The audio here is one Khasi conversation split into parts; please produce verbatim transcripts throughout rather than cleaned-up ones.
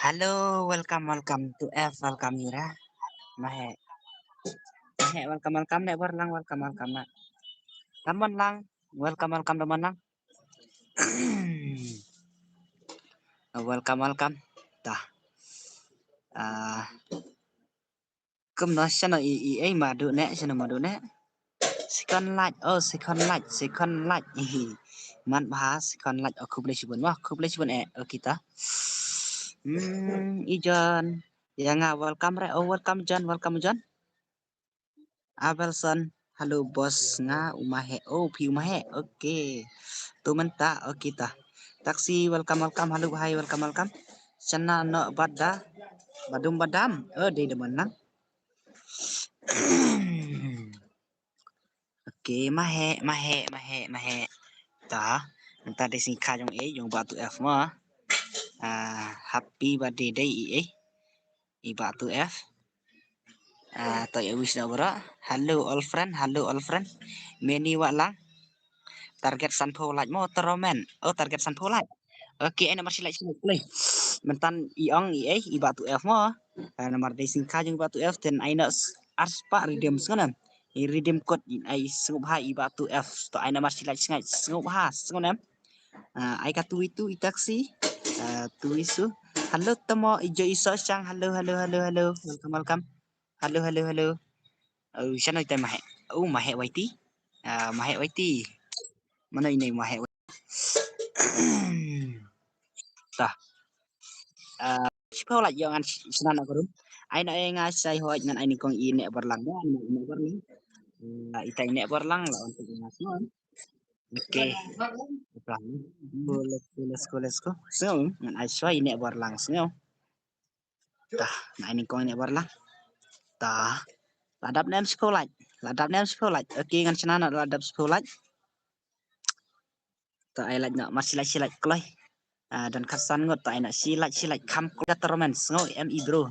Hello, welcome, welcome to F, welcome Mira. Mahe. Mahe, welcome, welcome ne Borlang, welcome, welcome na. Come on lang, welcome, welcome, come on lang. Welcome, welcome. Tah. Ah, kumno shano i i ei madu ne, shano madu ne. Second like, oh, second like, second like. Ihi. Man bha, second like, oh, khublei shibun, wah, khublei shibun eh, oh, kita. Hmm, i John. Ya nga, welcome re, oh, welcome John, welcome John. Abelson, hello boss, nga u Mahe, oh, phi u Mahe, okay. Tu mynta, okay ta. Taxi, welcome, welcome, hello, hi, welcome, welcome. Shana no bada, badum badam, oh, dei demen lang. Okay, Mahe, Mahe, Mahe, Mahe. Ta, mynta dei sngi kha jong e, jong Bah Tu F mo. Ah, happy birthday dei i e. I Bah Tu F. Ah, to ya wish na bro. Hello all friend, hello all friend. Many wa lang. Target sanphew like mo, toromen. Oh, target sanphew like. Okay, ai namar shi like, shi like, play. Myntan i ong i ei, i Bah Tu F mo. Ah, namar dei sngi kha jong Bah Tu F, ten ai na s-, ar spah redeem sngon em. I redeem code in ai sngewbha i Bah Tu F. To ai namar shi like, shi like, sngewbha, sngon em. Ah, ai ka Tu Witu i taxi. Ah, Tu Wisu. Hello, tamo, i Jo i Soshang. Hello, hello, hello, hello. Welcome, welcome. Hello, hello, hello. Oh, shano ita Mahe. Oh, Mahe Y T. Ah, Mahe Y T. Mano ine Mahe Y T. Ta. Ah, shiphew like ïoh ngan sh-, shna na ka room. Ai na e nga shai hoi ngan ai nyngkong i ne Borlang mo, i ne Borlang. Ah, ita i ne Borlang la on tu nga sngewbha. Okay. Let's go, let's go, let's go. So, ngan ai shwa i ne Borlang sngewbha. Ta, ngan ai nyngkong i ne Borlang. Ta. La dap ne em shiphew like. La dap ne em shiphew like. Okay, ngan shna na la dap shiphew like. Ta ai like na, ma shi like, shi like kloi. Ah, don khatsan ngut, ta ai na shi like, shi like kham kloi, toromen sngew em i bro.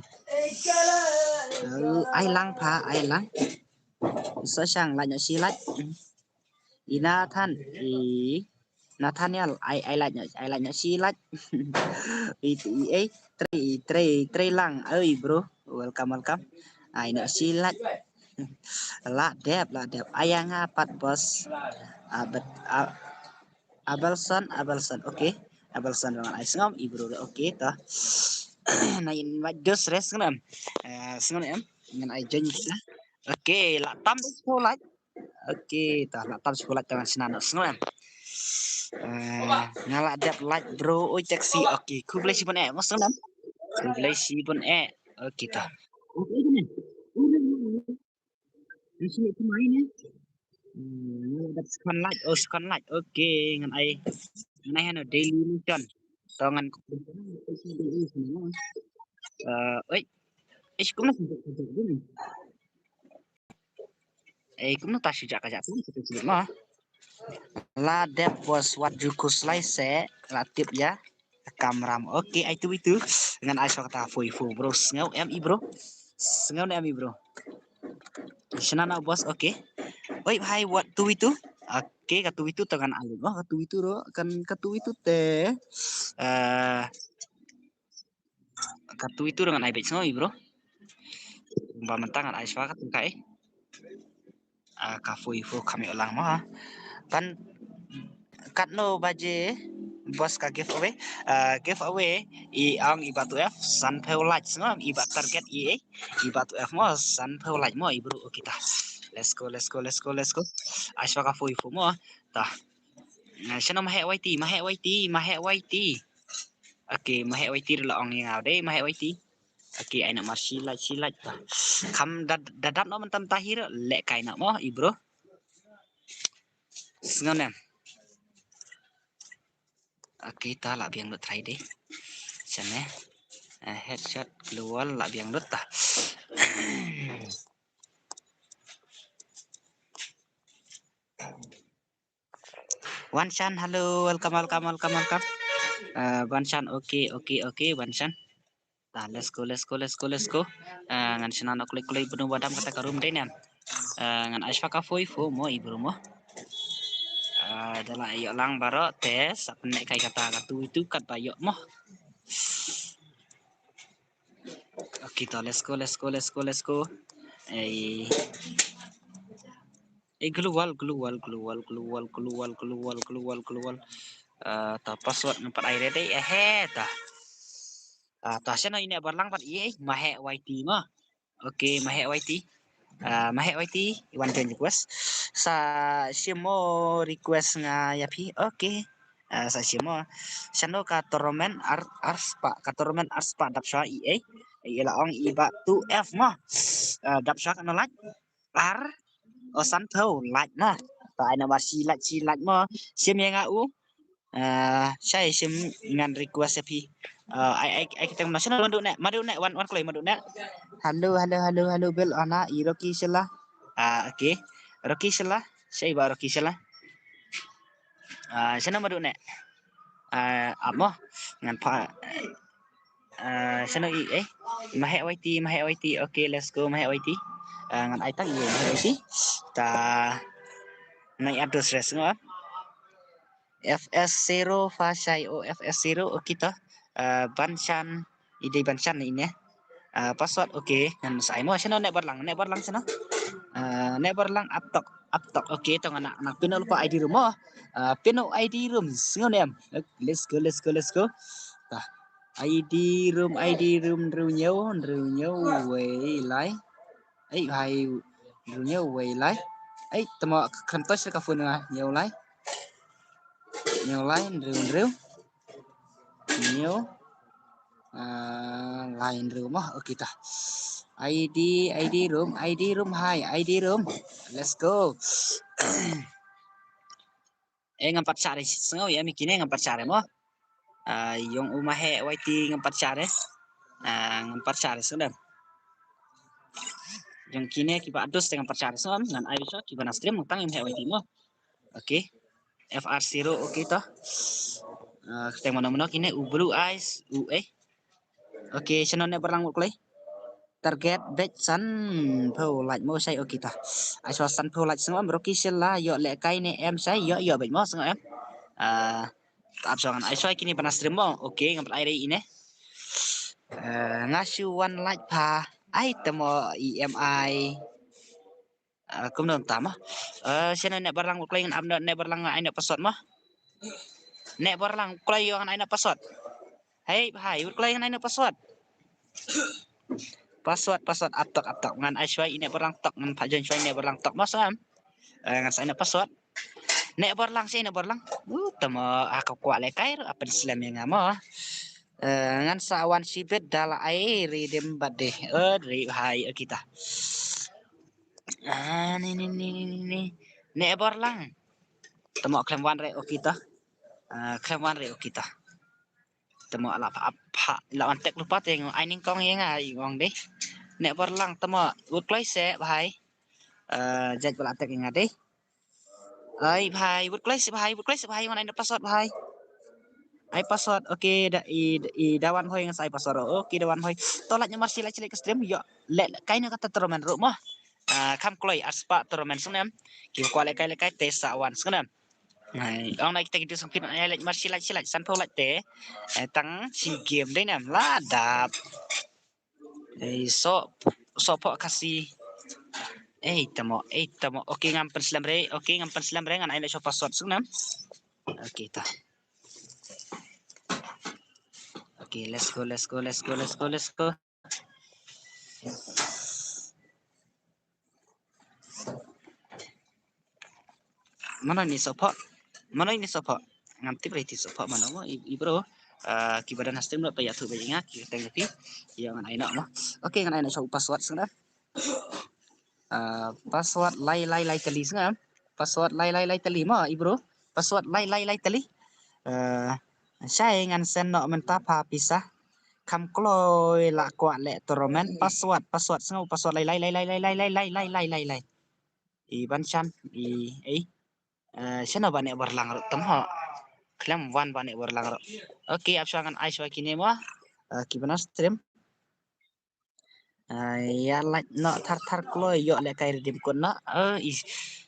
Oh, ai lang pha, ai lang. Soshang like na shi like. I Nathan, i Nathaniel, ai, ai like na, ai like na shi like. I, i, ei, trei, trei, trei lang. Oi bro, welcome, welcome. Ai na shi like. La dep, la dep. Ai nga pat boss. Ah, bet, ah, Abelson, Abelson, okay. Abelson ngan ai sngewbha i bro, okay, ta. Na in ma dos res ngam. Eh, sngewbha em. Ngan ai join kita. Okay, la tam shiphew like. Okay, ta la tam shiphew like ta ngan shna na sngewbha em. Eh, nga la dep like bro, oi taxi. Okay, khublei shibun eh, mo sngewbha em. Khublei shibun eh. Okay, ta. Ngan shu leh kumne. Hmm, ngan dap second like. Oh, second like. Okay, ngan ai. Ngan ai hano Daily Nation. To ngan. Eh, oi. Ish, kumno shu jap jap ni. Eh, kumno ta shu jap jap ni, kita shu ma. La dep boss wat ju khuslai se la tip ïa. Kamram. Okay, ai Tu Witu. Ngan ai shwa kata four four bro. Sngew em i bro. Sngew ne em i bro. Shna na boss, okay. Oi, bhai, wat Tu Witu. Okay, ka Tu Witu to ngan ai. Oh, ka Tu Witu ro. Kan ka Tu Witu te. Eh, ka Tu Witu ro ngan ai beit sngew i bro. Ba mynta ngan ai shwa ka tu kai. Ah, ka four four kam ïoh lang mo ha. Kan katno baje boss ka giveaway? Ah, giveaway i ong i Bah Tu F sanphew like sngew, i ba target i, i Bah Tu F mo sanphew like mo i bro, okay ta. Let's go, let's go, let's go, let's go. Ai shwa ka four four mo ta. Nah, shano Mahe Y T, Mahe Y T, Mahe Y T. Okay, Mahe Y T la ong ïa nga dei, Mahe Y T. Okay, ai na mar shi like, shi like ta. Kham da, da dap no mynta mynta hi ruh, leh kai na mo i bro. Sngew ne em. Okay, ta la biang lut try dei. Shane. Eh, headshot global la biang lut ta. Wanshan, hello, welcome, welcome, welcome, welcome. Eh, Wanshan, okay, okay, okay, Wanshan. Ta, let's go, let's go, let's go, let's go. Eh, ngan shna na kloi kloi bnu badam kata ka room dei ne em. Eh, ngan ai shwa ka four four mo i bro mo. Eh, da la ïoh lang baroh te sa pyneh kai kata ka Tu Witu kat ba ïoh mo. Kita, let's go, let's go, let's go, let's go. Ei. Ei, global, global, global, global, global, global, global, global. Ah, ta password nampat ai ready, eh, ta. Ah, ta shano ine barlang pat, ei, Mahek Y T mo. Okay, Mahek Y T. Ah, Mahek Y T, i wan join request. Sa shim mo request nga ïa phi. Okay. Ah, sa shim mo. Shano ka tournament ar, arspah, ka tournament arspah dap shuwa i, ei. I la ong i ba two F mo. Ah, dap shuwa kano lait. Ar, o sanphew lait mo. Ta ai namar shi lait, shi lait mo. Shim ïa nga u. Ah, shai shim ngan request ïa phi. Ah, ai, ai, ai, kita ma shano Madu ne, Madu ne, wan, wan kloi Madu ne. Hello, hello, hello, hello, Bill, Ana, i Rocky Sela. Ah, okay. Rocky Sela, shai ba Rocky Sela. Ah, shano Madu ne. Ah, ap mo, ngan pha, ah, shano i, eh. Mahek Y T, Mahek Y T, okay, let's go, Mahek Y T. Ah, ngan ai tang i, Mahek Y T. Ta, ngan ai address res ngo. F S zero fa shai o F S zero, okay to. Ah, Banshan, i dei Banshan ine. Ah, password, okay. Ngan sa ai mo, shano ne barlang, ne barlang shano. Ah, ne barlang aptok, aptok, okay to ngan, ngan pin u lypa I D room mo. Ah, pin u I D room, sngew ne em. Let's go, let's go, let's go. Ta. I D room, I D room, hynriew hynñiew, hynriew hynñiew, wei lai. Ei, bhai, hynriew hynñiew, wei lai. Ei, tamo khlem touch ka phone nga, hynñiew lai. Hynñiew lai, hynriew hynriew. Hynñiew. Ah, lai hynriew mo, okay ta. I D, I D room, I D room, hai, I D room. Let's go. Eh, ngam pat share, sngew ïa mi kine ngam pat share mo. Ah, ïong u Mahek Y T ngam pat share. Ah, ngam pat share, sngew dem. Ïong kine kiba adus te ngam pat share, sngew dem. Ngan ai shuwa kiba na stream tang ïa Mahek Y T mo. Okay. F R zero, okay to. Ah, kete mano mano kine u Blue Eyes, u, eh. Okay, shano ne barlang u kloi. Target beit sanphew lait mo shai, okay ta. Ai shuwa sanphew lait, sngew em, Rocky Sela, ïoh lehkai ne em shai, ïoh, ïoh beit mo, sngew em. Ah, ap shuwa ngan ai shuwa kine ba na stream mo. Okay, ngam pat ai dei ine. Ah, nga shu wan lait pha. Ai tamo E M I. Ah, kumno ta mo. Ah, shano ne barlang u kloi ngan ap ne barlang ai ne password mo. Ne barlang kloi ïong ngan ai ne password. Hei, bhai, u kloi ngan ai ne password. Password, password, aptok, aptok. Ngan ai shuwa ine barlang tok, ngan pha join shuwa ine barlang tok mo, sngew em. Eh, ngan sa ine password. Ne barlang, sa ine barlang. Uh, tamo, ah, ka kwah lehkai ruh, ah, pynslem ïa nga mo. Eh, ngan sa wan shibit da la ai redeem bad de. Oh, ri bhai, oh, kita. Ah, ni, ni, ni, ni, ni. Ne barlang. Tamo khlem wan re, oh, kita. Ah, khlem wan re, oh, kita. Tamo la pha, pha, la wan tek lypa te, ai nyngkong ïa nga, i ong de. Ne barlang, tamo, u kloi se, bhai. Eh, jait ba la tek ïa nga de. Ai bhai, u kloi se bhai, u kloi se bhai, wan ai ne password bhai. Ai password, okay, da, i, i, da wan hoi ngan sa ai password, okay, da wan hoi. To lait namar shi lait shi lait ka stream, ïoh, lehkai ne kata tournament ruh mo. Ah, kham kloi, arspah tournament, sngew em. Ki kwah lehkai lehkai te sa wan, sngew em. Ai, ong na kita ki dus ngam pyn ai lait namar shi lait shi lait, sanphew lait te. Eh, tang shi game dei ne em, la dap. Ei, soh, sohphoh Khasi. Ei, tamo, ei, tamo. Okay, ngam pynslem re. Okay, ngam pynslem re. Ngan ai ne shuwa password, sngew em. Okay, ta. Okay, let's go, let's go, let's go, let's go, let's go. Mano ine sohphoh? Mano ine sohphoh? Ngam tip re iti sohphoh mano mo, i, i bro. Ah, kiba don ha stream ruh pa ïathuh beit ïa nga, ki teng ïa phi. Ïa ngan ai noh mo. Okay, ngan ai noh shuwa u password, sngew em. Ah, password lai lai lai tylli, sngew em. Password lai lai lai tylli mo, i bro. Password lai lai lai tylli. Ah, shai ngan send noh mynta pha pisa. Kham kloi la kwah leh tournament, password, password, sngew password lai lai lai lai. I Banshan, i, ei. Eh, shano ba ne barlang ruh tam ho. Khlem wan ba ne barlang ruh. Okay, ap shuwa ngan ai shuwa kine mo. Eh, kiba na stream. Eh, ïa lait noh thar thar kloi, ïoh lehkai redeem code noh. Eh, i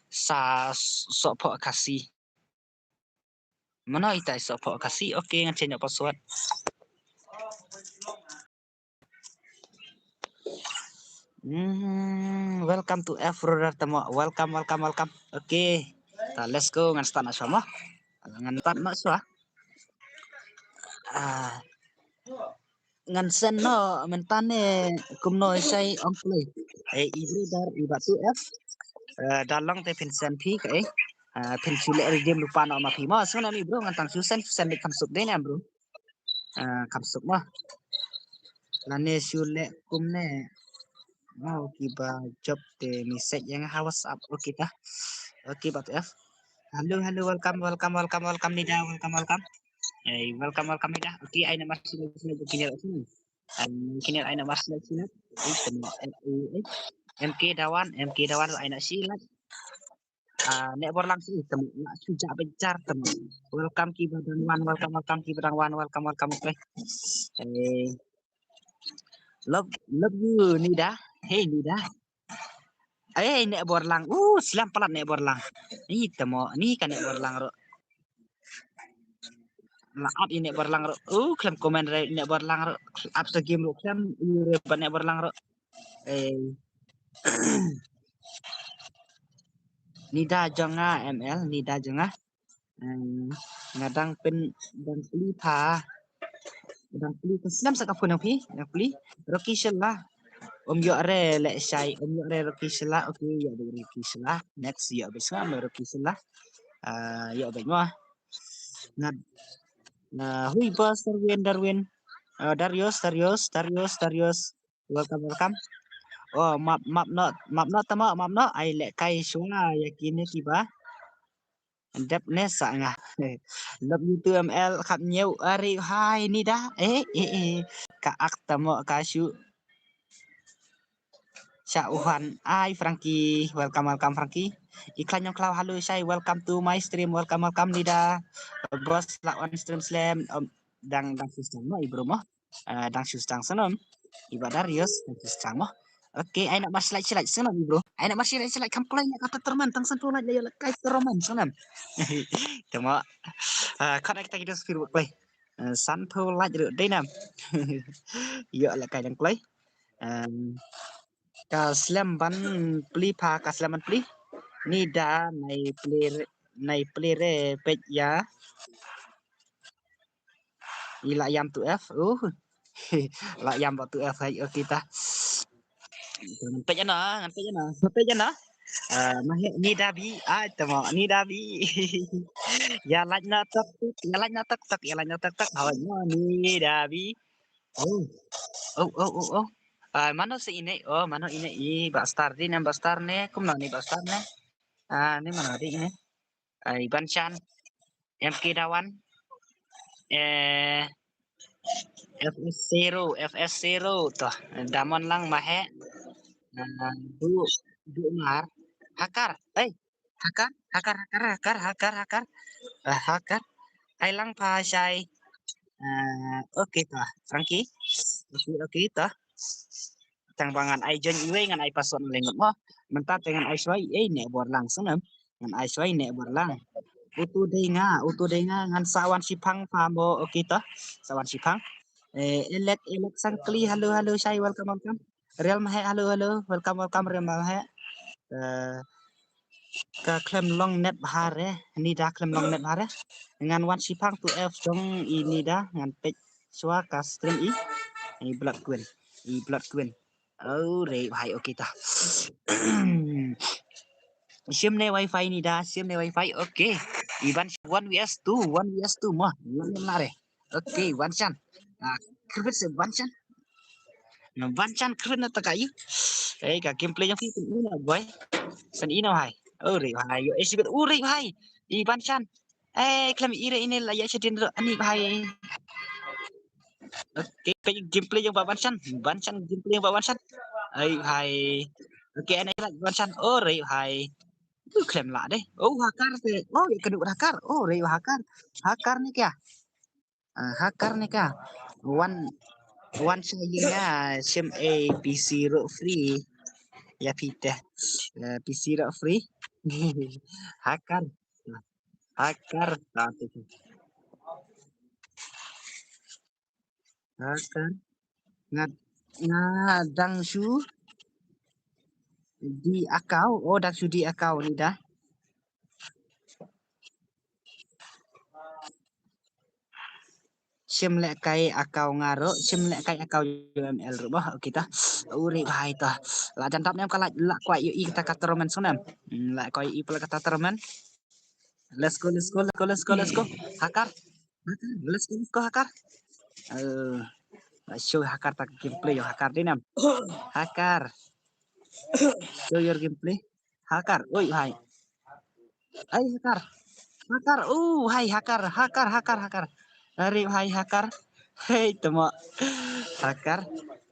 sa sohphoh Khasi. Mano ita i sohphoh Khasi? Okay, ngan change noh password. Hmm, welcome to F Roller tamo. Welcome, welcome, welcome. Okay. Ta, let's go, ngan start noh shuwa mo. Ngan start noh shuwa. Ah, ngan send noh mynta ne kumno shai ong play. Eh, i brother, i ba tu F. Eh, da long te phin send phi ka, eh. Ah, phin shu leh redeem lypa noh ma phi mo. So na mi bro, ngan tang shu send, shu send beit kham suk dei ne bro. Ah, kham suk mo. Lane shu leh kumne. Mo kiba job te message ïa nga ha WhatsApp. Okay ta. Okay, ba tu F. Hello, hello, welcome, welcome, welcome, welcome, Nida, welcome, welcome. Hey, welcome, welcome, Nida. Okay, ai namar sila sila kiner sila. Kiner ai namar sila sila. M K Dawan, M K Dawan ai na sila. Ah, ne bor lang sih, temu. Nak sujak bejar, temu. Welcome kiba dang wan, welcome, welcome kiba dang wan, welcome, welcome. Okay. Eh, love, love you, Nida. Hey, Nida. Eh, ne bor lang. Uh, slam palat ne bor lang. Ni temo, ni ka ne bor lang ro. La ap i ne bor lang ro. Uh, klem comment re ne bor lang ro. Ap sa game ro klem i re ba ne bor lang ro. Eh. Nida jong nga M L, Nida jong nga. Em, nga dang pyn, dang plie pha. Dang plie pha. Snam sa ka phone phi, dang plie. Rocky Shella. Um ïoh re leh shai, um ïoh re Rocky Shella. Okay, ïoh beit Rocky Shella. Next, ïoh beit snam Rocky Shella. Ah, ïoh beit mo. Nga, ah, hui boss Darwin, Darwin. Ah, Darius, Darius, Darius, Darius. Welcome, welcome. Oh, map, map not, map not tama, map not. Ai leh kai shuwa ïa kine kiba dep ne sa nga. Love you too M L, khap ñiew. Ari hai Nida. Eh, eh, eh. Ka ak tamo ka shu. Sha uhan ai Frankie. Welcome, welcome Frankie. Iklan Yong Klau, hello shai. Welcome to my stream. Welcome, welcome Nida. Boss la on stream slam. Um, dang, dang shu stang mo i bro mo. Ah, dang shu stang snam. I ba Darius dang shu stang mo. Okay, ai na mar slide slide snam i bro. Ai na mar slide slide kam kloi na kata terman tang san tulai la ïa la kai terman snam. Tama. Ah, connect kita kita spirit play. Ah, san tulai ru dei nam. Ïa la kai dang kloi. Em, ka slem ban plie pha, ka slem ban plie. Nida nai plie re, nai plie re peit ïa. I la ïam tu F. Uh. La ïam ba tu F hai, okay ta. Ngan peit ïa na, ngan peit ïa na, ngan peit ïa na. Ah, ma he Nida bi, ai tamo Nida bi. Ïa like na tok tok, ïa like na tok tok, ïa like na tok tok. Hawa Nida bi. Oh. Oh, oh, oh, oh. Ah, mano sa ine? Oh, mano ine i ba star di, nam ba star ne? Kumno ni ba star ne? Ah, ni mano di ne? Ai Banshan. M K Dawan. Eh, F S zero, F S zero to. Damon lang mahe. Ah, du, du mar. Hakar. Eh, Hakar, hakar, hakar, hakar, hakar, hakar. Ah, hakar. Ai lang pha shai. Ah, okay to, Frankie. Okay, okay to. Tang ba ngan ai join iwei ngan ai password na lengot mo. Mynta te ngan ai shwai, eh, ne bor lang snam. Ngan ai shwai ne bor lang. Utu dei nga, utu dei nga ngan sa wan shiphang pha mo, okay to. Sa wan shiphang. Eh, Elek, Elek Sangkli, hello, hello, shai, welcome, welcome. Real Mahe, hello, hello. Welcome, welcome, Real Mahe. Eh, ka khlem long net bha re, Nida khlem long net bha re. Ngan wan shiphang tu F jong i Nida, ngan peit shwa ka stream i. I Blood Queen, i Blood Queen. Oh, re bhai, okay ta. Shim ne wifi Nida, shim ne wifi, okay. I ban one V S two, one V S two mo. Lang la re. Okay, Banshan. Ah, kyrpit se Banshan. Na Banshan kyrpit na taka i. Eh, ka gameplay jong phi pyn ina boy. San ina hai. Oh, re hai. Yo, eh, sibit. Oh, re hai. I Banshan. Eh, klam ire ine la ya shadin ro ani hai. Okay, pe gameplay jong ba Banshan. Banshan gameplay jong ba Banshan. Ai hai. Okay, ane la Banshan. Oh, re hai. Tu klam la deh. Oh, hakar te. Oh, ya kadu hakar. Oh, re hakar. Hakar ni kya? Ah, hakar ne ka. Wan, wan sha ïing nga shim ei P C ruh free. Ïa phi te. Eh, P C ruh free. Hakar. Hakar. Ah, tu tu. Hakar. Nga, nga dang shu. Di account, oh, dak shu di account Nida. Shim lehkai account nga ruh, shim lehkai account U M L ruh bah, okay ta. Uri bhai ta. La jan dap ne em ka la, la kwah ïohi kata ka tournament sngewbha ne em. Hmm, la kwah ïohi pala kata tournament. Let's go, let's go, let's go, let's go, let's go. Hacker. Hacker. Let's go, let's go, Hacker. Eh, show Hacker ta gameplay, yo Hacker dei ne em. Hacker. Show your gameplay. Hacker. Oi, hai. Ai, Hacker. Hacker. Oh, hai, Hacker. Hacker, Hacker, Hacker. Ari, hai, Hacker. Hei, temo. Hacker.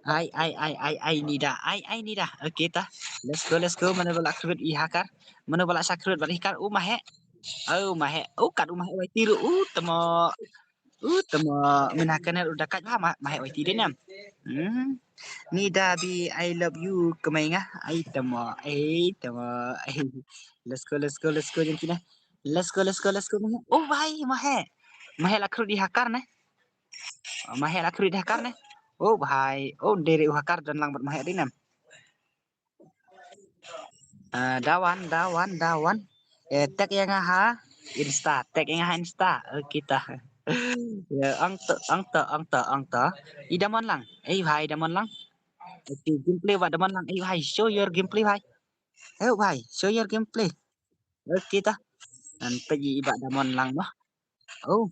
Ai, ai, ai, ai, ai, Nida. Ai, ai, Nida. Okay, ta. Let's go, let's go. Mano ba la khrut ïa Hacker. Mano ba la sa khrut bad Hacker. Oh, ma heh. Oh, ma heh. Oh, kat, oh, ma heh. Wai tiru. Oh, temo. Uh, temo, mynta ka net u da kat bha, ma, ma heh wai ti dei ne em. Hmm. Nida bi, I love you, kmai nga. Ai temo, ai temo, ai. Let's go, let's go, let's go, jong kine. Let's go, let's go, let's go, ma heh. Oh, bhai, ma heh. Ma heh la khrut ïa Hacker ne. Ma heh la khrut ïa Hacker ne. Oh, bhai. Oh, dei re u Hacker don lang bad ma heh dei ne em. Ah, da wan, da wan, da wan. Eh, tag ïa nga ha Insta, tag ïa nga ha Insta. Okay ta. Ya, ong to, ong to, ong to, ong to. I da mon lang. Ei bhai, da mon lang. Okay, gameplay ba da mon lang. Ei bhai, show your gameplay bhai. Ei bhai, show your gameplay. Okay ta. Ngan peit i ba da mon lang bah. Oh.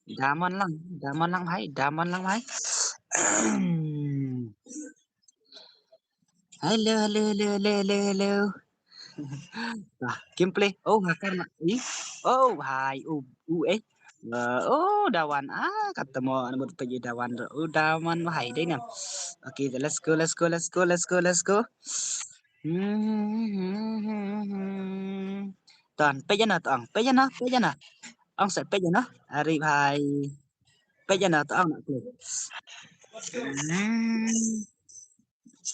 Da mon lang, da mon lang bhai, da mon lang bhai. Hello, hello, hello, hello, hello, hello. Wah, gameplay. Oh, Hacker na. Ih. Oh, bhai. Oh, uh, eh. Uh, oh, da wan. Ah, kata mo, ana buat pagi da wan. Oh, da wan bhai dei ne em. Okay, let's go, let's go, let's go, let's go, let's go. Hmm. Ton, peit ïa na tong, peit ïa na, peit ïa na. Ong sa peit ïa na. Ari bhai. Peit ïa na tong na. Hmm.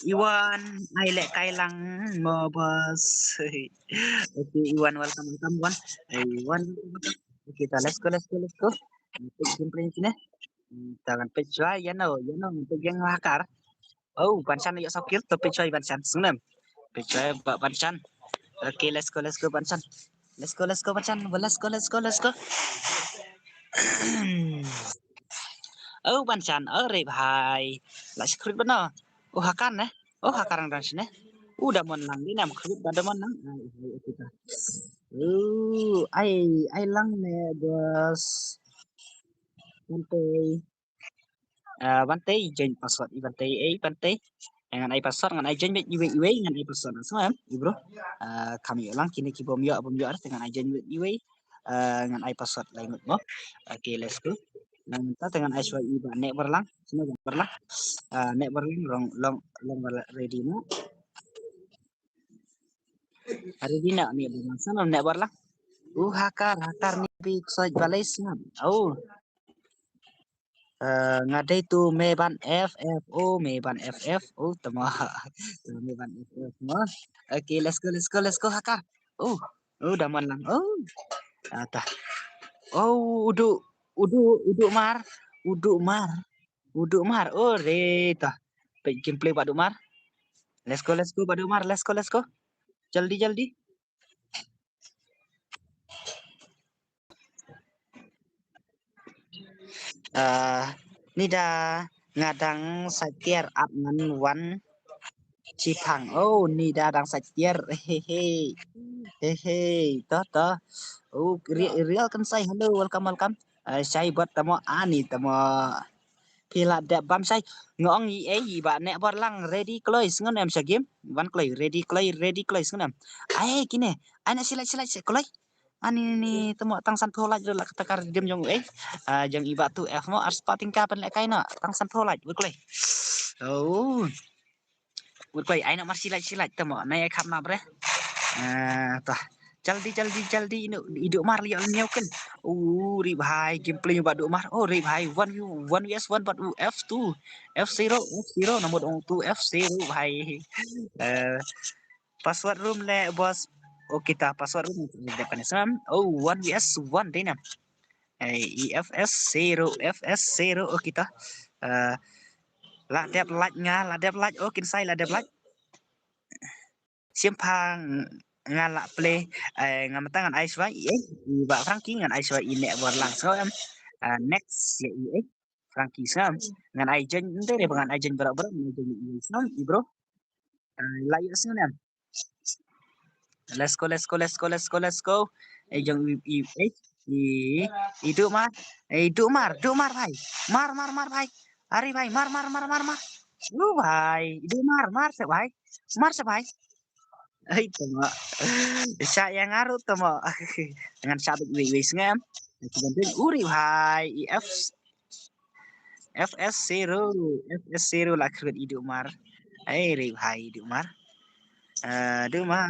Iwan, ai lehkai lang mo boss. Okay, Iwan, welcome, welcome, Iwan. Iwan, okay, ta, let's go, let's go, let's go. Peit gameplay kine. Ta ngan peit shuwa, ïa no, ïa no, peit ïa nga Hacker. Oh, Banchan ïa sokil, to peit shuwa Banchan, sngewnem. Peit shuwa ba Banchan. Okay, let's go, let's go, Banchan. Let's go, let's go, Banchan. Let's go, let's go, let's go. Oh, Banchan, oh, re bhai. La shi khrut bano. Oh, Hacker ne. Oh, Hacker ang dang shine. Uh, da mon lang, dei ne em khrut ba da mon lang. Ai, ai, ai, ai. Uh, ai, ai lang ne, boss. Bantei. Ah, Bantei, join password i Bantei, ei Bantei. Eh, ngan ai password, ngan ai join beit iwei iwei, ngan ai password. Sngewbha em, i bro. Ah, kham ïoh lang kine ki bym ïoh, bym ïoh, te ngan ai join beit iwei. Ah, ngan ai password lai ngut mo. Okay, let's go. Ngan ta te ngan ai shuwa i ba ne bar lang. Sngewbha bar lang. Ah, ne bar lang, long, long, long bar ready mo. Ready na ne bar lang. Sana ne bar lang. Uh, Hacker, Hacker ni bi ksoj balai sngap. Oh. Eh, nga dei tu me ban F F, oh, me ban F F, oh, tama. Tu me ban F F mo. Okay, let's go, let's go, let's go, Hacker. Oh, oh, da mon lang. Oh. Ata. Oh, udu, udu, udu mar, udu mar, udu mar. Oh, re ta. Peit gameplay ba du mar. Let's go, let's go, ba du mar. Let's go, let's go. Jaldi, jaldi. Ah, Nida nga dang sa tiar ap ngan wan shipang. Oh, Nida dang sa tiar. Hehe. Hehe. To, to. Oh, Ri-, Rial Kensai. Hello, welcome, welcome. Ah, shai bot tamo ani tamo. Phi la dep bam shai. Nga ong i ei ba ne bor lang ready kloi sngon em sha game. Wan kloi ready kloi ready kloi sngon em. Ai kine. Ai na silai silai se kloi. Ani ni temo tang san phew lait la kata ka redeem jong u ei. Ah, jong i ba tu F mo ar spah tyngka pynlehkai no tang san phew lait wei kloi. Oh. Wut kloi, ai na mar silai silai tamo nai ai kham na bre. Ah, ta. Jaldi, jaldi, jaldi, ino, i du mar liau liau ken. Oh, re bhai, gameplay ba du mar. Oh, re bhai, one v one v s one bad u F two. F zero, F zero, namo dong tu F zero bhai. Eh, password room le boss. Oh, kita password room. Oh, one v s one dei nam. Eh, i F S zero, F S zero, oh, kita. Eh, la dep lait nga, la dep lait, oh, Kensai la dep lait. Shim pha nga la play, eh, nga mynta ngan ai shuwa i, eh, i Bah Frankie, ngan ai shuwa i Neh Borlang. So, em, ah, next ïa i, eh, Frankie, so, em, ngan ai join, ngan ai join bro, bro, ngan ai join i, so, i bro. Ah, la ïa sngewbha. Let's go, let's go, let's go, let's go, let's go. Eh, jong i, i, eh, i, i Duhmar. Eh, Duhmar, Duhmar bhai. Mar, mar, mar bhai. Are bhai, mar, mar, mar, mar, mar. Lu bhai, i Duhmar, mar seh bhai. Mar seh bhai. Ai, tama. Sha ïa nga ruh tama. Ngan sha bit wei wei sngem. Uri bhai, i F F S zero, F S S zero la kyrwet i Duhmar. Ai, re bhai i Duhmar. Eh, Duhmar.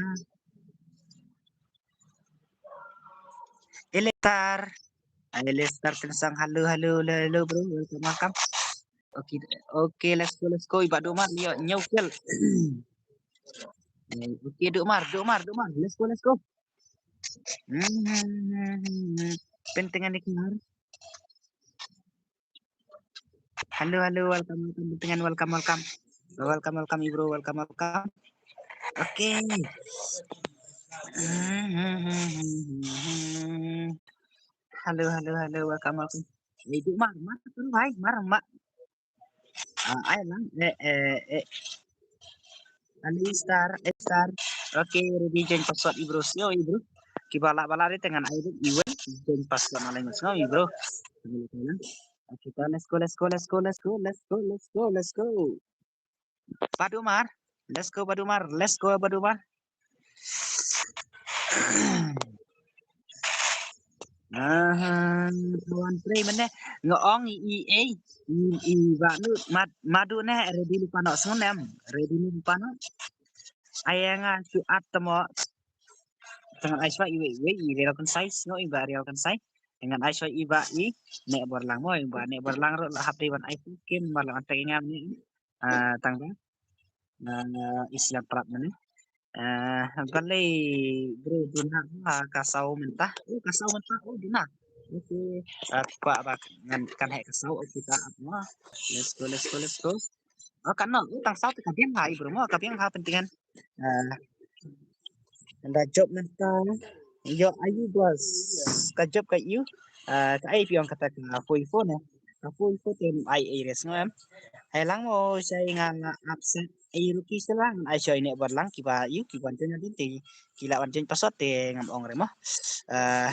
Elestar. Ai, Elestar Tensang, hello, hello, hello, hello, bro. Welcome, welcome. Okay, okay, let's go, let's go. I Bah Duhmar, nyo, nyo kill. Eh, okay, Duhmar, Duhmar, Duhmar. Let's go, let's go. Hmm, Pentengan ni keluar. Hello, hello, welcome, welcome, Pentengan, welcome, welcome. Welcome, welcome, bro, welcome, welcome. Okay. Hello, hello, hello, welcome, welcome. Eh, Duhmar, mar, mar, bhai, mar, mar. Ah, ai lang, eh, eh, eh. Ali Star, eh, Star. Okay, ready join password i bro. Sio i bro. Kiba lah ba lah re te ngan ai i wei join password na lang sngau i bro. Okay, ta, let's go, let's go, let's go, let's go, let's go, let's go, let's go. Bah Duhmar, let's go Bah Duhmar, let's go Bah Duhmar. Ah, kawan pre mene nga ong i, i, i, i Bah Duh, Mad-, Madu ne ready lypa noh sngewnem, ready lypa noh. Ai nga shu at tamo. Te ngan ai shuwa i wei, i wei, i Rial Kynsai, sngew i Bah Rial Kynsai. Te ngan ai shuwa i Bah i Neh Borlang mo, i Bah Neh Borlang ruh la hap dei ban ai shuwa kin mar la wan pek i ngam ni. Ah, tang ba. Ah, i Sliang Prap mene. Ah, balei bro duna ha ka saw mynta. Oh, ka saw mynta. Oh, duna. Okay. Ah, phi kwah ba ngan kan heh ka saw. Okay, ta ap mo. Let's go, let's go, let's go. Oh, kan no. Oh, tang saw te ka biang ha i bro mo. Ka biang ha Pentengan. Ah, da job mynta. Yo, ayu boss. Ka job ka yu. Ah, ka ai phi ong kata ka four four ne. Ka four four te ai ai res ngam. Hai lang mo shai nga nga absent. Ai ruki selang ai shai ne bar lang kiba yu kiba wan join din te ki la wan join password te ngam ong re mo. Ah,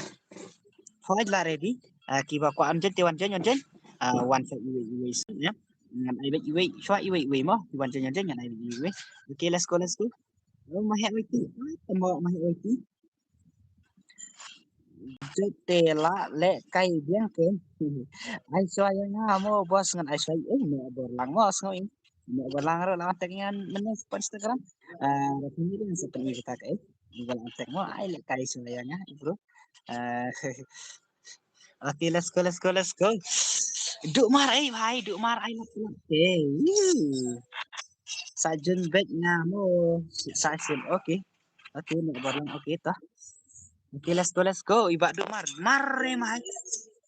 hoi la ready. Ah, kiba kwah wan join te wan join wan join. Ah, wan shai iwei iwei ya. Ngan ai beit iwei, shwa iwei iwei mo. Iwan jan jan ngan ai beit iwei. Okay, let's go, let's go. Oh, ma heh wei ti. Ai, tamo ma heh wei ti. Jot te la le kai biang ke. Ai shwa ya nga mo boss ngan ai shwa. Eh, me bor lang mo sngo i. Me bor lang ro la tek ngan mene spa Instagram. Ah, ra kini rin sa peni kita ke. Ni bor lang tek mo ai le kai shwa ya nga, bro. Ah, Okay, let's go, let's go, let's go. Duk mar ai bhai, duk mar ai lap lap. Okay. Sa jun bet nga mo sa sim. Okay. Okay, nak barang okay ta. Okay, let's go, let's go. Iba duk mar. Mar re mai.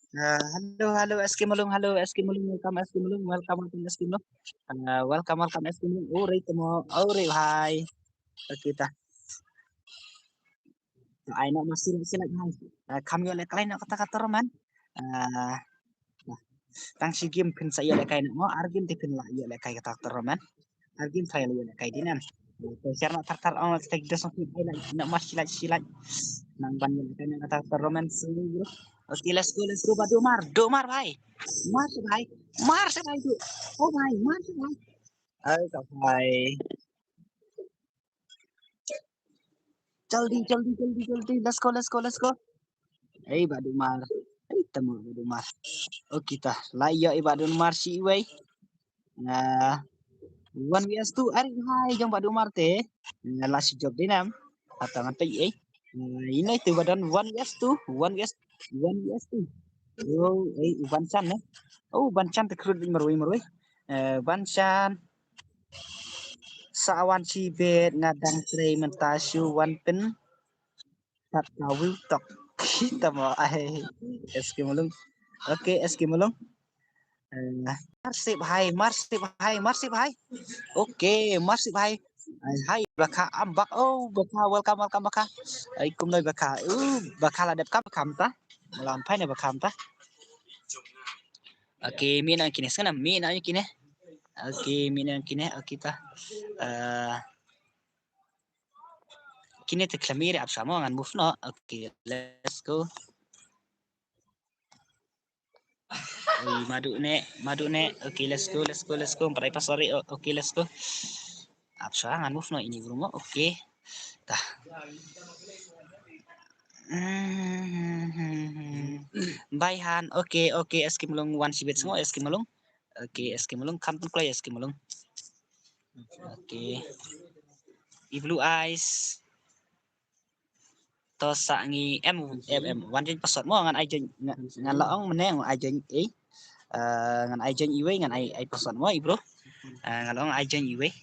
Uh, hello, hello, S K Mulung, hello, S K Mulung, welcome, S K Mulung, welcome, welcome, S K Mulung. Uh, welcome, welcome, S K Mulung. Oh, re tamo, oh, re bhai. Okay ta. Ai na masih silai hai. Kam yo le kai na kata kata roman. Tang si game pin sa yo le kai na mo ar game te pin la yo le kai kata kata roman. Ar game sa yo le kai dinan. Ko share na tar tar on tek dos pin ai la na mas silai silai. Nang ban yo le kai na kata kata roman sini bro. Okay, let's go, let's go, ba do mar, do mar bhai. Mar se bhai. Mar se bhai do. Oh bhai, mar se bhai. Ai ka bhai. Jaldi, jaldi, jaldi, jaldi. Let's go, let's go, let's go. Ei, Badumar. Ei, tamo Badumar. Oh, kita. La yo, ei, Badumar si iwei. Nah, one vs two. Ari hai jong Badumar te. Nah, la si job dinam. Atang ante ei. Nah, ina itu badan one vs two. One vs, one vs two. Oh, ei, Uban Chan eh. Oh, Uban Chan te krut marwei marwei. Eh, Uban Chan. Sa wan shi bet nga dang trei mynta shu wan pyn. Tat ka wiu tok. Kita mo ai. S K Mulung. Okay, S K Mulung. Eh, mar sip hai, mar sip hai, mar sip hai. Okay, mar sip hai. Ai, hai, Bakha, am bak, oh, Bakha, welcome, welcome, Bakha. Ai, kumno Bakha, uh, Bakha la dep kam, kam ta. Lam phai ne Bakha ta. Okay, mi na kine, sana mi na kine. Okay, mi na kine, okay ta. Uh, kine te khlem ri ap samo ngan move no. Okay, let's go. Ui, madu ne, madu ne. Okay, let's go, let's go, let's go. Empat ai password. O-, okay, let's go. Ap sha ngan move no ini bro mo. Okay. Tah. Bye han. Okay, okay, S K Malung wan shibit sngo S K Malung. Okay, S K Malung, kam pun kloi S K Malung. Okay. I Blue Eyes. To sa ngi em em em wan join password mo ngan ai join nga-, ngan la ong mane ngan ai join e. Eh, ngan ai join iwei ngan ai, ai password mo i bro. Eh, ngan la ong ai join iwei.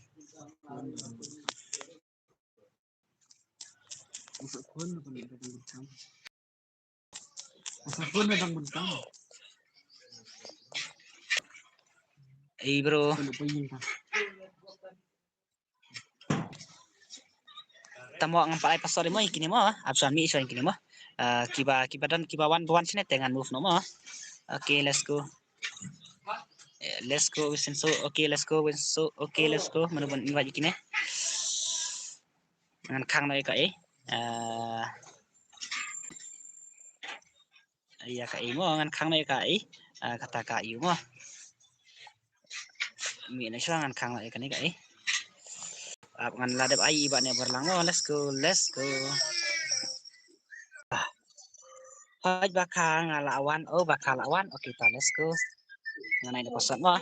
Ei bro. Tamo ngan pat ai password mo kine mo. Absan mi ison kine mo. Ah, kiba, kiba don, kiba wan, wan sine te ngan move no mo. Okay, let's go. Eh, let's go Vincenzo. Okay, let's go Vincenzo. Okay, let's go. Manu ban invite kine. Ngan khang no ka e. Ah, ïa ka e mo ngan khang no ka e. Ah, kata ka e mo. Mi na shuwa ngan khang no ka ni ka e. Ap ngan la dep ai ba ne barlang mo. Let's go, let's go. Ah. Hoi Bakha nga la wan, oh Bakha la wan. Okay, ta let's go. Ngan ai password mo.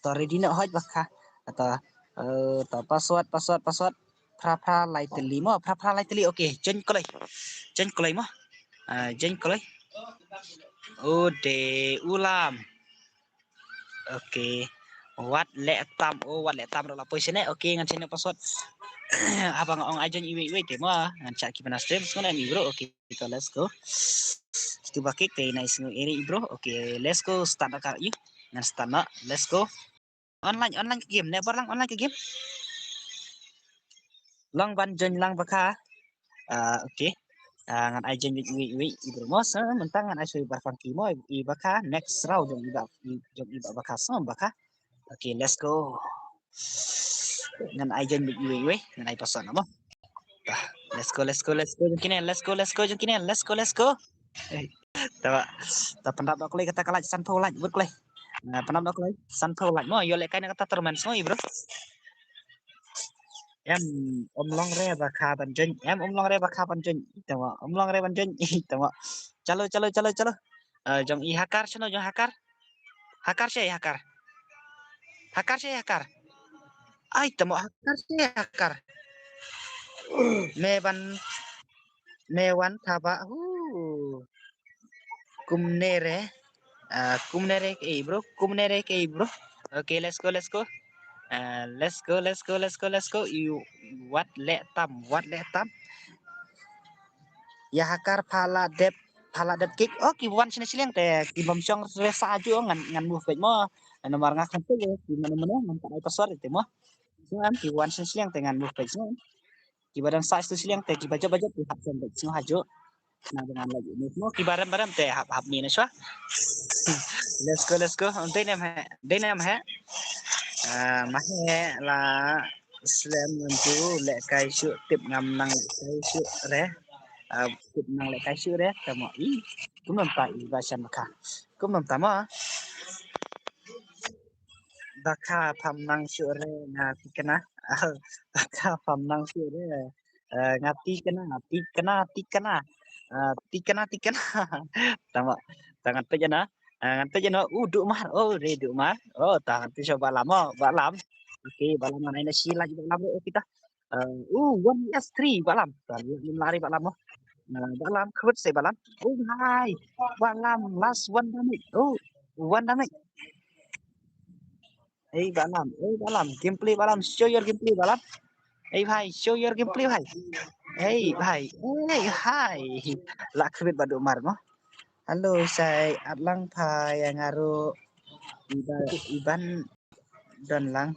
To ready no hoi Bakha. To, eh, to password, password, password. Phra phra lai tylli mo, phra phra lai tylli. Okay, join kloi. Join kloi mo. Ah, join kloi. Ode ulam. Okay. Wat leh tam, oh, wat leh tam ruh la poi sene. Okay, ngan sene password. Haba nga ong ai join iwei iwei te mo, ngan shah ki bana stream, sngew na mi bro. Okay, to let's go. Kitu ba kik te nai sngew eri bro. Okay, let's go, start na ka yu. Ngan start na, let's go. Online, online ka game, ne barlang online ka game. Long ban join lang Bakha. Ah, okay. Ah, ngan ai join wei wei wei i bro mo sa, mynta ngan ai sui bar fang ki mo i Bakha next round jong i ba, i, jong i ba Bakha sa Bakha. Okay, let's go. Ngan ai join wei wei wei, ngan ai password mo. Tah, let's go, let's go, let's go jong kine, let's go, let's go jong kine, let's go, let's go. Eh, tah, tah, pynrap da kloi kata ka lait, sanphew lait, wut kloi. Nah, pynrap da kloi, sanphew lait mo, ïoh lehkai na kata tournament mo i bro. Em, um long re Bakha ban join. Em, um long re Bakha ban join. Tama, um long re ban join. Tama. Chalo, chalo, chalo, chalo. Eh, jong i Hakar, shano jong Hakar? Hakar she Hakar. Hakar she Hakar. Ai, tama Hakar she Hakar. Me ban, me wan thaba. Hu. Kumne re. Ah, kumne re ke bro, kumne re ke bro. Okay, let's go, let's go. Ah, let's go, let's go, let's go, let's go. You, wat leh tam, wat leh tam. Ïa Hakar pha la dep, pha la dep kick. Oh, ki wan shane shiliang te, ki bym shong resa aju ngan, ngan move page mo. Namar nga khan te, ki mano mano, ngan pat ai password te mo. Sngew em, ki wan shane shiliang te ngan move page mo. Kiba dang sa stu shiliang te kiba jop ba jop ki hap shen bad sngew hajuk. Na dengan lagi ni semua kiba rem ba rem te hap hap ni na shwa. Let's go, let's go. Dei nem he, dei nem he. Ah, ma he la slem ntu lehkai shu tip ngam nang lehkai shu re. Ah, tip nang lehkai shu re. Tamo i. Kumno ta i ba shan Bakha. Kumno ta mo. Bakha pham nang shu re nga tikna. Bakha pham nang shu re. Eh, nga tikna, tikna, tikna. Eh, tikna, tikna. Tama, tangan pejana. Eh, ngan pejana. Uh, duk mar. Oh, re duk mar. Oh, tangan tu coba lama. Balam. Okay, balam mana ini sila juga lama. Oh, kita. Eh, uh, one S three balam. Lari balam. Eh, balam, kebet saya balam. Oh, hai. Balam, last one damage. Oh, one damage. Hey, balam. Hey, balam. Gameplay, balam. Show your gameplay, balam. Hey, bhai. Show your gameplay, bhai. Hey, bhai. Hey, hai. Lak kebit badu mar mo. Hello, sai atlang phai yang aru iban, iban don lang.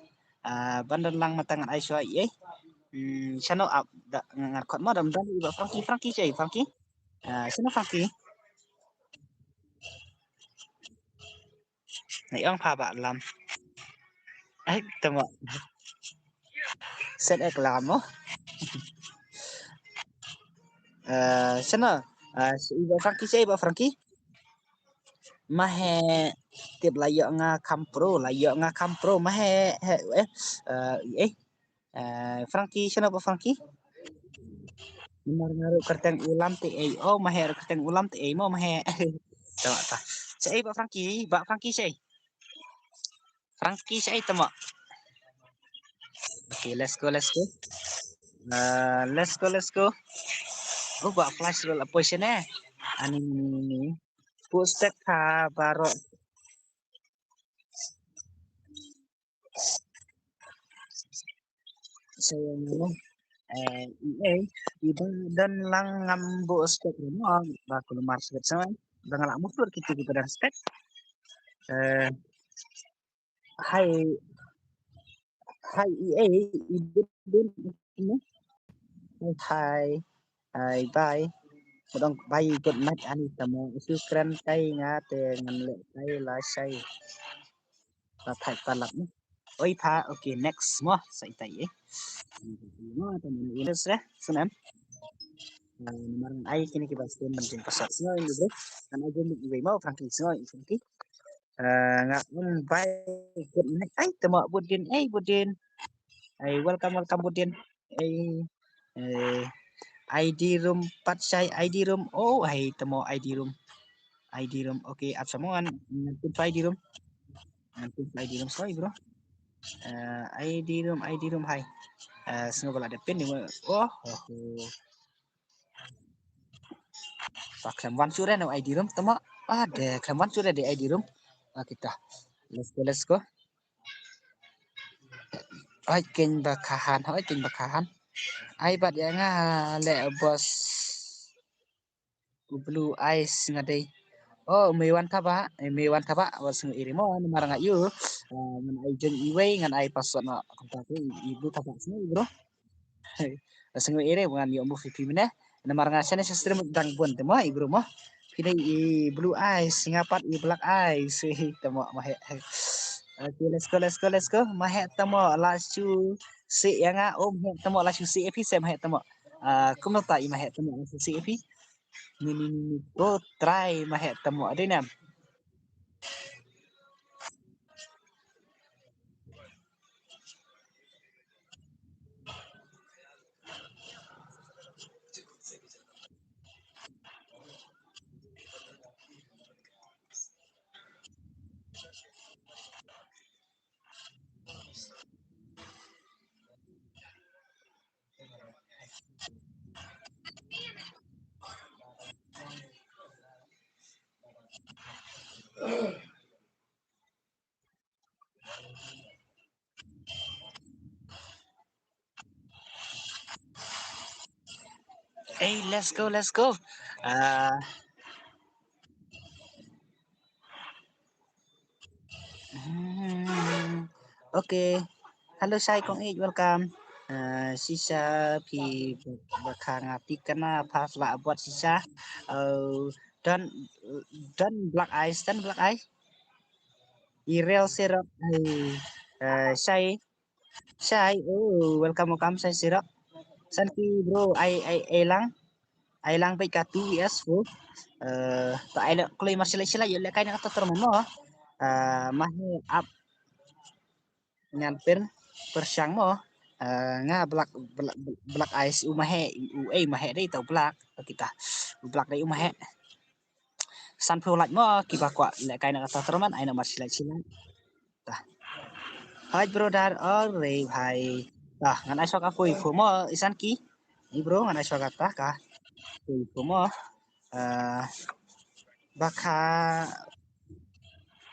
Ah, ban don lang mynta ngan ai shuwa ïa. Hmm, shano ap da ngan khot mo dam dam i Bah Frankie, Frankie shaei Frankie. Ah, shano Frankie? Nai ong pha ba lam. Ai tama. Set ek lam mo. Eh, shano? Eh, i Bah Frankie shaei Bah Frankie. Ma he tip la ïoh nga kham pro, la ïoh nga kham pro ma he, he eh, eh, eh, eh, Frankie shano Bah Frankie? Namar nga ruh kyrteng u lam te ei, oh ma he ruh kyrteng u lam te ei mo ma he. Tama ta. Shaei Bah Frankie, Bah Frankie shaei. Frankie shaei tama. Okay, let's go, let's go. Uh, let's go, let's go. Oh, ba flash roll apoy shane. Ani ni ni ni. Pu stek ha baroh. Sayang mo. Eh, i ei, i ba don lang ngam bu stek mo. Ba kulmar stek sama. Ba nga la mutur kita kita don stek. Eh, Hai, hai, i ei, i bud din, hai, hai, bye. Mut ong bye, good night ani tama. Shukran tai nga te ngan leh tai lashai. La thait palat ni. Oi pha, okay, next mo, sa itai eh. Mo tama ni inas re, sunan. Namar ngan ai kine ki ba stem ban jin pasat. Sngew ïa bro. Ngan ai jin iwei mo, Frankie, sngew ïa Frankie. Eh, nga un bai Budin. Ai tama Budin, ai Budin. Ai welcome, welcome Budin. Ai, eh, I D room pat shai I D room. Oh, ai tama I D room. I D room. Okay, ap samo an. Ngan pin I D room. Ngan pin I D room. Sorry bro. Eh, I D room, I D room hai. Eh, sngew ba la dep pin ni. Oh, oh, oh. Ba khlem wan shuh re na I D room tama. Ah, de khlem wan shuh re de I D room. Ah, kita. Let's go, let's go. Oi, ken ba khahan, oi, ken ba khahan. Ai bat ïa nga le boss. U Blue Eyes nga dei. Oh, me wan taba, eh, me wan taba, was ngu iri mo, namar nga yu. Ah, ngan ai join iwei, ngan ai password na kontak i, i Blue taba sini, bro. Sngew iri ngan ïoh move ïa phi mynne. Namar nga shane sha stream dang bun te mo i bro mo. Phi dei i Blue Eyes, nga pat i Black Eyes. Te mo ma he. Okay, let's go, let's go, let's go. Ma he te mo la shu si ïa nga, oh ma he te mo la shu si ïa phi se ma he te mo. Ah, kumno ta i ma he te mo la shu si ïa phi. Ni ni ni ni. Go try ma he te mo. Ade nam. Hey, let's go, let's go. Uh, hmm, okay. Hello, Shai Kong Age, welcome. Uh, shisha phi bakha nga phi kana pas la buat shisha. Uh, don don Black Eyes, don Black Eyes. I real sirok ai, eh, Shai. Shai, oh, welcome, welcome, Shai sirok. Sanki, bro, ai, ai, ai lang. Ai lang peit ka two years, bro. Eh, ta ai le kloi mar shilai shilai, ïoh le kai na ka totor mo. Eh, ma he ap ngan pyn pyrshang mo. Eh, nga Black, Black, Black Eyes u ma he, u ei ma he dei tau Black. Kita. U Black dei u ma he. Sanphew lait mo kiba kwah lehkai na kata tournament, ai na mar shilait shilait. Tah. Hai brother, alright hai. Tah, ngan ai shuwa ka pui phu mo isan ki. Ni bro, ngan ai shuwa kata ka pui phu mo. Ah, bakha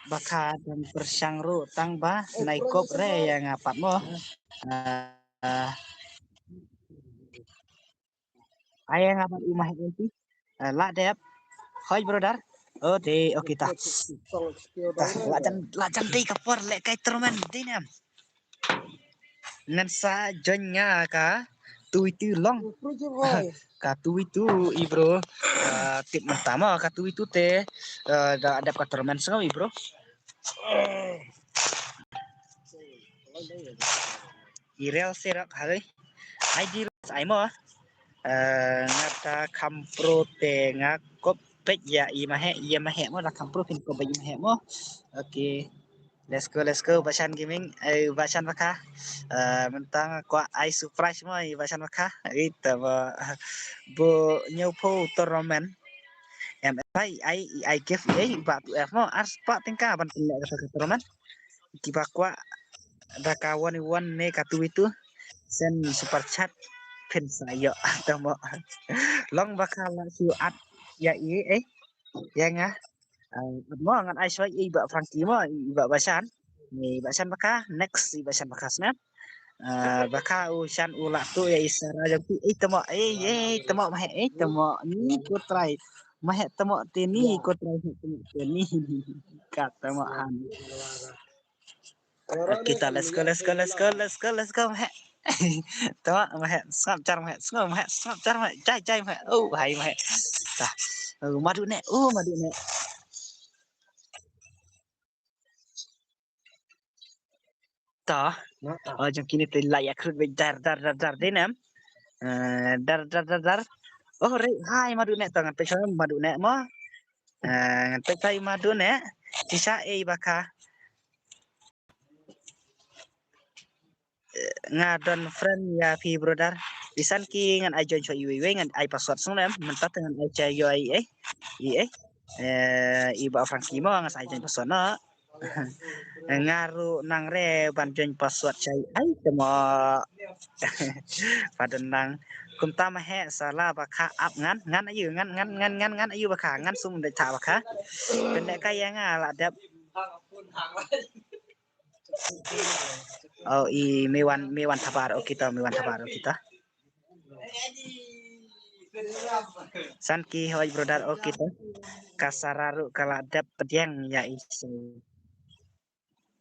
bakha dang pyrshang ruh tang ba nai kop re ïa nga pat mo. Ah, Ai nga ban u ma he enti. Eh, la dep. Hoi brother. Oh, dei, okay ta. Ta, la jan, la jan dei ka por lehkai tournament dei ne em. Ngan sa join nga ka tu itu long. Ka tu itu i bro. Ah, tip mynta mo ka tu itu te. Ah, da dep ka tournament sngewbha i bro. I real serak hari. Ai di ai mo. Eh, nga ta kham pro te nga kop peit ïa i Maheh, ïa Maheh mo, ta kham pro phin kop peit ïa Maheh mo. Okay. Let's go, let's go, Bashan Gaming. Eh, Bashan Baka. Eh, mynta nga kwah ai surprise mo, i Bashan Baka. Ita mo. Bu nyau po tournament. Em, ai, ai, ai gift, eh, ba tu F mo. Ar spah tyngka ban pynleh kata ka tournament. Kiba kwah da ka one one ne ka tu itu. Send super chat phin sa ïoh. Tamo. Long ba ka la shu add ïa i, eh. Ïa nga. Ah, mo ngan ai shuwa i Bah Frankie mo, i Bah Bashan. Ni Bah Shan Baka, next i Bah Shan Baka snap. Ah, Baka u Shan u la tu ïa i Sara jong tu. Eh, tamo, eh, eh, tamo, Maheh, eh, tamo. Ni ko try. Maheh tamo te ni ko try, Maheh tamo te ni. Ka tamo han. Okay ta, let's go, let's go, let's go, let's go, let's go, Maheh. Tamo, Maheh, sngap jar, Maheh, sngap, Maheh, sngap jar, Maheh, jai, jai, Maheh. Oh, hai, Maheh. Ta. Oh, madu ne, oh, madu ne. Ta. Oh, jong kine te la ïa khrut beit dar, dar, dar, dar, dei ne em. Eh, dar, dar, dar, dar. Oh, re, hai, madu ne, ta ngan peit sha madu ne mo. Eh, ngan peit sha madu ne. Shisha ei Baka. Eh, nga don friend ïa phi brother. Isan ki ngan ai join shuwa iwei iwei ngan ai password sung ne em. Mynta te ngan ai cha ïoh ai eh. I eh. Eh, i Bah Frankie mo ngan sa ai join password no. Nga ruh nang re ban join password shai ai temo. Padan nang kumta Maheh sala Baka ap ngan ngan ayu ngan ngan ngan ngan ngan ayu Baka ngan sum de tha Baka. Pynlehkai ïa nga la dep. Oh, i Mewan, Mewan Thabar, oh kita, Mewan Thabar, oh kita. San ki hoi brother, oh kita. Ka Sara ruh ka la dep pdiang ïa i.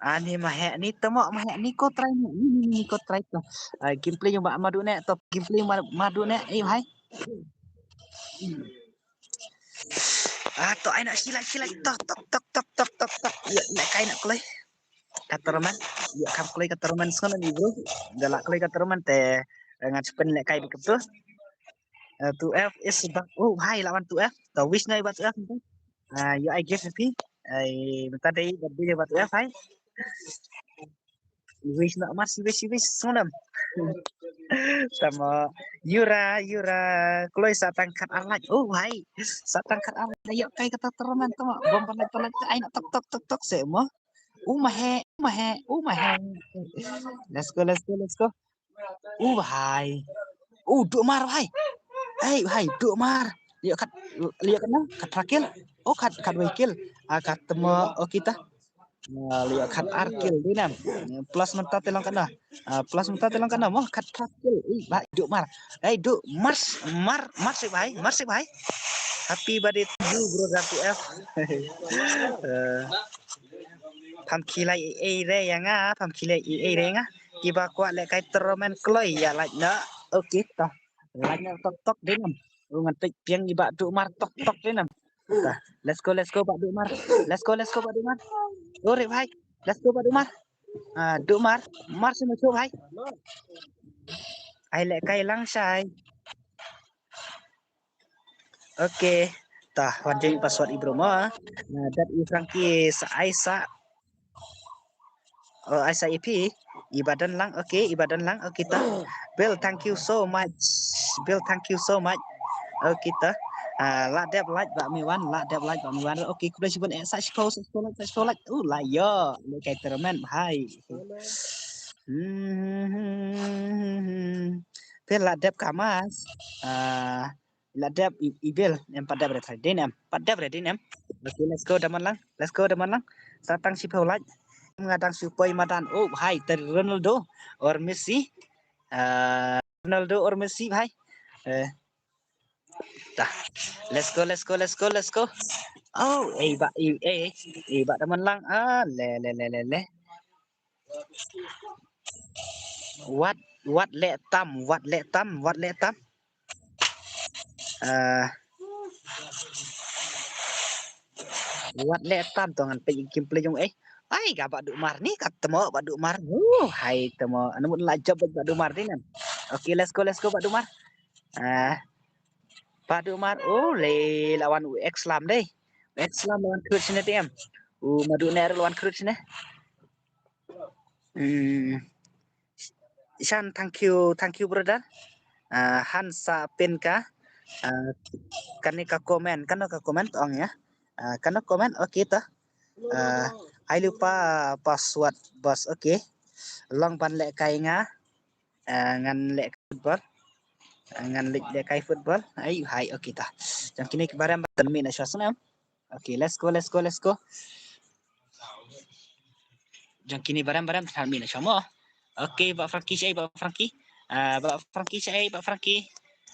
Ani Maheh ni temo Maheh ni ko try ni ni ni ko try to. Ah, gameplay ïa ba madu ne to gameplay ïa madu ne eh hai. Ah, to ai na silai silai to tok tok tok tok tok tok. Ïa lehkai na kloi. Ka tournament ïa kam kloi ka tournament sngewbha ni bro. Da la kloi ka tournament te ngan spin lehkai di keptu. Eh, two F is back. Oh hai lawan two F. To wish na ba two F. Ah, ïa ai gift phi. Ai mynta dei ba dei ba two F hai. Wish na mas wish wish sonam. Tamo yura yura kloi sa tang khat arlaj. Oh hai. Sa tang khat arlaj ïa kai kata tournament tamo. Bom panai panai ai na tok tok tok tok se mo. U Maheh, u Maheh, u Maheh. Let's go, let's go, let's go. U Bahai. U Duk Mar Bahai. Hey Bahai, Duk Mar. Lihat kat, lihat kat na, kat trakil. Oh kat, kat wekil. Ah kat temo, oh kita. Ah, lihat kat arkil dinam. Plus mynta te long kat na. Ah, plus mynta te long kat na mo kat trakil. Ih, Bah Duk Mar. Hey Duk, Mars, Mar, Mars Bahai, Mars Bahai. Happy birthday to you, bro, Ratu F. Eh, pham khilai ei ei re ïa nga, pham khilai ei ei re nga. Kiba kwah lehkai tournament kloi ïa like na. Okay, to. Like na tok tok dinam. U ngan peit piang i Bah Duk Mar tok tok dinam. Ta. Let's go, let's go, Bah Duk Mar. Let's go, let's go, Bah Duk Mar. Ore bhai. Let's go, Bah Duk Mar. Ah, Duk Mar. Mar sima cho bhai. Ai lehkai lang shai. Okay. Ta, wan jeng password i bro mo. Ah, dat i Frankie sa ai sa. Oh, ai sa i phi. Iba don lang. Okay, iba don lang. Okay ta. Bill, thank you so much. Bill, thank you so much. Okay ta. Ah, la dep like ba mi wan, la dep like ba mi wan. Okay, khublei shibun eh sa shiphew, sa shiphew like, sa shiphew like. Uh, la ïoh. Lehkai tournament bhai. Hmm. Phi la dep ka mas. Ah, la dep i, i Bill em pat dep re thai din em. Pat dep re din em. Okay, let's go da man lang. Let's go da man lang. Sa tang shiphew like. Nga dang shu poi madan. Oh, bhai, te Ronaldo or Messi. Ah, Ronaldo or Messi, bhai. Eh. Ta. Let's go, let's go, let's go, let's go. Oh, eh, ba, eh, eh, eh, ba da man lang. Ah, le, le, le, le, le. Wat, wat le tam, wat le tam, wat le tam. Ah. Wat le tam to ngan peit ïa ki gameplay jong eh. Ai, ka Bah Dukmar ni, ka temo Bah Dukmar. Uh, hai temo. Anu mut la jop Bah Dukmar ni nan. Okay, let's go, let's go Bah Dukmar. Ah. Bah Dukmar, oh, le la wan u X lam dei. X lam la wan crush ne tem. U Madu ne la wan crush ne. Hmm. Shan, thank you, thank you brother. Ah, han sa pin ka. Ah, kane ka comment, kano ka comment ong ïa. Ah, kano comment, okay ta. Ah, ai lypa password boss, okay. Long ban leh kai nga. Ah, ngan leh football. Ah, ngan leh, leh kai football. Ai, hai, okay ta. Jong kine ki barem ba tan mi na shwa snam. Okay, let's go, let's go, let's go. Jong kine barem, barem tan mi na shwa mo. Okay, Bah Frankie, shaei Bah Frankie. Ah, Bah Frankie, shaei Bah Frankie.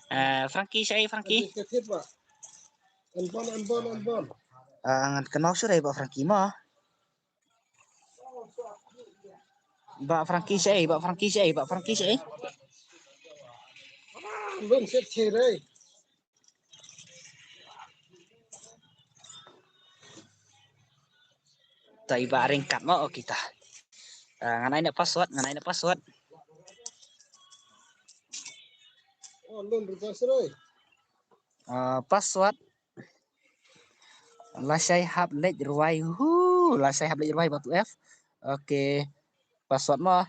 Ah, Frankie, shaei Frankie. Anbon, anbon, anbon. Ah, ngan kynmaw shuh ïa Bah Frankie mo. Bah Frankie shaei, Bah Frankie shaei, Bah Frankie shaei. Anbon, sep che rei. Ta i Bah Ryngkat mo, okay ta. Ah, ngan ai ne password, ngan ai ne password. Oh, lun request rei. Ah, password. Lashai hap leit rwai. Hu, lashai hap leit rwai Bah Tuh F. Okay. Password mo.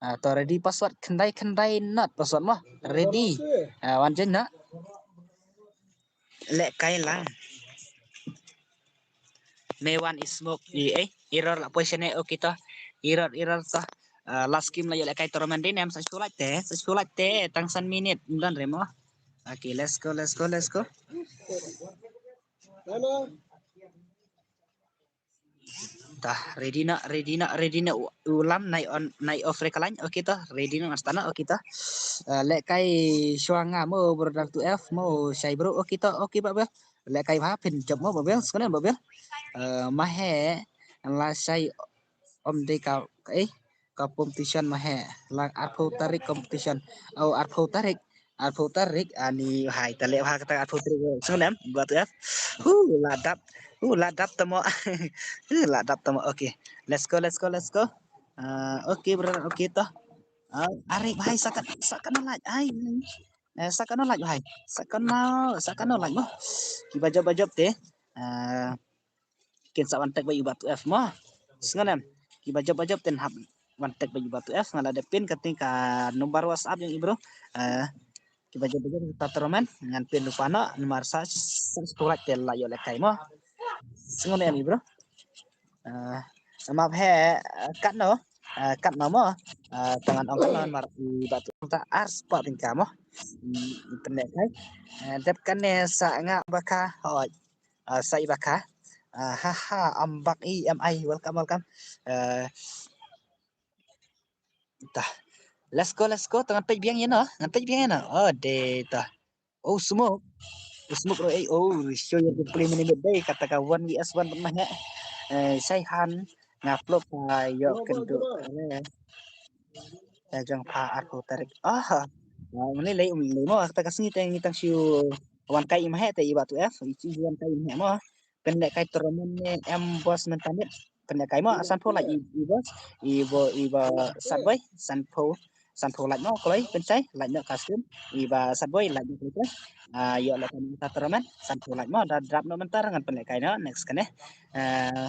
Ah, to ready password khyndai khyndai not password mo. Ready. Ah, wan join na. Leh kai lang. Me wan i smoke i, eh, error la poi shane, okay to. Error, error to. Ah, last game la ïoh leh kai tournament dei nem, sa shu lait te, sa shu lait te, tang san minit, don re mo. Okay, let's go, let's go, let's go. Ta, ready na, ready na, ready na, u-, ulam nai on, nai off re ka line, okay to, ready na, ngan start na, okay to. Ah, leh kai shuwa nga mo, brother Tuh F mo, shai bro, okay to, okay Bah Bel. Leh kai bha phin jop mo Bah Bel, skone Bah Bel. Ah, ma he, lashai om dei ka, ka, eh, ka competition ma he, la arphew tarik competition. Oh, arphew tarik, arphew tarik, ani hai ta leh bha kata arphew tarik. Skone em, Bah Tuh F. Hu, la dap, hu, la dap tamo. Hu, la dap tamo. Okay, let's go, let's go, let's go. Ah, okay brother, okay to. Ah, are bhai, sa kan, sa kan lait, ai. Eh, sa kan lait bhai. Sa kan, sa kan lait mo. Kiba jop, ba jop te. Ah, kin sa wan tag bad i Bah Tuh F mo. Skone em. Kiba jop, ba jop ten hap wan tag bad i Bah Tuh F, nga la dep pin kata ka number WhatsApp jong i bro. Ah, kiba jop, ba jop kata tournament ngan pin lypa noh, namar sa, sa shu lait te la ïoh leh kai mo. Skone em i bro. Ah, map he, ah, katno, ah, katno mo. Ah, tang ngan ong katno namar i Bah Tuh ta ar spah tyngka mo. Hmm, pynleh kai. Ah, dep kane sa nga ba ka hoi. Ah, sa i ba ka. Ah, ha ha, am bak i, am ai, welcome, welcome. Ah, ta. Let's go, let's go. Tang ngan peit biang ïa no, ngan peit biang ïa no. Oh, de ta. Oh, smoke. Oh, smoke ro, eh, oh, show your gameplay mini mid dei, kata ka one V S one ban ma he. Eh, shai han, nga plop ka ïoh kynduh. Eh, jong pha arphew tarik. Ah, ha. Ah, mane lei, um, lei mo, kata ka sngi te ngi tang shu wan kai i ma he te i Bah Tuh F, i chi wan kai i ma he mo. Pynleh kai tournament ne em boss mynta miet. Pynleh kai mo, sanphew lait i, i boss, i bo, i ba Satboi, sanphew, sanphew lait mo, kloi, pynshai, lait noh custom, i ba Satboi, lait noh kloi. Ah, ïoh leh kai tournament, sanphew lait mo, da drop noh mynta ngan pynleh kai noh, next kane. Ah,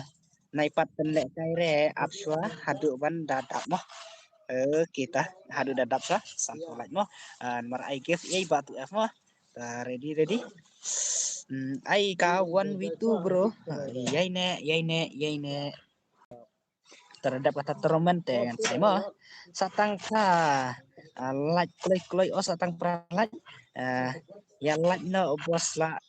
nai pat pynleh kai re, ap shuwa, haduh ban da dap mo. Okay ta, haduh da dap shuwa, sanphew lait mo. Ah, namar ai gift, ei Bah Tuh F mo. Ta, ready, ready. Hmm, ai ka one v two bro. Ïai ne, ïai ne, ïai ne. Terhadap kata tournament te ngan kai mo. Sa tang ka, ah, lait kloi kloi o sa tang pra lait. Ah, ïa lait noh boss la.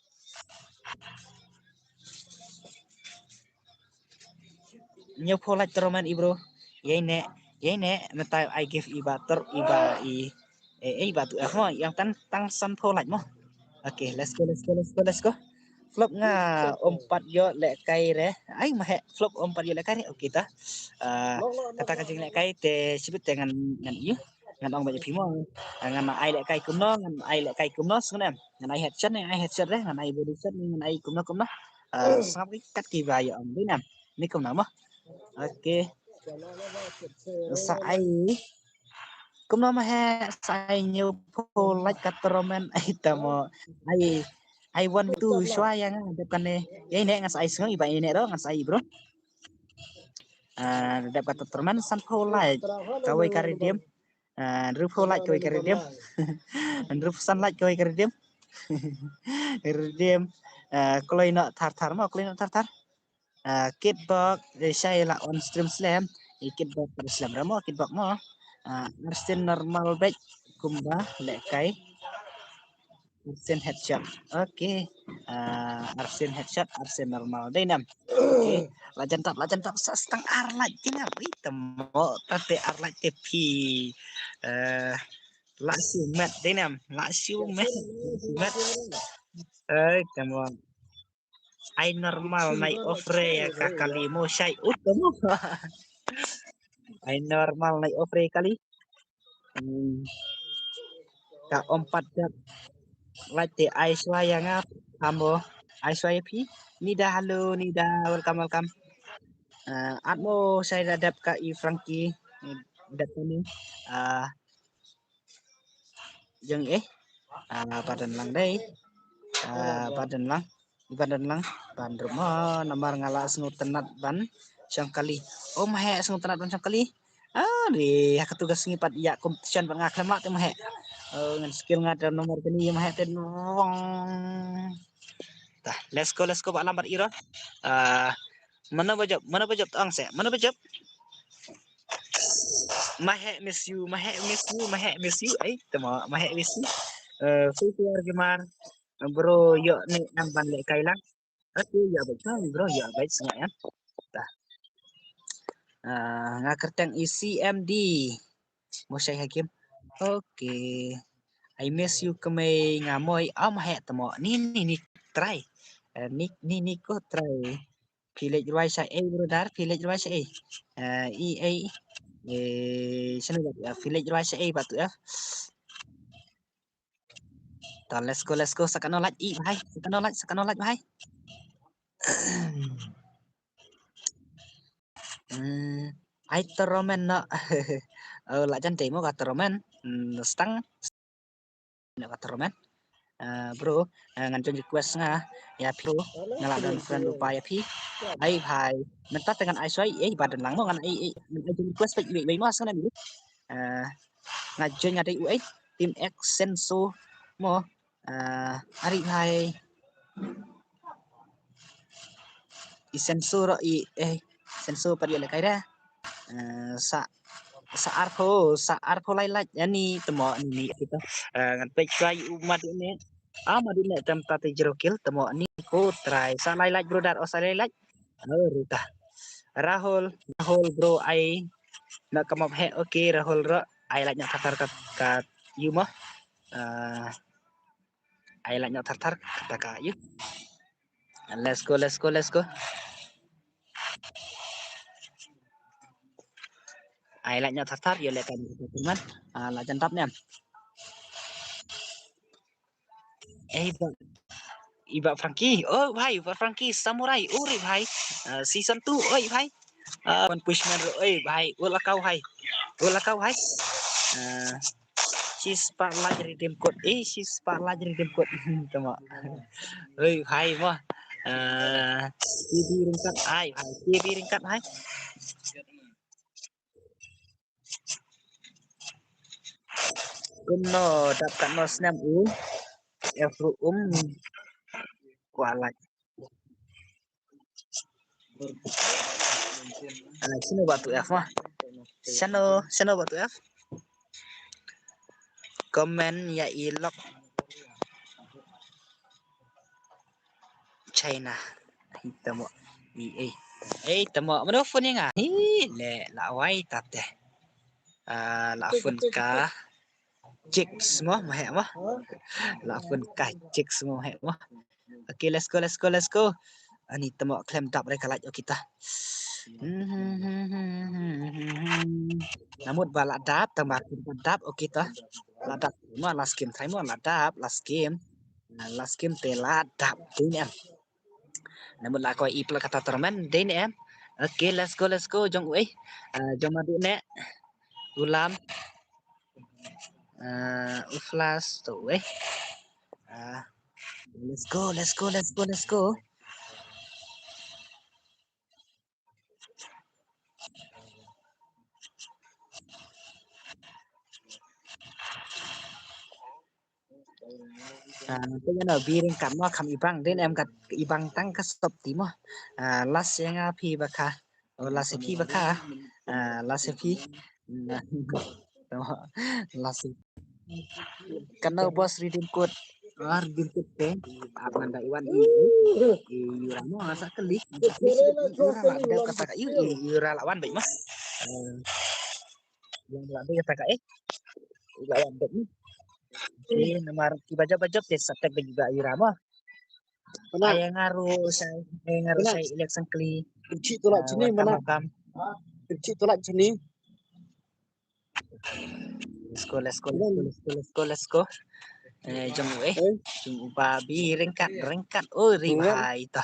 Hynñiewphew lait tournament i bro. Ïai ne, ïai ne, mynta ai gift i ba ter, i ba i, eh, eh, i Bah Tuh F mo, ïa tang, tang sanphew lait mo. Okay, let's go, let's go, let's go, let's go. Flop nga ym pat ïoh lehkai re. Ai ma heh, flop ym pat ïoh lehkai re. Okay ta. Ah, kata ka jinglehkai te shibit te ngan, ngan ïoh. Ngan ong ba ïa phi mo. Ah, ngan ai lehkai kumno, ngan ai lehkai kumno, sngewbha. Ngan ai headshot ne, ai headshot re, ngan ai body shot ne, ngan ai kumno kumno. Ah, sngap ki kat ki ba ïa ong dei nam. Ni kumno mo. Okay. Sa ai kumno ma heh, sa ai hynñiewphew like ka tournament, ai tamo. Ai, ai one two shuwa ïa nga dep kane. Ïa ine ngan sa ai sngew, iba ine ruh ngan sa ai bro. Ah, dep ka tournament sanphew like kawei ka redeem. Ah, hynriewphew like kawei ka redeem. Hynriewphew san like kawei ka redeem. Redeem. Ah, kloi noh thar thar mo, kloi noh thar thar. Ah, Kitbok, eh, shai la on stream slem. Eh, Kitbok pada slem ra mo, Kitbok mo. Ah, Arsene normal bek kumba lehkai. Arsene headshot. Okay. Ah, Arsene headshot, Arsene normal dei nam. Okay. La jan tap, la jan tap sa stang ar like dei nam. Ui, tamo ta te ar like te phi. Eh, la shu met dei nam. La shu met. Met. Ai, tamo. Ai normal nai ofre ka kali mo shai ut mo. Ai normal nai ofre kali. Hmm. Ka ym pat dep. Like te ai shuwa ïa nga amo. Ai shuwa ïa phi. Nida, hello Nida, welcome welcome. Ah, at mo shai da dep ka i Frankie. Dep ka ni. Ah, jong eh. Ah, ba don lang dei. Ah, ba don lang. Ba don lang. Ban ruh mo namar nga la sngewtynnat ban shong kali. Oh ma heh, sngewtynnat ban shong kali. Ah, dei ha katu ka sngi pat ïa competition bad nga khlem lah te ma heh. Oh, ngan skill nga da namar kane ïa ma heh te. Tah, let's go, let's go, ba lam bad iro. Ah, mano ba jop, mano ba jop tang se, mano ba jop. Ma heh miss you, ma heh miss you, ma heh miss you. Ai, tamo, ma heh miss you. Eh, Free Fire Gamer. Bro, ïoh ne em ban lehkai lang. Okay, ïa bait, bro, ïa bait sngewbha em. Tah. Ah, nga kyrteng i C M D. Mo shai hakim. Okay. I miss you kmai nga moi. Am heh tamo. Ni, ni, ni try. Eh, ni, ni, ni ko try. Phi leit rwai sha ei brother, phi leit rwai sha ei. Eh, i ei. Eh, shano ba tu F, phi leit rwai sha ei ba tu F. Ta, let's go, let's go. Sa kano lait i bhai, sa kano lait, sa kano lait bhai. Hmm, ai tournament no. Oh, la jan demo ka tournament. Hmm, stang. No ka tournament. Ah, bro, ah, ngan join request nga ïa phi, nga la don friend lypa ïa phi. Ai bhai, mynta te ngan ai shuwa, eh, ba don lang mo ngan ai, eh, ngan ai join request peit, wei, wei mo sa ngan ai. Ah, nga join nga dei u, eh, Team X Senso mo. Ah, ari bhai. I Senso ro i, eh, Senso pat ïoh lehkai da. Eh, sa, sa arphew, sa arphew lai lait, ani tamo ni, ni kita. Eh, ngan peit kai u madu ne. Ah, madu ne tam ta te zero kill, tamo ni ko try. Sa lai lait brother, oh sa lai lait. Oh, ruta. Rahul, Rahul bro, ai na kamap he, okay, Rahul ro, ai lait na thatar kat, kat yu mo. Eh, ai lait na thatar kat ka yu. Let's go, let's go, let's go. Ai lait na thatar, ïoh lehkai na thatar man. Ah, la jan tap ne. Eh, ba, i ba Frankie. Oh, bhai, ba Frankie Samurai. Oh, re, bhai. Ah, season two, oi, bhai. Ah, One Punch Man, oi, bhai. Oh, lakau, bhai. Oh, lakau, bhai. Ah, shi spah lait redeem code. Eh, shi spah lait redeem code. Tama. Oi, bhai, mo. Ah, T V ringkat, ai, bhai. T V ringkat, bhai. Kumno dap katno snem u F ruh um kwah lait. Ah, shano ba tu F ma? Shano, shano ba tu F? Comment ïa i lok. China. Ei tamo. Ei, ei. Ei tamo. Mano phone ïa nga? Hi, le la wai tate. Ah, la phone ka chicks mo, ma he mo. La phone ka chicks mo, he mo. Okay, let's go, let's go, let's go. Ani tamo khlem dap re ka light, okay ta. Namut ba la dap, tang ba khlem dap, okay ta. La dap mo, last game try mo, la dap, last game. Ah, last game te la dap, dei ne em. Namut la ko i pla kata tournament, dei ne em. Okay, let's go, let's go, jong u eh. Ah, jong ma du ne. U Lam. Ah, u Flash to u eh. Ah, let's go, let's go, let's go, let's go. Ah, te ïa no, bi ryngkat mo, kham i bang, dei ne em, kat i bang tang ka sop ti mo. Ah, last ïa nga phi ba kha. Oh, last ïa phi ba kha. Ah, last ïa phi. Last ïa. Kano boss redeem code? Ah, redeem code te. Ap ngan da i wan i. I ura mo, sa kali. Ura la dei kata ka i, i ura la wan bait mo. Ah, wan la dei kata ka eh. Ura la wan bait mo. Eh, namar ki ba jop ba jop te sa tek da i ura mo. Mana? Ai nga ru sai, ai nga ru sai election kli. Kyrchi tu la chini mana? Kam. Kyrchi tu la chini. Let's go, let's go, let's go, let's go, let's go, let's go. Eh, jong u eh. Jong u ba bi ryngkat, ryngkat. Oh, ri bhai ta.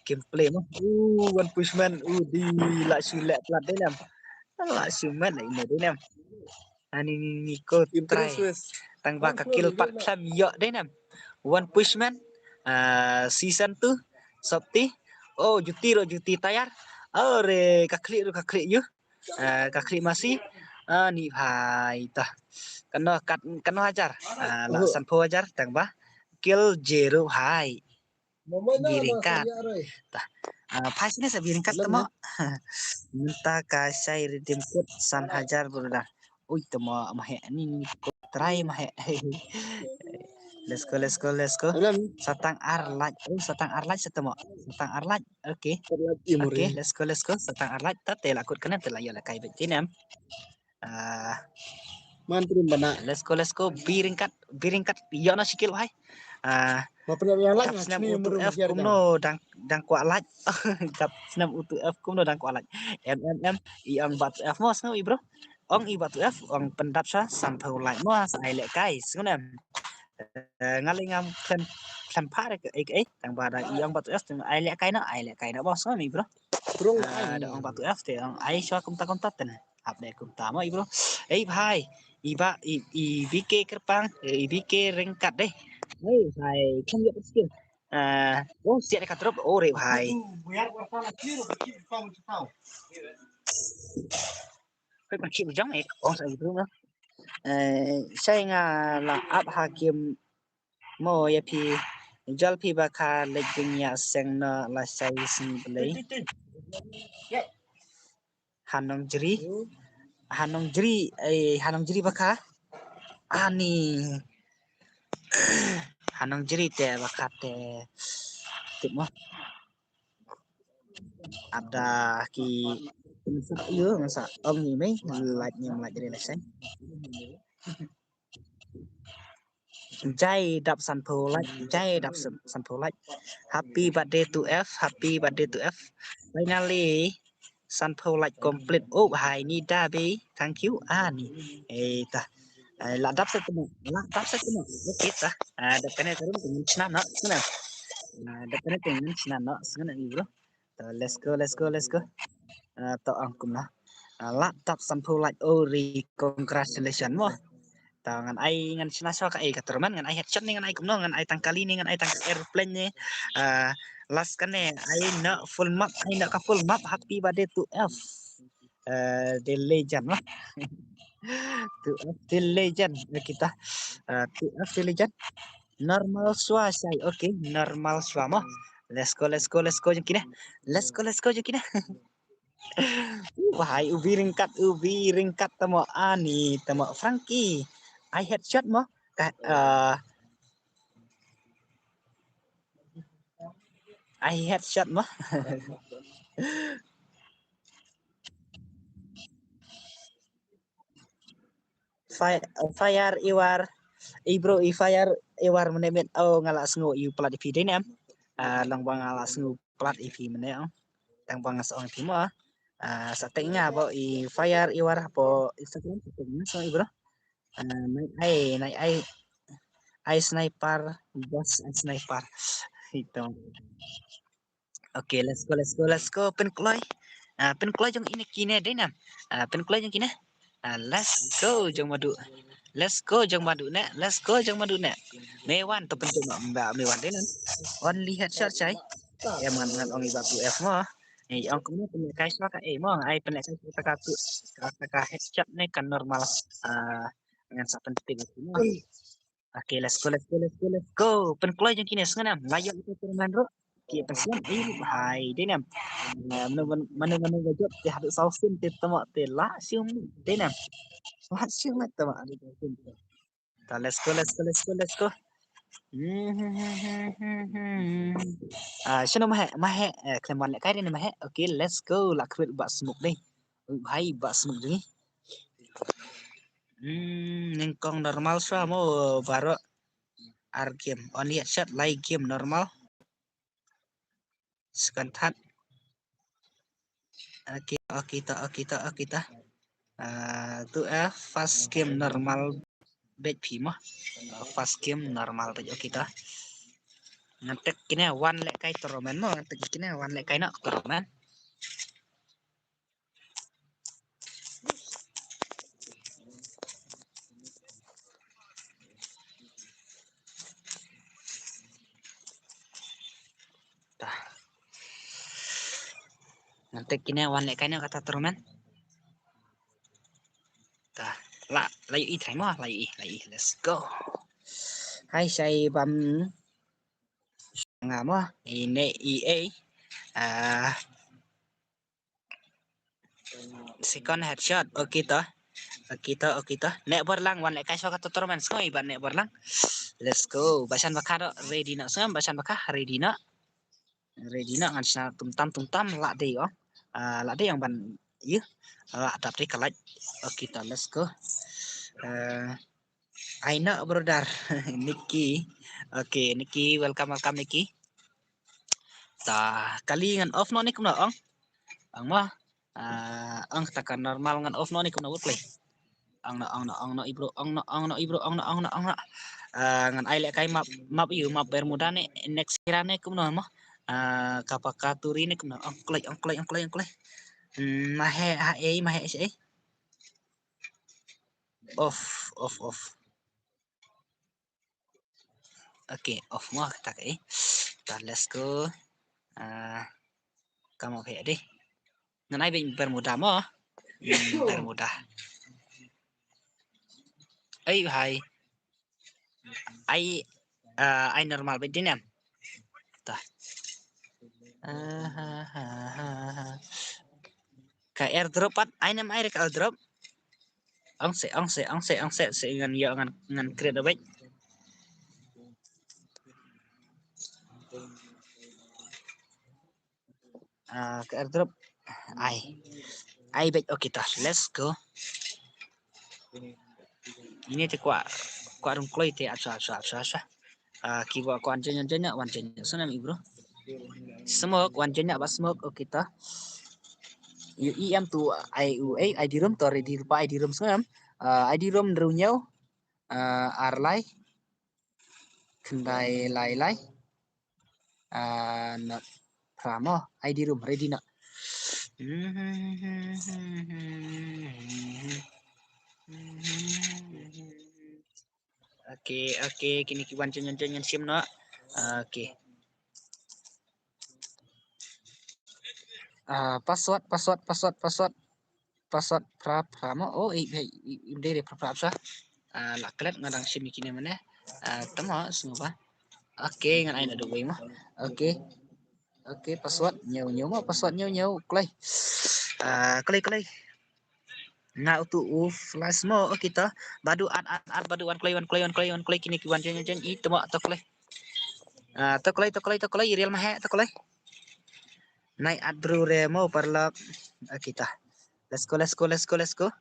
Gameplay mo. Uh, one push man. Uh, di la shu leh plat dei nam. La shu man la ine dei nam. Ani ni ni ko try. Tang ba ka kill pat khlem ïoh dei nam. One push man. Ah, season two. Sopti. Oh, juti ro juti tayar. Oh, re ka khlieh ro ka khlieh ïu. Ah, ka khlieh masi. Ah, ni bhai ta. Kano kat, kano hajar. Ah, la sanphew hajar tang ba. Kill zero bhai. Bi ryngkat. Ta. Ah, phai sini sa bi ryngkat tamo. Mynta ka shai redeem code san hajar brother. Ui tamo ma heh ni ni ko try ma heh. Let's go, let's go, let's go. Satang ar light. Oh, satang ar light sa tamo. Satang ar light. Okay. Okay, let's go, let's go. Satang ar light. Ta te la kut kane te la ïoh la kai beit tinem. Ah, man trim bana. Let's go, let's go. Bi ryngkat, bi ryngkat. Ïoh na shi kill bhai. Ah, ma pynïap ïa light na sni muru F kumno dang dang kwah light. Dap snam u tu F kumno dang kwah light. M M M i ong ba tu F mo snam i bro. Ong i ba tu F ong pyndap sa sanphew light mo sa ai leh kai snam. Eh, nga leh ngam khlem khlem pha re ke eh tang ba da i ong ba tu F tang ai leh kai na ai leh kai na mo snam i bro. Bro ai da ong ba tu F te ong ai sha kumta kumta ten. Ap deh kumta mo i bro. Ei bhai. I ba i, i B K kyrpang, i B K ryngkat deh. Ei bhai, khlem ïoh skill. Ah, oh, siat ka drop, oh re bhai. Koi pa chip jong ek, oh sa i bro. Eh, sai nga la ap ha game mo ïa phi. Jal phi ba kha lek ding ïa seng no la sai sni blei. Hanong jri. Hanong jri, eh, hanong jri ba kha. Ani. Hanong jri te ba kha te. Tip mo. Ada ki. Yo, masa om ni mei, like ni, like jri la sai. Jai dap sanphew like, jai dap san-, sanphew like. Happy birthday to F, happy birthday to F. Finally, sanphew like complete. Oh, hai ni da be. Thank you. Ah, ni. Eh, ta. Eh, la dap sa temo, la dap sa temo. Okay, ta. Ah, dap kane turun dengan senam nak, senam. Ah, dap kane dengan senam nak, senam ni bro. To, let's go, let's go, let's go. Ah, to ang kumna. Ah, la dap sanphew like, oh, re, congratulations mo. To ngan ai ngan shna shuwa ka ai ka tournament ngan ai headshot ne ngan ai kumno ngan ai tang kali ne nhan ai tang aeroplane ne. Ah, last kane ai na full map ai na ka full map happy birthday to F. Eh, the legend lah. To F the legend kita. Eh, to F the legend. Normal shuwa sai. Okay, normal shuwa mo. Let's go, let's go, let's go jong kine. Let's go, let's go jong kine. Wahai ubi ryngkat, ubi ryngkat tamo ani tamo Frankie. Ai headshot mo. Ka, eh, ai headshot mo. Fire, fire iwar. I bro, i fire iwar mene met. Oh, nga la sngew i plat i phi dei nem. Ah, long ba nga la sngew plat ïa phi mynne ong. Tang ba nga sa ong ïa phi mo. Ah, sa tag nga ba i Fire i War hapoh Instagram, sa tag nga sa i bro. Ah, nai ai, nai ai, ai sniper, bos ai sniper. Ito. Okay, let's go, let's go, let's go. Pynkloi. Ah, pynkloi jong ine kine dei nam. Ah, pynkloi jong kine. Ah, let's go jong madu. Let's go jong madu ne. Let's go jong madu ne. Me wan to pynkloi ba me wan dei nam. Only headshot shai. Ya man ngan ong iba tu F mo. Eh, ong kumno pynlehkai shuwa ka eh mo. Ai pynlehkai shuwa ka tu. Ka ka headshot ne kan normal. Ah, ngan sa pyntik mo. Okay, let's go, let's go, let's go, let's go. Pynkloi jong kine sngew nam. La ïoh ito tournament ruh. Ki pynslem. Eh, hai, dei nam. Mano mano mano mano ba jop te haduh saw sim te tama te la sium dei nam. La sium tama. Ta, let's go, let's go, let's go, let's go. Ah, shano mahe, mahe, eh, khlem wan lehkai dei nam mahe. Okay, let's go. La khrwit ba smoke dei. Hai ba smoke dei. Hmm, nyngkong normal shuwa mo baroh. Ar game. Only headshot, lai game normal. Second third. Okay, okay ta, okay ta, okay ta. Ah, tu eh first game normal beit phi mo. Ah, first game normal beit, okay ta. Ngan tag kine wan lehkai tournament mo, ngan tag kine wan lehkai na tournament. Ta. Ngan tag kine wan lehkai na kata tournament. Ta. La, la ïohi trai mo, la ïohi, la ïohi. Let's go. Hai shai bam. Nga mo, ine i ei. Ah, second headshot. Okay to. Okay to, okay to. Neh bor lang, wan lehkai shuwa ka tournament sngew i ban neh bor lang. Let's go. Ba shan ba kha do, ready noh sngew, ba shan ba kha, ready noh. Ready noh, ngan shna tum tam tum tam, la dei ong. Ah, la dei ong ban ïa. La dap dei ka light. Okay to, let's go. Ah, I know, brother. Nikki. Okay, Nikki, welcome, welcome, Nikki. Ta, kali ngan off noh ne kumno ong. Ong mo. Ah, ong ta ka normal ngan off noh ne kumno wut play. Ong noh, ong noh, ong noh, i bro, ong noh, ong noh, i bro, ong noh, ong noh, ong noh. Ah, ngan ai lehkai map, map ïa u, map Bermuda ne, next era ne kumno mo. Ah, kapa ka turi ne kumno, ong kloi, ong kloi, ong kloi, ong kloi. Hmm, mahe, ha, eh, mahe, eh, eh. Off, off, off. Okay, off mo kata ka eh. Ta, let's go. Ah, come up here deh. Ngan ai beit Bermuda mo. Hmm, Bermuda. Ai, hai. Ai, ah, ai normal beit dei nam. Ta. Ah, ha, ha, ha, ha. Ka airdrop pat, ai nam ai re ka airdrop. Ong se, ong se, ong se, ong se, se ngan ïoh ngan, ngan create beit. Ah, ka airdrop. Ai. Ai beit, okay ta. Let's go. Ine te kwah, kwah rung kloi te, acha, acha, acha, acha. Ah, ki ba kwah wan join, join, wan join. Sngew nam i bro. Smoke, wan join ba smoke, okay ta. Ïa i em tu ai u, eh, I D room to ready ruh ba I D room sngew nam. Ah, I D room hynriew hynñiew. Ah, ar lai. Khyndai lai lai. Ah, not phra mo. I D room ready noh. Okay, okay, kine ki wan join, join, join, join sim noh. Okay. Ah, password, password, password, password. Password phra phra mo. Oh, eh, eh, eh, im dei re phra phra sa. Ah, la klet nga dang sim ïa kine mynne. Ah, tang mo, sngew ba. Okay, ngan ai na duwai mo. Okay. Okay, password hynñiew hynñiew mo, password hynñiew hynñiew. Kloi. Ah, kloi, kloi. Nga utu u flash mo, okay to. Badu at, at, at, badu wan kloi, wan kloi, wan kloi, wan kloi, kine ki wan join, join, join, i tang mo, to kloi. Ah, to kloi, to kloi, to kloi, i real mahe, to kloi. Nai at bru re mo paralok. Okay ta. Let's go, let's go, let's go, let's go.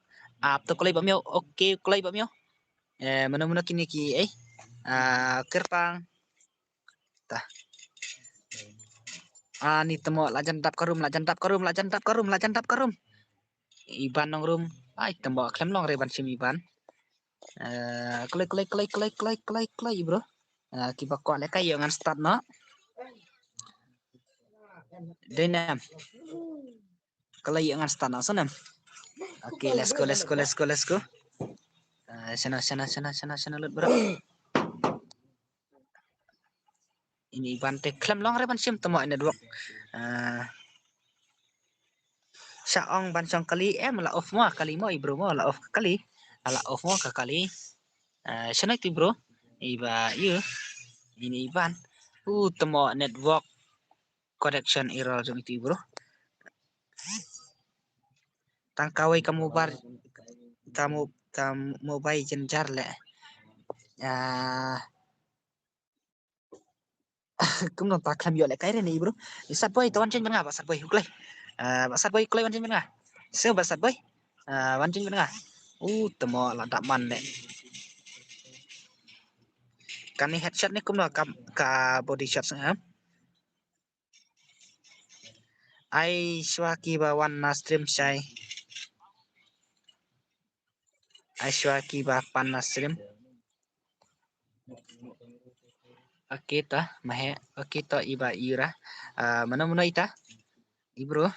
Ap to kloi ba miaw. Okay, kloi ba miaw. Eh, mano mano kine ki, eh. Ah, kyrpang. Ta. Ani tamo la jan dap ka room, la jan dap ka room, la jan dap ka room, la jan dap ka room. Iban nong room. Ai tamo khlem long re ban shim Iban. Eh, kloi, kloi, kloi, kloi, kloi, kloi, kloi, bro. Eh, kiba kwah lehkai ïoh ngan start noh. Dei ne em. Kloi ïoh ngan start noh, sngewbha. Okay, let's go, let's go, let's go, let's go. Eh, shano, shano, shano, shano, shano lut, bro. Ine Iban te khlem long re ban shim tamo network. Eh, sha ong ban shong kali em, la off mo kali mo, i bro mo, la off ka kali. La off mo ka kali. Eh, shano iti bro? Iba ïu. Ine Iban. U tamo network connection error jong iti bro. Tang kawei ka mobile, ka mo-, ka mobile jynjar leh. Ah, kumno ta khlem ïoh lehkai re ne i bro. I Satboy, to wan jin ban nga, Bah Satboy, u kloi. Ah, Bah Satboy, kloi wan jin ban nga. Sngewbha Bah Satboy. Ah, wan jin ban nga. U tamo la dap man leh. Kane headshot ne kumno ka, ka body shot sngewbha. Ai shuwa kiba wan na stream shai. Ai shuwa kiba pan na stream. Okay to, mahe, okay to iba ira. Ah, mano mano ita? I bro.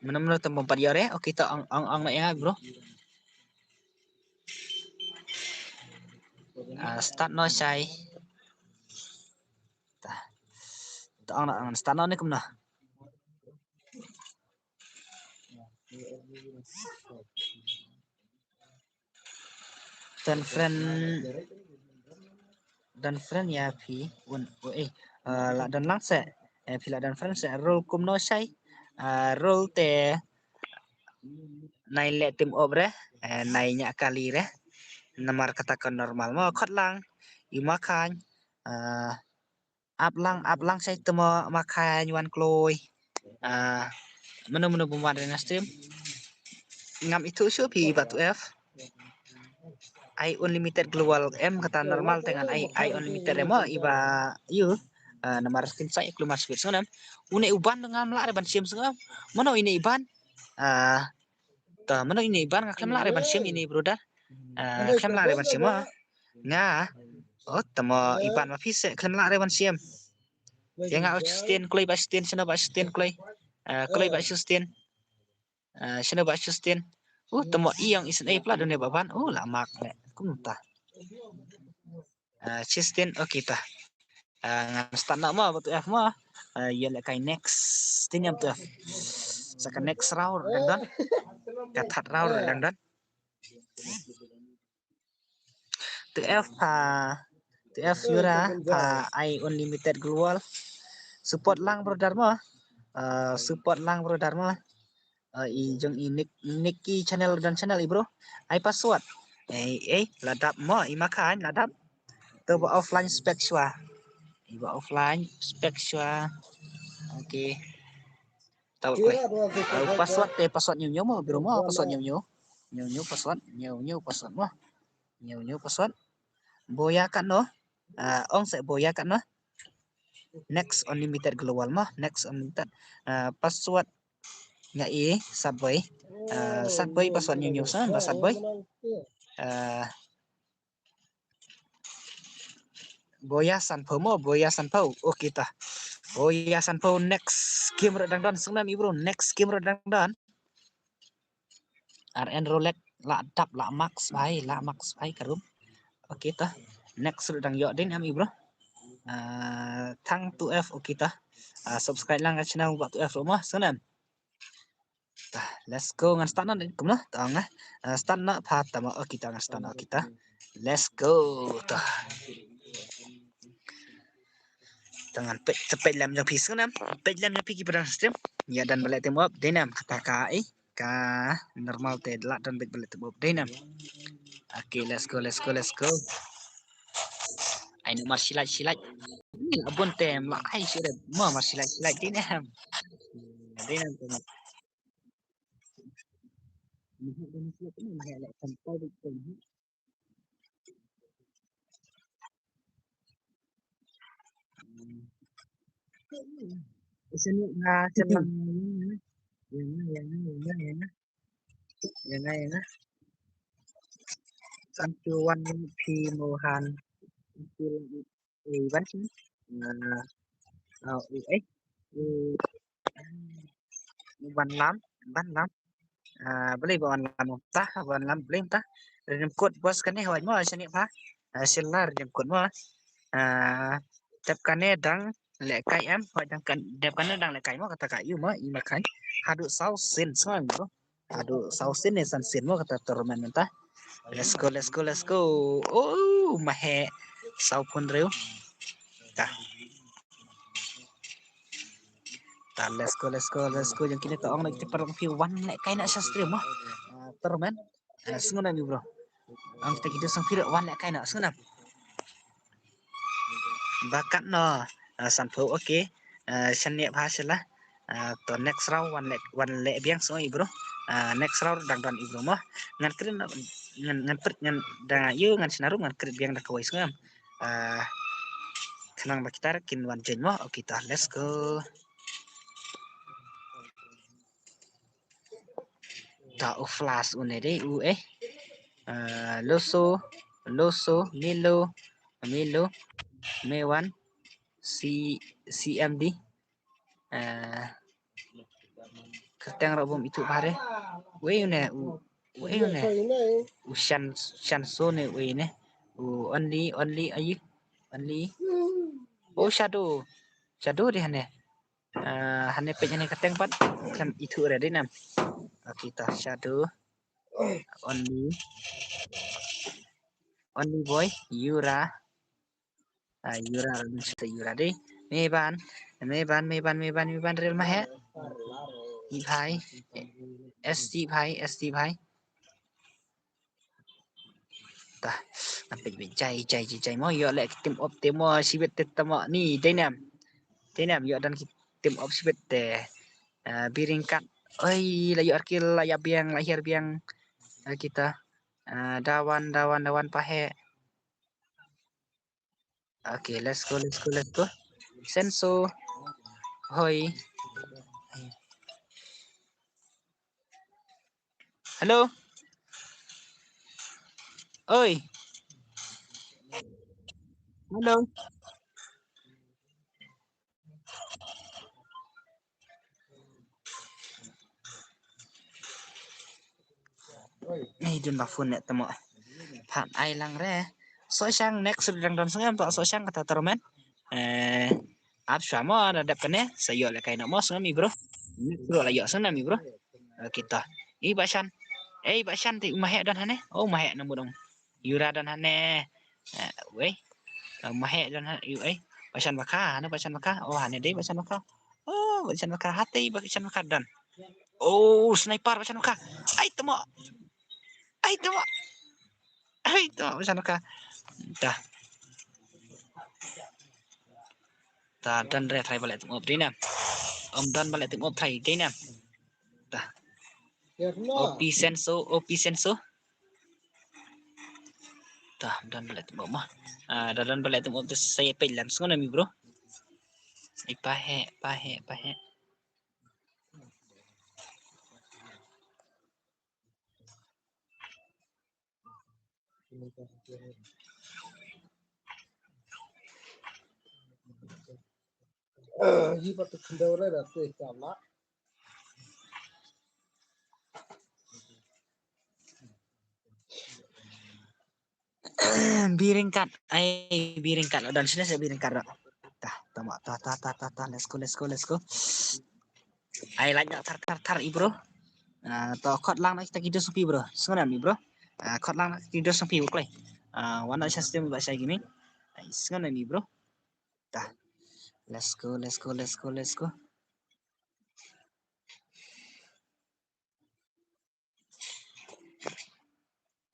Mano mano tamo pat ïoh re? Okay to ong ong ong na ïa bro. Ah, start noh shai. Ta. Ta ong na ong start noh ne kumno. Don friend, don friend ïa phi un, eh, eh, la don lang seh, eh, phi la don friend seh, role kumno shai, eh, role te nai leh team up re, eh, nai ñiah kali re, namar kata ka normal mo khot lang, i ma khan, eh, ap lang, ap lang shai tamo ma khan wan kloi. Ah, mano mano bym wan re na stream. Ngam ithuh shuh phi Bah Tu F. Ai unlimited global em kata normal te ngan ai, ai unlimited em mo iba ïu. Ah, namar skin sai klumar speed sngewbha. Une uban ngam lah re ban shim sngewbha. Mano ine Iban? Ah, to mano ine Iban nga khlem lah re ban shim ine brother. Ah, khlem lah re ban shim mo. Nga. Oh, tamo Iban ma phi seh khlem lah re ban shim. Ïa nga Justin kloi Bah Justin, shano Bah Justin kloi. Ah, kloi Bah Justin. Ah, shano Bah Justin. Uh, tamo i ong isn't a pla done Bah Ban. Uh, la mak le. Kumta. Ah, Justin, okay ta. Ah, ngan start noh mo, Bah Tu F mo. Ah, ïa lehkai next. Te niam Tu F. Sa ka next round dang don. Ka third round dang don. Tu F pha, Tu F Yura pha ai unlimited global. Support lang brother mo. Ah, support lang brother mo. Ah, i jong i Nick, Nicky channel don channel i bro. Ai password. Ei, ei, la dap mo, i ma khan, la dap. To ba offline spek shuwa. I ba offline spek shuwa. Okay. Tau kloi. Ah, password te password ñiew ñiew mo, bro mo, password ñiew ñiew. Ñiew ñiew password, ñiew ñiew password mo. Ñiew ñiew password. Boya katno? Ah, ong seh boya katno? Next unlimited global mo, next unlimited. Ah, password nga i Satboy. Ah, Satboy password ñiew ñiew sa, ba Satboy. Ah, Boya sanphew mo, boya sanphew. Okay ta. Boya sanphew next game ruh dang don, sngewbha i bro, next game ruh dang don. R N Rolex la dap la max bhai, la max bhai ka room. Okay ta. Next ruh dang ïoh dei ne em i bro. Ah, thank Tu F, okay ta. Ah, subscribe lang ka channel Bah Tu F ruh mo, sngewbha. Ta, let's go ngan start noh kumno ta nga. Ah, start noh pha ta mo, okay ta ngan start noh kita. Let's go ta. Ta ngan peit, ta peit lem jong phi sngewbha. Peit lem jong phi ki ba dang stream. Ïa don ba leh team up dei ne em kata ka i. Ka normal te la don beit ba leh team up dei ne em. Okay, let's go, let's go, let's go. Ai no mar shilait shilait. Ni la bun tem la ai shilait. Mo mar shilait shilait dei ne em. Dei ne em. Sini na, sini. Yang na, yang na, yang na, yang na. Yang na, yang na. Santu wan pi mohan. Pi wan sini. Na, oh, eh. Wan lam, wan lam. Ah, balei ba wan lam ta, wan lam balei ta. Rim kut bos kane hoi mo sini pa. Ah, sila rim kut mo. Ah, tep kane dang lehkai em, hoi dang kan, tep kane dang lehkai mo kata ka yu mo, i ma kan. Hadu sau sin so mo. Hadu sau sin ne san sin mo kata tournament ta. Let's go, let's go, let's go. Oh, mahe sau pun reu. Ta. Ta, let's go, let's go, let's go. Jong kine ta ong na kita parang pi wan lehkai na shastri mo. Ah, tournament. Ah, sngun na mi bro. Ong kita kita sang pira wan lehkai na sngun na. Bakat no. Ah, sanphew, okay. Ah, shan ne bha shala. Ah, to next round wan leh, wan leh biang so i bro. Ah, next round dang don i bro mo. Ngan kren ngan, ngan prit ngan da yu ngan sinaru ngan kren biang da kawai sngam. Ah, khnang ba kita kin wan join mo. Okay ta, let's go. Ta u flash u ne dei u eh. Ah, loso, loso, milo, milo, mewan, C, C M D. Ah, kerteng ro bom itu bare. Wei u ne u, wei u ne. U shan, shan so ne wei ne. U only, only ayu. Only. Oh, shadow. Shadow dei hane. Ah, hane pej hane kerteng pat. Kan itu re dei nam. Okay ta shadow. Only. Only boy. Yura. Ah, Yura, Yura dei. Meban, meban, meban, meban, meban rel mahe. Ibhai. S T bhai, S T bhai. Ta, nampi jai, jai, jai, jai mo, yo leh ki team up te mo, sibet te tamo ni, dei nam. Dei nam, yo dan ki team up sibet te. Ah, biring kat. Oi, la yo arkil, la ya biang, la hiar biang. Ah, kita. Ah, dawan, dawan, dawan pahe. Okay, let's go, let's go, let's go. Senso. Hoi. Hello. Oi. Hello. Ei, dun ba phone ne tamo. Phat ai lang re. So shang next dang don sngam to so shang kata tournament. Eh, ap shwa mo da dep kane. Sa yo le kai no mo sngam i bro. Next bro la yo sngam i bro. Eh, kita. I ba shan. Ei ba shan ti mahe don hane. Oh mahe na mudong. Yura don hane. Eh, wei. Eh, mahe don hane. Yu ei. Ba shan baka. Hane ba shan baka. Oh hane dei ba shan baka. Oh ba shan baka. Hate ba shan baka don. Oh, sniper ba shan baka. Ai tamo. Ai tamo. Ai tamo ba shan baka. Dah. Ta don re try ba leh team up dei nam. Om don ba leh team up try dei nam. Ta. O P Senso, O P Senso. Ta don ba leh team up ma. Ah, da don ba leh team up te sa pej lam sngon mi bro. Ai pahe, pahe, pahe. Biring kat, ai biring kat, don sini sa biring kat. Tah, tama, tah, tah, tah, tah, tah, let's go, let's go, let's go. Ai lanya thar, thar, thar, i bro. Ah, to khot lang na kita ki dos pi bro. Sngon mi bro. Ah, khot lang na ki dos pi klai. Ah, wan na system ba shai gaming. Ai sngon mi bro. Tah. Let's go, let's go, let's go, let's go.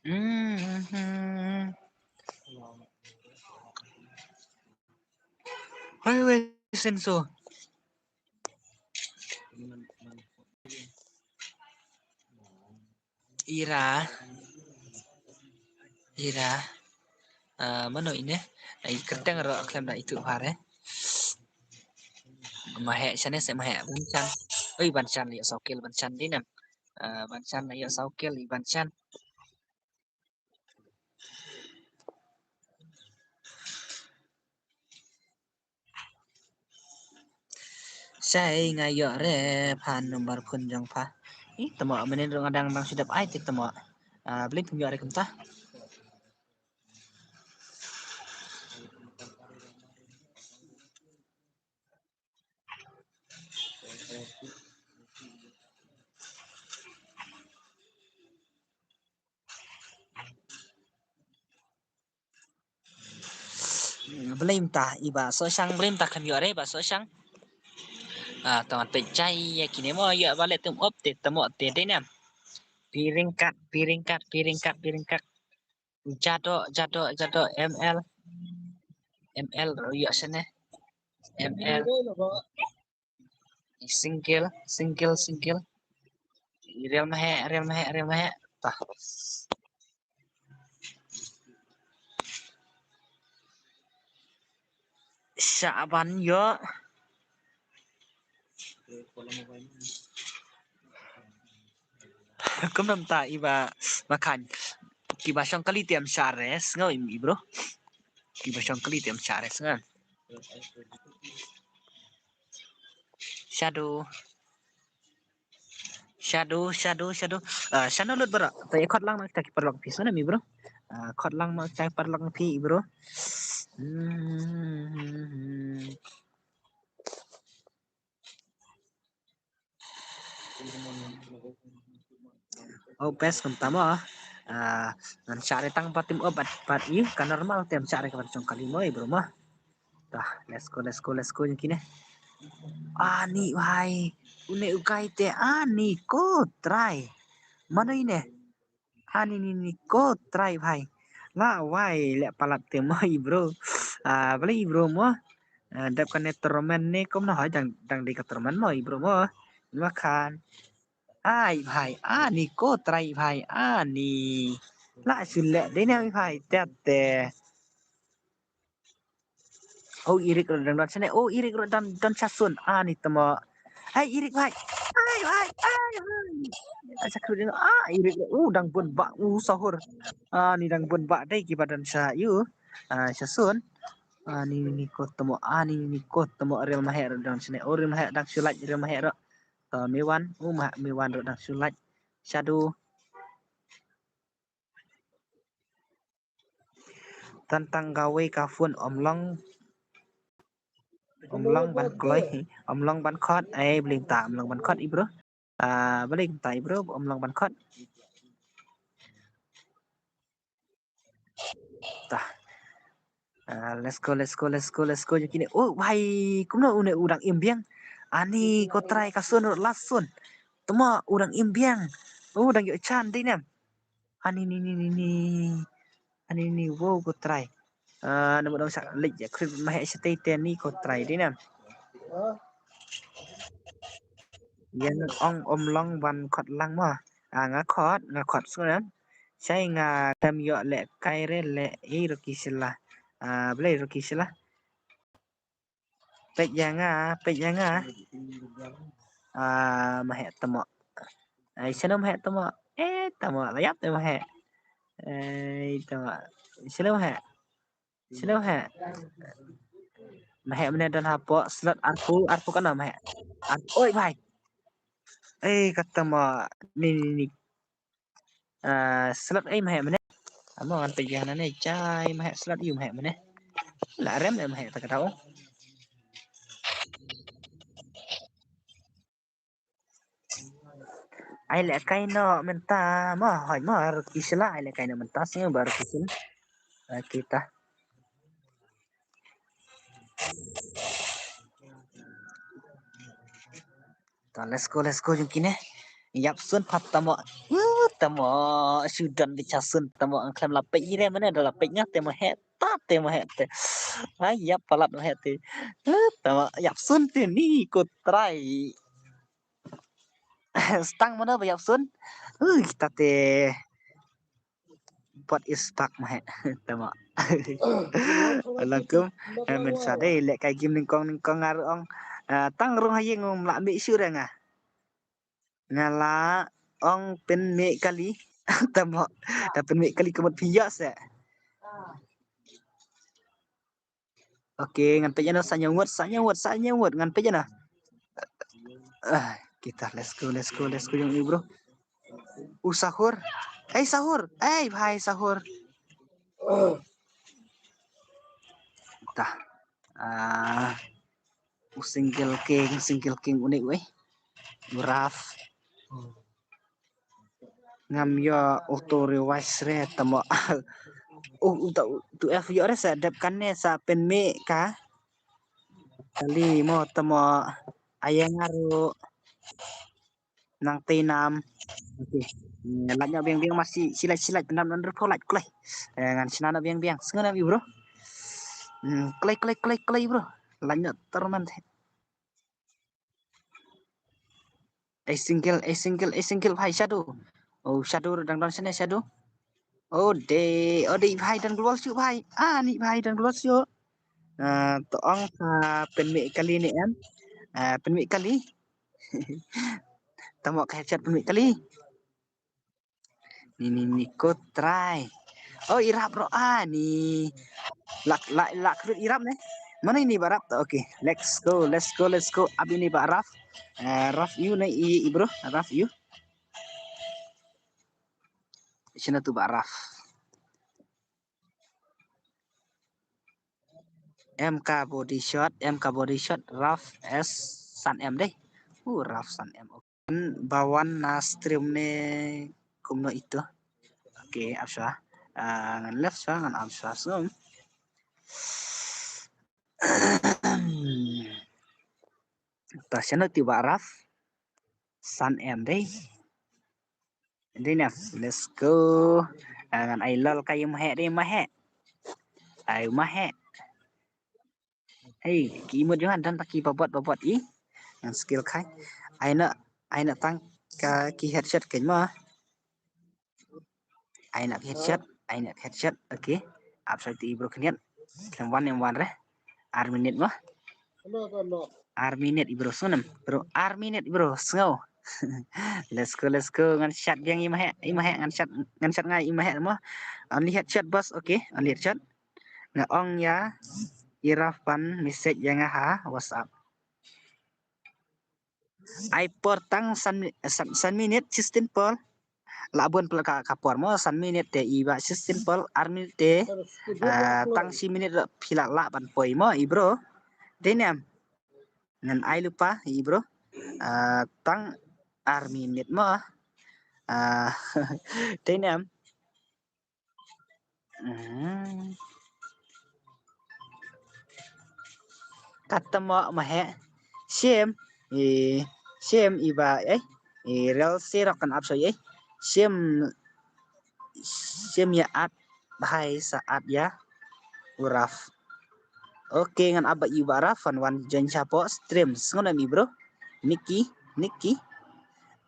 Mhm. Hai wei Senso. Ira. Ira. Ah, mano ine? Ai kerteng ro klem da itu hare. Maheh shane se maheh ban shan. Oi, ban shan la ïoh saw kill ban shan dei nam. Ah, ban shan la ïoh saw kill i ban shan. Shai nga ïoh re pha number phone jong pha. Ih, tamo mynnin ruh nga dang dang shu dep ai te tamo. Ah, balei phim ïoh re kumta. Balei mynta i Bah Sohshang, balei mynta khlem ïoh re Bah Sohshang. Ah, tang te jai ïa kine mo ïoh ba leh tum op te tamo te dei nam. Piring kat, piring kat, piring kat, piring kat. Jado, jado, jado, M L. M L ruh ïoh shane. M L. Single, single, single. Rel maheh, rel maheh, rel maheh. Tah. Shah ban ïoh. Kumno mynta i Bah Makhan. Kiba shong kali te ym shah re sngew i bro. Kiba shong kali te ym shah re sngew. Shadow. Shadow, shadow, shadow. Ah, shano lut bro. Te khot lang ma kita ki paralok phi sngewbha mi bro. Ah, khot lang ma kita ki paralok phi bro. Hmm. Oh, best kumta mo. Ah, ngan shah re tang pat tim op pat pat ïa ka normal te ym shah re ka ban shong kali mo i bro mo. Tah, let's go, let's go, let's go ïa kine. Ani bhai. Une u guy te ani ko trai. Mano ine? Ani ni ni ko trai bhai. La wai leh palat te mo i bro. Ah, balei i bro mo? Ah, dep kane tournament ne kumno hoi dang dang dei ka tournament mo i bro mo. Makhan. Ai bhai, ani ko trai bhai, ani. La shu leh dei ne bhai, tet te. Oh, Irik ruh dang don shane. Oh, Irik ruh don don sha sun. Ani tamo. Hai Irik bhai. Hai bhai. Hai bhai. Ai sa kru ding. Ah, Irik ruh. Uh, dang bun ba. Uh, sahur. Ani dang bun ba dei kiba don sha ïu. Ah, sha sun. Ani ni ko tamo. Ani ni ko tamo rel maheh ruh don shane. Oh, rel maheh dang shu lait rel maheh ruh. To Miwan. Uh, ma Miwan ruh dang shu lait. Shadow. Tang tang kawei ka phone ym long ym long ban kloi ym long ban khot. Ai balei ta ym long ban khot i bro. Ah, balei ta i bro ym long ban khot. Tah. Ah, let's go, let's go, let's go, let's go. Ïa kine. Oh, bhai, kumno une u dang im biang. Ani ko trai ka sun ruh last sun. Tamo u dang im biang. Oh, dang ïoh chan dei nam. Ani ni ni ni ni. Ani ni wow ko trai. Ah, namu dang sa lek ya krit maheh shatei te ni ko trai dei nam. Ïa nga ong ym long ban khot lang mo. Ah, nga khot, nga khot sngewbha. Shai nga kam ïoh leh kai re leh ei Rocky Sila. Ah, balei Rocky Sila. Peit ïa nga, peit ïa nga. Ah, maheh tamo. Ai shano maheh tamo. Eh, tamo la ïap te maheh. Ai tamo. Shano maheh. Shano maheh. Maheh mane don hapoh slot arphew, arphew kano maheh. Ar-, oi bhai. Eh, kata ma ni ni ni. Ah, slot ei maheh mane. Amo ngan peit ïa nane jai maheh slot ïu maheh mane. La rem le maheh ta kata o. Ai le kai no mynta mo hoi mo Rocky Sila ai le kai no mynta sing ba Rocky Sila. Kita. Ta let's go, let's go jong kine. Ïap sun pat tamo. Uh, tamo. Sudan bicha sun tamo ang khlem la peit ire mane da la peit nga te maheh ta te maheh te. Ai ïap palat maheh te. Uh, tamo ïap sun te ni ko trai. Stang mano ba ïap sun. Uh, kita te. What is stuck maheh. Tamo. Langkum. Eh, men sa dei leh kai game nyngkong nyngkong ngar ong. Ah, tang rung ha ïing um lah mih shuh re nga. Nga la ong pynmih kali. Tamo, da pynmih kali ka mut phi ïoh se. Okay, ngan peit ïa no, sa ñiew ngut, sa ñiew ngut, sa ñiew ngut, ngan peit ïa no. Ah, kita, let's go, let's go, let's go, jong i bro. U Sahur. Ei, Sahur. Ei, bhai, Sahur. Tah. Ah, u single king, single king une wei. U Raf. Ngam ïoh auto revise re tamo. U, u, tu, tu F ïoh re sa dep kane sa pynmih ka. Kali mo tamo. Ayang aru. Nang tei nam. Okay. Eh, lait noh biang biang, masi silait silait, nam nan rupo lait klei. Eh, ngan shna noh biang biang. Sngew nam i bro. Hmm, klei klei klei klei bro. Lait noh torment. Ei single, ei single, ei single bhai Shadow. Oh, Shadow dang don shane Shadow. Oh de, oh de bhai, dang glol shuh bhai. Ah, ni bhai dang glol shuh. Ah, to ong ka pynmih kali ne em. Ah, pynmih kali. Tamo ka headshot pynmih kali. Ni, ni, ni ko try. Oh, i Raf bro, ah, ni. Lak, lak, lak khrut i Raf ne. Mano ini ba Raf? Okay, let's go, let's go, let's go. Ap ini ba Raf. Eh, Raf ïu ne i, i bro, Raf ïu. Shano tu ba Raf? M K body shot, M K body shot, Raf S San M dei. Uh, Raf San M. Okay. Ba wan na stream ne kumno ito. Okay, ap shuwa. Ah, ngan left shuwa, ngan ap shuwa sum. Ta shano ti ba Raf San M dei. Dei ne, let's go. Ah, ngan ai lol ka i Maheh dei, Maheh. Ai Maheh. Hei, ki emote jong nga don ta ki babot babot i. Ngan skill khai. Ai na, ai na tang ka ki headshot kein mo. Ai na ki headshot, ai na ki headshot. Okay. Ap shuwa ti i bro khyndiat. Khlem wan em wan re. Ar minit mo. Ar minit i bro, sngew nam bro, ar minit i bro, sngew. Let's go, let's go. Ngan shot biang i Maheh, i Maheh, ngan shot, ngan shot nga i Maheh mo. Only headshot boss, okay, only headshot. Nga ong ïa i Raf ban message ïa nga ha WhatsApp. Ai por tang san, san, san minit, sixteen por. La bun pla ka, ka por mo, san minit te i ba sixteen por, ar minit te, ah, tang shi minit phi la lah ban poi mo i bro. Dei ne em. Ngan ai lypa i bro. Ah, tang ar minit mo. Ah, dei ne em. Hmm. Kata mo Maheh. Shim. I, shim i ba, eh. I rel sirok kan ap soi, eh. Shim, shim ïa at bhai sa at ïa u Raf. Okay, ngan ap ba i ba Raf, wan wan join shapoh stream. Sngew nam i bro. Nikki, Nikki.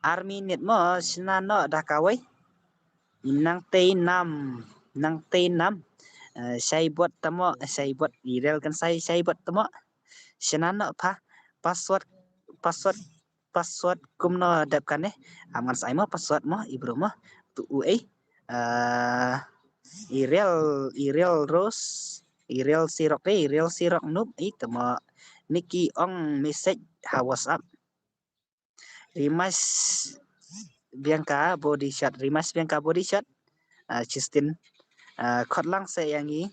Ar minit mo, shna noh da kawei. Nang tei nam, nang tei nam. Eh, shai bot tamo, shai bot i rel kan shai, shai bot tamo. Shna noh pha, password, password, password kumno dep kane. Am ngan sa ai mo password mo, i bro mo. Tu u ei. Eh, i rel, i rel Rose, i rel sirok ei, i rel sirok nup, i tamo. Nikki ong message ha WhatsApp. Rimas Bianca body shot, Rimas Bianca body shot. Ah, Justin. Ah, khot lang se ïa ngi.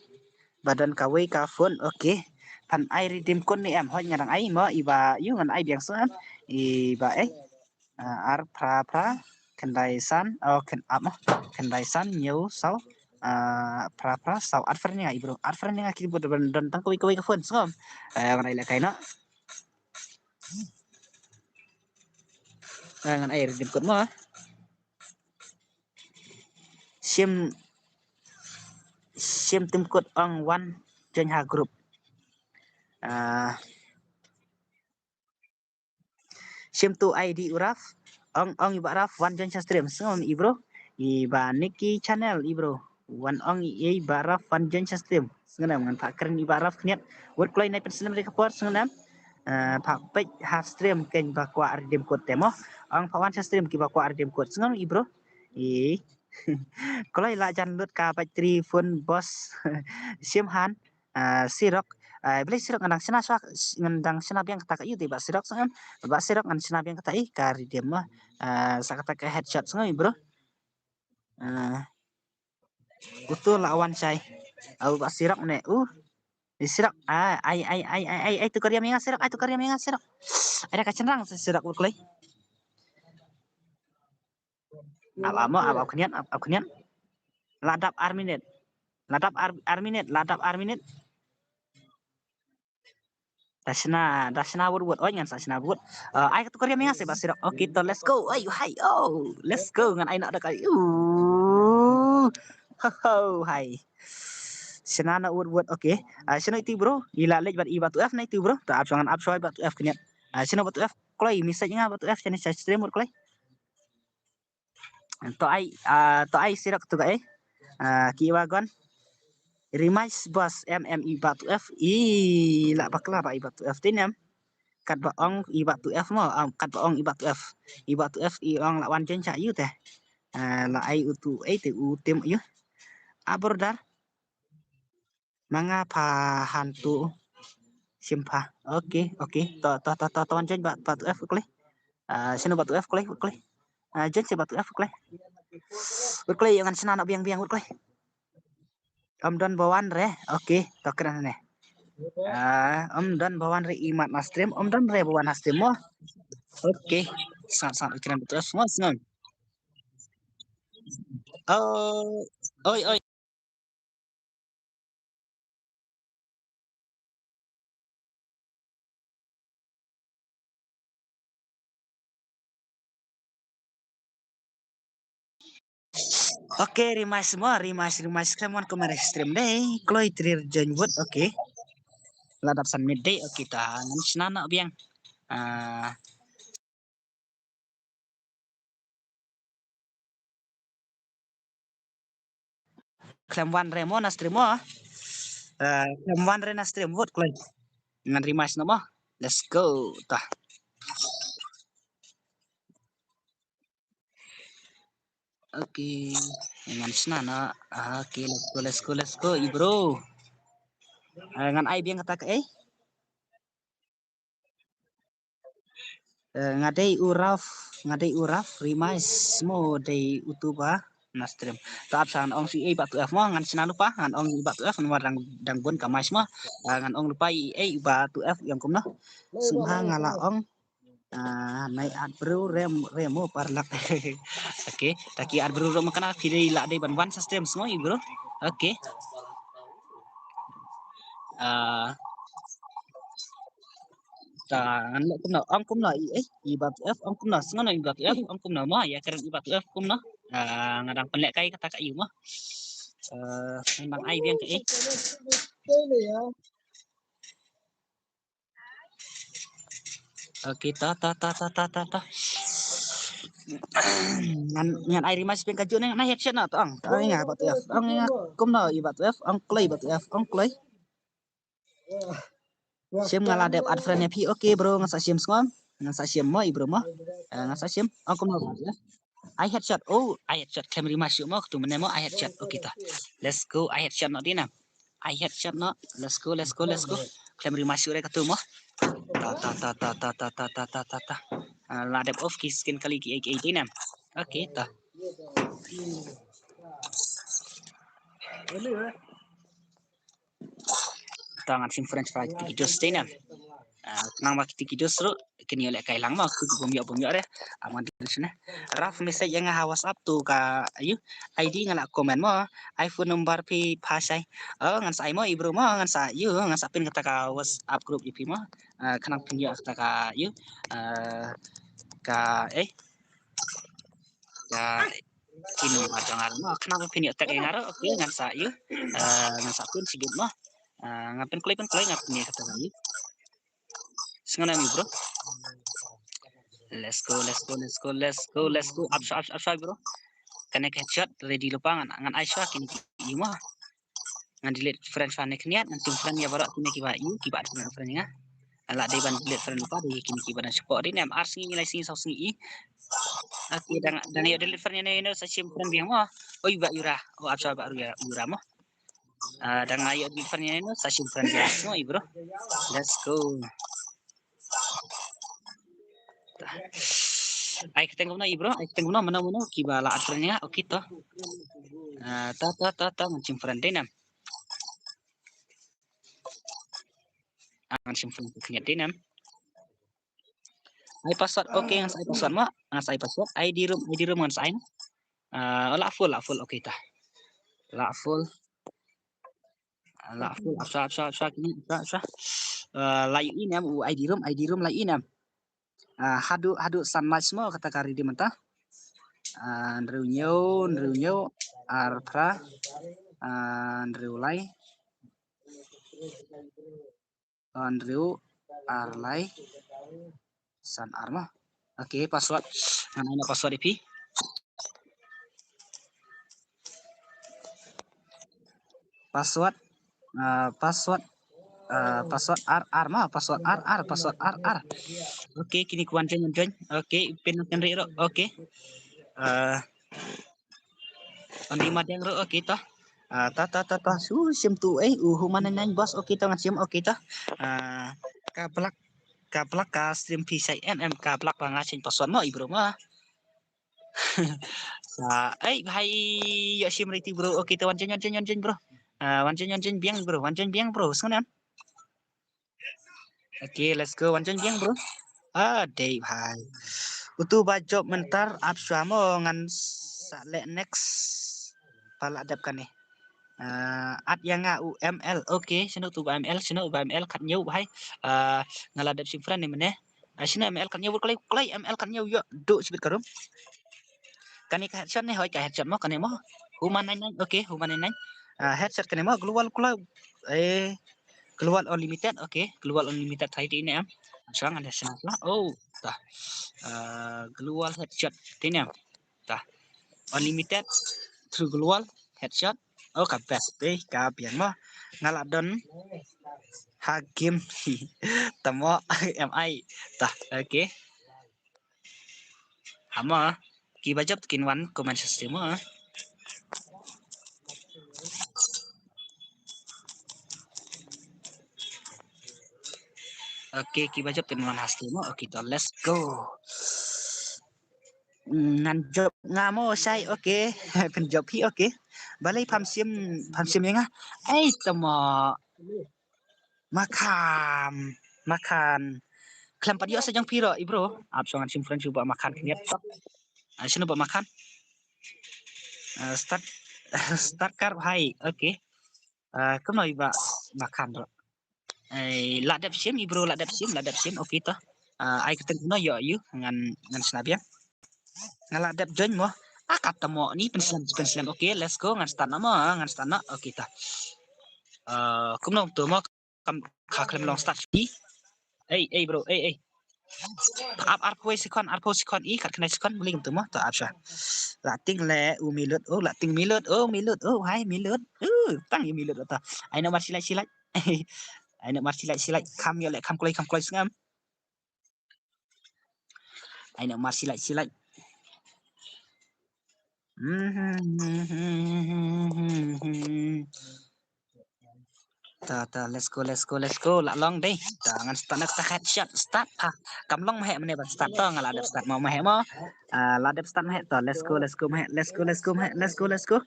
Ba don kawei ka phone, okay. Phan ai redeem code ne em, hoi ngan ai mo, i ba, ïu ngan ai biang shuh em. I ba, eh. Ah, ar phra phra, khyndai san, oh, khyn ap mo. Khyndai san, hynñiew saw, ah, phra phra, saw, add friend ïa nga i bro. Add friend ïa nga ki bro, don, don tang kawei kawei ka phone, sngew. Eh, ngan ai lehkai noh. Ah, ngan ai redeem code mo. Shim, shim tim code ong wan join ha group. Ah, shim tu I D u Raf, ong, ong i ba Raf wan join sha stream, sngew nam i bro. I ba Nikki channel i bro. Wan ong i ba Raf wan join sha stream. Sngew nam, ngan phah kren i ba Raf khyndiat. Wat kloi nai pynsnem re ka por, sngew nam. Eh, pha peit ha stream kein ba kwah redeem code te mo. Ong pha wan sha stream kiba kwah redeem code. Sngewbha i bro. I. Kloi la jan lut ka battery phone boss. Shim han. Eh, Sirok. Eh, balei Sirok ngan dang shna shwa, ngan dang shna biang kata ka i te Bah Sirok sngewbha. Bah Sirok ngan shna biang kata i ka redeem mo. Eh, sa kata ka headshot sngewbha i bro. Eh. Utu la wan shai. Au Bah Sirok ne. Uh. Di Sirok. Ah, ai ai ai ai ai ai tukar ïa menga Sirok, ai tukar ïa menga Sirok. Ai da ka chynrang Sirok bad kloi. Ap amo, ap ap khniat, ap ap khniat. La dap ar minit. La dap ar, ar minit, la dap ar minit. Da shna, da shna wut wut. Oi ngan sa shna wut. Eh, ai ka tukar ïa menga se Bah Sirok. Okay to let's go. Oi hai oh. Let's go ngan ai na da kai. Uh. Ho ho hai. Shna na wut wut. Okay. Ah, shna itu bro. I la lej bad i Bah Tuef na itu bro. To ap shwa ngan ap shwa Bah Tuef khniat. Ah, shna Bah Tuef. Kloi message nga Bah Tuef shna shai stream wut kloi. To ai, ah, to ai Sirok tu ka eh. Ah, ki wagon. Remise boss M M i Bah Tuef. I la bakla ba i Bah Tuef tinem. Kat ba ong i Bah Tuef mo, ah, kat ba ong i Bah Tuef. I Bah Tuef i ong la wan jen cha yu te. Ah, la ai utu ai te u tim yu. Ah, brother. Manga pha han tu. Shim pha. Okay, okay. To to to to to wan jen Bah Tuef kloi. Ah, shna Bah Tuef kloi, kloi. Ah, jen se Bah Tuef kloi. Wut kloi ïa ngan shna na biang biang wut kloi. Om don ba wan re. Okay, to kren ne. Ah, om don ba wan re i mat na stream, om don re ba wan ha stream mo. Okay. San san kren Bah Tuef mo sngewbha. Oh, oi oi. Okay, remise mo, remise, remise. Khlem wan kumne re stream dei. Kloi trir join wut, okay. La dap san minit dei, okay ta. Ngan shna na biang. Ah. Khlem wan re mo na stream mo. Eh, khlem wan re na stream wut kloi. Ngan remise no mo. Let's go. Ta. Okay. Ngan shna na. Okay, let's go, let's go, let's go, i bro. Eh, ngan ai biang kata ka eh. Eh, nga dei u Raf, nga dei u Raf, remise mo dei utu ba na stream. Ta ap sa ngan ong si ei Bah Tuef mo, ngan shna lypa, ngan ong i Bah Tuef, ngan war dang, dang bun ka mais mo. Ah, ngan ong lypa i ei Bah Tuef ïong kumno. Sngewbha nga la ong. Ah, nai at bru rem, remo parlak. Okay, ta ki at bru rem kana phi dei la dei ban wan sa stream sngo i bro. Okay. Ah, ta ngan leh kumno, ong kumno i eh, i Bah Tuef, ong kumno, sngo no i Bah Tuef, ong kumno mo, ïa kren i Bah Tuef kumno. Ah, nga dang pynleh kai kata ka i mo. Ah, ngan dang ai biang ka i. Okay, ta ta ta ta ta ta ta. Ngan, ngan ai remise biang ka ju ne, ngan ai headshot na to ong. To ong nga Bah Tuef, ong nga kumno i Bah Tuef, ong kloi Bah Tuef, ong kloi. Shim nga la dep add friend ïa phi. Okay bro, ngan sa shim sngewbha. Ngan sa shim mo i bro mo. Eh, ngan sa shim. Ong kumno Bah Tuef. Ai headshot. Oh, ai headshot. Khlem remise shuh mo, katu mynne mo ai headshot. Okay ta. Let's go, ai headshot noh dei na. Ai headshot noh. Let's go, let's go, let's go. Khlem remise shuh re katu mo. Ta ta ta ta ta ta ta ta ta ta ta. Ah, la dep off ki skin kali ki ei ki ei dei na. Okay ta. Ta ngan shim french fry kiti ki juice te ne. Ah, khnang ba kiti ki juice ruh kin ïoh lehkai lang ma, ki bym ïoh bym ïoh re. Am ngan dei shane. Raf message ïa nga ha WhatsApp to ka, ayu, I D nga la comment mo. Ai phone number phi pha shai. Oh, ngan sa ai mo i bro mo, ngan sa, ayu, ngan sa pin kata ka WhatsApp group ïa phi mo. Ah, khnang phin ïoh kata ka, ayu, ah, ka, eh, ka, ki number jong nga ruh mo, khnang ba phin ïoh tag ïa nga ruh, okay, ngan sa ïoh, eh, ngan sa pyn shi git mo. Eh, ngan pynkloi, pynkloi, ngan pyn ïa kata kali. Sngewbha ïa mi bro. Let's go, let's go, let's go, let's go, let's go. Ap shwa, ap shwa, ap shwa bro. Kane ka headshot ready lypa, ngan, ngan ai shwa kine ki ïa mo. Ngan delete friend shwa ne khyndiat, ngan tim friend ïa baroh kine kiba ïa, kiba add friend ïa nga. Ala dei ban delete friend lypa, dei kine kiba dang shapoh. Dei ne em, ar sngi, lai sngi, saw sngi i. Okay, dang, dang ïoh delete friend ïa no ïa no, sa shim friend biang mo. Oi, Bah Yura. Oh, ap sha Bah Yura, Yura mo. Ah, dang ïoh delete friend ïa no ïa no, sa shim friend biang mo, i bro. Let's go. Ai kyrteng kumno, i bro? Ai kyrteng kumno, mano mano kiba la add friend ïa nga? Okay to. Ah, ta ta ta ta, ngan shim friend dei ne em. Ah, ngan shim friend khyndiat dei ne em. Ai password, okay, ngan sa ai password mo, ngan sa ai password. I D room, I D room ngan sa ai. Ah, la full, la full, okay ta. La full. La full, ap sha, ap sha, ap sha, kine, ap sha, ap sha. Ah, la ïohi ne em u I D room, I D room la ïohi ne em. Ah, haduh, haduh san likes mo kata ka ready mynta. Ah, hynriew hynñiew, hynriew hynñiew, ar phra, ah, hynriew lai, ah, hynriew ar lai, san ar mo. Okay, password. Ngan ai noh password ïa phi. Password, ah, password, ah, password ar ar mo, password ar ar, password ar ar. Okay, kine ki wan join, wan join. Okay, pin kan ri ro. Okay. Ah, Andi Madeng ro, okay to. Ah, ta ta ta ta, su shim tu, eh, u Human nine nine boss, okay to, ngan shim, okay to. Ah, ka block, ka block ka stream phi sai em em, ka block ba nga change password mo, i bro mo. Sa, eh, bhai, ïa shim riti bro, okay to, wan join, wan join, wan join bro. Ah, wan join, wan join biang bro, wan join biang bro, sngew ne em. Okay, let's go. Wan join biang bro. Ah, dei bhai. Utu ba jop mynta ap shuwa mo, ngan sa leh next. Ba la dep kane. Ah, add ïa nga u M L. Okay, shano tu ba M L, shano ba M L, khathynñiew bhai. Ah, nga la dep shim friend ne mynne. Ah, shano M L khathynñiew, kloi, kloi M L khathynñiew, ïoh, duh shibit ka room. Kane ka headshot ne, hoi ka headshot mo, kane mo. Human nine nine, okay, Human nine nine. Ah, headshot kane mo, global, global, eh, global unlimited, okay, global unlimited, thai ti ne em. Shang ane shang lah. Oh, ta. Ah, global headshot ti ne em. Ta. Unlimited through global headshot. Oh, ka best, eh, ka biang mo. Nga la don ha game. Tamo M I. Ta, okay. Hama, kiba jop kin wan comment system mo. Okay, kiba jop kin wan ha stream mo. Okay, to let's go. Mm, ngan jop nga mo shai, okay. Pynjop hi, okay. Balei pham shim, pham shim ïa nga. Ei, tamo. Makhan, Makhan. Khlem pat ïoh sa jong phi ruh, i bro. Ap shuwa ngan shim friend shuwa ba Makhan khyndiat. Ah, shano ba Makhan? Ah, start, start kar bhai. Okay. Ah, kumno i ba Makhan ruh. Ai, la dep shim, i bro, la dep shim, la dep shim. Okay to. Ah, ai kyrteng kumno ïoh ïa u, ngan, ngan shna biang. Nga la dep join mo. Ah, kata mo ni, pynslem, pynslem. Okay, let's go. Ngan start na mo, ngan start na. Okay ta. Ah, kumno to mo, kam, ka khlem long start. Ei, ei bro, ei, ei. Ap arphew second, arphew second, i kat khyndai second, mling tu mo, to ap sha. La ting le, u milut, oh, la ting milut, oh, milut, oh, hai milut. Uh, tang i milut to. Ai na mar silai, silai. Ai na mar silai, silai. Kham ïa le, kham kloi, kham kloi sngam. Ai na mar silai, silai. Ta, ta, let's go, let's go, let's go. La long dei. Ta, ngan start na kata headshot. Start, ah. Kam long mah mane ban start to, nga la dep start mo mah mo. Ah, la dep start mah to. Let's go, let's go mah. Let's go, let's go mah. Let's go, let's go.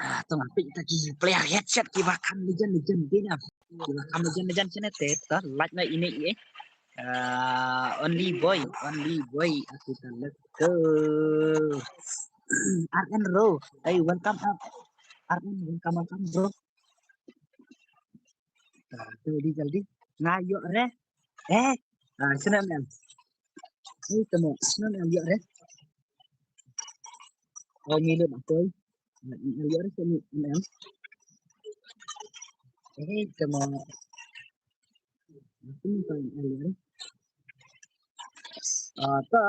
Ah, to ngan pick ta ki player headshot kiba kham legend, legend dei na. Kiba kham legend, legend shane te to, like na ine i. Ah, only boy, only boy. Aku ta, let's go. R N bro. Hey, welcome up. R N, welcome, welcome bro. Ta, jaldi, jaldi. Nga ïoh re. Eh, ah, shano M L? Ei, tamo, shano M L ïoh re? Oh, milut akoi. Ah, M L ïoh re, shano M L? Ei, tamo. Aku minta M L ïoh re. Ah, ta.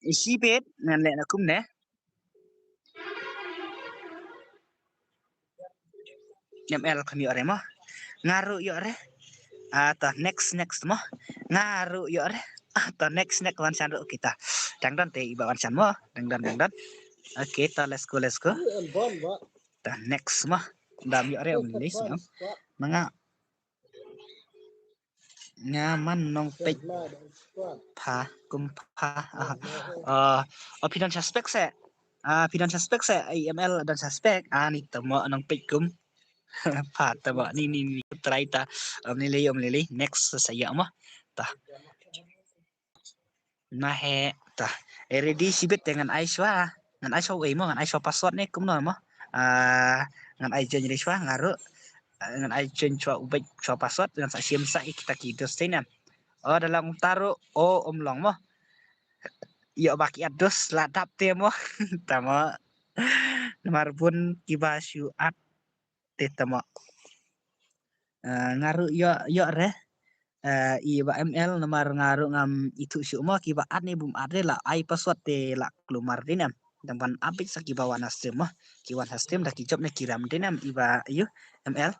Isi bet, ngan leh na kumne. M L kam ïoh re mo. Nga ruh ïoh re. Ah, ta next, next mo. Nga ruh ïoh re. Ah, ta next, next, wan shan ruh kita. Dang don te i Bah Wan Shan mo. Dang don, dang don. Okay, ta let's go, let's go. Ta next mo. Dam ïoh re um list mo. Nga nga man nongpeit pha kum pha. Ah, oh, phi don suspect se. Ah, phi don suspect se. I M L don suspect. Ah, ni tamo nongpeit kum pha tamo ni ni ni try ta. Um, lili, um, lili. Next sa ïa mo. Ta. Na he ta. Eh, ready shibit te ngan ai shwa. Ngan ai shwa ei mo, ngan ai shwa password ne kumno mo. Ah, ngan ai join re shwa nga ruh. Ah, ngan ai join shwa u bek shwa password ngan sa shim sa i kita ki dos te nam. Oh, da long taru o um long mo. Ïoh ba ki at dos la dap te mo. Tamo. Namar bun kiba shu at te tamo. Ah, nga ruh ïoh ïoh re. Ah, i Bah M L namar nga ruh ngam ithuh shuh mo kiba at ne bym at re la ai password te la klumar te nam. Dang ban update sa kiba wan ha stream mo. Ki wan ha stream da ki jop ne ki ram te nam i Bah ïoh M L.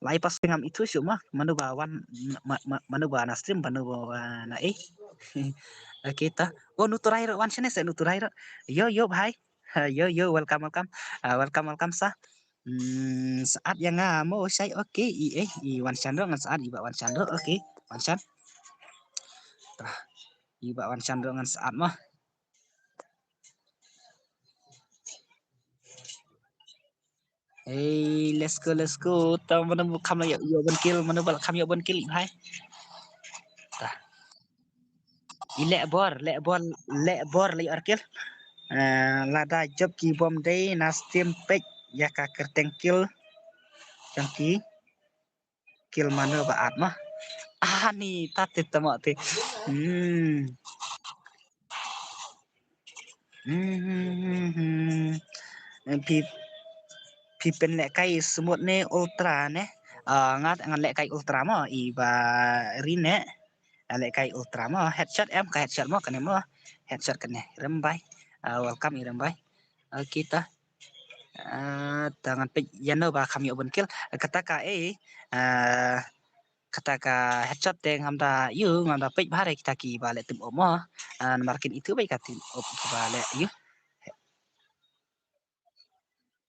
La ai password ngam ithuh shuh mo. Mano ba wan ma- ma- mano ba na stream mano ba na eh. Okay ta. Oh, nu Turai ruh wan shane se nu Turai ruh. Yo yo bhai. Ha, yo yo, welcome welcome. Ah, welcome welcome sa. Hmm, sa at ïa nga mo shai. Okay, i eh i Wan Shan ruh ngan sa at i Bah Wan Shan ruh. Okay, Wan Shan. Ta. I Bah Wan Shan ruh ngan sa at mo. Hey, let's go, let's go. Ta mano ba kham ïoh ïoh ban kill, mano ba kham ïoh ban kill i bhai. Ta. I leh bor, leh bor, leh bor leh ar kill. Ah, lada jop ki bom dei na stream peit ïa ka kyrteng kill. Jong ki kill mano ba at mo. Ah, ni ta te tamo te. Hmm. Hmm, hmm, hmm, hmm. Phi phi pynlehkai smooth ne ultra ne? Ah, nga ngan lehkai ultra mo i Bah Rin ne. Ah, lehkai ultra mo, headshot em ka headshot mo kane mo. Headshot kane. Rembai. Ah, welcome i Rembai. Okay ta. Ah, ta ngan peit ïano ba kham ïoh ban kill. Kata ka eh. Ah, kata ka headshot te ngam da ïoh, ngam da peit bha re kita kiba leh team op mo. Ah, namar kin itu ba ka team op kiba leh ïoh.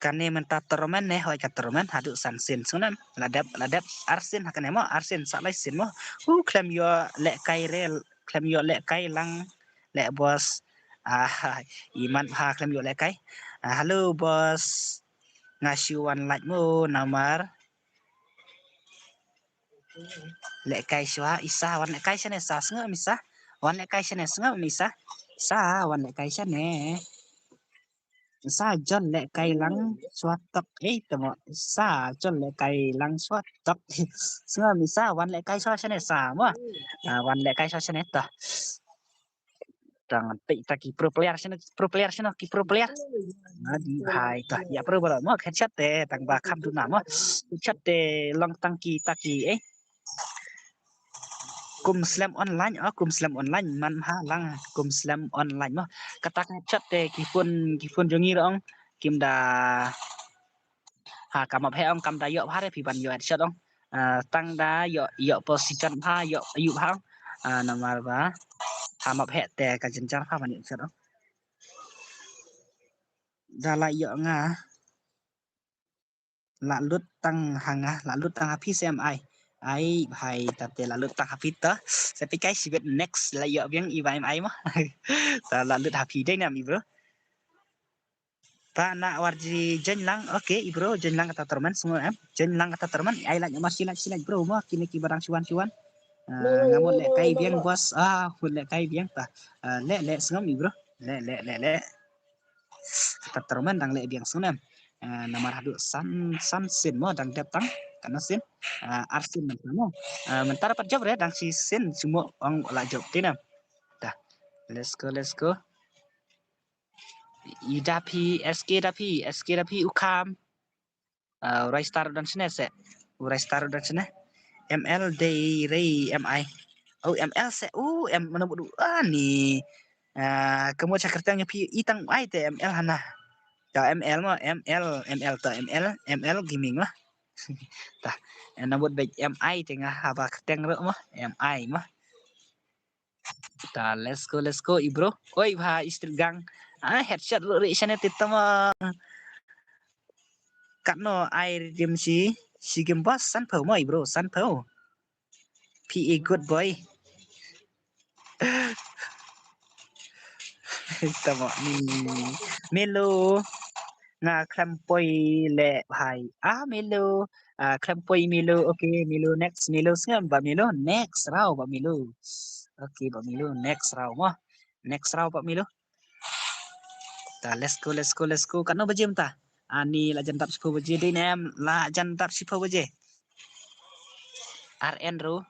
Kane mynta tournament ne, hoi ka tournament haduh san sien sngewnem. La dep la dep ar sien ha kane mo, ar sien sa lai sien mo. Hu khlem ïoh lehkai re, khlem ïoh lehkai lang leh boss. Ah, i mat ha khlem ïoh lehkai. Ah, hello boss. Nga shu wan like mo namar lehkai shwa i sa, wan lehkai shane sa, sngewbha i sa. Wan lehkai shane, sngewbha i sa. Sa wan lehkai shane. Sa jon lehkai lang shwa tok. Eh, tamo. Sa jon lehkai lang shwa tok. Sngewbha i sa, wan lehkai shwa shane sa mo. Ah, wan lehkai shwa shane ta. Tang peit ta ki pro player shano, pro player shano, ki pro player. Adi bhai ta. Ïa pro ba mo headshot te tang ba kham duna mo. Headshot te long tang ki ta ki eh. Kum slem online, oh, kum slem online man ha lang kum slem online mo. Kata ka headshot te ki phone, ki phone jong ngi ruh ong kim da ha ka map he ong kam da ïoh bha re phi ban ïoh headshot ong. Ah, tang da ïoh ïoh position bha ïoh ïoh bha ong. Ah, namar ba ha map he te ka jynjar bha ban ïoh headshot ong. Da la ïoh nga. La lut tang ha nga, la lut tang ha phi se M I. Ai bhai, ta te la lut tang ha phi ta. Sa phi kai shibit next la ïoh biang i ba M I mo. Ta la lut ha phi dei nam i bro. Ta na war ji join lang, okay i bro, join lang kata tournament semua em. Join lang kata tournament, ai like mar shi like shi like bro mo, kine ki ba dang shuan shuan. Ah, nga mut lehkai biang boss, ah, mut lehkai biang ta. Ah, leh leh sngewbha i bro, leh leh leh leh. Kata tournament dang leh biang sngewbha em. Ah, namar haduh san san sien mo dang dep tang, kano sien. Ah, ar sien mynta mo. Ah, mynta dapat jop re dang shi sien simo ong la jop te nam. Dah. Let's go, let's go. I da phi, S K da phi, S K da phi u kham. Ah, u Rai Star u don shane se. U Rai Star u don shane. M L dei rei M I. Oh, M L se. Oh, M mano budu ani. Ah, kamu cha kyrteng ïa phi i tang ai te M L hana. Ka M L mo, M L, M L ta M L, M L gaming lah. Ta, eh, nang bud bad M I te nga haba kyrteng ruh mo, M I mo. Ta, let's go, let's go, i bro. Oi, bha, i Street Gang. Ah, headshot ruh ri shane te tama. Katno ai rim shi, shi game boss, san pau mo, i bro, san pau. P A good boy. Tama ni. Melo. Nga khlem poi le bhai. Ah, Melo. Ah, khlem poi Melo. Okay, Melo next. Melo sngem ba Melo. Next round ba Melo. Okay, ba Melo. Next round mo. Next round ba Melo. Ta, let's go, let's go, let's go. Katno baje mynta? Ani la jan dap shiphew baje dei ne em? La jan dap shiphew baje. R N ru.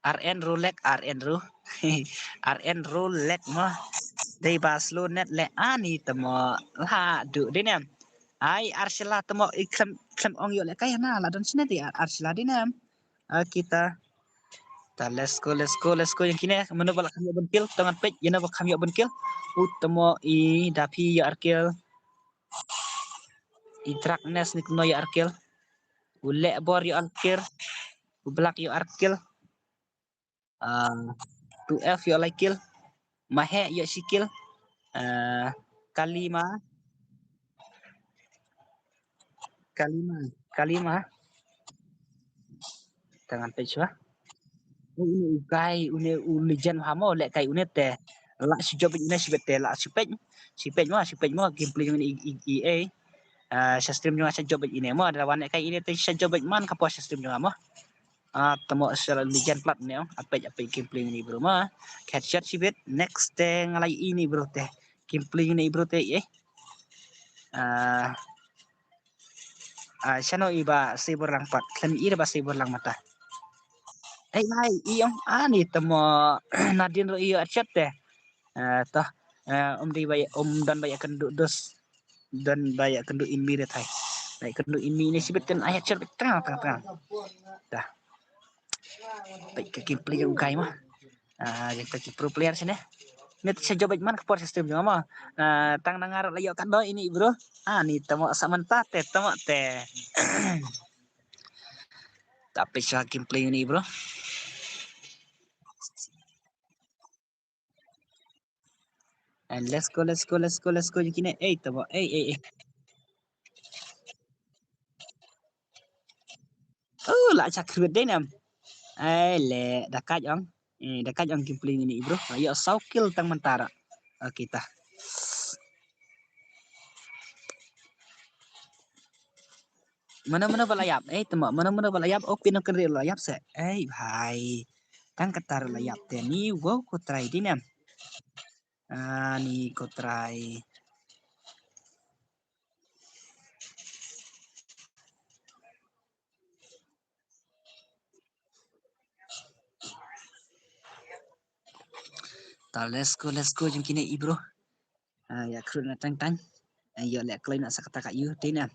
R N ru lek, R N ru. R N ru lek mo. Dei ba slow net le ani tamo. La du dei ne em? Ai, Arshila tamo i khlem, khlem ong ïoh le kai na la don shine dei Arshila dei ne em? Ah, kita. Ta, let's go, let's go, let's go. Ïa kine, mano ba la kham ïoh ban kill, tang ngan peit, ïa na ba kham ïoh ban kill. U tamo i Dapi ïoh ar kill. I Darkness ni kumno ïoh ar kill. U Lek Bor ïoh ar kill. U Black ïoh ar kill. Ah, two F ïoh lai kill. Mahe ïoh shi kill. Ah, Kalima. Kalima. Kalima. Tang ngan peit shuwa. Une u guy, une u legend ha mo, leh kai une te. La shi job une shi bet te, la shi peit. Shi peit mo, shi peit mo, gameplay jong i, i, i, eh. Ah, sha stream jong nga sha job ine mo, da wan leh kai ine te sha job man ka por sha stream jong nga mo. Ah, tamo sha la legend plat ne, apet, apet gameplay ni bro ma. Headshot shi bet, next te nga la ïohi ni bro te. Gameplay ni bro te, eh. Ah, ah, shano i ba Cyber lang pat, khlem i ba Cyber lang mata. Eh, hai, i ong, ah, ni tamo, Nadine ro i headshot te. Ah, toh, ah, um di ba, um don ba ïa kynduh dus. Don ba ïa kynduh in mi re thai. Ba ïa kynduh in mi ne shi bet kan ai headshot bet tang, tang, tang. Dah. Peit ka gameplay jong u guy ma. Ah, jong ka ki pro player shane. Ni te sha job man ka por sha stream jong ma. Ah, tang na nga ruh la ïoh katno ini bro. Ah, ni tamo sa mynta te, tamo te. Ta peit sha gameplay ini bro. And let's go, let's go, let's go, let's go. Jong kine, eh, tamo, eh, eh, eh. Oh, la cha khrut dei nam. Eh, le, da kaj ong. Eh, da kaj ong gameplay ini, bro. Ïa saw kill tang mynta ra. Okay, ta. Mano mano ba la ïap? Eh, tamo, mano mano ba la ïap? Oh, pynong kynriah la ïap se. Eh, bhai. Tang kata la ïap te ni, wow, ko try di nam. Ah, ni ko try. Ta, let's go, let's go, jong kine i bro. Ah, ïa khrut na tang tang. Ah, ïa leh kloi na sa kata ka ïu, te na.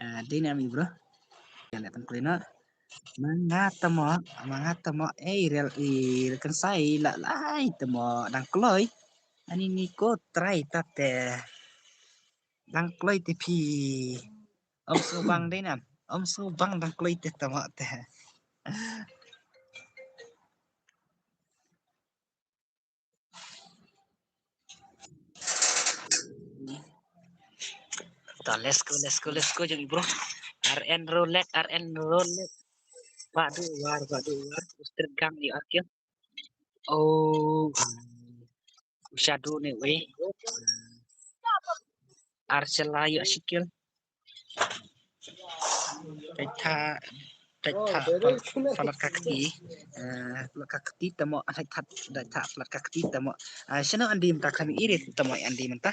Ah, dei nam i bro. Ïa leh tang kloi na. Ma nga tamo, ma nga tamo, eh, rel i, rel kan sai, la, lai tamo, dang kloi. Ani ni ko try ta te. Dang kloi te phi. Om su bang dei nam. Om su bang dang kloi te tamo te. Ta, let's go, let's go, let's go, jong i bro. R N Rolex, R N Rolex. Ba du war, ba du war. Mister Gang di arkil. Oh, um, Shadow ne wei. Arshela ïa shikil. Dait tha, dait tha, pal-, palat ka kti, eh, palat ka kti tamo, dait tha, dait tha, palat ka kti tamo. Eh, shano Andy mynta kami irit tamo Andy mynta.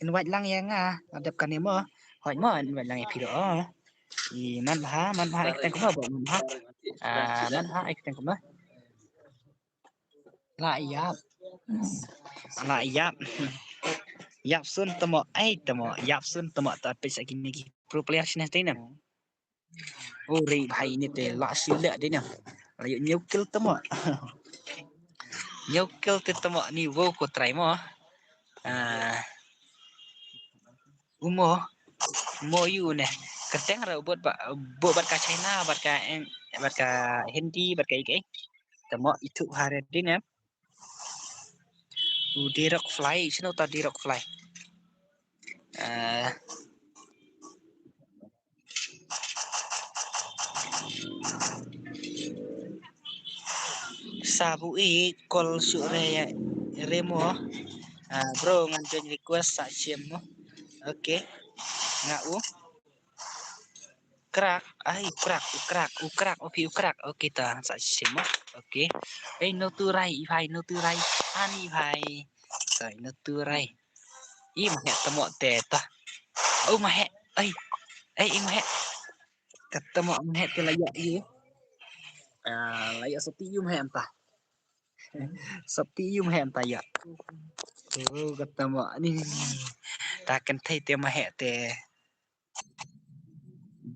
Invite lang ïa nga, adep kane mo. Hoi mo, invite lang ïa phi do. Oh. I man bha, man bha, ek teng kumno bo, man bha. Ah, man bha, ek teng kumno. La ïap. La ïap. Ïap sun tamo, ai tamo, ïap sun tamo ta peit sa kine ki pro player shine te ne. O re bhai ne te la shi le de ne. La ïoh hynñiew kill tamo. Hynñiew kill te tamo ni wow ko try mo. Ah. Umo. Mo yu ne. kyrteng ruh bud ba, bud bad ka China, bad ka Eng-, bad ka Hindi, bad ka ïa kaei. Te mo ithuh ha re dei ne. U Dirok Fly, shano ta Dirok Fly? Eh, sa bu i call shuh re, re mo. Ah, bro, ngan join request sa shim mo. Okay. Nga u Krak, ai, u Krak, u Krak, u Krak, okay, u Krak. Okay, ta sa shim mo. Okay. Ei, no tu rai, i bhai, no tu rai. Ani bhai. Sa no tu rai. I ma heh tamo te ta. Oh, ma heh. Ai. Ai, i ma heh. Kata mo ma heh te la ïa i. Ah, la ïa sati ïu ma heh anta. Sati ïu ma heh anta ïa. Oh, kata mo ni, ni, ni. Ta kan thei te ma heh te.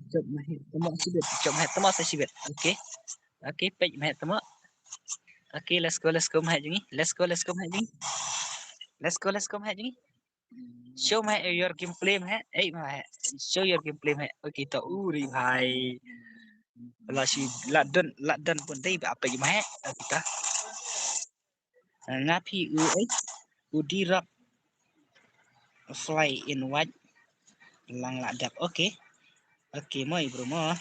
Jop ma heh tamo shibit. Jop ma heh tamo sa shibit. Okay. Okay, peit ma heh tamo. Okay, let's go, let's go ma heh jong ngi. Let's go, let's go ma heh jong ngi. Let's go, let's go ma heh jong ngi. Show ma heh your gameplay ma heh. Ei ma heh. Show your gameplay ma heh. Okay, to u ri bhai. La shi la don, la don pun dei ba apa ma heh. Okay, ta. Nga phi u ei. U Dirok Fly in white. Lang la dep. Okay. Okay, mo i bro mo.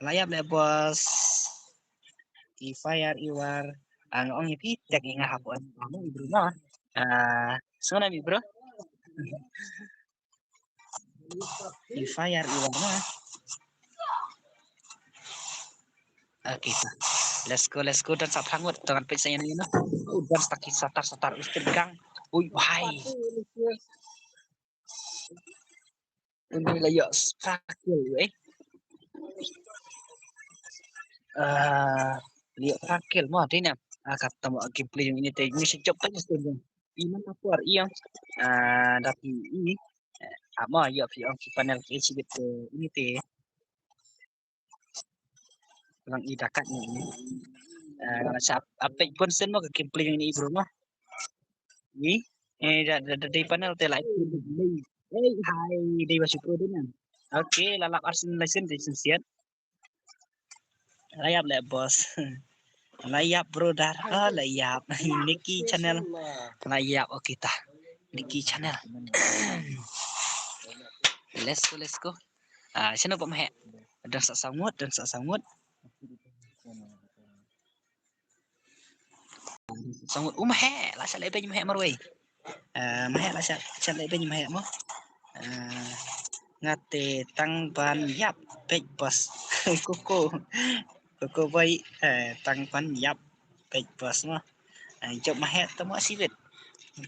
La ïap le boss. I fire i war. Ang ong i phi tek i nga hap on. Mo i bro mo. Ah, sngona mi bro. I fire i war mo. Okay, ta. Let's go, let's go. Dan sa phlangut. Tangan peit sa ïa na ïa na. Oh, dan sa ki satar satar u Street Gang. Ui bhai. Uni la ïoh Sparkle eh. Ah, la ïoh Sparkle mo dei ne. Ah, kata mo gameplay jong ini te ngi sejop tang sejop. Iman apa ïa. Ah, dati i. Ah, mo ïoh phi ong ki panel ki sibit te ini te. Lang i dakat ni. Ah, sa apek pun sen mo ka gameplay jong ini bro mo. Ni, eh, da, da, da, dei panel te la. Hey, hai, dei ba syukur dei nan. Okay, la lap arsen license, license siat. La ïap le boss. La ïap brother. Ah, la ïap. Nicky channel. La ïap, okay ta. Nicky channel. Let's go, let's go. Ah, shano ba ma heh. Don sa sangut, don sa sangut. Sangut u ma heh, la sha leh beiñ ma heh marwei. Ah, ma heh la sha, sha leh beiñ ma heh mo. Ah, nga te tang ban ïap peit boss. Koko. Koko boy, eh, tang ban ïap peit boss mo. Eh, jop ma heh tamo sibit.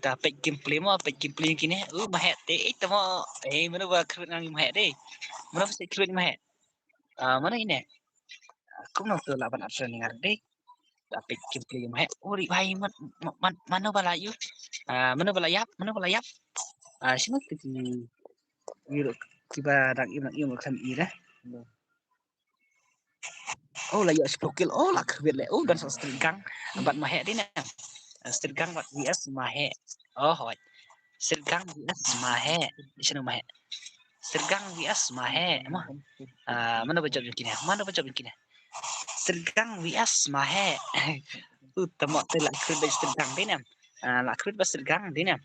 Ta peit gameplay mo, peit gameplay kine. U ma heh te, eh, tamo. Eh, mano ba khrut nang ma heh dei. Mano ba se khrut ma heh. Ah, mano ine. Kumno to la ban option ngar dei. Tapi gameplay ma heh. Uri bhai man, man, mano ba la ïu. Ah, mano ba la ïap, mano ba la ïap. Ah, shino tu ki ïu ki ba dang ïu ïu kan ïu dah. Oh, la ïoh sepuluh kill. Oh, la kyrwit le. Oh, don sa Street Gang. Bad ma heh dei ne. Street Gang bad V S ma heh. Oh, hoi. Street Gang V S ma heh. Shano ma heh. Street Gang V S ma heh. Ma. Ah, mano ba jop jong kine. Mano ba jop jong kine. Street Gang V S ma heh. U tamo te la kyrwit bad Street Gang dei ne. Ah, la kyrwit bad Street Gang dei ne.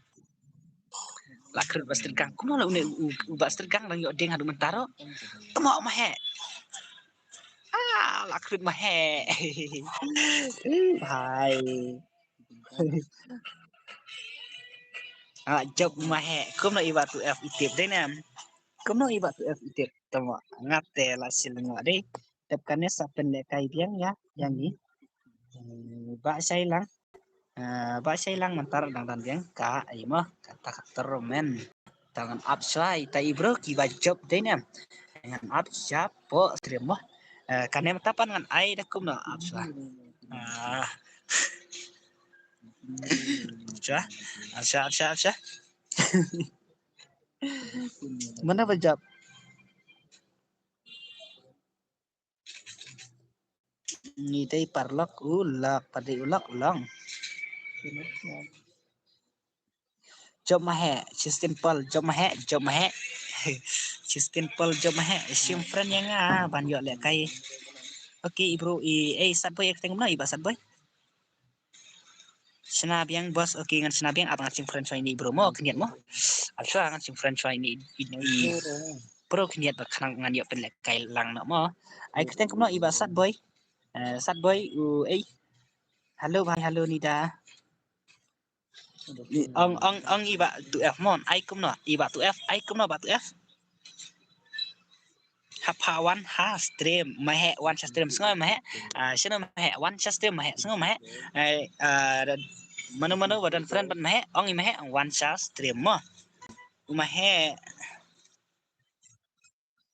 La kyrwit bad Street Gang. Kumno la une u, u bad Street Gang dang ïoh ding haduh mynta ruh. Tamo ma heh. Ah, la kyrwit ma heh. Bhai. Ah, jop ma heh. Kumno i ba tu F i tip dei ne. Kumno i ba tu F i tip. Tamo nga te la sil nga dei. Tep kane sa pynlehkai biang ïa, ïa ngi. Hmm, ba shai lang. Ah, ba shai lang mynta dang don biang ka, ai mo, kata ka ter men. Te ngan ap shuwa ita i bro kiba jop dei ne. Ngan ap shuwa po stream mo. Eh, kane mynta pat ngan ai da kumno ap shuwa. Ah. Shuwa, ap shuwa, ap shuwa, ap shuwa. Mano ba jop? Ngi dei paralok u lok, pat dei u lok u long. Jop ma heh, Justin Paul, jop ma heh, jop ma heh. Justin Paul jop ma heh, shim friend ïa nga ban ïoh lehkai. Okay, i bro, i, eh, Satboy, eh, kyrteng kumno, i bah Satboy? Shna biang boss, okay, ngan shna biang, ap ngan shim friend shuwa ïa i bro mo, khyndiat mo. Ap shuwa ngan shim friend shuwa ïa i, i, i bro khyndiat ba khnang ngan ïoh pynlehkai lang noh mo. Ai kyrteng kumno, i bah Satboy? Eh, Satboy, u, eh. Hello bhai, hello Nida. Ong, ong, ong i bah two F mo, ai kumno, i bah two F, ai kumno bah two F. Hap ha wan ha stream, ma heh wan sha stream, sngew ma heh. Ah, shano ma heh, wan sha stream ma heh, sngew ma heh. Ai, ah, mano mano ba don friend bad ma heh, ong i ma heh, ong wan sha stream mo. U ma heh.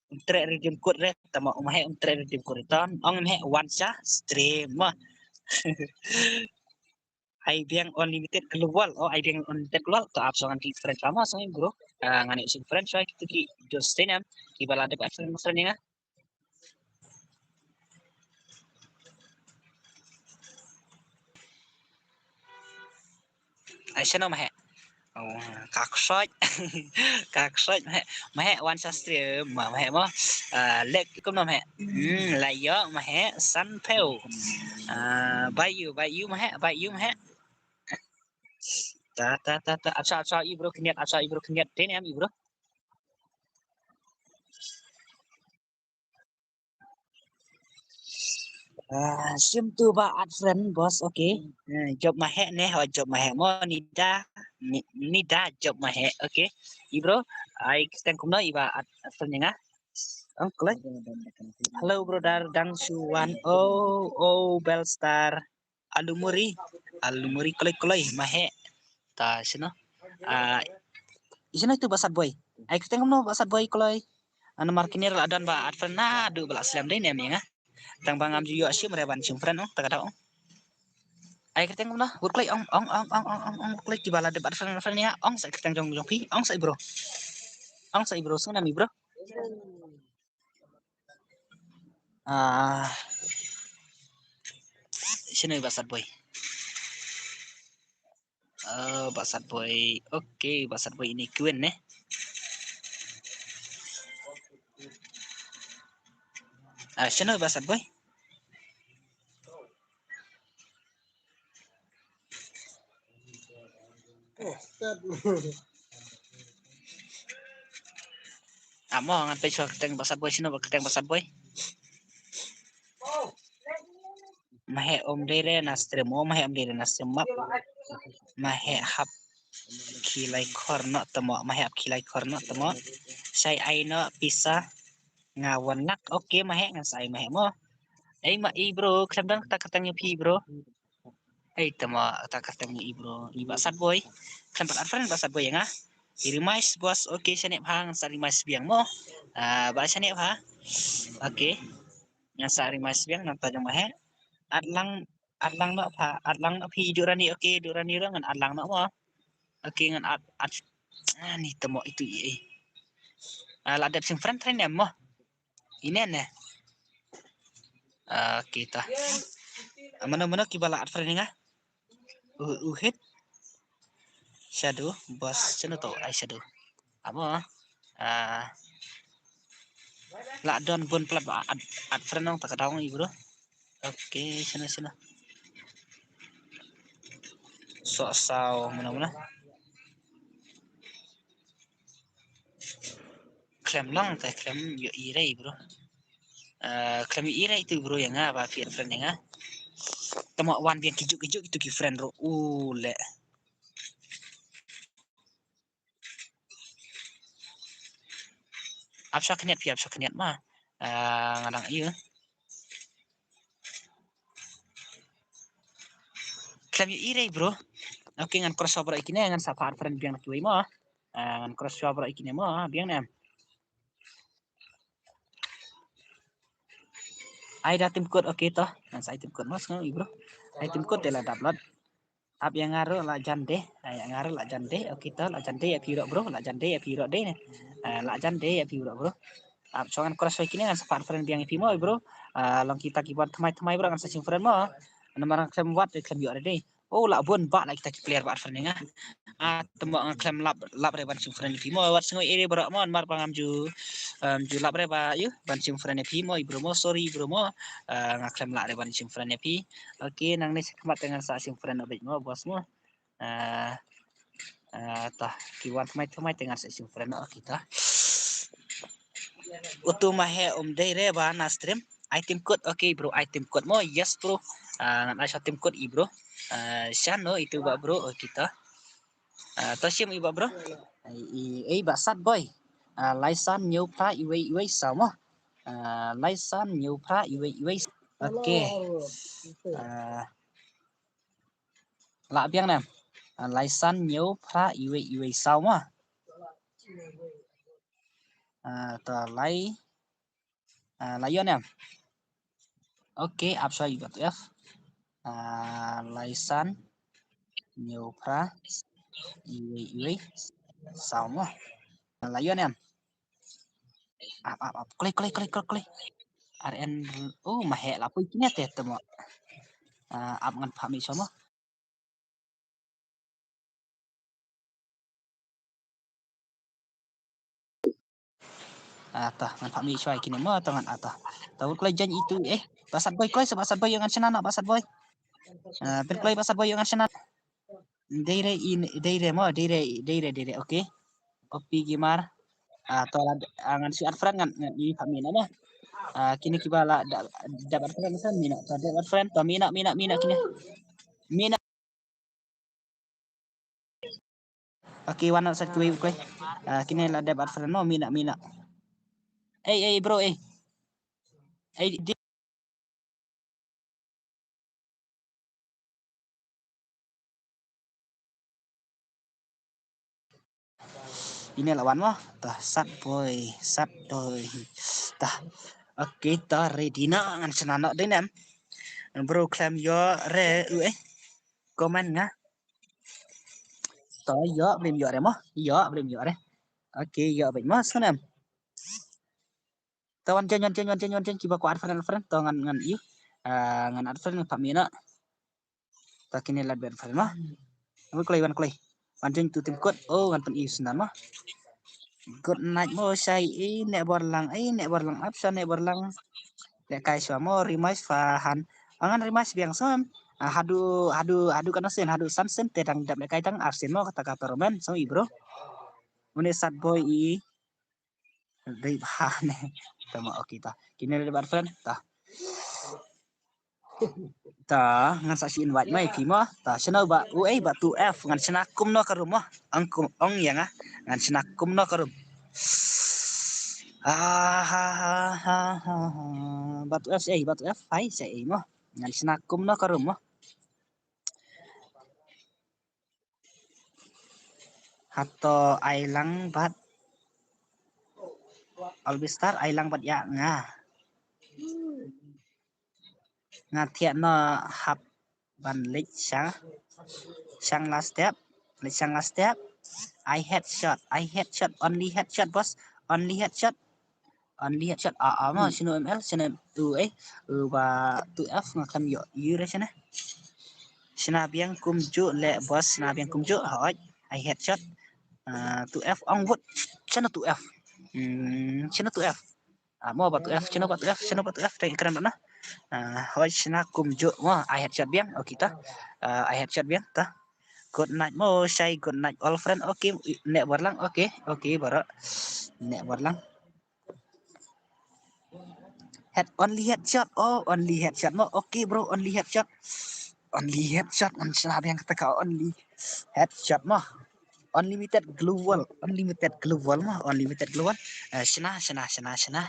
Um treh redeem code re, tama u ma heh um treh redeem code re ton, ong i ma heh wan sha stream mo. Ai biang unlimited global, oh ai biang unlimited global, to ap song anti friend sama song bro. Ah, ngan ïoh sing friend shuwa kito ki Justin em, ki ba la dep friend friend ïa nga. Ai shano ma heh. Oh, ka kshoit. Ka kshoit ma heh. Ma heh wan sha stream ma, ma heh mo. Ah, leh kumno ma heh. Hmm, la ïoh ma heh san phew. Ah, bai ïu, bai ïu ma heh, bai ïu ma heh. Ta, ta, ta, ta. Ap shuwa, ap shuwa i bro khyndiat, ap shuwa i bro khyndiat. Te ne em i bro. Ah, shim tu ba add friend boss, okay. Eh, jop ma heh ne, ho jop ma heh mo Nida, Ni-, Nida jop ma heh, okay. I bro, ai kyrteng kumno i ba add, add friend ïa nga. Ong kloi. Hello brother, dang shu wan. Oh, oh, Belstar. Alu muri, alu muri kloi kloi ma heh. Ta shano. Ah, shano itu bah Satboy. Ai kyrteng kumno bah Satboy kloi. Ana mar kine la don ba add friend naduh ba la slem dei ne em ïa nga. Tang ba ngam ju ïoh shim re ban shim friend ong, ta ka daw ong. Ai kyrteng kumno, bud kloi ong, ong, ong kloi ki ba la dep add friend, friend ïa nga, ong sa kyrteng jong, jong phi, ong sa i bro. Ong sa i bro, sngewbha i bro. Ah, shano i bah Satboy? Oh, bah Satboy. Okay, bah Satboy ini kuen ne. Ah, shano bah Satboy? Amo ngan peit shuwa kyrteng bah Satboy, shano ba kyrteng bah Satboy. Ma heh um dei re na stream, oh ma heh um dei re na stream map. Ma heh hap ki lai khor noh tamo, ma heh hap ki lai khor noh tamo. Shai ai noh pisa nga wan lak. Okay ma heh ngan sa ai ma heh mo. Ei ma i bro, khlem don kata kyrteng ïa phi bro. Ei tamo kata kyrteng ïa i bro, i bah Satboy. Khlem pat add friend bah Satboy ïa nga. I Rimas boss, okay shane bha ngan sa Rimas biang mo. Ah, ba shane bha. Okay. Ngan sa Rimas biang nangta jong ma heh. Add lang, add lang noh pha, add lang noh phi Durani, okay Durani ruh ngan add lang noh mo. Okay ngan add, add. Ah, ni tamo itu i. Ah, la dep sing friend friend em mo. Ine ne. Ah, okay ta. Ah, mano mano ki ba la add friend ïa nga. U, u hit. Shadow, boss, shano to, ai Shadow. Amo, ah, la don bun palat ba add, add friend ong ta ka daw ong i bro. Okay, shano, shano. Soh saw, mano, mano. Khlem long te khlem ïoh i re bro. Ah, khlem ïoh i re itu bro ïa nga ba phi add friend ïa nga. Tamo wan biang kijuh kijuh itu ki friend bro. U le. Ap sha khyndiat phi, ap sha khyndiat ma. Ah, nga dang ïa. Khlem ïoh i re bro. Okay ngan cross shuwa bro ïa kine, ngan sa phah add friend biang na kiwei mo. Ah, ngan cross shuwa bro ïa kine mo, biang ne em. Ai da tim code, okay to. Ngan sa ai tim code mo sngew i bro. Ai tim code te la dap lut. Ap ïa nga ruh la jan de, ap ïa nga ruh la jan de, okay to, la jan de ïa phi ruh bro, la jan de ïa phi ruh de ne. Ah, la jan de ïa phi ruh bro. Ap shuwa ngan cross shuwa ïa kine ngan sa phah add friend biang ïa phi mo bro. Ah, long kita ki ban thymmai thymmai bro ngan sa shim friend mo. Namar ngan khlem wad de khlem ïoh re de. Oh, la bun ba la kita ki player ba friend nga. Ah, temo nga khlem lap lap re ban shim friend ïa phi mo, wat sngew ïa re bro mo, mar ba ngam ju, em, ju lap re ba ïa ban shim friend ïa phi mo, i bro mo, sorry bro mo. Ah, nga khlem lap re ban shim friend ïa phi. Okay, nangne sha khmat te ngan sa shim friend beit mo, boss mo. Ah, ah, ta ki wan thymmai thymmai te ngan sa shim friend. Okay, ta. Utu ma he um dei re ba na stream. Ai team code. Okay bro, ai team code mo. Yes bro. Ah, ngan ai sha team code i bro. Ah, sha no itu ba bro. Okay, ta. Ah, to shim i ba bro. Ai, i, i ba sat boy. Ah, lai san hynñiew phra iwei iwei saw mo. Ah, lai san hynñiew phra iwei iwei. Okay. Ah, la biang ne. Ah, lai san hynñiew phra iwei iwei saw mo. Ah, to lai. Ah, la ïoh ne. Okay, ap shuwa i ba tu F. Ah, lai san hynñiew phra iwei iwei saw mo. La ïoh ne. Ap, ap, ap. Kloi, kloi, kloi, kloi, kloi. R N, oh, ma he la poi kine te temo. Ah, ap ngan phah mih shuwa mo. Ah, ta, ngan phah mih shuwa kine mo, ta ngan, ah, ta. Ta, kloi jan itu, eh. Ba sat boy, kloi, sa ba sat boy, ngan shna na, ba sat boy. Ah, pyn kloi, ba sat boy, ngan shna. Dei re, in, dei re mo, dei re, dei re, dei re, okay. Copy gamer. Ah, to la, ah, ngan shu add friend ngan, ngan i phah mih na mo. Ah, kine kiba la, da, da add friend sa, mih na, to da add friend, to mih na, mih na, mih na, kine. Mih na. Okay, wan outside kiwei, okay. Ah, kine la dep add friend mo, mih na, mih na. Ei, ei, bro, ei. Ei, di- Ine la wan mo. Tah, sat boy, sat boy. Tah. Okay, tah ready na ngan shna noh dei nem. Bro khlem ïoh re u eh. Comment nga. Tah ïoh, blem ïoh re mo. Ïoh, blem ïoh re. Okay, ïoh beit mo sngewnem. Tah wan join, wan join, wan join, wan join kiba kwah add friend, add friend. Tah ngan, ngan ïoh. Ah, ngan add friend ngan phah mih noh. Tah kine la dep add friend mo. Wan kloi, wan kloi. Wan join tu tim kot. Oh, ngan pyn-i sngewnem mo. Good night mo shai i ne bor lang, i ne bor lang, ap sha ne bor lang. Lehkai shuwa mo, rematch fa han. Ngan rematch biang sngewnem. Ah, haduh, haduh, haduh katno sien, haduh san sien te dang dep lehkai tang ar sien mo kata ka tournament sngewnem i bro. Une sat boy i. Dei bha ne. Tama, okay, tah. Kine dei bad friend, tah. Tah, ngan sa shu invite mai phi mo. Tah, shano ba, u ei ba tu F, ngan shna kumno ka room mo. Ong kum, ong ïa nga, ngan shna kumno ka room. Ah, ha, ha, ha, ha, ha. Ba tu F, ei, ba tu F, hai, sa ei mo. Ngan shna kumno ka room mo. Hato ai lang bad All Star, ai lang bad ïa nga. Nga thiah noh hap ban leit sha, shang last step, leit shang last step. I headshot, I headshot, only headshot boss, only headshot. Only headshot. Ah, ah, mo, hmm, shino M L, shino M-, u, eh, u ba tu F nga khlem ïoh, ïoh re shano. Shna biang kumjuh leh boss, shna biang kumjuh, hoi. I headshot. Ah, tu F ong wut, shano tu F. Hmm, shano tu F. Ah, mo ba tu F, shano ba tu F, shano ba tu F, tang kren na. Ah, hoi shna kumjuh, mo, I headshot biang, okay tah. Ah, I headshot biang, tah. Good night, mo, shai, good night, all friend, okay, ne bor lang, okay, okay, bro. Ne bor lang. Head, only headshot. Oh, only headshot mo. Okay, bro, only headshot. Only headshot. Ngan shna biang kata ka only headshot mo. Unlimited global. Unlimited global mo. Unlimited global. Eh, shna, shna, shna, shna.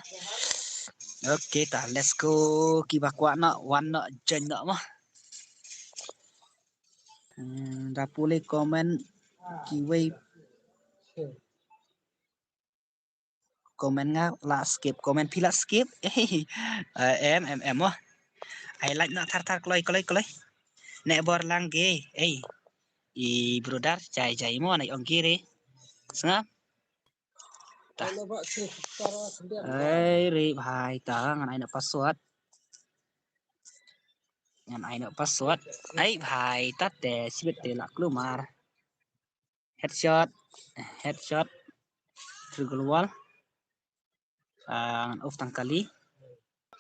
Okay, tah, let's go. Kiba kwah noh, wan noh, join noh mo. Hmm, da pule comment kiwei. Comment nga la skip, comment phi la skip. Eh, em, em, em, mo. Ai like na thar thar kloi, kloi, kloi. Ne bor lang ge, ei. I brother, jai, jai mo, nai ong kiri. Sngap. Tah. Ei, rip hai, tah, ngan ai na password. Ngan ai noh password. Ai bhai, tat te, shibit te la klumar. Headshot, headshot, triple wall. Ah, ngan off tang kali.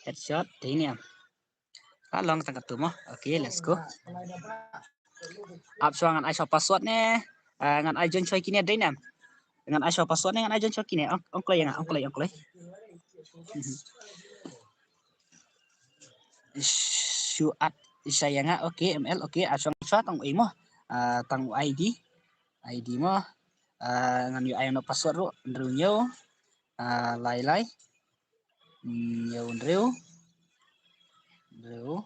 Headshot, dei ne em. La long tang katto mo. Okay, let's go. Ap shuwa ngan ai shuwa password ne. Ah, ngan ai join shuwa kine dei ne em. Ngan ai shuwa password ne, ngan ai join shuwa kine. Ong, ong kloi ïa nga, ong kloi, ong kloi. Shu add sha ïa nga, okay, M L, okay, ap shuwa shuwa tang u ei mo. Ah, tang u I D. I D mo. Ah, ngan ïoh ai noh password ruh, hynriew hynñiew. Ah, lai lai. Hynñiew hynriew. Hynriew.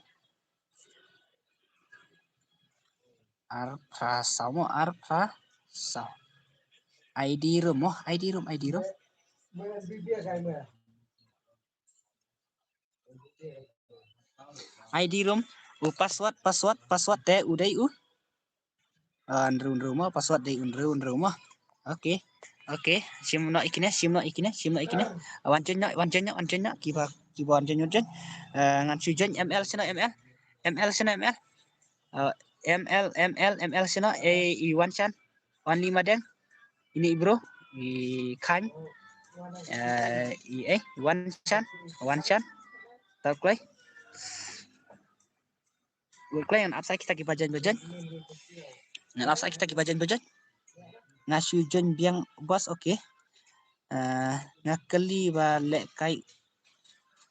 Ar phra saw mo, ar phra saw. I D room mo, I D room, I D room. I D room. U password, password, password te u dei u. Ah, hynriew hynriew mo, password dei u hynriew hynriew mo. Okay. Okay, shim noh ïa kine, shim noh ïa kine, shim noh ïa kine. Ah, wan join noh, wan join noh, wan join noh, kiba, kiba wan join, wan join. Ah, ngan shu join M L shano M L. M L shano M L. Ah, M L, M L, M L shano, eh, i wan shan. Wan lima deng. Ine i bro, i Khang. Eh, i, eh, wan shan, wan shan. Tau kloi. Wan kloi ngan ap sa kita kiba join ba join. Ngan ap sa kita kiba join ba join. Nga shu join biang boss, okay. Eh, nga kylli ba lehkai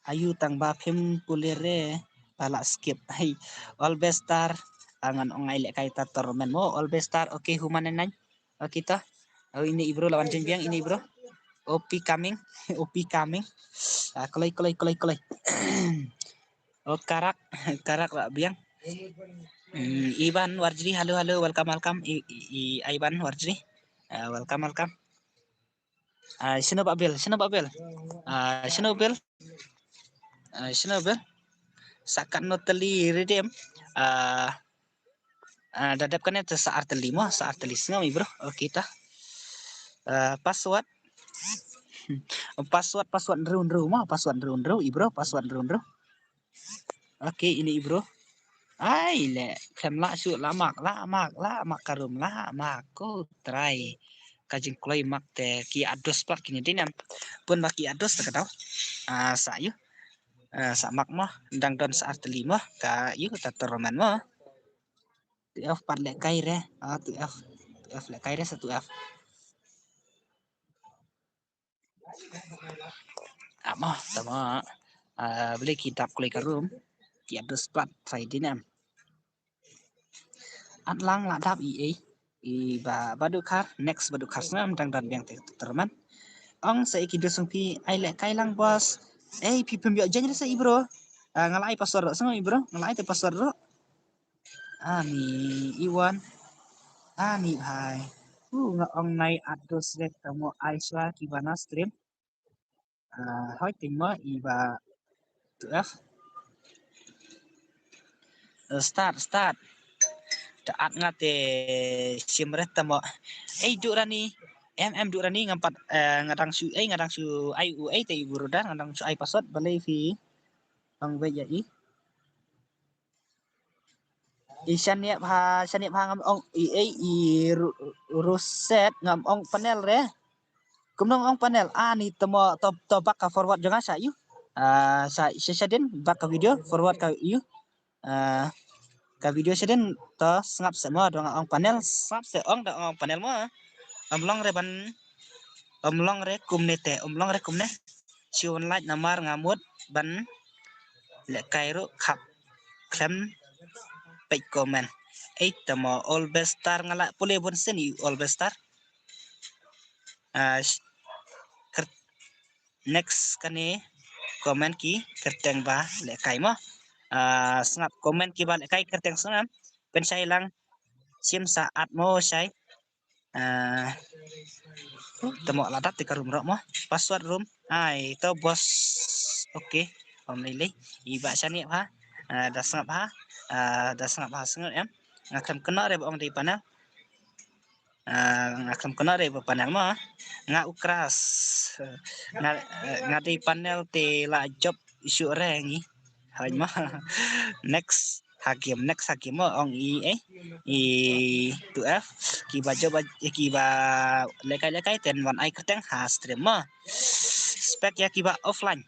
aïu tang ba phim pule re ba la skip. Hai, All Best Star. Ah, ngan ong ai lehkai ta tournament mo, All Best Star, okay, human nine. Okay ta. Oh, ine i bro la wan join biang, ine i bro. O P coming, O P coming. Ah, kloi, kloi, kloi, kloi. Oh, Karak, Karak la biang. Hmm, Ivan Warjri, halo, halo, welcome, welcome. I, i, i Ivan Warjri. Ah, welcome, welcome. Ah, shano Bah Bill, shano Bah Bill. Ah, shano Bill. Ah, shano Bill. Sa katno tylli redeem. Ah, ah, da dep kane te sa ar tylli mo, sa ar tylli sngewbha i bro. Okay ta. Ah, password. Password, password hynriew hynriew mo, password hynriew hynriew i bro, password hynriew hynriew. Okay, ine i bro. Ai le, khlem lah shuh, lah mak, lah mak, lah mak ka room, lah mak, ko trai. Ka jingkloi mak te ki ados pat kine dei ne em. Pun ba ki ados te ka daw. Ah, sa ïoh. Ah, sa mak mo, dang don sa ar tylli mo, ka ïoh ta tournament mo. Two F pat lehkai re, ah, two F. Two F lehkai re sa two F. Amo, tama, ah, beli ki dap kloi ka room. Ki ados pat Friday ne em. At lang la dap i ei. I ba, ba duk khar, next ba duk khar sngam dang dan biang te tournament. Ong sa i ki dusung phi ai lehkai lang boss. Ei, phi phim ïoh join re sa i bro. Ah, nga la ai password ruh sngam i bro. Nga la ai te password ruh. Ani Iwan. Ani bhai. U nga ong nai ados re tamo ai shuwa ki bana stream. Ah, hoi ting mo i ba two F. Eh, start, start. Ta at nga te shim re tamo. Ei, Duk Rani. Em, em, Duk Rani ngam pat, eh, nga dang shu, ei, nga dang shu ai u ei te i bro da, nga dang shu ai password balei phi. Ong wei ïa i. I shaniah bha, shaniah bha ngam ong i ei i ru-, ruset ngam ong panel re. Kumno ong panel? Ani tamo to, to bak ka forward jong nga sha ïu. Ah, sha, sha, sha din bak ka video forward ka ïu. Ah, ka video sha din to sngap se mo dong ong panel, sngap se ong dong ong panel mo. Ym long re ban, ym long re kumne te, ym long re kumne. Shu wan like namar nga mut ban lehkai ruh khap khlem peit comment. Ei tamo All Best Star nga la pule bun sien i All Best Star. Ah, sh-, kert-, next kane comment ki kyrteng ba lehkai mo. Ah, sngap comment ki ba lehkai kyrteng sngap. Pynshai lang shim sa at mo shai. Ah, tamo la dap te ka room ruh mo. Password room. Ai, to boss. Okay. Ym lei lei. I ba shaniah bha. Ah, da sngap bha. Ah, da sngap bha sngap em. Nga khlem kynnoh re ba ong dei panel. Ah, nga khlem kynnoh re ba panel mo. Nga u Kras. Nga, eh, nga dei panel te la jop shuh re ngi. Hoi mo. Next. ha game, next ha game mo, ong i, eh, i two F, kiba jop, kiba lehkai lehkai ten wan ai kyrteng ha stream mo. Spek ïa kiba offline.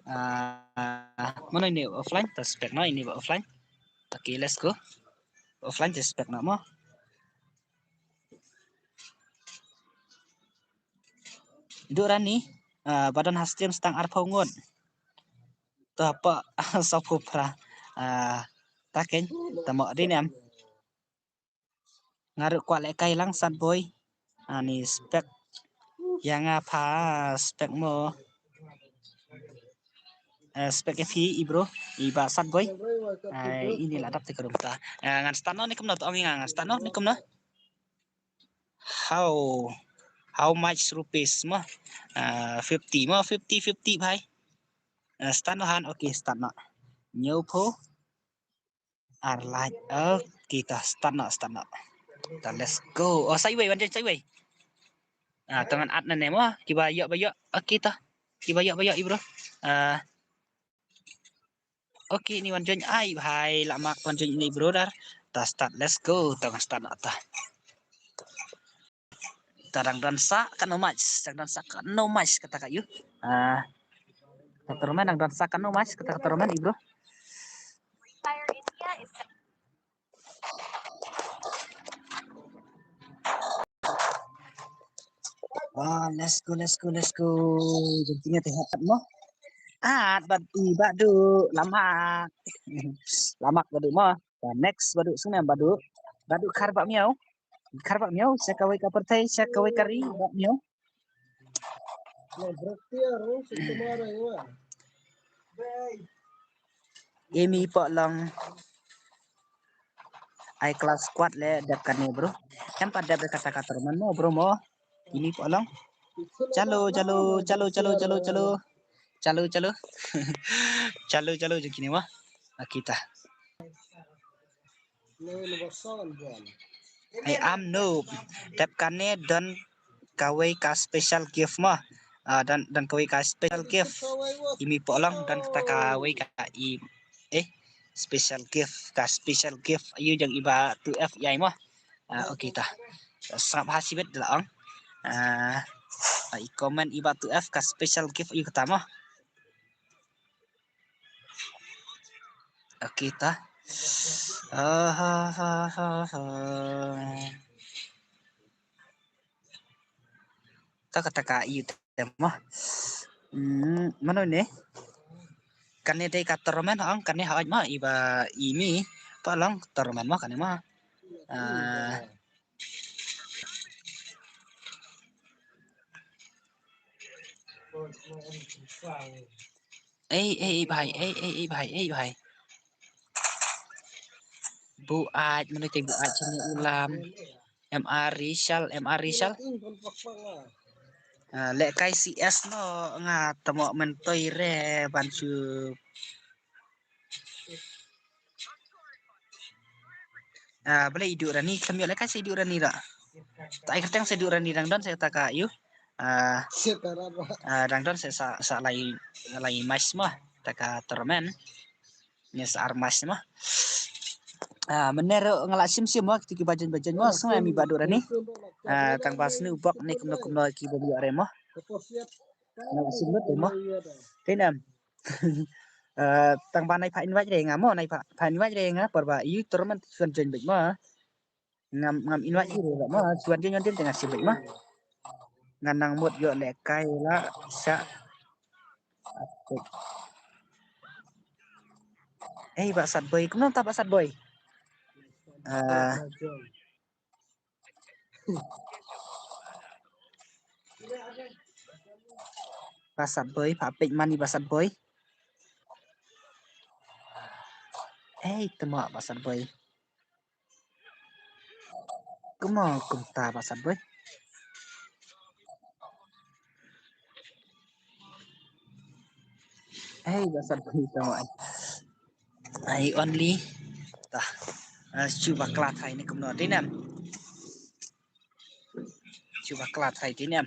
Ah, mano ine offline? Ta spek noh ine ba offline. Okay, let's go. Offline te spek noh mo. Duh Rani, ah, ba don ha stream tang arphew ngut. To hapoh sawphew phra. Ah, ta keiñ, ta mo dei ne em. Nga ruh kwah lehkai lang Satboi. Ani spek. Ïa nga pha spek mo. Eh, spek ïa phi i bro, i Bah Satboi. Ai, ini la dap te ka rum ta. Eh, ngan start noh ne kumno, to ong ïa nga ngan start noh ne kumno. How, how much rupees mo? Eh, fifty mo, fifty, fifty bhai. Eh, start noh han, okay, start noh. Hynñiewphew ar lak. Okay, ta start noh, start noh. Ta let's go. Oh, sa iwei, wan join sa iwei. Ah, to ngan add na ne mo, kiba ïoh ba ïoh. Okay, ta. Kiba ïoh ba ïoh i bro. Ah. Okay, ni wan join ai bhai, la mak wan join ni brother. Ta start, let's go. Ta ngan start noh ta. Ta dang don sa katno match, dang don sa katno match kata ka ïu. Ah, ka tournament dang don sa katno match kata ka tournament i bro. Ah, let's go, let's go, let's go. Jong kine te hat mo. At bad i Badu, la mak. La mak Badu mo. Next Badu, sung ne em Badu. Badu Khar Bah Miaw. Khar Bah Miaw, sha kawei ka pyrthei, sha kawei ka ri, Bah Miaw. Imi Pohlong. Ai class squad le dep kane bro. Em pat dep kata ka tournament mo bro mo. Imi Pohlong. Chalo, chalo, chalo, chalo, chalo, chalo. Chalo, chalo. Chalo, chalo jong kine mo. Akita. Ai am noob. Dep kane don kawei ka special gift mo. Ah, don, don kawei ka special gift. Imi Pohlong don kata kawei ka i, eh, special gift, ka special gift. Ayu jong i Bah two F ïa i mo. Ah, okay ta. Sngap ha sibit la ong. Ah, i comment i Bah two F ka special gift ayu kata mo. Okay ta. Ah, ha, ha, ha, ha. Ta kata ka ïu te mo. Hmm, mano ne? Kane dei ka tournament hong, kane hong mo, i Bah Imi. Pohlong tournament mo kane mo. Ah. Ei, ei, ei, bhai, ei, ei, ei, bhai, ei, bhai. Buaid, mano te Buaid sini ulam. M R Rishal, M R Rishal. Ah, lehkai C S no nga tamo mentoi re ban shu. Ah, bale i Duh Rani, khlem ïoh lehkai sa i Duh Rani ra. Ta ai kyrteng sa i Duh Rani dang don sa ta ka ïu. Ah, ah, dang don sa sa, sa lai, lai match mo ta ka tournament. Ni sa ar match mo. Ah, mynne ruh nga la shim shim mo kito ki bajan bajan mo, sngew em i Bah Duh Rani. Ah, tang ba sniew bok ne kumno kumno ki bym ïoh re mo. Nga la shim lut mo. Te nam. Eh, tang ba nai pha invite re nga mo, nai pha, pha invite re nga por ba ïu tournament shuan join beit mo. Ngam, ngam invite ïu re mo, shuan join join te nga shim beit mo. Ngan nang mut ïoh lehkai la sha. Ei, Bah Satboi, kumno ta Bah Satboi? Eh, Bah Satboi, pha peit mano Bah Satboi. Ei, tamo Bah Satboi. Kumno kumta Bah Satboi. Ei, Bah Satboi tamo ai. Ai only. Ta. Ah, shu bakla thai ne kumno te nam. Shu bakla thai te nam.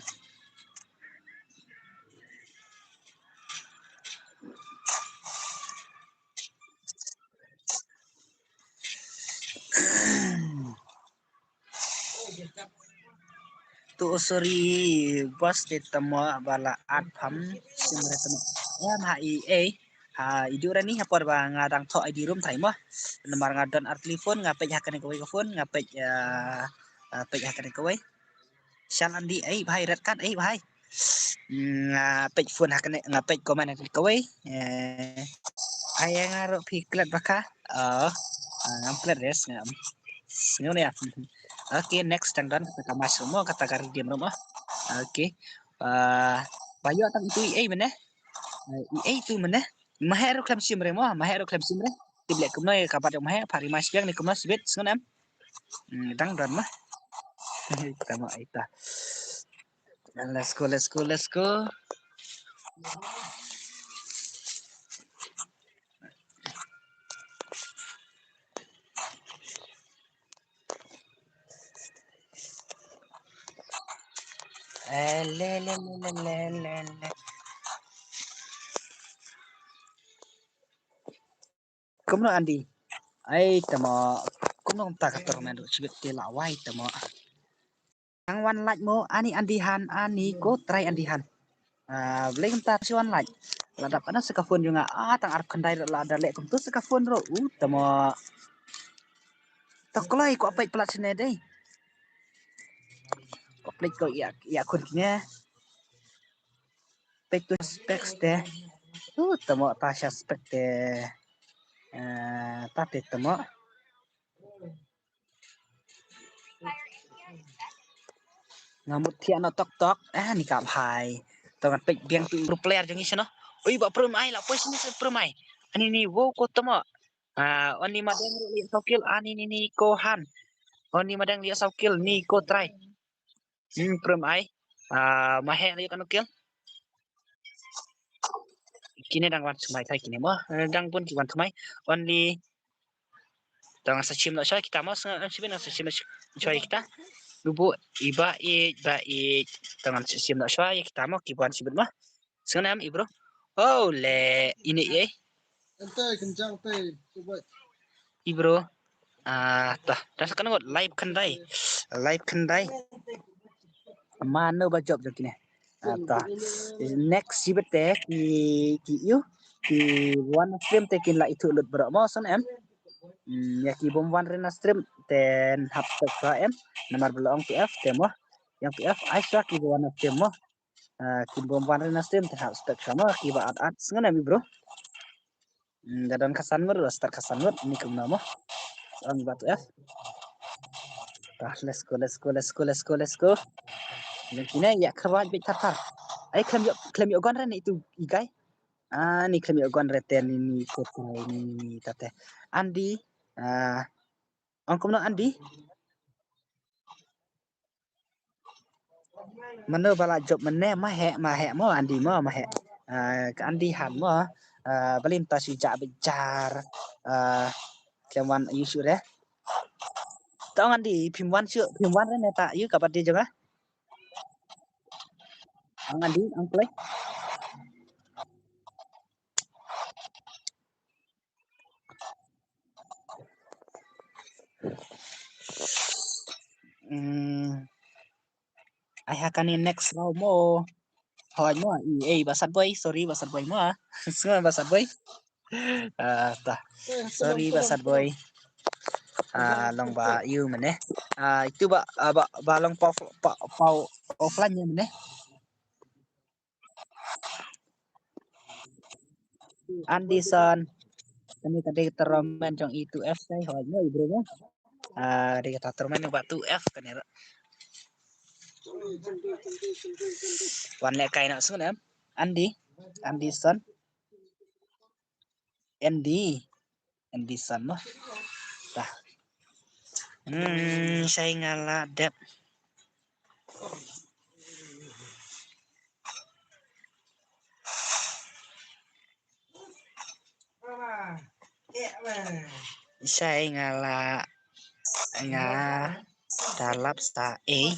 Oh, sorry, boss, te tamo ba la add pham sim re tamo. Em ha i ei. Ha i du rani ha por ba nga dang tho I D room thai mo. Namar nga don ar telephone, nga peit ha kane kawei ka phone, nga peit, ah, ah, peit ha kane kawei. Shall Andy ei bhai, red card ei bhai. Nga peit phone ha kane, nga peit comment ha kane kawei. Eh, hai nga ro phi klet baka. Oh, ah, ngam klet res ngam. Ngam ya. Okay, next tang don kata ka mas mo kata ka redeem mo. Okay. Ah, ba yo tang itu ei mene. Eh, ei tu mene. Mahe ro klem sim re mo, mahe ro klem sim re. Tip lek kumno ka bat mahe, phari mas biang ni kumno sibit sngon em. Hmm, dang don mah. Kita mo ita. Let's go, let's go, let's go. Eh, le, le, le. Kumno Andy? Ai tamo. Kumno kumta ka tournament ruh sibit te la wai tamo. Tang wan lait mo ani Andy han ani ko trai Andy han. Ah, blei kumta si wan lait. La dap ana sa ka phone jong nga. Ah, tang arphew khyndai ruh la da leh kumtu sa ka phone ruh. U tamo. To kloi ko peit plat sine dei. Ko peit ko ïa ïa khun kine. Peit tu specs te. U tamo ta sha spec te. Eh, ta te tamo. Nga mut thiah na tok tok. Eh, ni ka bhai. To ngan peit biang tu pro player jong ngi sha no. Ui ba pro mai la poi sini se pro mai. Ani ni wow ko tamo. Ah, oni madeng ri saw kill, ani ni ni ko han. Oni madeng ri saw kill ni ko trai. Hmm, prum ai. Ah, mahe ri kan kill. Kine dang wan sumai thai kine mo. Eh, dang pun ki wan sumai. Only tang sa chim no shoi kita mo, sa chim no shoi kita. Lubu iba i ba i tang sa chim no shoi kita mo ki wan sibit mo. Sngewnem i bro. Oh le ini ye. Ente kenjang te. I bro. Ah, tah, dah sekarang ngot live khyndai. Live khyndai. Mano ba jop jop kine. Ah, tah. Next sibit te ki ki yu ki wan stream te kin la itu lut bro mo sngewnem. Hmm, ya ki bom wan rena stream ten hap tek em. Namar belong P F te mo. Yang P F ai swa ki wan stream mo. Ah, ki bom wan rena stream te hap spek sama ki ba at at sngewnem i bro. Hmm, da don khasan ngut, da start khasan ngut ni kumno mo. Ang ba tu eh. Tah, let's go, let's go, let's go, let's go, let's go. Yang kine ya khawa bit thar thar. Ai klem yo klem yo gon re ni tu i guy. Ah, ni klem yo gon re te ni ni ko ni ni tate. Andy, ah, ang kumno Andy? Mano ba la jop mane mahe mahe mo Andy mo mahe. Ah, ka Andy han mo. Ah, balim ta si ja bejar. Ah, kewan yu sure. Tong Andy phim wan shu phim wan ne ta yu ka badi jong ah. Ang Andy ang play. Hmm. Ai ha kane next round mo. Hoi mo, i ei ba sat boy, sorry ba sat boy mo. Sngewbha ba sat boy. Ah, tah. Sorry ba sat boy. Ah, long ba yu mane. Ah, itu ba ah, ba ba long pau pau pau offline yu mane. Anderson. Kane ka dei ka tournament jong E two F sai hoi mo i bro mo. Ah, dei ka tournament ba two F kane ra. Wan le kai na sun em. Andy, Anderson. Andy. Andy san mo. Tah. Hmm, sai nga la dep. Sai nga la nga da lap sa ei.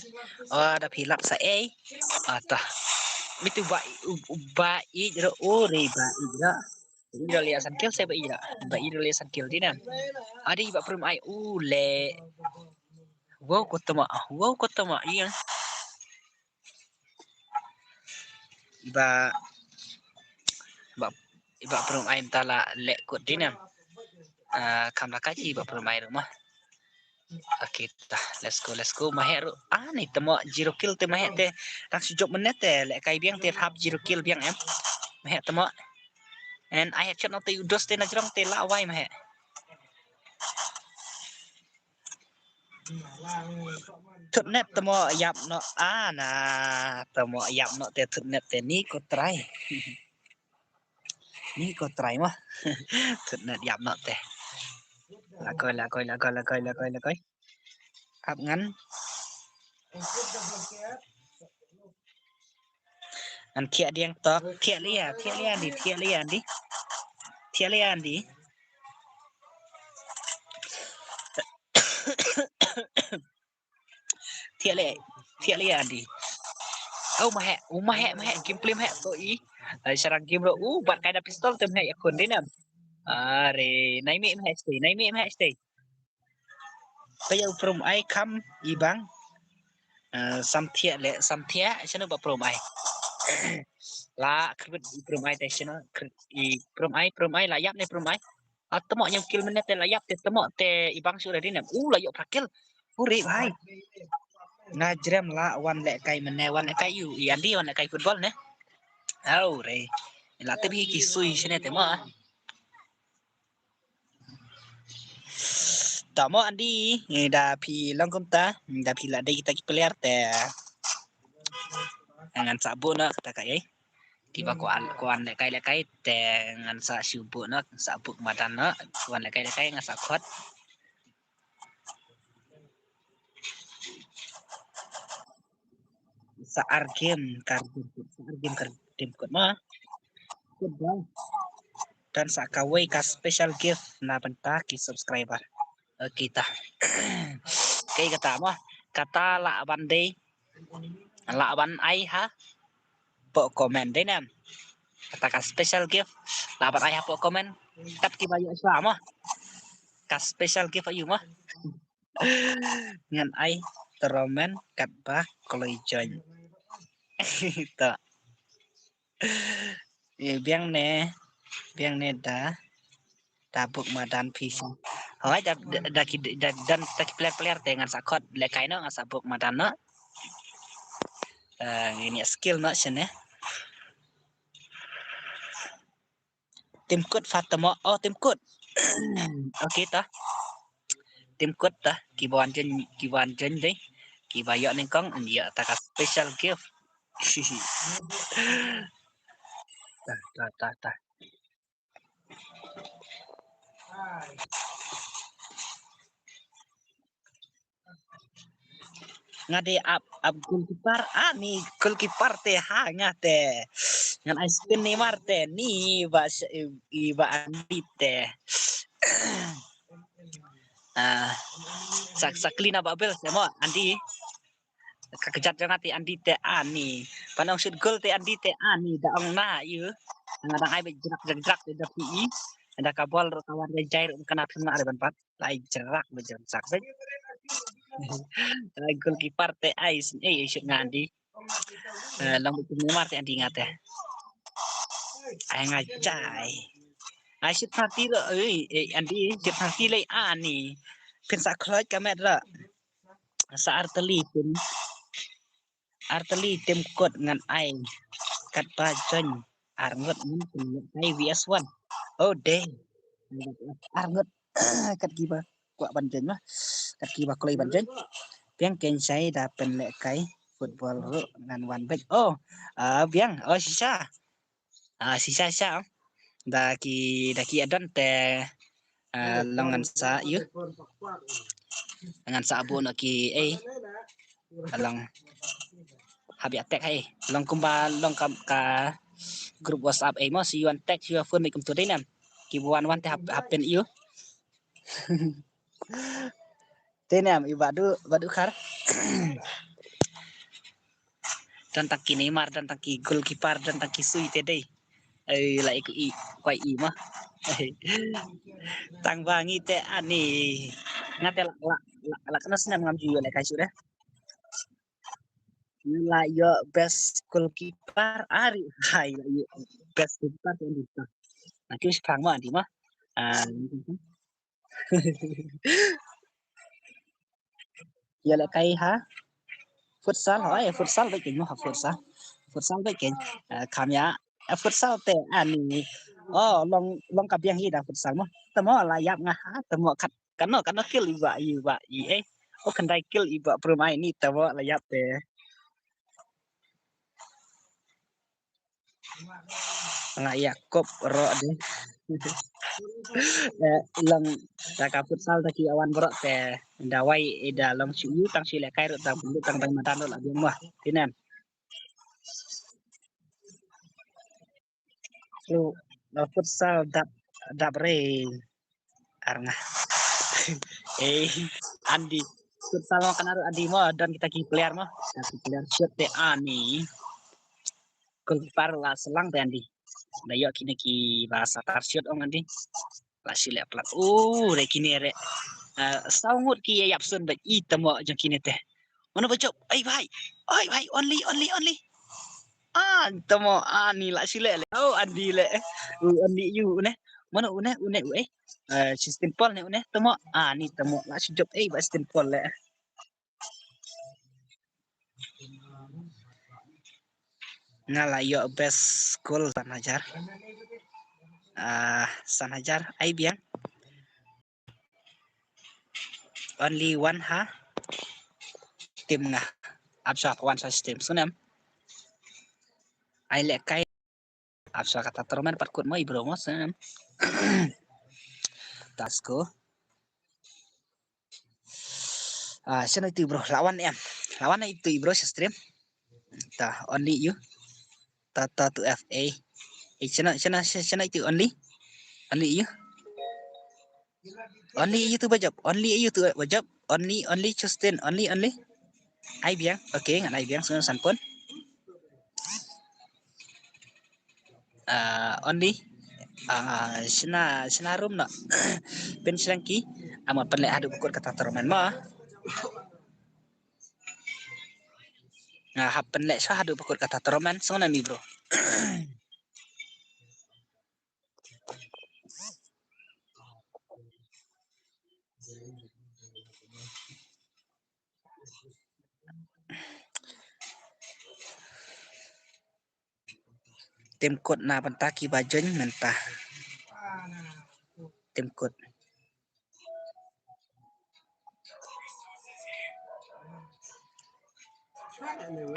Oh, da phi lap sa ei. Ah, tah. Mitu ba i- u- u- ba i ro o re ba i ro. Iro le asan kill se ba ira. Ba iro le asan kill dina. Adi ba prum ai u le. Wow kotama. Wow kotama iya. ba, ba, ba prum ai mynta la leh kut dei ne. Ah, kham la kai i ba prum ai ruh ma. Okay, ta, let's go, let's go. Ma heh ruh. Ah, ni te mo zero kill te ma heh te. Tang shu jop mynne te leh kai biang te hap zero kill biang em. Ma heh te mo. And I headshot noh te u dos te na jrong te la wai ma heh. Thut net te mo ïap noh, ah, na te mo ïap noh te thut net te ni ko trai. Ni ko trai mo. Thut net ïap noh te. Lakoi, lakoi, lakoi, lakoi, lakoi, lakoi. Ap ngan. Ngan thiah diang tok, thiah lia, thiah lia di, thiah lia di. Thiah lia di. Thiah lia, thiah lia di. Oh, ma heh, oh, ma heh, ma heh, game play ma heh, to i. Ai, sarang game ro, uh, bat kai da pistol te ma heh, ya kun dei nam. Are, nai mi ma heh stay, nai mi ma heh stay. Ka ya u prum ai kham i bang. Eh, sam thiah le, sam thiah, shano ba prum ai. La, krbit i prum ai te shano, kr-, i prum ai, prum ai, la ïap ne prum ai. Ah, te mo ñiaw kill mynne te la ïap te, te mo te i bang shu ready ne. Uh, la ïoh phra kill. Huri bhai. Nga jrem la wan leh kai mynne, wan leh kai ïu, i Andy wan leh kai football ne. Au re. La te bi ki sui shane te mo. Ta mo Andy, eh, da phi long kumta, da phi la dei kita ki player te. Ngan sa buh noh kata ka ei. Kiba ko an, ko an leh kai leh kai te ngan sa shu buh noh, sa buh madan noh, ko an leh kai leh kai ngan sa khot. Sa ar game kar, sa ar game kar tim kot ma. Kot da. Dan sa kawei ka special gift na bynta ki subscriber. Okay ta. Okay kata ma. Kata la ban dei. La ban ai ha. Pok comment dei nam. Kata ka special gift. La ban ai ha pok comment. Kat kiba ïoh shuwa ma. Ka special gift ayu ma. Ngan ai tromen katba kloi join. To. Eh, biang ne, biang ne da, da buk madan pisa. Hoi, da, da, da ki, da, dan, da ki player, player te ngan sa khot leh kai noh, ngan sa buk madan noh. Eh, ini skill noh sene. Tim kut Fatamo, oh, tim kut. Okay ta. Tim kut ta, kiba wan jen, kiba wan jen dei. Kiba ïoh nyngkong, ïoh ta ka special gift. Ta, ta, ta, ta. Nga dei ap, ap goalkeeper, ah, ni goalkeeper te ha nga te. Ngan ai spin Neymar te, ni ba, i ba Andy te. Ah, sak, sak clean up a bel te mo, Andy. Ka kjat jong nga te Andy te ani. Pan ong shoot goal te Andy te ani. Da ong na ïu. Nga dang ai ba jrak jrak jrak te da P E. Da ka bol ruh ka wan da jai ruh ka na phim na re ban pat. Lai jrak ba jrak sak ba. Lai goalkeeper te ai sin ei shoot nga Andy. Eh, long ba kum Neymar te Andy nga te. Ai nga jai. Ai shoot penalty ruh ei, eh, Andy shoot penalty lei ani. Phin sa khloi ka met ruh. Sa artylli tim. Artylli tim kut ngan ai. Katba join. Ar ngut ngan pynleh kai V S one. Oh, dei. Ar ngut. Kat kiba kwah ban join ma. Kat kiba kloi ban join. Biang ken shai da pynleh kai. Football ruh ngan wan bek. Oh, ah, biang. Oh, shisha. Ah, shisha sha. Da ki, da ki adon te, ah, long ngan sa ïu. Ngan sa abu no ki, eh. Long. Habi attack hai. Long kumba long ka, ka group WhatsApp, eh, mo si yuan text your phone me kumtu dei nam. Ki buan wan te hap, happen ïu. Te nam i badu, badu khar. Dan tang ki Neymar, dan tang ki goalkeeper, dan tang ki sui te dei. Ai, la i ku i, kwai i ma. Tang ba ngi te ani. Nga te la, la, la, la kena snam ngam ju leh kai shu deh. Nga la ïoh best goalkeeper. Ari, hai, la ïoh best goalkeeper tu Andy. Nanti shu pang mo Andy mo. Ah, ïa lehkai ha futsal, hooid, futsal bad kein mo, ha futsal. Futsal bad kein. Ah, kham ïa, ah, futsal te ani. Oh, long, long ka biang hi da futsal mo. Te mo la ïap nga ha, te mo kat, kano, kano kil iba, iba, i, eh. Oh, khyndai kil iba prum ai ni, te mo la ïap te. Nga ïa kop ro de. Eh, long da ka futsal da ki awan bro te da wai, eh, da long shu ïu tang shu lehkai ruh tang pynlut tang ban madan ruh la biang mo. Tinan. Lu, la futsal dap, dap re. Ar nga. Eh, Andy. Futsal mo kane ruh Andy mo, don kita ki player mo. Kita ki player shoot te ani. Goalkeeper la slang te Andy. Da ïoh kine kiba satar shoot ong Andy. La shu leh plat. Oh, re kine re. Ah, saw ngut ki ïa ïap sun bad i te mo jong kine te. Mano ba jop? Ai bhai. Ai bhai, only, only, only. Ah, te mo ani la shu leh le. Oh, Andy le. U only ïu une. Mano une, une u eh. Eh, Justin Paul ne une. Te mo ani te mo la shu jop eh ba Justin Paul le. Nga la ïoh best goal san hajar. Ah, san hajar ai biang. Only one ha. Team nga. Ap sha wan sa team sunem. Ai lehkai. Ap sha kata tournament pat kut mo i bro mo sunem. Tasko. Ah, shano itu bro? Lawan em. Lawan itu bro sha stream. Ta only you. Ta ta tu F A. Eh, shano, shano, shano itu only? Only you. Only you tu ba jop. Only you tu ba jop. Only, only Justin. Only, only. Ai biang. Okay, ngan ai biang sunu sanpon. Ah, only. Ah, shna, shna room no. Pyn shleng ki. Amo pynleh haduh ba kut kata tournament mo. Nga hap pynleh sha haduh ba kut kata tournament song na mi bro. Tim kut na bynta ki ba join mynta. Tim kut.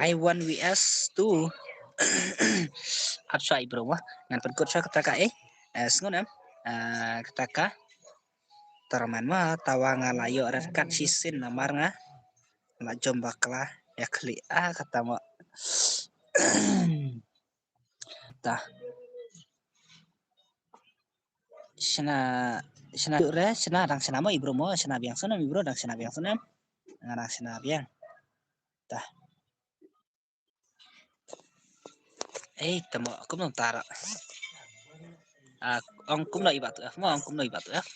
I one V S two. Ap sha i bro wa. Ngan pynkut sha kata ka eh. Eh, sngun em. Eh, kata ka. Tournament ma tawa nga la ïoh red card shisien namar nga la jom bakla ïa khlieh ah kata ma. Ta. Shna, shna re, shna dang shna mo i bro mo, shna biang snem i bro dang shna biang snem. Nga dang shna biang. Ta. Ei, tamo, kumno tara. Ah, ong kumno i batu F, mo ong kumno i batu F.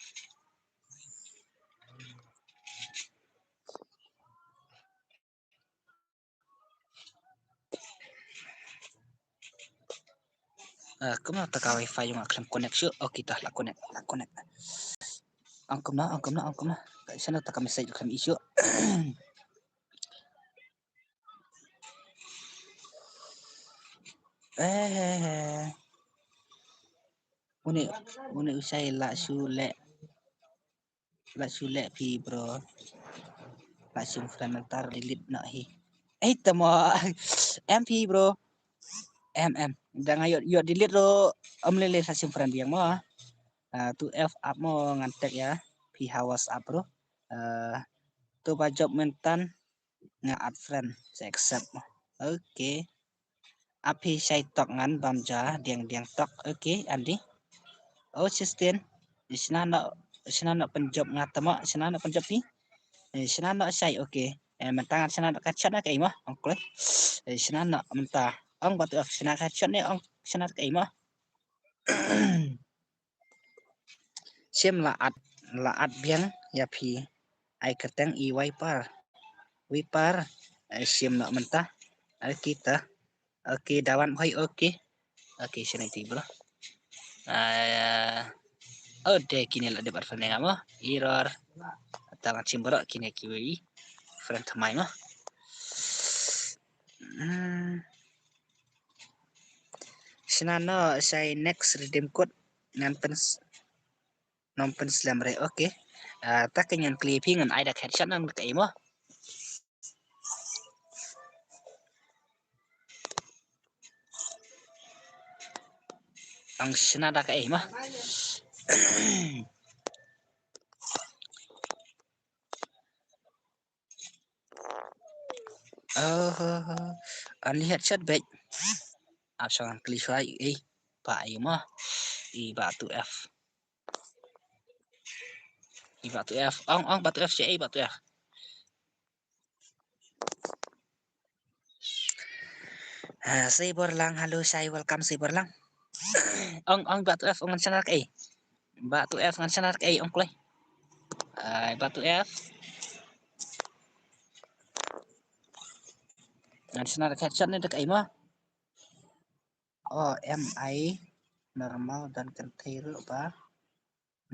Ah, kumno ta ka wifi jong nga khlem connect shuh. Okay, ta la connect, la connect. Ong kumno, ong kumno, ong kumno. Ka shano ta ka message khlem i shuh. Eh, eh, eh. Une, une u shai la shu leh. La shu leh phi bro. La shu friend mynta delete noh hi. Eh, tamo. Em phi bro. Em, em. Da nga ïoh, ïoh delete ruh ym lei lei la shu friend biang mo. Ah, tu F up mo ngan tag ïa phi ha WhatsApp bro. Ah, tu ba jop mynta nga add friend, sa accept. Okay. Ap phi shai tok ngan bam ja diang diang tok. Okay, Andy. Oh, Justin. Shna noh, shna noh pynjop nga tamo, shna noh pynjop phi. Eh, shna noh shai, okay. Eh, mynta ngan shna noh ka chat na ka imo, ong kloi. Eh, shna noh mynta. Ong batu shna ka chat ne, ong shna ka imo. Shim la at, la at biang ïa phi. Ai kyrteng i wiper. Wiper. Ai shim noh mynta. Okay, ta. Okay, da wan bhai, okay. Okay, shane ti bro. Ah, oh, de kine la dep arfan nga mo. Error. Ta ngan shim bro kine kiwi. Friend thymmai mo. Hmm. Shna no shai next redeem code ngan pyn s-, ngan pynslem re, okay. Ah, ta ka ngan kli phi ngan ai da headshot ngan ka imo. Ang shna da ka imo. Oh, ani headshot bek. Ap shong kli shwai, eh, ba ai mo. I ba tu F. I ba tu F. Ong, ong, ba tu F, eh, ba tu F. Ah, Sibor Lang, halo, shai, welcome, Sibor Lang. Ong, ong, ba tu F, ong, ngan shna ka ei. Ba tu F, ngan shna ka ei, ong, kloi. Ai, ba tu F. Ngan shna ka headshot ne da ka ei mo. Oh, am I normal don kynthei ruh ba.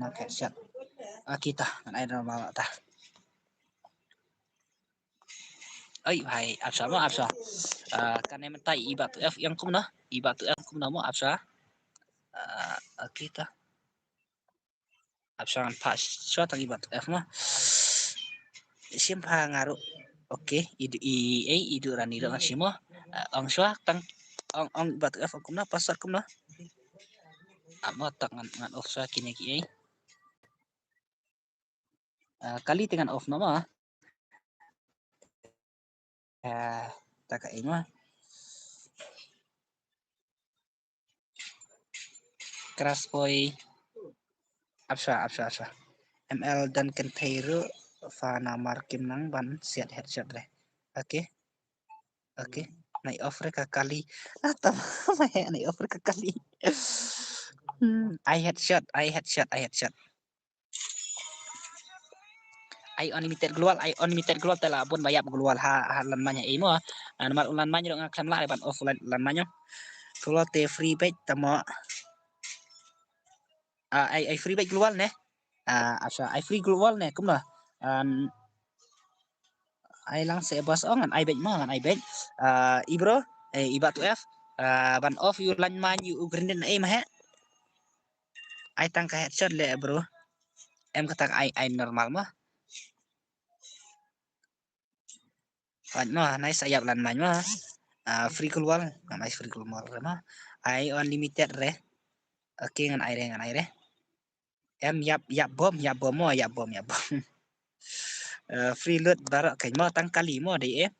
Na headshot. Ah, kita, ngan ai normal ta. Ai, hai, ap shwa mo, ap shwa. Ah, kane mynta i ba tu F ïong kumno, i ba tu F kumno mo, ap shwa. Ah, okay, ta. Ap shwa ngan pha shwa tang i ba tu F mo. Shim pha nga ruh. Okay, i du, i, ei, i du rani ruh ngan shim mo. Ah, ong shwa tang, ong, ong i ba tu F kumno, password kumno. Amo tak ngan, ngan off shwa kine ki ei. Ah, kali te ngan off no mo. Ah, ta ka ei mo. Crash boy. Ap shwa, ap shwa, ap shwa. M L don kynthei ruh fa namar kim nang ban siat headshot re. Okay. Okay. Nai off re ka kali. Ah, tam. Nai off re ka kali. Hmm, ai headshot, ai headshot, ai headshot. Ai unlimited global, ai unlimited global te la bun ba ïap global ha, ha lan main ei mo. Ah, namar u lan main ruh nga khlem lah re ban off lan, lan main. Global te free bek tamo. Ah, ai, ai free bek global ne. Ah, ap shwa ai free global ne kumno. An ai lang se bas ong ngan ai bek mo, ngan ai bek. Ah, i bro, eh, i ba tu F. Ah, ban off ïu lan main ïu u green den ei ma he. Ai tang ka headshot le bro. Em kata ka ai, ai normal mo. Right mo, nai sa ïap lan main mo. Ah, free global, ngan ai free global re mo. Ai unlimited re. Okay, ngan ai re, ngan ai re. Em ïap, ïap bom, ïap bom mo, ïap bom, ïap bom. Eh, free loot baroh kein mo tang kali mo dei eh.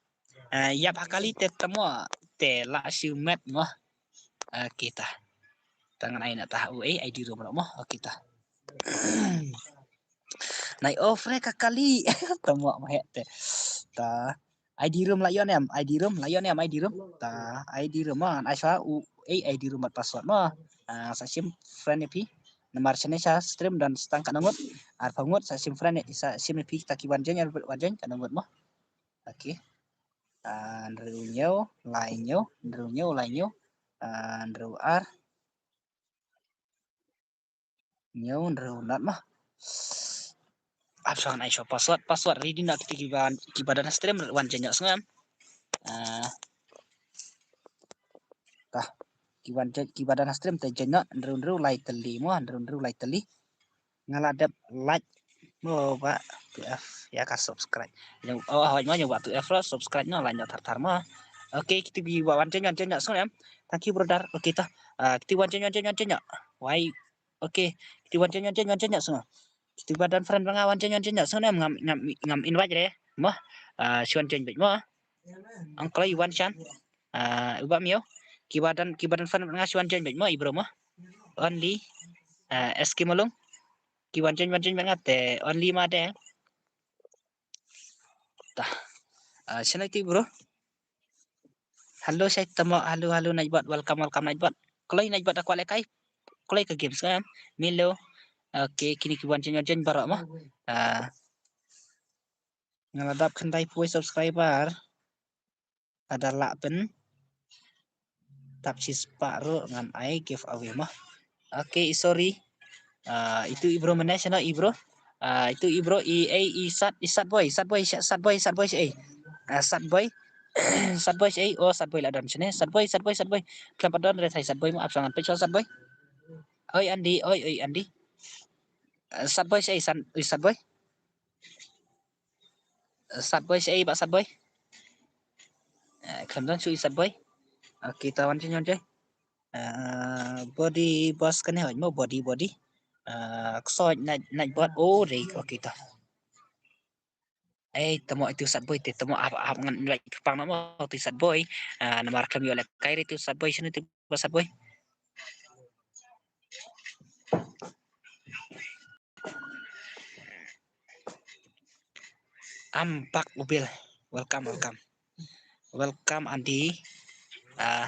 Eh, ïap ha kali te tamo te la shu met mo. Eh, kita. Tang ngan ai na ta u ei, ai di rum mo. Oh, kita. Nai off re ka kali. Tamo ma he te. Ta. Ai di rum la ïon em, ai di rum la ïon em, ai di rum. Ta, ai di rum mo, ai shwa u ei, ai di rum bad password mo. Ah, sa shim friend ïa phi. Namar shane sha stream don stang katno ngut, arphew ngut, sa shim friend, sa shim ïa phi kita ki wan join, wan join katno ngut mo. Okay. Ah, hynriew hynñiew, lai hynñiew, hynriew hynñiew, lai hynñiew, ah, hynriew ar, hynñiew, hynriew, nat mo. Ap shwa ngan ai shwa password, password ready na kiti kiba, kiba don stream wan join ïa sngew. Ah, ta. Kiba, kiba don ha stream te join noh, hynriew hynriew lai tylli mo, hynriew hynriew lai tylli. Nga la dep like mo ba tu F ïa ka subscribe. Ïa, oh, hoi mo ïa ba tu F ro subscribe noh, like noh thar thar mo. Okay, kiti kiba wan join, wan join noh sngewbha em. Thank you brother. Okay ta. Ah, kiti wan join, wan join, wan join noh. Wai. Okay, kiti wan join, wan join, wan join noh sngewbha. Kiti ba don friend ba nga wan join, wan join noh sngewbha em, ngam, ngam, ngam invite re mo. Ah, shu wan join beit mo. Ong kloi wan shan. Ah, u ba miaw. Kiba don, kiba don fan nga shu wan join beit mo i bro mo. Only, ah, S K Malung. Ki wan join, wan join beit nga te only ma de. Ta. Ah, shane ti bro. Hello shai tamo, hello, hello Nightbot, welcome, welcome Nightbot. Kloi Nightbot da kwah lehkai. Kloi ka game sngewbha em. Milo. Okay, kine ki wan join, wan join baroh mo. Ah. Nga la dap khyndai phew subscriber. Lada lah pyntap shispah ruh ngan ai giveaway mo. Okay, sorry. Ah, itu i bro mynne shano i bro. Ah, itu i bro i, eh, i Sat, i Sat Boy, Sat Boy, Sat Boy, Sat Boy, eh. Ah, Sat Boy. Sat Boy, eh, oh, Sat Boy la don shane. Sat Boy, Sat Boy, Sat Boy. Khlem pat don re thai Sat Boy mo, ap sha ngan peit sha Sat Boy. Oi Andy, oi, oi Andy. Ah, Sat Boy, eh, San, oi Sat Boy. Sat Boy, eh, bah Sat Boy. Eh, khlem don shuh i Sat Boy. Okay, ta wan jin wan jin. Eh, body boss kane hoj mo body body. Eh, ksoj night, night bot. Oh, dei, okay ta. Eh, tamo itu Sat Boy te, tamo ap, ap ngan lait kyrpang namo itu Sat Boy. Eh, namar khlem ïoh lehkai re itu Sat Boy, shano itu bah Sat Boy. I'm back, Ubil. Welcome, welcome. Welcome, Andy. Ah,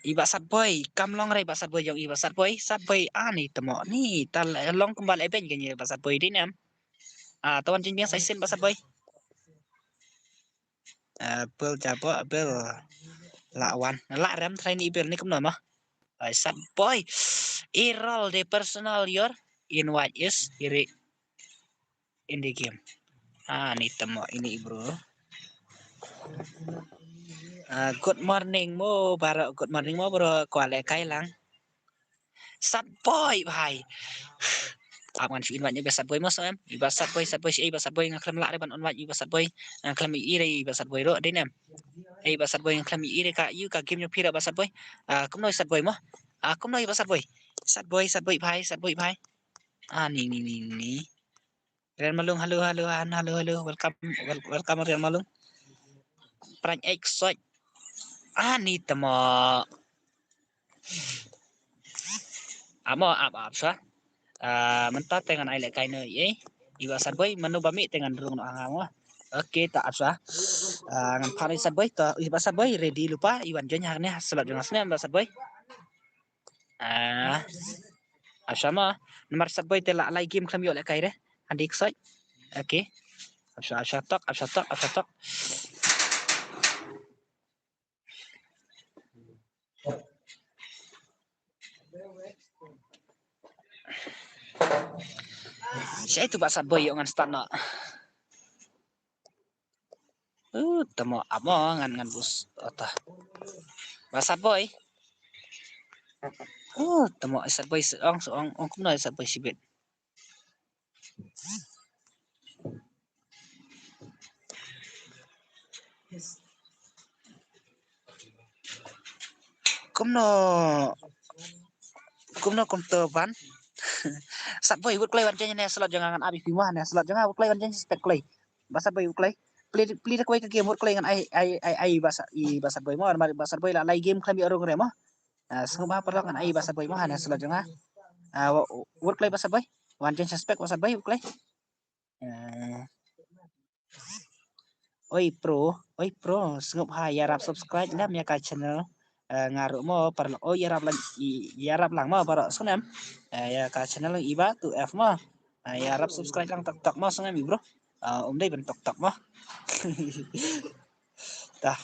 i bah Sat Boy, kam long re bah Sat Boy, jong i bah Sat Boy, Sat Boy, ani tamo, ni, ta long kumba le ben kane bah Sat Boy, dei nem. Ah, ta wan jin biang sa shisien bah Sat Boy. Ah, Bill jabo, Bill. La wan, la rem trai ni Bill ni kumno mo. Ai Sat Boy. Irol de personal your invite is iri in the game. Ah, ni tamo ini bro. Ah, good morning mo bro, good morning mo bro, kwah lehkai lang. Sat Boy bhai. Ap ngan shu invite i bah Sat Boy mo sngewbha em. I bah Sat Boy, Sat Boy, eh, i bah Sat Boy, nga khlem lah re ban invite i bah Sat Boy. Nga khlem i re i bah Sat Boy ruh, dei nem. Eh, i bah Sat Boy, nga khlem i re ka, ïa ka game jong phi ruh bah Sat Boy. Ah, kumno i Sat Boy mo. Ah, kumno i bah Sat Boy. Sat Boy, Sat Boy bhai, Sat Boy bhai. Ah, ni, ni, ni, ni. Rian Malung, halo, halo, han, halo, halo. Welcome, wel-, welcome Rian Malung. Prank X Sot. Ani tamo. Amo ap ap sa. Ah, mynta te ngan ai lehkai noh, eh. I bah Sat Boy, mano ba mih te ngan rung noh hangno. Okay, ta ap sa. Ah, ngan phah i Sat Boy, ta i bah Sat Boy, ready lypa, i wan join hangne, slot jong nga snem bah Sat Boy. Ah, ap sa mo, namar Sat Boy te la lai game khlem ïoh lehkai re. Handi ksoj. Okay. Ap sa, ap sa tok, ap sa tok, ap sa tok. Shai tu bah Sat Boy ïoh ngan start noh. Uh, tamo amo ngan ngan bus ota. Bah Sat Boy. Uh, tamo Sat Boy ong ong ong kumno Sat Boy shibit. Kumno kumno kumto ban. Sat Boy wut klei wan chen ne slot jong nga ngan abi phi mo ne slot jong nga wut klei wan chen spek klei. Bah Sat Boy wut klei. Play play da klei ka game wut klei ngan ai ai ai ai bah Sat i bah Sat Boy mo bah Sat Boy la lai game khlem ïoh rung re mo. Ah, sngewbha paralok ngan ai bah Sat Boy mo ha ne slot jong nga. Ah, wut klei bah Sat Boy. Wan chen spek bah Sat Boy wut klei. Eh, oi pro, oi pro, sngewbha ïarap subscribe lem ïa ka channel. Eh, nga ruh mo paralok, oi ïarap lang, ïarap lang mo baroh sngem. Eh, ïa ka channel i bah tu F mo. Eh, ïarap subscribe lang tok tok mo sngem i bro. Eh, um dei ban tok tok mo. Dah.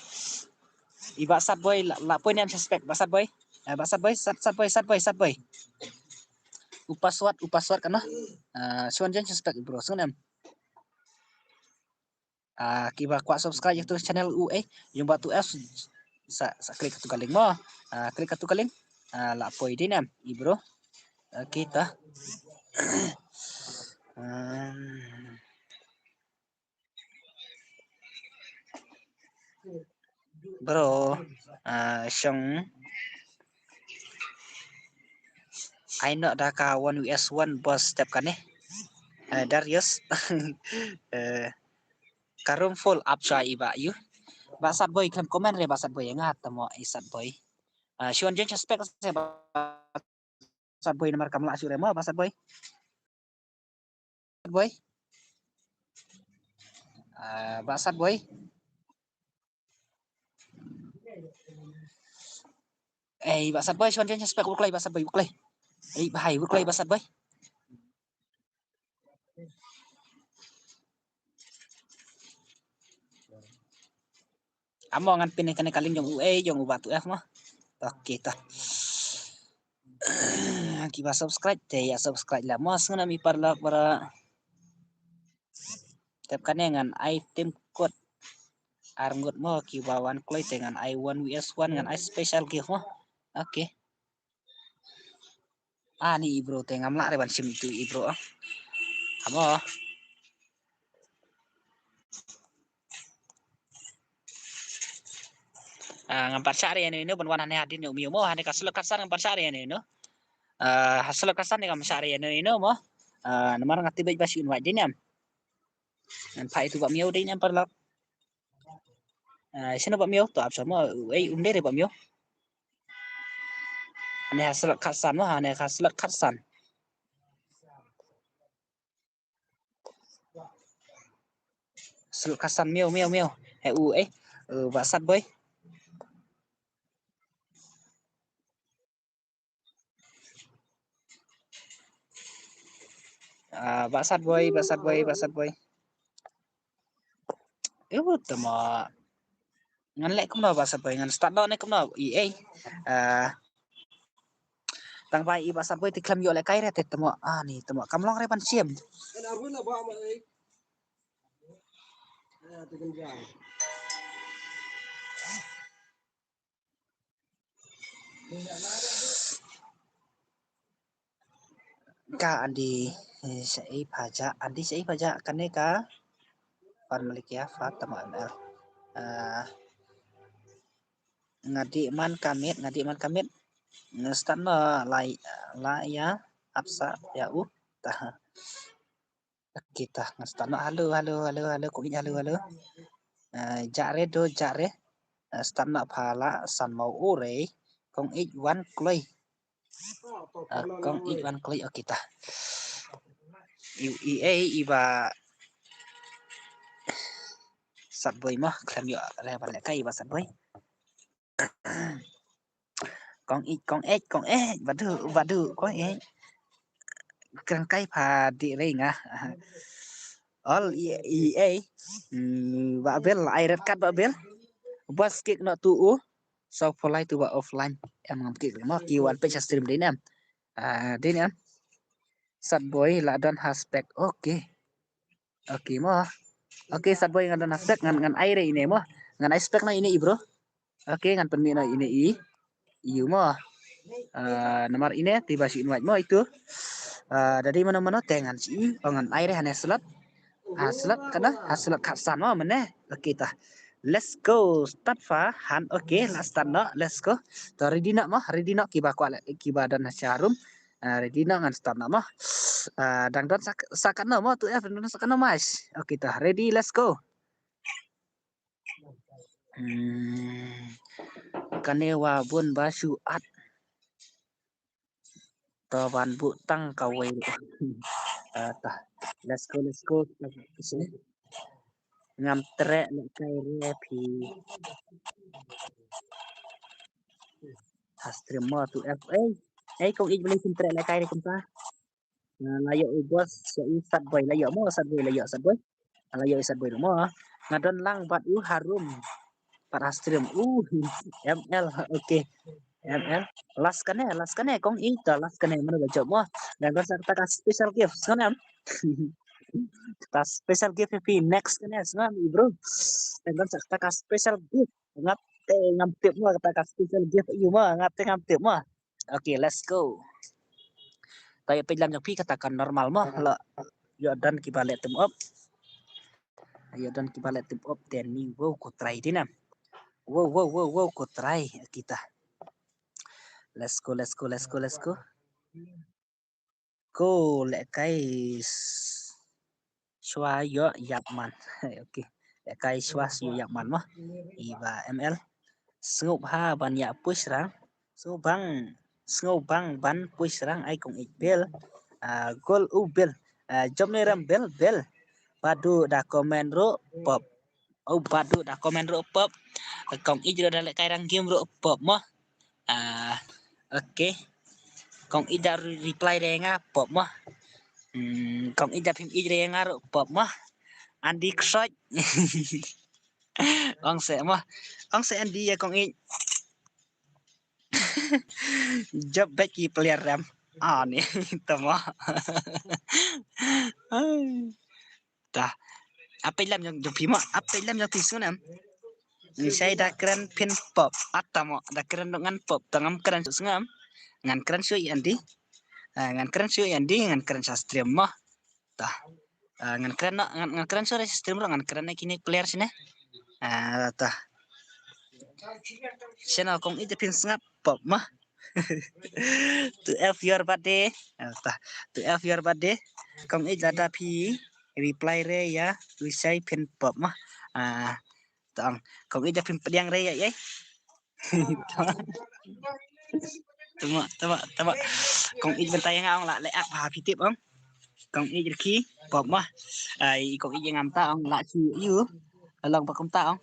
I bah Sat Boy la, la poi ne em suspect bah Sat Boy. Eh, bah Sat Boy, Sat, Sat Boy, Sat Boy, Sat Boy. U password, u password kano. Eh, shuan jen suspect bro, sngem. Ah, kiba kwah subscribe ïa tu channel u eh, yung ba tu eh sa sa klik tu ka link mo. Ah, klik tu ka link. Ah, la poi dei ne em i bro. Okay ta. Um, bro, ah, shong ai noh da ka one V S one boss step kane. Eh, Darius. Eh, ka room full up sha i bah yu. Bah Sat Boy khlem comment re bah Sat Boy nga tamo i Sat Boy. Ah, shuan jen suspect se bah Sat Boy namar kam lah shu re mo bah Sat Boy. Sat Boy. Ah, bah Sat Boy. Eh, bah Sat Boy, shuan jen suspect wut klei bah Sat Boy, wut klei. Eh, bah hai wut klei bah Sat Boy. Amo ngan pin kane ka link jong u ei jong u Bah Tu F mo. Okay ta. Kiba subscribe te ïa subscribe la mo, sngewbha ïa paralok para. Tep kane ngan ai team code arngut mo, kiba wan kloi te ngan ai one versus one, ngan ai special gift mo. Okay. Ani i bro te ngam lah re ban shim itu i bro. Amo. Ah, ngam pat shah re ïano ïano ban wan hane hadien ïa u miaw mo, hane ka slot ka san ngam pat shah re ïano ïano. Ah, ha slot ka san ne ngam shah re ïano ïano mo. Ah, namar nga tip beit ba shu invite dei ne em. Ngan phah itu Bah Miaw dei ne em paralok. Ah, sino Bah Miaw to ap sama, ei um dei re Bah Miaw. Hane ha slot ka san mo, hane ha slot ka san. Slot ka san miaw miaw miaw. He u eh. Uh, Bah Sat Boy. Ah, Bah Sat Boy, Bah Sat Boy, Bah Sat Boy. Eh, tama. Ngan leh kumno Bah Sat Boy, ngan start noh ne kumno. I eh. Ah, tang ba i Bah Sat Boy te khlem ïoh lehkai re te tama. Ah, ni tama. Kam long re ban shim. Ka Andy, eh, Shaei Phaja, Andy Shaei Phaja, kane ka Pan Malikia Fat tama M L. Ah, nga dih man ka miet, nga dih man ka miet. Nga start noh la, la ïa apsa ïa u. Tah. Kita ngan start noh. Halo, halo, halo, halo, kong ïeit, halo, halo. Eh, jak re, do, jak re. Eh, start noh pha la san mau u re. Kong ïeit wan kloi. Eh, kong ïeit wan kloi, oh, kita. I, i, eh, i Bah Sat Boy mo, khlem ïoh re ban lehkai i Bah Sat Boy. Kong ïeit, kong ïeit, kong ïeit, badu, badu, kong ïeit. Kren kai pha dih rei nga. Ol i, i, eh. Hmm, Bah Bel, ai red card Bah Bel. Bas kick noh tu u. So polai tu ba offline. Em ngam kick mo, ki wan page stream dei ne em. Ah, dei ne em. Sat Boy la don ha spec. Okay. Okay mo. Okay, Sat Boy ngan don ha spec, ngan, ngan ai re ine mo. Ngan ai spec na ine i bro. Okay, ngan pynmih na ine i. Ïu mo. Ah, namar ine te ba shu invite mo itu. Ah, da dei mano mano te ngan shu, oh, ngan ai re hane slot. Ha slot kana, ha slot khatsan mo mane. Okay ta. Let's go. Start pha han. Okay, la start noh. Let's go. To ready noh mo, ready noh kiba kwah le, kiba don ha room. Ah, ready noh ngan start noh mo. Ah, dang don sa, sa katno mo tu F, dang don sa katno match. Okay ta, ready, let's go. Hmm, kane wa bun ba shu at. To ban buh tang kawei. Ah, ta. Let's go, let's go. Ngam treh lehkai re phi. Ha stream mo tu F. Ei, ei, kong ïeit balei phim treh lehkai re kumta. Ah, la ïoh u boss, ïoh u Sat Boy, la ïoh mo Sat Boy, la ïoh Sat Boy. Ah, la ïoh u Sat Boy mo. Nga don lang bad u harum. Pat ha stream. Uh, M L, okay. M L. Last kane, last kane, kong ïeit ta last kane, mano ba jop mo. Dang don sa kata ka special gift, sngewbha. Kata special gift phi next kane, sngewbha bro. Dang don sa kata ka special gift. Nga te ngam tip mo kata ka special gift ïa u mo, nga te ngam tip mo. Okay, let's go. Ta ïa peit lam jong phi kata ka normal mo. La ïoh don kiba leh team up. Ïoh don kiba leh team up te ni, wow, ko try dei ne em. Wow, wow, wow, wow, ko try kita. Let's go, let's go, let's go, let's go. Ko lehkai s-, shuwa ïoh ïap man. Okay. Lehkai shuwa ïoh ïap man mo. I Bah M L. Sngewbha ban ïa push rang. Sngewbang, sngewbang ban push rang ai kong ïeit bel. Ah, gol u bel. Ah, jom ne ram bel, bel. Badu da comment ruh pop. Oh, badu da comment ruh pop. Kong ïeit ruh da lehkai rang game ruh pop mo. Ah, okay. Kong ïeit da re-, reply re nga pop mo. Hmm, kong ïeit da phim ïeit re nga ruh pop mo. Andy Ksoj. Ong se mo. Ong se Andy ïa kong ïeit. Jop bad ki player ram. Ah, ni tama. Tah. Apa ilam jong jong phi mo? Apa ilam jong phi sngewnem? Ngi shai da kren phin pop. Ata mo da kren dok ngan pop. Tang am kren sngewnem. Ngan kren shu ïa Andy. Ah, ngan kren shu ïa Andy, ngan kren sha stream mo. Tah. Ah, ngan kren no, ngan, ngan kren shu ïa stream ro, ngan kren na kine player sine. Ah, tah. Sino kong ïeit phin sngap pop mo. To F your birthday. Ah, tah. To F your birthday. Kong ïeit lada phi reply re ïa u shai phin pop mo. Ah, tang. Kong ïeit phin pdiang re ïa, ïa. Tama, tama, tama. Kong ïeit mynta ïa nga ong la leh ak ha phi tip ong. Kong ïeit rki pop mo. Ai kong ïeit ïa nga mynta ong la shu ïa u. Long ba kumta ong.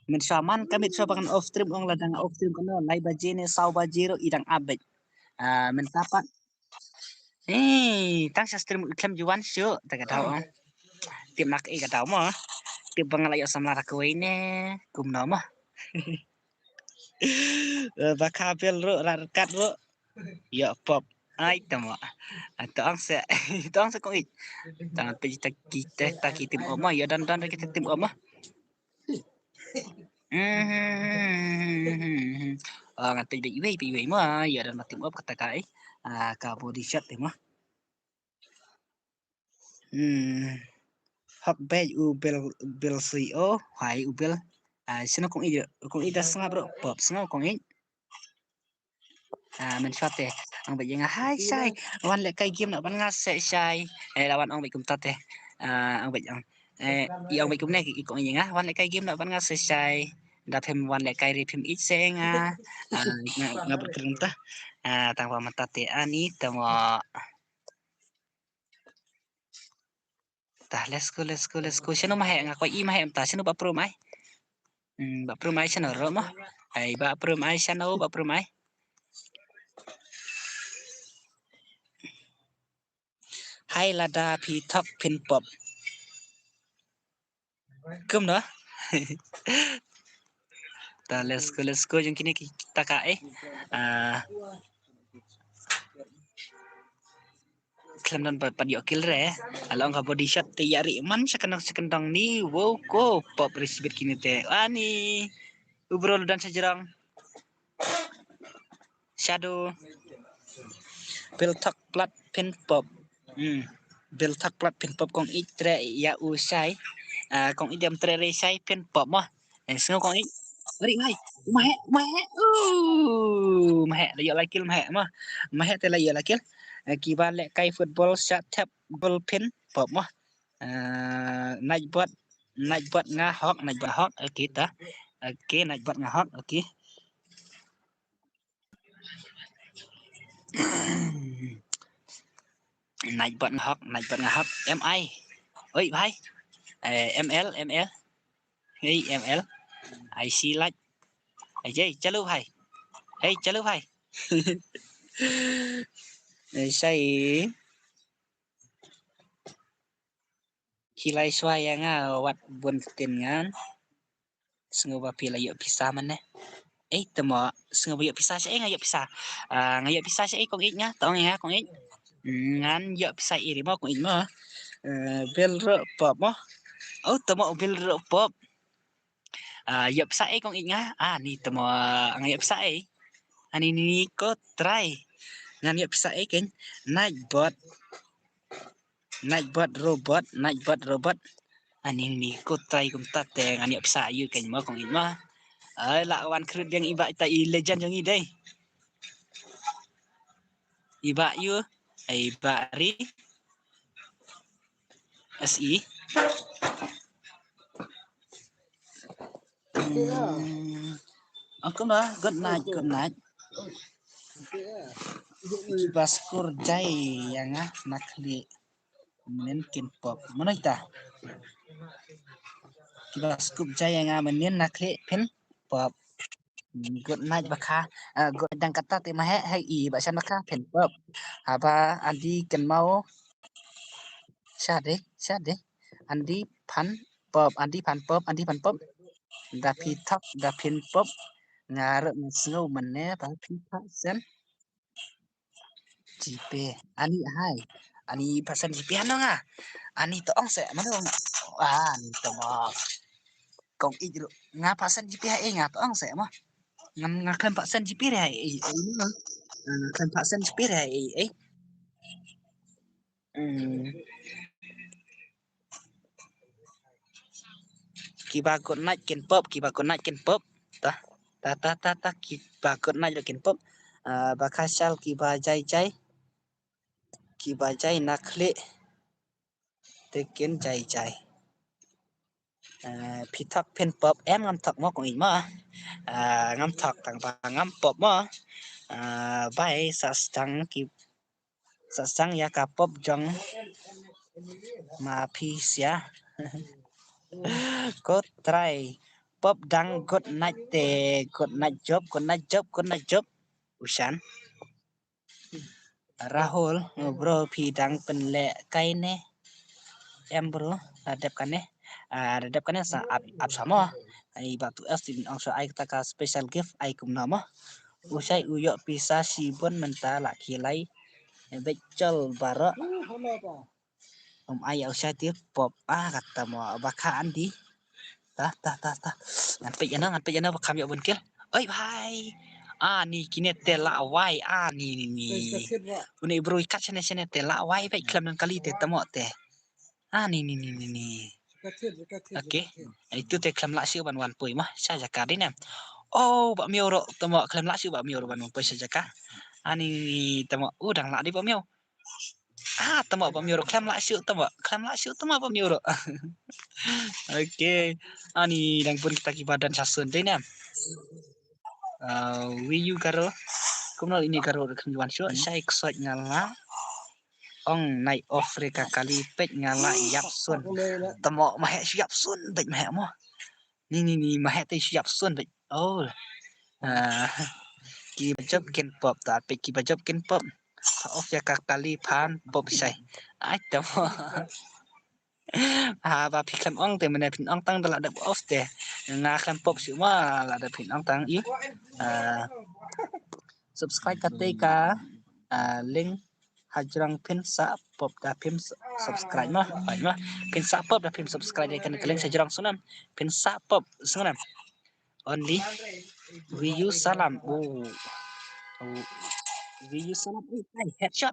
Mynshuwa man ka mynshuwa ba ngan off stream ong la dang off stream kano lai baje ne saw baje ruh i dang ap beit. Ah, mynta pat. Eh, tang sha stream u khlem ju wan shuh ta ka daw ong. Tip na ka i ka daw mo. Tip ba nga la ïoh samla da kawei ne kumno mo. Eh, ba ka bel ruh, rat kat ruh. Ïoh pop. Ai tama. Ah, to ong se, to ong se kong ïeit. Tang te ta ki te ta ki tim op mo, ïoh don don ki te tim op mo. Hmm. Ah, ngan peit beit iwei, peit iwei mo, ïoh don ba tim op kata ka, eh. Ah, ka body shot te mo. Hmm. Hok beit u Bill, Bill C E O, hai u Bill. Ah, sino kong ïeit, kong ïeit da sngap ruh, pop sngap kong ïeit. Ah, mynshuwa te. Ong beit ïa nga, hai shai. Wan leh kai game na ban nga se shai. Eh, la wan ong beit kumta te. Ah, ong beit ong. Eh, i ong beit kumne ki kong ïa nga. Wan leh kai game na ban nga se shai. Da phim wan leh kai re phim ïeit se nga. Ah, nga, nga bad kren ta. Ah, tang ba mynta te ani tama. Tah, let's go, let's go, let's go. Shano ma heh nga kwah i ma heh mynta. Shano ba prum ai. Hmm, ba prum ai shano ro mo. Ai, ba prum ai shano, ba prum ai. Hai lada phi thok phin pop. Kumno? Ta let's go, let's go jong kine ki ta ka eh. Ah. Khlem don pat pat ïoh kill re. Along ka body shot te ïa ri man sha kandang sha kandang ni. Wow ko pop respect kine te. Ani. U bro lu don sha jrong. Shadow. Bil thak plat pin pop. Hmm. Bil thak plat pin pop kong ïeit tre ïa u shai. Ah, kong ïeit dem tre re shai pin pop mo. Eh, sngew kong ïeit. Bari ngai. Mahe, mahe. Uh, mahe la ïoh la kill mahe mo. Mahe te la ïoh la kill. Eh, ki ba leh kai football shot tap goal pin pop mo. Eh, Nightbot, Nightbot nga hok, Nightbot hok. Okay ta. Okay, Nightbot nga hok. Okay. Nightbot nga hok, Nightbot nga hok. M I. Oi bhai. Eh, M L, M L. Hey M L. I see light. Hey, jai, chalu bhai. Hey, chalu bhai. Eh, shai. Ki lai shuwa ïa nga wat bun tin ngan. Sngew ba phi la ïoh pisa mane. Ei tamo, sngew ba ïoh pisa sha ei nga ïoh pisa. Ah, nga ïoh pisa sha ei kong ïeit nga, tong ïa nga kong ïeit. Ngan ïoh pisa iri mo kong ïeit mo. Eh, bil ruh pop mo. Oh tamo bil ruh pop. Ah, ïoh pisa ei kong ïeit nga. Ah, ni tamo nga ïoh pisa ei. Ani ni ko try. Ngan ïoh pisa ei keng. Nightbot. Nightbot robot, Nightbot robot. Ani ni ko try kumta te ngan ïoh pisa ïa u keng mo kong ïeit mo. Ai la wan khrut jong i ba ta i legend jong i dei. I ba ïa u, i ba ri. S E. Hmm. Aku lah, good night, good night. Ki ba skur jai ïa nga na khlieh mynnin kin pop. Mano ita? Ki ba skur jai ïa nga mynnin na khlieh phin pop. Good night ba kha. Ah, good dang kata te ma heh heh i ba shan ba kha phin pop. Haba adi ken mau. Sha de, sha de. Andi phan pop, andi phan pop, andi phan pop. Da phi thok da phin pop. Nga ruh nga sngew mynne ba phi phasen GP. Ani hai. Ani phasen GP hano nga. Ani to ong se mano nga. Ah, ani to mo. Kong ij ruh. Nga phasen GP hai nga to ong se mo. Nga nga khlem phasen GP re hai. Nga khlem phasen GP re hai. Hmm. Kiba good night kin pop, kiba good night kin pop. Ta ta ta ta kiba good night kin pop. Ah, ba khashal kiba jai jai. Kiba jai na khlieh. Te kin jai jai. Ah, phi thok phin pop em ngam thok mo kong ij mo. Ah, ngam thok tang ba ngam pop mo. Ah, bai sa stang ki Sa sang ïa ka pop jong ma phi sia. Ko trai pop dang good night te good night job, good night job, good night job. Ushan. Rahul, bro phi dang pynleh kai ne. Em bro, la dep kane. Ah, la dep kane sa ap ap sa mo. Ai ba tu es tin ong sa ai kata ka special gift ai kumno mo. U shai u ïoh pisa shibun mynta la khie lai. Beit jol baroh. Um ai u shai te pop ah kata mo ba kha andi. Ta ta ta ta. Ngan peit ïa na ngan peit ïa na ba kham ïoh bun kill. Oi bhai. Ani kine te la wai ani ni ni. Une bro i kat shane shane te la wai beit khlem nang kali te tamo te. Ani ni ni ni ni. Okay. Itu te khlem lah shu ban wan poi mah sha jaka dei ne. Oh ba miaw ro tamo khlem lah shu ba miaw ro ban wan poi sha jaka. Ani tamo u dang lah dei ba miaw. Ah tamo ba miaw ro khlem lah shu tamo khlem lah shu tamo ba miaw ro. Okay. Ani dang pun kita ki badan sasun dei ne. Uh, wi yu garo. Kumno ini garo ro khlem wan shu shai ksoi ngala. Ong nai off re ka kali peit nga la ïap sun. Tamo ma heh shu ïap sun peit ma heh mo. Ni ni ni ma heh te shu ïap sun peit. Oh. Ah, ki ba jop kin pop ta peit ki ba jop kin pop. Pha off ïa ka kali phan pop shai. Ai tamo. Ha ba phi khlem ong te mane phin ong tang da la dep off te. Nga khlem pop shu ma la dep phin ong tang i. Ah, subscribe kate ka ah, link hajrong phin sa pop da phim subscribe ma pai ma phin sa pop da phim subscribe kan ka link hajrong sunam phin sa pop sunam only we you salam oh we you salam oh hai headshot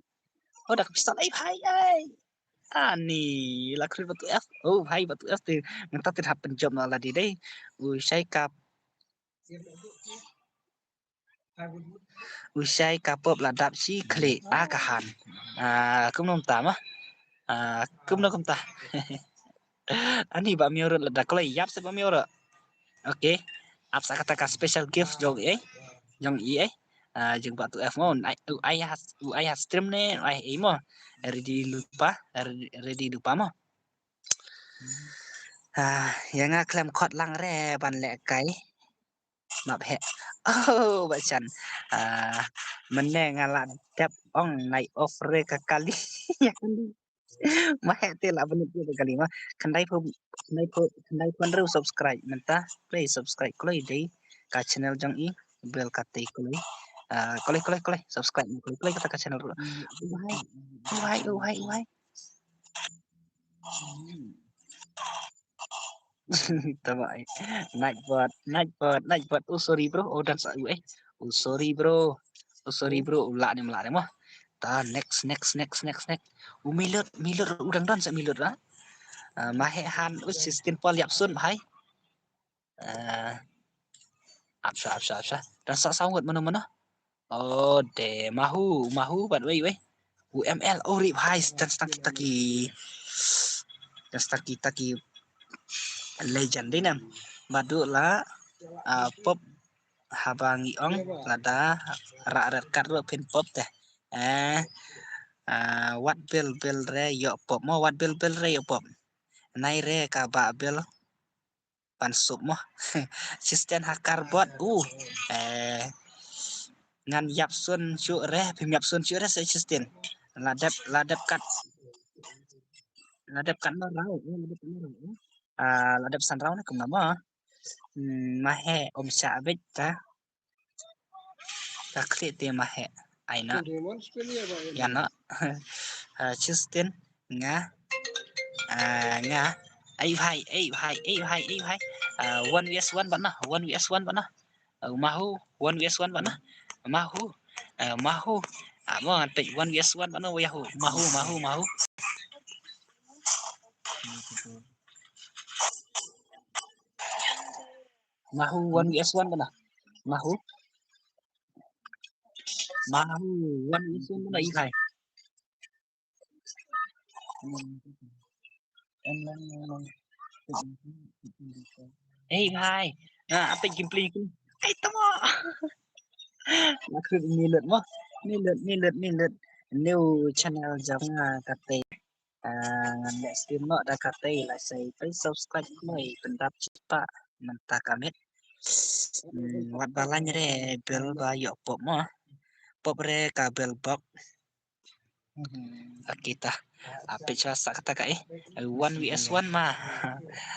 oh da pistol ai hai ai ani la kri batu F oh hai batu F te ngata te happen job na la di dei u shai kap Ushai ka pop la dap shi khlieh a ka han. Ah, kumno kumta ma. Ah, kumno kumta. Ani ba miaw ruh la da kloi ïap se ba miaw ruh. Okay. Ap sa kata ka special gift jong i. Jong i. Ah, jong ba tu F mo. Ai ai has ai has stream ne ai ai mo. Ready lupa ready lupa mo. Ah, ïa nga khlem khot lang re ban leh kai. Map heh. Oh, ba chan. Ah, mynne nga la dep ong nai off re ka kali. Ma heh te la bynit ka kali ma. Khyndai phew khyndai phew khyndai phew hynriew subscribe mynta. Kloi subscribe kloi dei ka channel jong i bel ka te kloi. Ah, kloi kloi kloi subscribe kloi kloi kata ka channel. Wai wai wai wai. Tama ai. Nightbot, nightbot, nightbot. Oh sorry bro. Oh dan sa eh. Oh sorry bro. Oh sorry bro. Ulah ni melak ni mah. Ta next next next next next. U milut milut udang dan sa milut lah. Uh, mahe han us sistin pol yap sun hai. Uh, apsa apsa apsa. Dan sa sangut mana mana. Oh de mahu mahu bat wei wei. U M L oh rip hai dan stang kita ki dan stang kita ki legend dei nam. Badu la uh, pop haba ngi ong lada rak red card ruh phin pop teh. Eh uh, wat bil bil re yok pop mo wat bil bil re yok pop. Nai re ka ba bil ban sup mo. Sisten ha karbot u eh ngan yap sun shu re phim yap sun shu re se sisten. Ladep ladep kat ladep kat no rau eh ladep kat no rau eh. Ah, ladep san rau ne kumna mo. Hmm, ma he um sha bit ta. Ta klik te ma he. Ai na. Ya na. Ah, Justin nga. Ah, nga. Ai bhai, ai bhai, ai bhai, ai bhai. Ah, one vs one bana, one vs one bana. Ah, mahu, one vs one bana. Mahu. Ah, mahu. Ah, mo ngan pej one vs one bana, yahu. Mahu, mahu, mahu. Mahu one vs one bana. Mahu. Mahu one vs one bana, i hai. Ei bhai. Na, apa gameplay ku? Ai tamo. Aku milet mo. Milet, milet, milet. New channel jong nga kate. Ah, ngan leh stream noh da kata, lehse phi subscribe kumno, pynrap check pat mynta ka miet. Hmm, wat ba lain re bell ba ïoh pop mo. Pop re ka bell bok. Hmm, okay ta. Ah, peit shuwa sa kata ka eh. One vs one ma.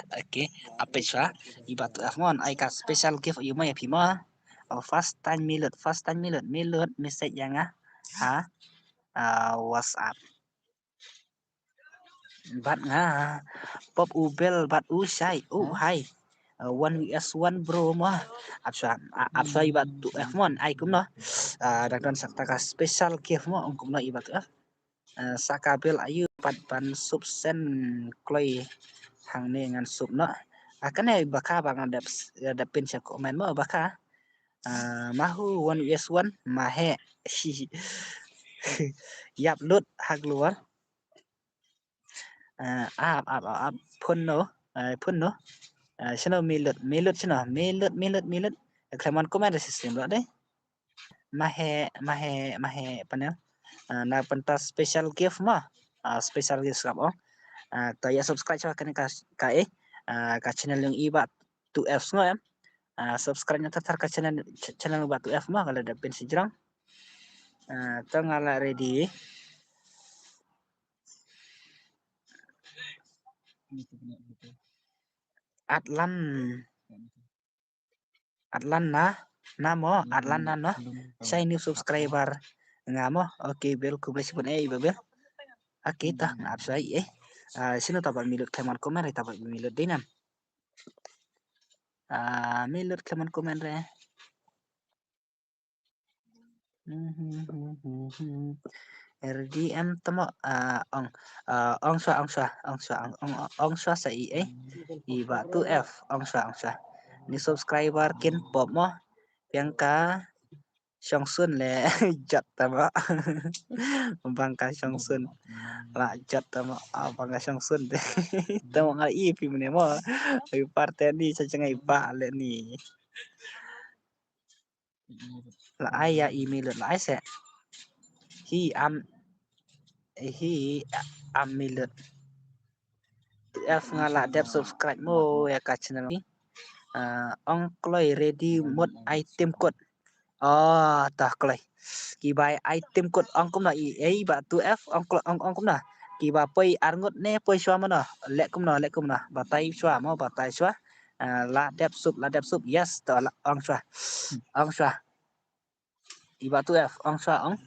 Okay, ah, peit shuwa. I Bah Two F mo, ai ka special gift ïa mo ïa phi mo. Oh, first time milut, first time milut, milut message ïa nga. Ha? Ah, what's up? Bad nga pop u bell bad u shai u hai. Uh, one vs one bro mo. Ap shuwa, ap shuwa i Bah Two F mo, ai kumno. Uh, dang don sa kata ka special gift mo, ong kumno i Bah Two F. Uh, sa ka bell ayu pat ban sub send kloi hangne ngan sub noh. Uh, kane ba ka ba ngan dep, dep pyn sha comment mo ba ka. Uh, mahu one vs one ma he. Yap lut hak luar. Uh, ap, ap, ap, ap, phun no, uh, phun no. Uh, shano milut, milut shano, milut, milut, milut. Khlem wan comment da system lo dei. Ma he, ma he, ma he panel. Uh, na pynta special gift ma. Uh, special gift sap oh. Uh, to ïa subscribe sha kane ka, ka eh. Uh, ka channel jong i Bah Two F sngo em. Uh, subscribe na tatar ka channel, ch-, channel Bah Two F ma, ka la da pyn sijrang. Uh, to nga la ready. Atlan. Atlan na, na mo, Atlan na no. Shai new subscriber. Nga mo, okay, bel, khublei shibun eh, i Bah bel. Okay, ta, nga ap shai eh. Ah, shino ta ba milut khlem wan comment re, ta ba milut dei nan. Ah, milut khlem wan comment re. R D M tamo, ah, ong, ah, ong shuwa, ong shuwa, ong shuwa, ong, ong, ong shuwa sa i, eh. I Bah Two F, ong shuwa, ong shuwa. Ni subscriber kin pop mo. Biang ka shong sun le jot tamo. Bang ka shong sun. La jot tamo, ah, bang ka shong sun. Tamo nga i pi mene mo. I parte ni sa jngai ba le ni. La ai ïa i milut la ai se. Hi am, hi am milut. F nga la dep subscribe mo ïa ka channel ni. Ah, ong kloi ready mut item code. Oh, ta kloi. Ki bai item code ong kumno i, ei Bah Two F ong kloi ong, ong kumno. Ki ba poi arngut ne poi shuwa mano. Leh kumno, leh kumno. Batai shuwa mo, batai shuwa. Ah, la dep sub, la dep sub. Yes, to la ong shuwa. Ong shuwa. I Bah Two F, ong shuwa ong.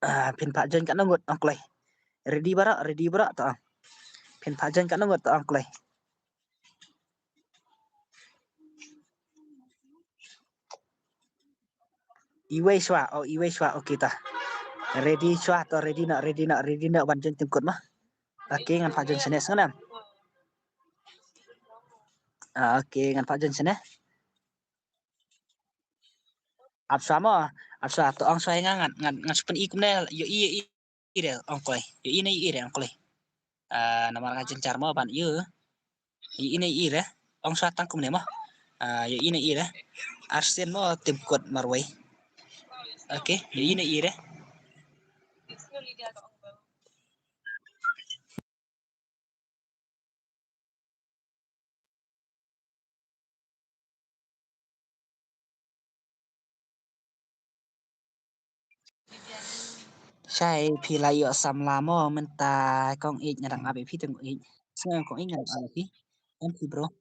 Ah, phin phah join katno ngut ong kloi. Ready baroh, ready baroh to ong. Phin phah join katno ngut to ong kloi. Iwei shuwa, oh iwei shuwa, okay ta. Ready shuwa to, ready noh, ready noh, ready noh ban join team code ma. Okay, ngan phah join shane sngan em. Ah, okay, ngan phah join shane. Ap shuwa mo, ap shuwa to ong shuwa ïa nga ngan, ngan, ngan shu pyni kumne, ïohi, ïohi re ong kloi. Ïohi ne ïohi re ong kloi. Ah, namar nga jynjar mo ban ïohi. Ïohi ne ïohi re. Ong shuwa tang kumne mo. Ah, ïohi ne ïohi re. Arsien mo team code marwei. Okay, ïohi ne ïohi re. Shai phi la ïoh samla mo mynta kong ïeit, nga dang ap ïa phi te kong ïeit. Sngew kong ïeit, nga dang ap ïa phi. Em phi bro.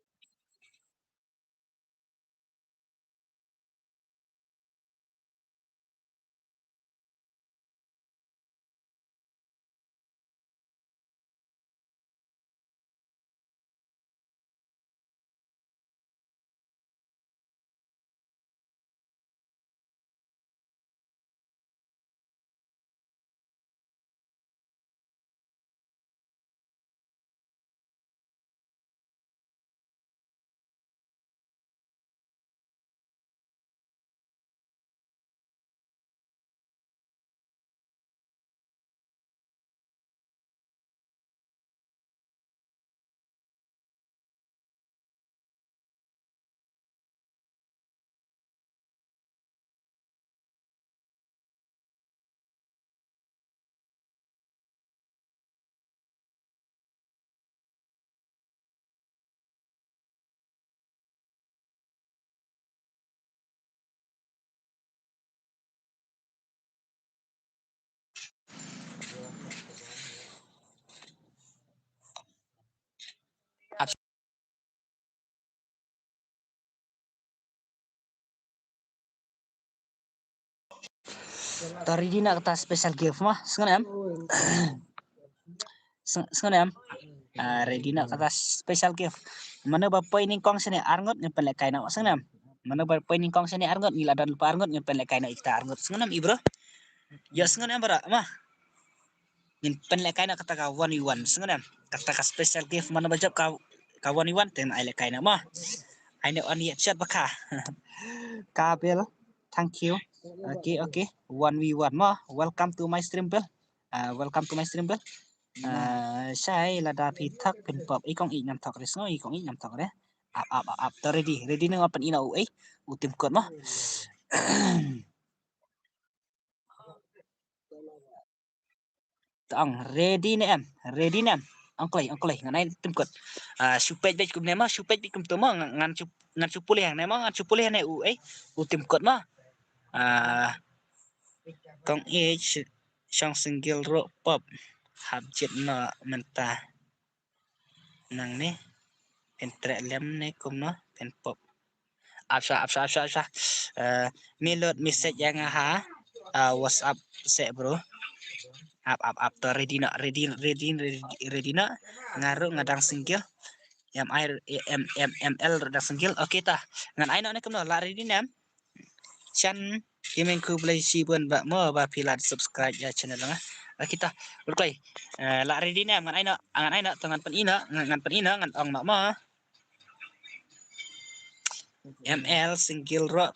Ta ready na kata special gift mo, sngew em? Sng-, sngew em? Ah, ready na kata special gift. Mano ba poi nyngkong shane ar ngut ngin pynlehkai noh, sngew em? Mano ba poi nyngkong shane ar ngut, ngi la don lypa ar ngut, ngin pynlehkai noh ita ar ngut, sngew em i bro? Ïa sngew em bro, mo? Ngin pynlehkai noh kata ka one v one, sngew em? Kata ka special gift mano ba jop ka, ka one v one te ai lehkai noh mo. Ai ne on yet chat ba ka. Ka Bill, thank you. Okay, okay. One v one mo. Welcome to my stream, Bill. Ah, welcome to my stream, Bill. Ah, shai lada phi thok phin pop. I kong i ngam thok re, sngew i kong i ngam thok re. Ap, ap, ap, ap. To ready, ready ne, nga pyn-i noh u, eh, u tim kot mo. To ong ready ne em, ready ne em. Ong kloi, ong kloi, ngan ai tim kot. Ah, shu peit beit kumne mo, shu peit beit kumto mo, ngan, ngan shu, ngan shu pule hangne mo, ngan shu pule hangne u, eh, u tim kot mo. Ah, kong i sh-, shong single ruh pop. Hap jied noh mynta. Nangne phin treh lem ne kumno phin pop. Ap sha, ap sha, ap sha, ap sha. Eh, me lut message ïa nga ha, ah, WhatsApp seh bro. Ap, ap, ap, to ready noh, ready, ready, ready, ready noh. Nga ruh nga dang single. M I, M, M, M L ruh dang single. Okay ta. Ngan ai noh ne kumno, la ready ne em? Chan, ki meng khublei shibun ba mo ba phi la subscribe ïa channel nga. Okay ta. Bro kloi. Eh, la ready ne em? Ngan ai noh, ngan ai noh, to ngan pyn-i noh, ngan, ngan pyn-i noh, ngan ong noh mo. M L single ruh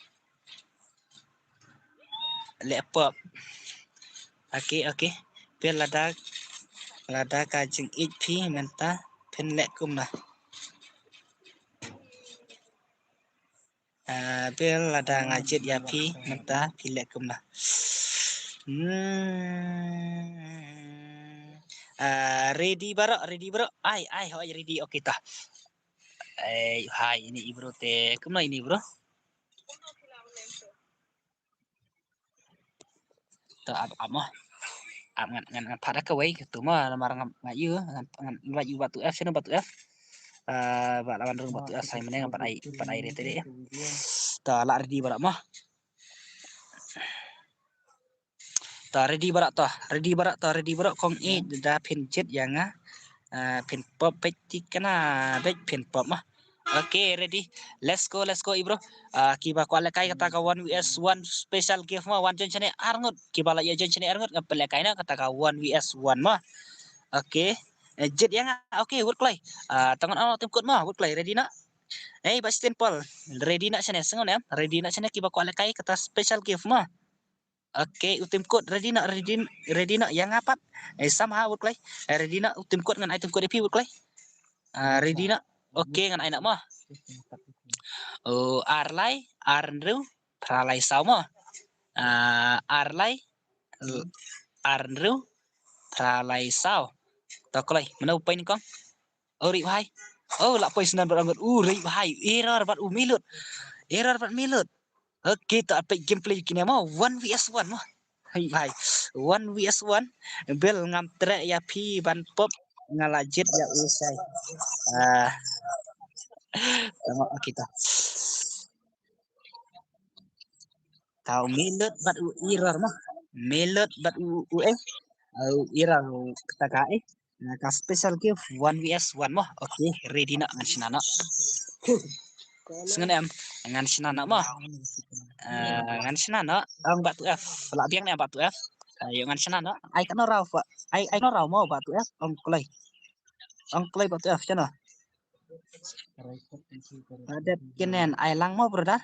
leh pop. Okay, okay. Phi lada, lada ka jingïeit phi mynta phin leh kumno? Ah, Bill, lada nga jied ïa phi mynta phi leh kumno? Hmm. Ah, ready baroh, ready baroh. Ai, ai, hoi, ready. Okay ta. Ai, hai, ini i bro te. Kumno ini bro? To ap, ap mo. Ap ngan, ngan, ngan pat da kawei, to mo, namar nga, nga ïoh, ngan, ngan invite ïa u Batu F, sino Batu F. Eh, ba la wan rung Batu F, sai mane ngan pat ai, pat ai re te de. To la ready baroh mo. To ready baroh to, ready baroh to, ready baroh kong i da phin jied ïa nga. Eh, phin pop beit ti kana beit phin pop mo. Okay, ready. Let's go, let's go, i bro. Ah, kiba kwah lehkai kata ka one V S one special gift mo, wan join shane ar ngut. Kiba la ïa join shane ar ngut, nga pynlehkai na kata ka one V S one mo. Okay. Eh, jied ïa nga. Okay, wut kloi. Ah, to ngan ong tim kot mo, wut kloi, ready noh. Ei, ba Stin Paul. Ready noh shane, sngew ne em? Ready noh shane kiba kwah lehkai kata special gift mo. Okay, u tim kot, ready noh, ready, ready noh, ïa nga pat. Eh, somehow, wut kloi. Eh, ready noh, u tim kot ngan ai tim kot ïa phi, wut kloi. Ah, ready noh. Okay, ngan ai noh mo. Oh, ar lai, ar hynriew, phra lai saw mo. Ah, ar lai, l-, ar hynriew, phra lai saw. To kloi, mano poi nyngkong? Oh, ri bhai. Oh, la poi snan bad angot. Uh, ri bhai. Error bad u milut. Error bad milut. Okay, to peit gameplay kine mo. One V S one mo. Hai bhai. One V S one. Bel ngam treh ïa phi ban pop. Nga la jied ïa u sai. Ah. Tama, okay to. Tau milut bad u error mo. Milut bad u, u eh. U error kata ka eh. Nga ka special gift one V S one mo. Okay, ready noh, ngan shna noh. Sngew em, ngan shna noh mo. Eh, ngan shna noh. Ong Batu F. Lah biang ne Batu F. Eh, ïoh ngan shna noh. Ai katno raw, ai, ai katno raw mo Batu F. Ong kloi. Ong kloi Batu F, shano? Dep kinen ai lang mo, brother.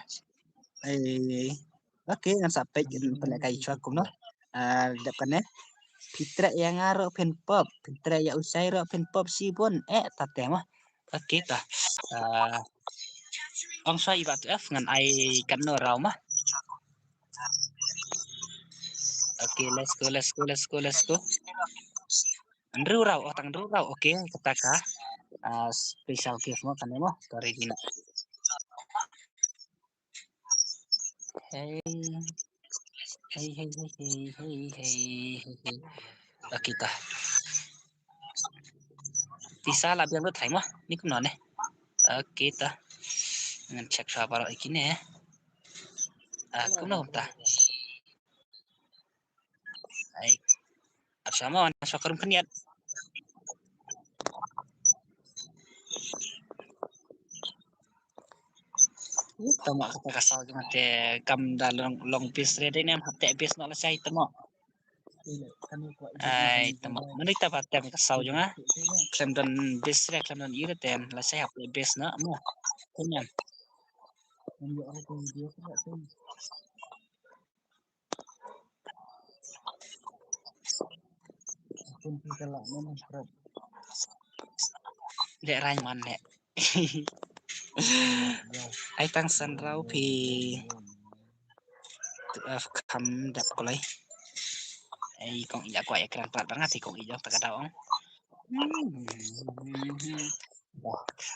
Eh, okay, ngan sa peit kin pynlehkai shuwa kumno. Ah, dep kane. Phi treh ïa nga ruh phin pop, phi treh ïa u Shai ruh phin pop shibun. Eh, ta te mo. Okay ta. Ah, ong shuwa i Batu F ngan ai katno raw mo. Okay, let's go, let's go, let's go, let's go. Hynriew raw, oh, tang hynriew raw. Okay, kata ka. Ah, special gift mo kane mo. To ready noh. Hey. Hey, hey, hey. Okay ta. Pisa la biang lut thai mo. Ni kumno ne? Okay ta. Ngan check shuwa baroh ïa kine. Ah, kumno kumta. Ai. Ap sama wan sa karum khyndiat. Tama kata ka saw jong nga te kam da long long bis re de nem hap te bis no la sai tama. Ai tama mani ta ba tem ka saw jong nga. Klem don bis re klem don ire tem la sai hap te bis no mo. Kunyam. Leh rang man leh. Ai tang san rau phi tu af kham dap ko lai. Ai kong ija ko ai kran pat bang ati kong ija ta ka daw ong.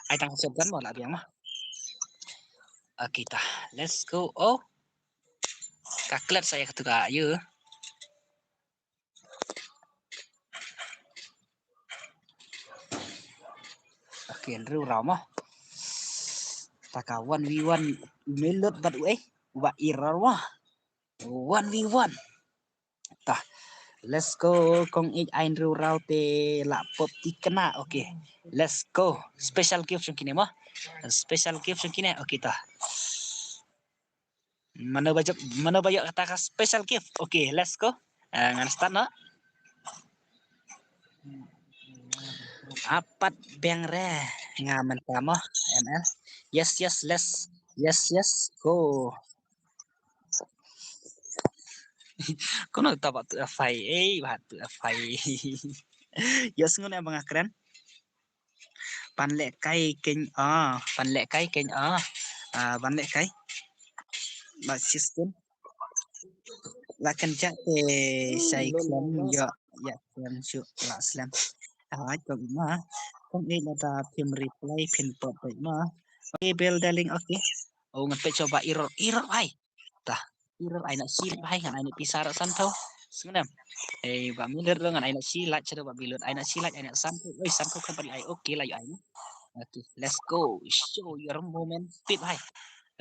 Ai tang shotgun mo la biang ma. Okay ta. Let's go. Oh. Ka klet sa ya ka tu ka yu. Okay, hynriew rau mo. Ta ka one v one Milot bad u eh. Wa Error mo. One v one. Ta. Let's go kong ij ai hynriew rau te la pop ti kena. Okay. Let's go. Special gift jong kine mo. Special gift jong kine. Okay ta. Mano ba jop, mano ba ïoh kata ka special gift. Okay, let's go. Uh, ngan start no. Apat beng re nga mynta mo M L. Yes, yes, let's. Yes, yes, go. Kono ta ba tu afai, eh, ba tu afai. Yes, ngun em ba nga kren. Ban leh kai keng ah, ban leh kai keng ah. Ah, ban leh kai. Ba system. La kan jak te sai klem yo ya klem shu la slem. Ah, kong ma. Kong eh la da pim reply pin pop baik ma. Okay, bel darling, okay. Oh, ngan peit shuwa ba error, error ai. Ta. Error ai na shi lait bhai ngan ai na pisa ra san tau. Sngewnem. Eh, ba Milot ro ngan ai na shi lait sha ba Milot ai na shi lait ai na san tau. Oi, san tau kan pari ai. Okay, la yu ai na. Okay, let's go. Show your moment speed bhai.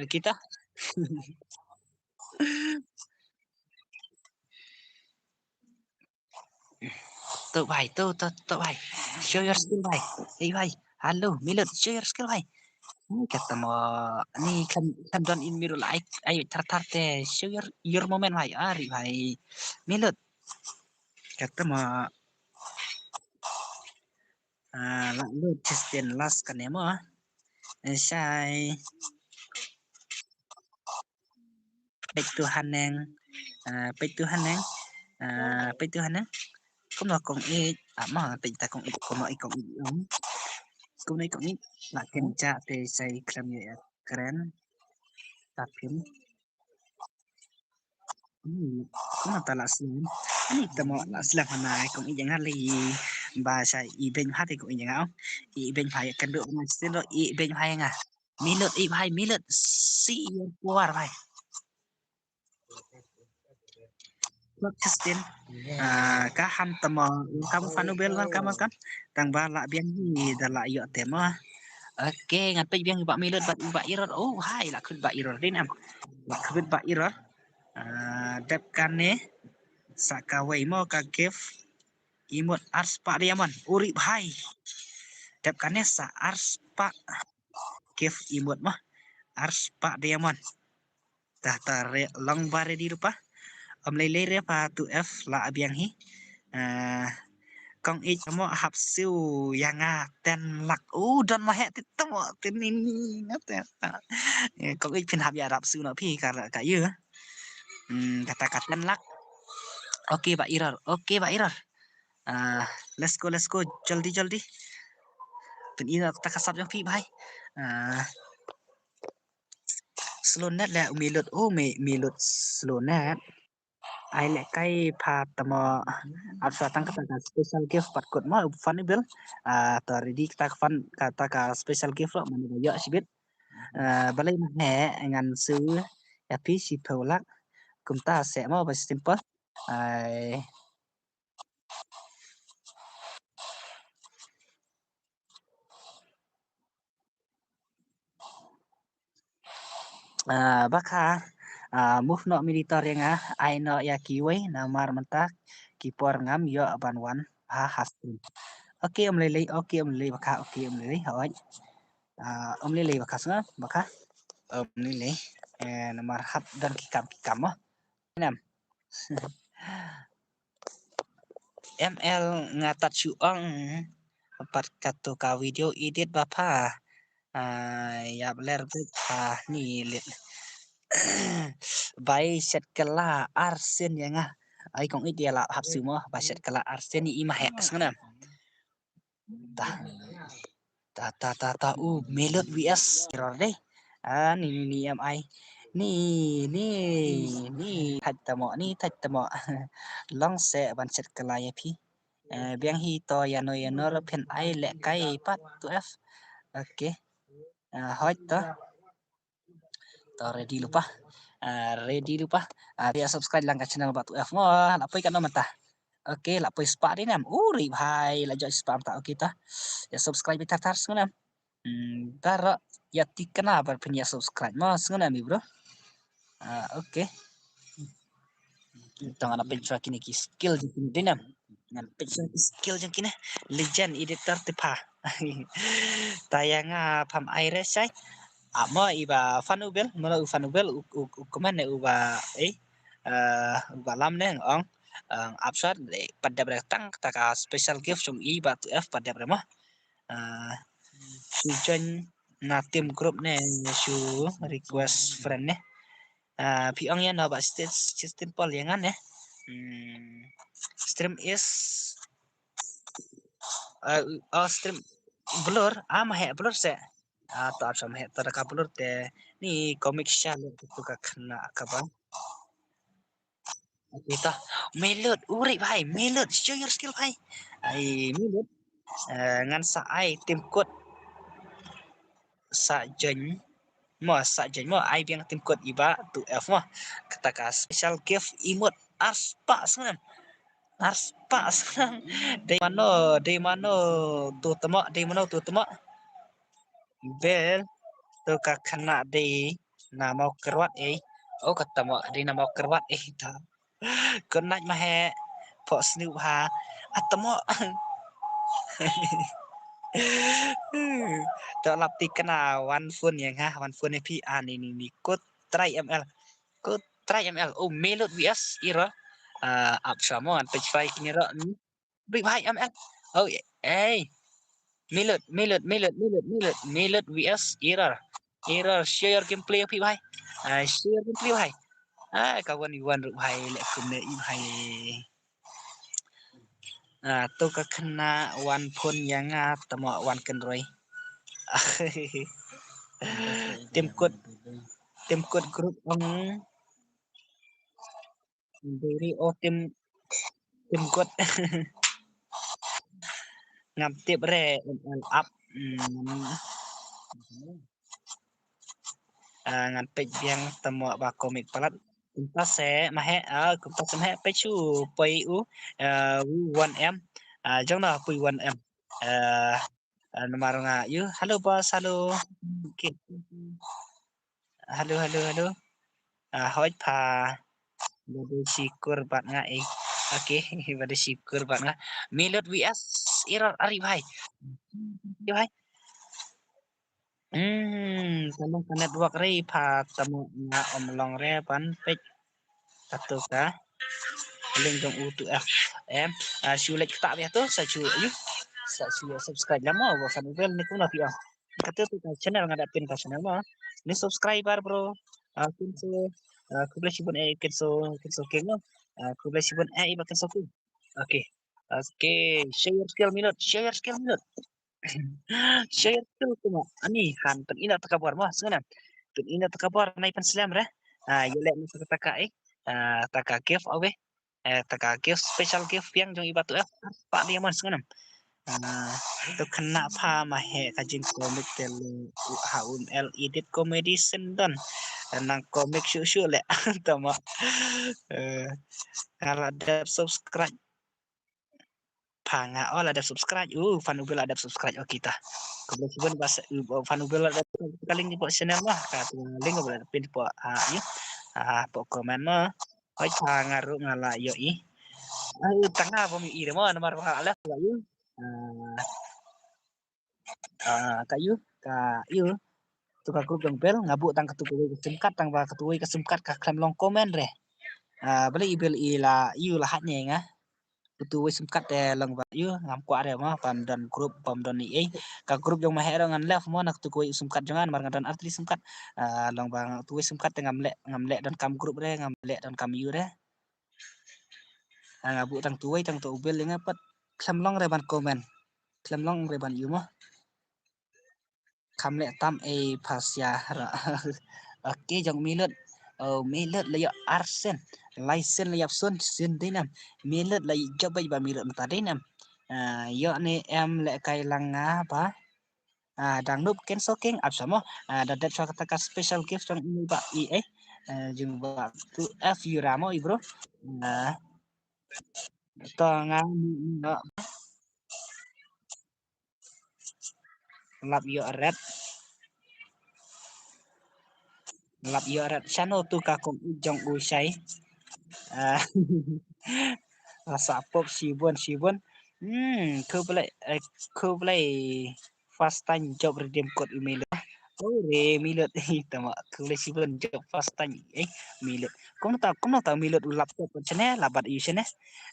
Okay ta. Tu bhai, tu, tu, tu bhai. Show your skill bhai. Hey bhai. Hello, Milot, show your skill bhai. Ni kata mo ni kan kan don in miru lai ai tar tar te. Show your your moment bhai. Ari bhai. Milot. Kata mo. Ah, la lu Justin last kane mo. Eh, sai. Peit tu haneng. Ah, peit tu haneng. Ah, peit tu haneng. Kumno kong ij. Ah, ma peit ta kong ij. Kumno ij kong ij. Kumno ij kong ij. La ken cha te sai kram ye kren. Tapin. Kumno ta la slem. Ani ta mo la slem hana kong ij nga le. Ba sai i ben ha te kong ij nga. I ben ha ya kan do ma stin do i ben ha nga. Milot i bhai, Milot. Si yor kuar bhai. Practice din. Ah, ka ham tama, welcome Fanubel, welcome, welcome. Tang ba la biang hi da la ïoh tema. Okay, ngan peit biang ba Milot ba ba error. Oh, hai la khut ba error din am. La khut ba error. Ah, dep kane sa kawei mo ka gift. Imut arspah diamond. Uri bhai. Dep kane sa arspah. Gift imut mo. Arspah diamond. Tah tah re long ba ready rupa. Om lei lei re pa tu F la biang hi. Ah, kong ij mo hap siu ïa nga ten lak. U don ma he ti tamo ti ni ni nga te. Eh, kong ij phin hap ïa rap siu na phi ka ka ïa. Hmm, kata ka ten lak. Okay ba error. Okay ba error. Ah, let's go, let's go. Jaldi jaldi. Phin ina ta ka sap jong phi bhai. Ah, slow net le Milot. Oh, Milot slow net. Ai le kai pa tamo. Ap sa tang kata ka special gift pat kut mo Fanubel. Ah, ta ready kata ka fan kata ka special gift lo mano ba ïoh shibit. Ah, balei ma he ngan su ya pi shi pau lak. Kumta se mo ba simple. Ai. Ah, ba kha, ah, move noh monitor ïa nga, ai noh ïa kiwei, namar mynta ki por ngam ïoh ban wan ha ha stream. Okay, um lei lei, okay, um lei lei baka, okay, um lei lei, hoi. Ah, um lei lei baka snga, baka. Um lei lei. Eh, namar hap don ki kam ki kam mo. Nam. M L nga tat shu ong pat kato ka video edit ba pha. Ah, ïa ler bit pha ni lit. Bai shet kala arsien ïa nga. Ai kong ïeit ïa la hap shu mo, bai shet kala arsien i ma hek sngenam. Ta ta ta ta ta u Melut V S Error dei. Ah, ni ni ni M I. Ni ni ni thait tamo, ni thait tamo. Long se ban shet kala ïa phi. Eh, biang hi to ïano ïano ra phin ai leh kai pat tu F. Okay. Ah, hoi to. To ready lypa. Ah, ready lypa. Ah, ïa subscribe lang ka channel ba tu F mo, la poi ka no mata. Okay, la poi spah dei nam. U ri bhai, la jot spah mata. Okay ta. Ïa subscribe tar tar sngenam. Hmm, baroh ïa tikna ba phin ïa subscribe mo sngenam i bro. Ah, okay. Tang ana pynshwa kine ki skill jong kine dei nam. Ngan pynshwa ki skill jong kine. Legend editor te pha. Ta ïa nga pham ai re shai. Amo iba Fanubel, mano u Fanubel u u u comment ne uba eh uh, uba lam ne ong ong upshot pat dep re tang ta ka special gift jong iba tu F pat dep re mo. Uh, shu join na team group ne shu request friend ne. Ah, phi ong ïa no ba state state pol ïa ngan ne. Hmm, stream is uh, oh, stream blur, ah, ma he blur se. Ah, to ap sam he to ka blur te ni comic sha le tu ka khna ka ba. Kita Melut, uri bhai, Melut, show your skill bhai. Ai Melut. Eh, ngan sa ai tim kut sa join mo, sa join mo, ai biang tim kut iba tu F mo. Kata ka special gift emote arspah sngenam. Arspah sngenam. Dei mano, dei mano tu temo, dei mano tu temo. Bel tu ka khana dei na mau kerwat eh. Oh kata mo dei na mau kerwat eh ta. Good night ma he pok snoop ha. Atamo. To lap ti kana wan phone ïa nga, wan phone ïa phi ani ni ni kut try M L. Kut try M L. Oh Melut V S Error. Ah, ap sama an pech fai kini ro ni. Big bhai M L. Oh, eh. Melut, Melut, Melut, Melut, Melut, Melut V S Error. Error, share your gameplay phi bhai. Ah, share your gameplay bhai. Ah, ka wan i wan ruh bhai le kum ne i bhai. Ah, tu ka khana wan phone ïa nga tamo wan kenroi. Tim kut, tim kut group ong. Diri o tim tim kut. Ngam tip re M L up. Hmm. Ah, ngan peit biang tamo ba comic palat. Kumta se ma he, ah, kumta se ma he peit shu poi u, ah, u one M. Ah, jong na poi one M. Ah, ah, namar nga yu. Hello boss, hello. Okay. Hello, hello, hello. Ah, hoi pha. Bade shikur bat nga eh. Okay, bade shikur bat nga. Melut V S Error ari bhai. Ari bhai. Hmm, tamo ka network re pha tamo nga om long re pan pek. Katu ka link jong u tu F M. Ah, shu like kata biatu sa shu ayu. Sa shu subscribe lama wa fan uvel ni kuna pia. Kata tu ka channel nga da pin ka channel ma. Ni subscriber bro. Ah, kinso, ah, khublei shibun eh kinso, kinso king ma. Ah, khublei shibun eh iba kinso king. Okay. Okay, share your skill Melut, share your skill Melut. Share your skill kuma. Ani han pyn ina taka bor ma sngena. Pyn ina taka bor nai pyn slem re. Ah, yu le ni taka taka eh. Ah, taka gift away. Eh, taka gift, special gift yang jong iba tu eh. Pa dia man sngena. Ah, tu kena pha ma he ka jing comic te le ha un el edit comedy sendon. Nang comic shu shu le. Tama. Eh, ngala dep subscribe. Pha nga o la dep subscribe. Uh, fan ubil la dep subscribe. Okay ta. Khublei shibun ba fan ubil la dep ka link po channel ma. Ka link ba pin po ha yu. Ha po comment ma. Hoi pha nga ru nga la yo i. Ai, tang nga bym i de mo, namar ba nga left ba ïu. Ah, ah, ka ïu, ka ïu. Tu ka group jong Bel, nga buh tang katu kawei ka sim card, tang ba katu kawei ka sim card ka khlem long comment re. Ah, balei i Bel i la ïu la hack ne nga. Katu kawei sim card te long ba ïu, ngam kwah re mo, bym don group, bym don ei ei. Ka group jong ma heh ruh ngan left mo, na katu kawei sim card jong nga, namar nga don artylli sim card. Ah, long ba katu kawei sim card te ngam leh, ngam leh donkam group re, ngam leh donkam ïu re. Ah, nga buh tang tu wei tang tu u Bel ïa nga pat khlem long re ban comment. Khlem long re ban ïu mo. Kham leh tam ei phasia ra. Okay, jong Milut. Oh, Milut la ïoh ar sien. Lai sien la ïap sun, sien dei nam. Milut la ïoh jop bad ba Milut mynta dei nam. Ah, ïoh ne em leh kai lang nga ba. Ah, dang nup ken so king ap samo. Ah, da det sha kata ka special gift jong i ba i eh. Ah, jong ba tu F U Ramo i bro. Ah, to nga ni ni no. Lap ïoh red. Lap ïoh red. Shano tu ka kong u jong u shai. Ah, rasa pop shibun shibun. Hmm, khublei, eh, khublei. First time job redeem code u Milut. Oh, re Milut. Tama, khublei shibun job first time. Eh, Milut. Kumno ta, kumno ta Milut u laptop kan chene, labat yu chene.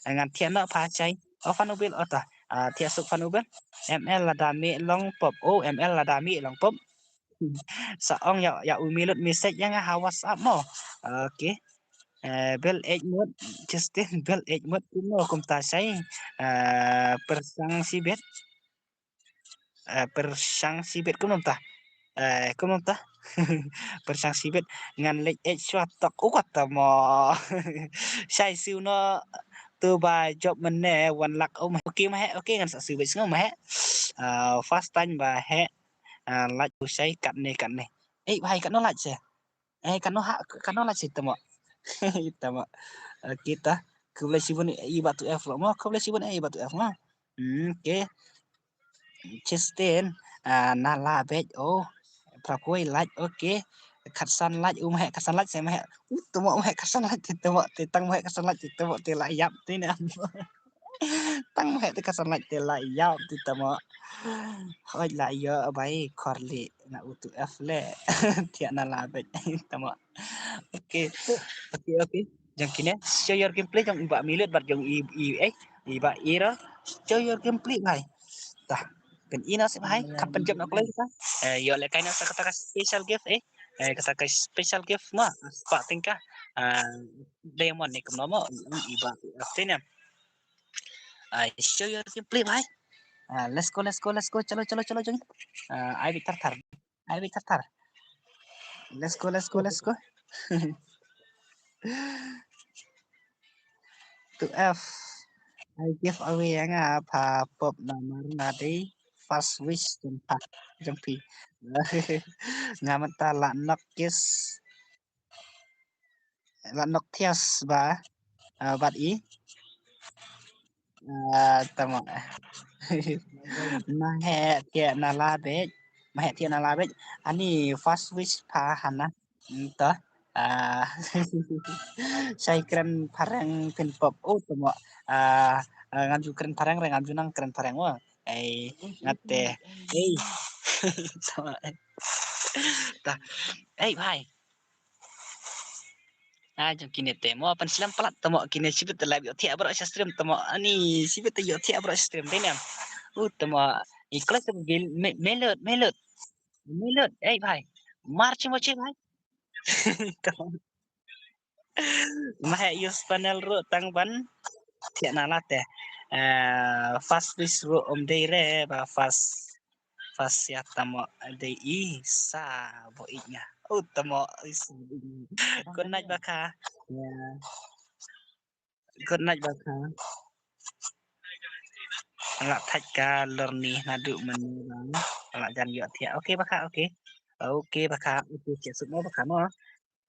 Ngan thiah noh pha chai. Oh, fan u Bel, oh ta. Ah, thiah suk fan u Bel. M L lada mi long pop. Oh, M L lada mi long pop. Sa ong ïa, ïa u Milut message ïa nga ha WhatsApp mo. Okay. Eh, Bel ej mut, Justin, Bel ej mut kumno kumta shai. Eh, persang sibet. Eh, persang sibet kumno ta. Eh, kumno ta. Persang sibet ngan leit ej shwa tok u kata mo. Shai siu no tu ba job mynne one lakh. Oh, okay ma he, okay ngan sa siu bet sngew ma he. Eh, first time ba he. Ah, lait u shai katne katne. Eh, bhai katno lait se. Eh, katno ha, katno lait se tamo. Tamo. Eh, kita. Khublei shibun i ba tu F lo mo. Khublei shibun i ba tu F mo. Hmm, okay. Justin. Ah, na la bej. Oh. Prapoi lait. Okay. Khatsan lait. U ma he khatsan lait se ma he. U tamo ma he khatsan lait. Tamo. Tang ma he khatsan lait. Tamo. Te la yap. Te ne. Tang ma he te ka sanlait te la ïap ti tamo. Hoi la ïa bai khor li na u tu F le. Thiah na la bej tamo. Okay. Okay, okay. Jong kine show your gameplay jong i ba Milut bad jong i i eh i ba Ira. Show your gameplay bhai. Tah. Kan ina sih bhai. Kapan jam nak play kita. Eh, yo le kaina sa kata ka special gift eh. Eh, kata ka special gift ma. Pak tingkah. Ah, diamond ni kumno mo i ba. Apa ni? Ah, show your gameplay bhai. Ah, let's go, let's go, let's go. Chalo, chalo, chalo, jong. Ah, ai bit thar thar. Ai bit thar thar. Let's go, let's go, let's go. Tu F. I give away ïa nga pha pop namar nga dei first wish jong pha jong phi. Nga mynta la nok kiss. La nok thias ba, ah, bat i. Ah, tamo. Ma he thiah na la bej. Ma he thiah na la bej. Ani first wish pha hana. Nta. Ah, shai kren phareng phin pop. Oh, tamo. Ah, ah, ngam ju kren phareng re, ngam ju nang kren phareng wa. Ei, ngate. Ei. Tamo. Ta. Ei, bhai. Ah, jong kine te mo pan slam palat tamo kine sibit te live ïoh thiah bro sha stream tamo ani sibit te ïoh thiah bro sha stream te nem. U tamo i klas te bil melot melot melot ei bhai. Mar chimo che bhai. Tamo. Ma he use panel ru tang ban thiah na late. Eh, first wish ru um dei re ba first Pas ya tamo dei i sa bo i nya. Oh, tamo i sa bo i nya. Good night ba kha. Ya. Good night ba kha. Nga thaj ka lor ni na du mani bang. Nga jan yo thiah. Okay ba kha, okay. Okay ba kha. Okay, che suk mo ba kha mo.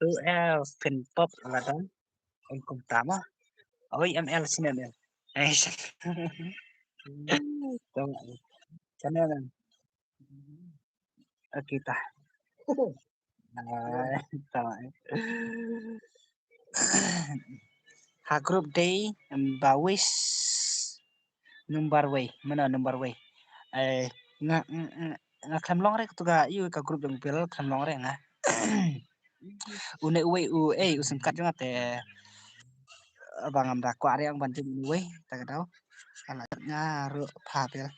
Tu el pin pop la dang. Ong kum tama. Oi M L sini M L. Eh. Tama. Sana dang. Kita. Tama. Ka group dei, em, ba wish number wei, mano number wei. Eh, nga, nga, nga, nga khlem long re katu ka, ïa ka group jong Bill khlem long re nga. Une uwei u, eh, u sim kat jong nga te, ba ngam da kwah re ong ban join une uwei, ta ka daw. Ala nga ruh pha Bill.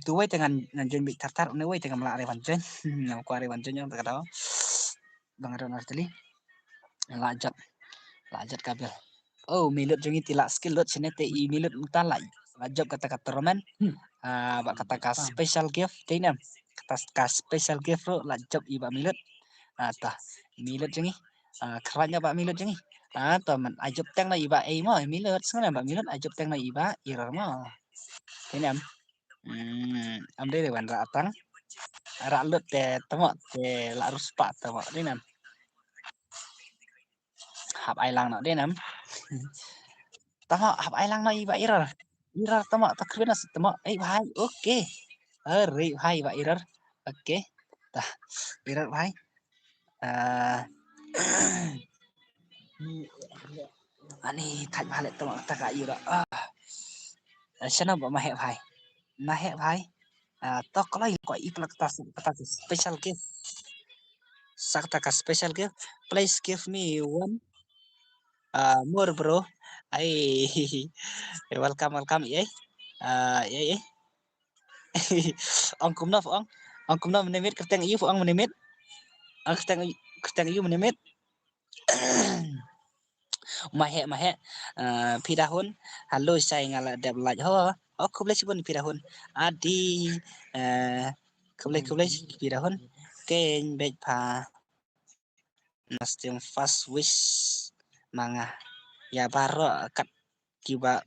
Tu wei te ngan, ngan join beit tar tar, une wei te ngam lah re ban join. Ngam kwah re ban join ong ta ka daw. Ba nga don artylli. La jop. La jop ka Bill. Oh, mi lut jong ngi te la skill lut shane te i mi lut mynta la, la jop kata ka tournament. Ah, bad kata ka special gift te inem. Kata ka special gift ruh la jop i ba mi lut. Ah, ta. Mi lut jong ngi. Ah, khlaiñ ba mi lut jong ngi. Ah, to man ai jop teng na i ba ei mo, mi lut sngew ba mi lut ai jop teng na i ba Error mo. Te inem. Hmm, am dei dei wan rah tang. Rah lut te tamo te la rus pa tamo te inem. Hap ai lang no te inem. Tamo hap ai lang no i ba Error. Error tamo ta khrwin as tamo. Ei bhai, okay. Are bhai ba Error. Okay. Ta Error bhai. Ah. Ani thaj bha le tamo ta ka Error. Ah. Shano ba ma heh bhai. Ma heh bhai. Ah, to kloi ko i plak ta sa kata ka special gift. Sa kata ka special gift. Please give me one, ah, more, bro. Ai. Welcome, welcome, eh. Ah, eh, eh. Ong kumno ong. Ong kumno minimit kyrteng ïu ong minimit. Ong kyrteng, kyrteng ïu minimit. Ma heh, ma heh. Ah, phi da hun. Hello, shai nga la dep like ho. Oh, khublei shibun phi da hun. Adi, eh, khublei, khublei phi da hun. Keiñ beit pha. Nastim first wish ma nga. Ïa baroh kat kiba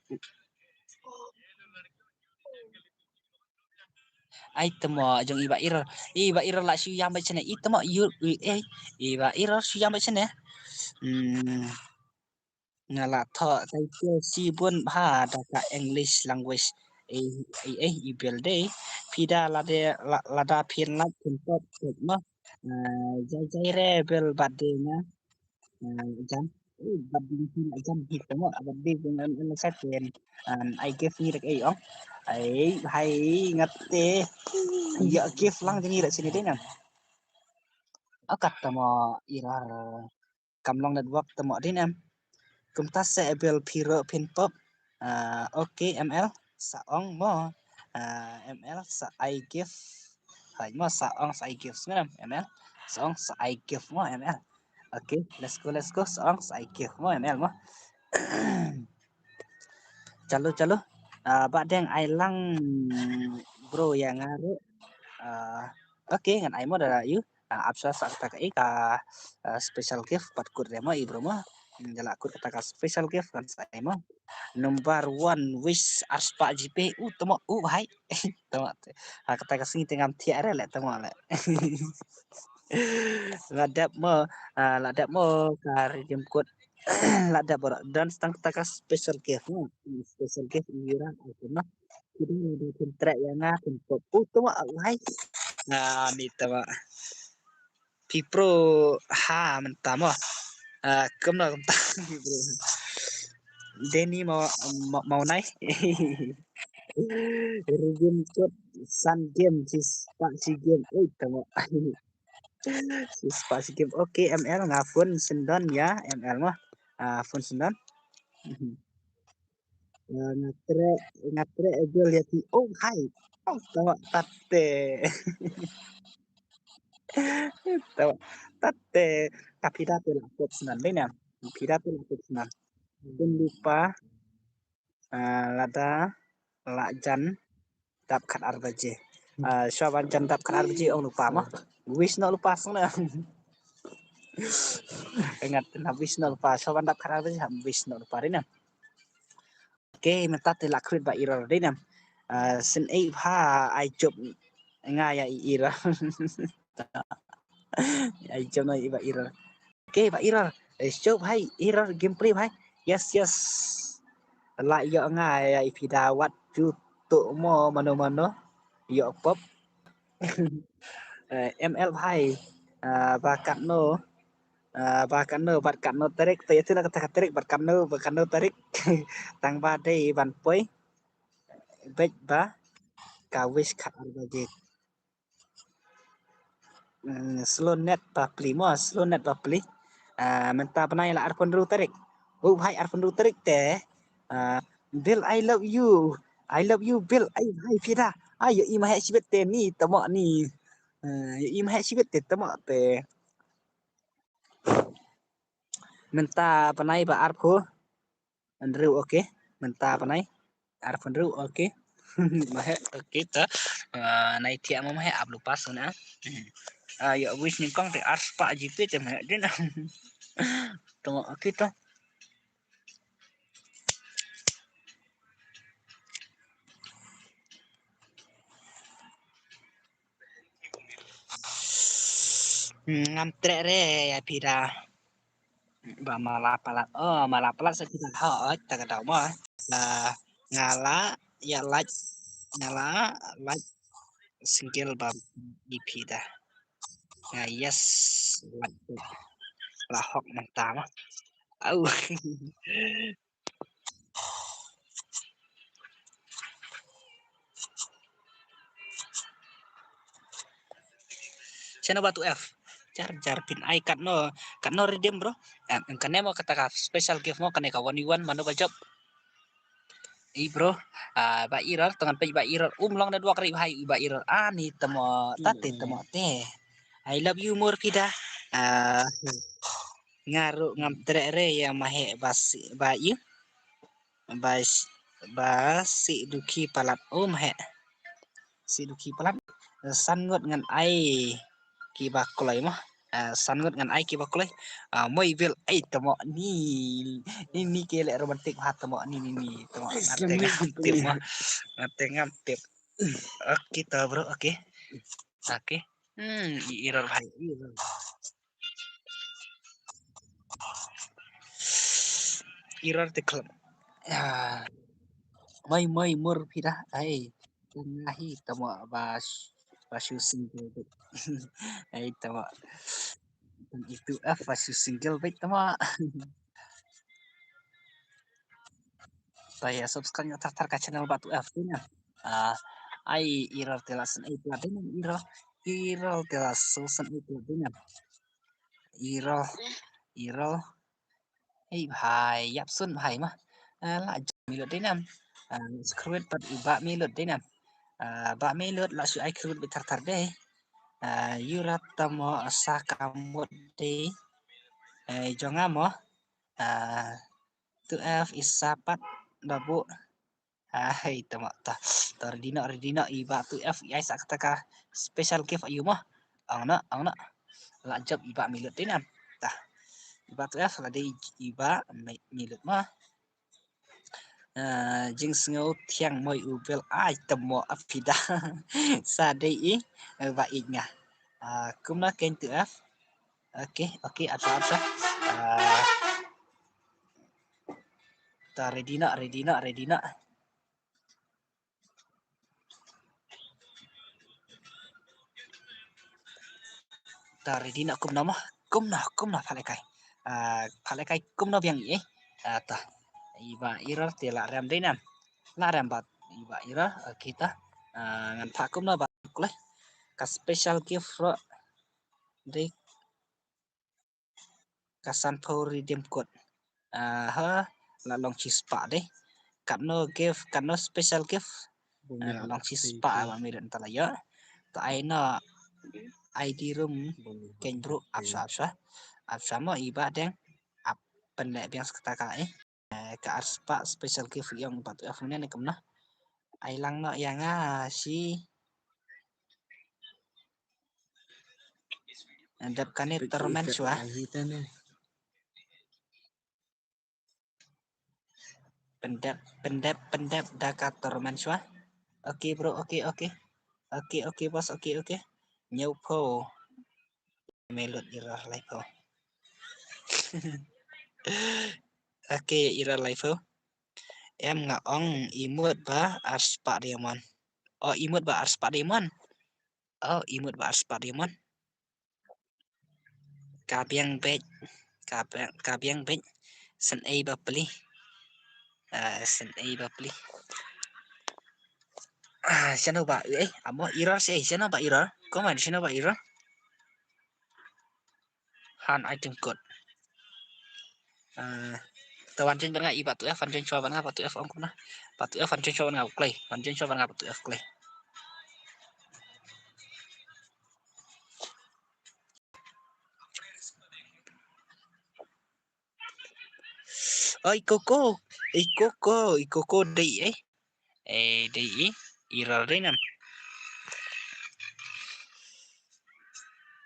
Ai tamo jong i ba Error. I ba Error la shu ïam beit shane. I tamo ïu, i, eh, i ba Error shu ïam beit shane. Hmm. Nga la thoh title shibun bha da ka English language. Eh, eh, eh, i Bill dei. Phi da lade, la, lada phin like phin pop, pop mo. Ah, jai jai re Bill bad de nga. Ah, jan. Eh, bad de phin jan hi tamo. Bad de phin an, an sa ken. An ai gift ni rek ei ong. Ai hai ngat te. Ïa gift lang jong ngi rek shini dei nam. Akat tamo Error. Kam long network tamo dei nam. Kumta se Bill phi ruh phin pop. Ah, okay, M L. Sa ong mo. Ah, M L sa ai gift. Hai mo sa ong sa ai gift ngam, M L. Sa ong sa ai gift mo, M L. Okay, let's go, let's go. Sa ong sa ai gift mo, M L mo. Chalu, chalu. Ah, ba deng ai lang bro ïa nga ruh. Ah, okay, ngan ai mo da ïu. Ah, ap sha sa kata ka, eh, ka, ah, special gift pat kut re mo i bro mo. Hmm, jala kut kata ka special gift kan sa ai mo. Number one wish arspah G P. U tamo u hai. Tamo. Ha kata ka sngi te ngam thiah re le tamo le. La dep mo, ah, la dep mo ka redeem code. La dep bro. Dan stang kata ka special gift mo. Special gift ira aku na. Kita ada kontrak yang aku kok. U tamo hai. Ah, ni tamo. Phi pro ha mynta mo. Ah, kumno kumta phi pro. Deni mau, mau, mau nai. Redeem code san game, shispah shi game. Oi, tamo. Shispah shi game. Okay, M L nga phone sendon ya, M L mo. Ah, phone sendon. Ah, nga treh, nga treh ejol ya ti. Oh, hai. Oh, tamo tate. Tamo tate. Ka phi da te la pop snan dei nam. Phi da te la pop snan. Dun lupa. Ah, lada la jan dap khat ar baje. Ah, shuwa ban jan dap khat ar baje ong lupa mo. Wish no lupa sung na. Ingat na wish no lupa. Shuwa ban dap khat ar baje ham wish no lupa dei nam. Okay, mynta te la khrut ba Error dei nam. Ah, sin ei pha ai jop nga ïa i Error. Ai jop no i ba Error. Okay, ba Error. Eh, show bhai, Error gameplay bhai. Yes, yes. La ïoh nga ïa i phi da wat ju tu mo mano mano. Ïoh pop. Eh, M L bhai. Ah, ba katno. Ah, ba katno, bad katno tarik, te ïa tu na kata ka tarik, bad katno, bad katno tarik. Tang ba dei ban poi. Bad ba ka wish khat ar baje. Hmm, slow net ba pli mo, slow net ba pli. Ah, mynta bnai la arphew hynriew tarik. Oh, bhai, arphew hynriew tarik te. Ah, Bill, I love you. I love you, Bill. Ai, bhai, phi da. Ai, ïohi ma heh shibit te ni, tamo ni. Ah, ïohi ma heh shibit te, tamo te. Mynta bnai ba arphew hynriew, okay. Mynta bnai arphew hynriew, okay. Ma heh, okay ta. Ah, nai thiah mo ma heh, ap lupa suna. Ah, ïa wish nyngkong te arspah G P te ma heh din. Tamo, okay ta. Hmm, ngam treh re ïa phi da. Ba ma la palat. Oh, ma la palat sa phi da. Ha, oh, ta ka daw mo. La, nga la ïa like, nga la like single ba ïa phi da. Nga yes, like la hok mynta mo. Au. Channel Batu F. Jar jar phin ai katno, katno redeem, bro. Em, em, kane mo kata ka special gift mo, kane ka one v one mano ba jop. I, bro, ah, ba error, tang ngan peit ba error. Um, long network ri bhai, ba error. Ah, ni tamo, ta te tamo te. I love you more, phi da. Ah, nga ruh ngam treh re ïa ma heh ba si, ba i. Ba s-, ba si duki palat. Oh, ma heh. Si duki palat. San ngut ngan ai kiba kloi mo. Ah, san ngut ngan ai kiba kloi. Ah, moi Bill, ai tamo ni. Ni, ni ki leh romantic ha tamo ni, ni, ni. Tamo nga te ngam tip mo. Nga te ngam tip. Okay ta, bro, okay. Okay. Hmm, i error bhai. Error. Error te khlem. Ah. Moi, moi, mur phi da. Ai. Tang nga hi tamo ba sh-, ba shu single beit. Ai tamo. Tang itu F ba shu single beit tamo. Ta ïa subscribe ïa thar thar ka channel Batu F tu na. Ah, ai error te la san ai plat dei na error. Error te la so san ai plat dei na. Error. Error. Ei bhai, ïap sun bhai ma. Ah, la jam mi lut dei nam. Ah, screwed pat i ba mi lut dei nam. Ah, ba mi lut la shu ai screwed beit thar thar dei. Ah, yu rat tamo sa ka mut dei. Eh, jong nga mo. Ah, tu F isa pat babu. Ah, hei, tamo ta. Ta ready noh, ready noh, i ba tu F i ai sa kata ka special gift ayu mo. Ong noh, ong noh. La jop i ba mi lut dei nam. Ta. I ba tu F la dei i ba mi, mi lut mo. Ah, jingsngew thiang moi u Bill ai tamo a phi da. Sa dei i, eh, ba i nga. Ah, kumno kein tu F. Okay, okay, ata, ata. Ah, ta ready noh, ready noh, ready noh. Ta ready noh kumno mo, kumno, kumno pha lehkai. Ah, pha lehkai kumno biang i, eh. Ah, ta. I ba error te la rem dei nam. La rem ba, i ba error, okay ta. Ah, ngan pha kumno ba kloi. Ka special gift ro dei ka sanphew redeem code. Ah, ha, la long shispah dei. Katno gift, katno special gift. Ah, la long shispah ba mi lut ta la ïoh. Ta ai noh I D room kein bro, ap sha, ap sha. Ap sha mo i ba deng. Ap pynleh biang sa kata ka, eh. Eh, ka arspah special gift ïong ba tu F ne kumno. Ai lang noh ïa nga shi. Dep kane torment shuwa. Pyndep, pyndep, pyndep da ka torment shuwa. Okay bro, okay, okay. Okay, okay boss, okay, okay. Hynñiewphew. Me lut error laiphew. Okay, error laiphew. Em nga ong i mut ba arspah diamond. Oh, i mut ba arspah diamond. Oh, i mut ba arspah diamond. Ka biang beit, ka biang, ka biang beit. San ei ba pli. Ah, san ei ba pli. Ah, shano ba, eh, amo error shi, eh, shano ba error. Comment, shano ba error. Han item code. Ah, to wan join bad nga i Bah Two F, wan join shuwa bad nga Bah Two F ong kumno. Bah Two F wan join shuwa bad nga kloi. Wan join shuwa bad nga Bah Two F kloi. Oi, Coco. Oi, Coco. Oi, Coco dei, eh. Eh, dei, eh. Error dei nam.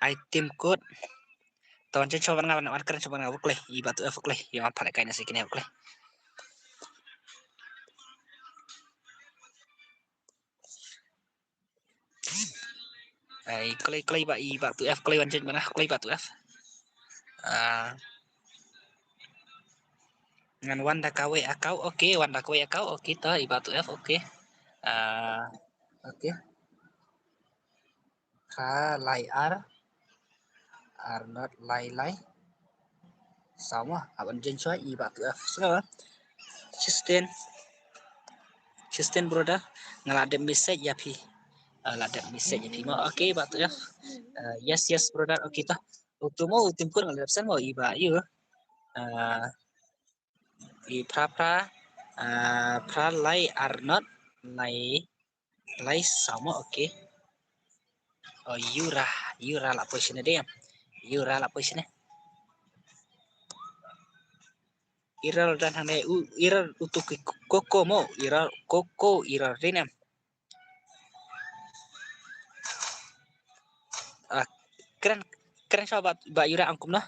Item code. To wan join shuwa bad nga, wan kren shuwa bad nga, bad kloi. I Bah Two F bad kloi. Ïa wan pale kai na sha kine bad kloi. Ai, kloi, kloi Bah, i Bah Two F, kloi wan join bad nga, kloi Bah Two F. Ah. Ngan wan da kawei account, okay, wan da kawei account, okay, to, i Bah Two F, okay. Ah, okay. Ka lai ar, ar not lai lai. Sama, aban join shuwa i Bah Two F. So, Justin. Justin brother, nga la dep message ïa phi. Ah, la dep message ïa phi mo. Okay, Bah Two F. Ah, yes, yes brother. Okay, to. Utu mo, utu mo nga la dep send mo i Bah ïa. Ah, i phra phra, ah, phra lai ar not lai lai sama, okay. Oh, Yura, Yura la poi shane dei. Yura la poi shane. Error don hangne, u, error utu ki Coco mo, error Coco, error dei nam. Ah, kren, kren shuwa Bah, Bah Yura ong kumno.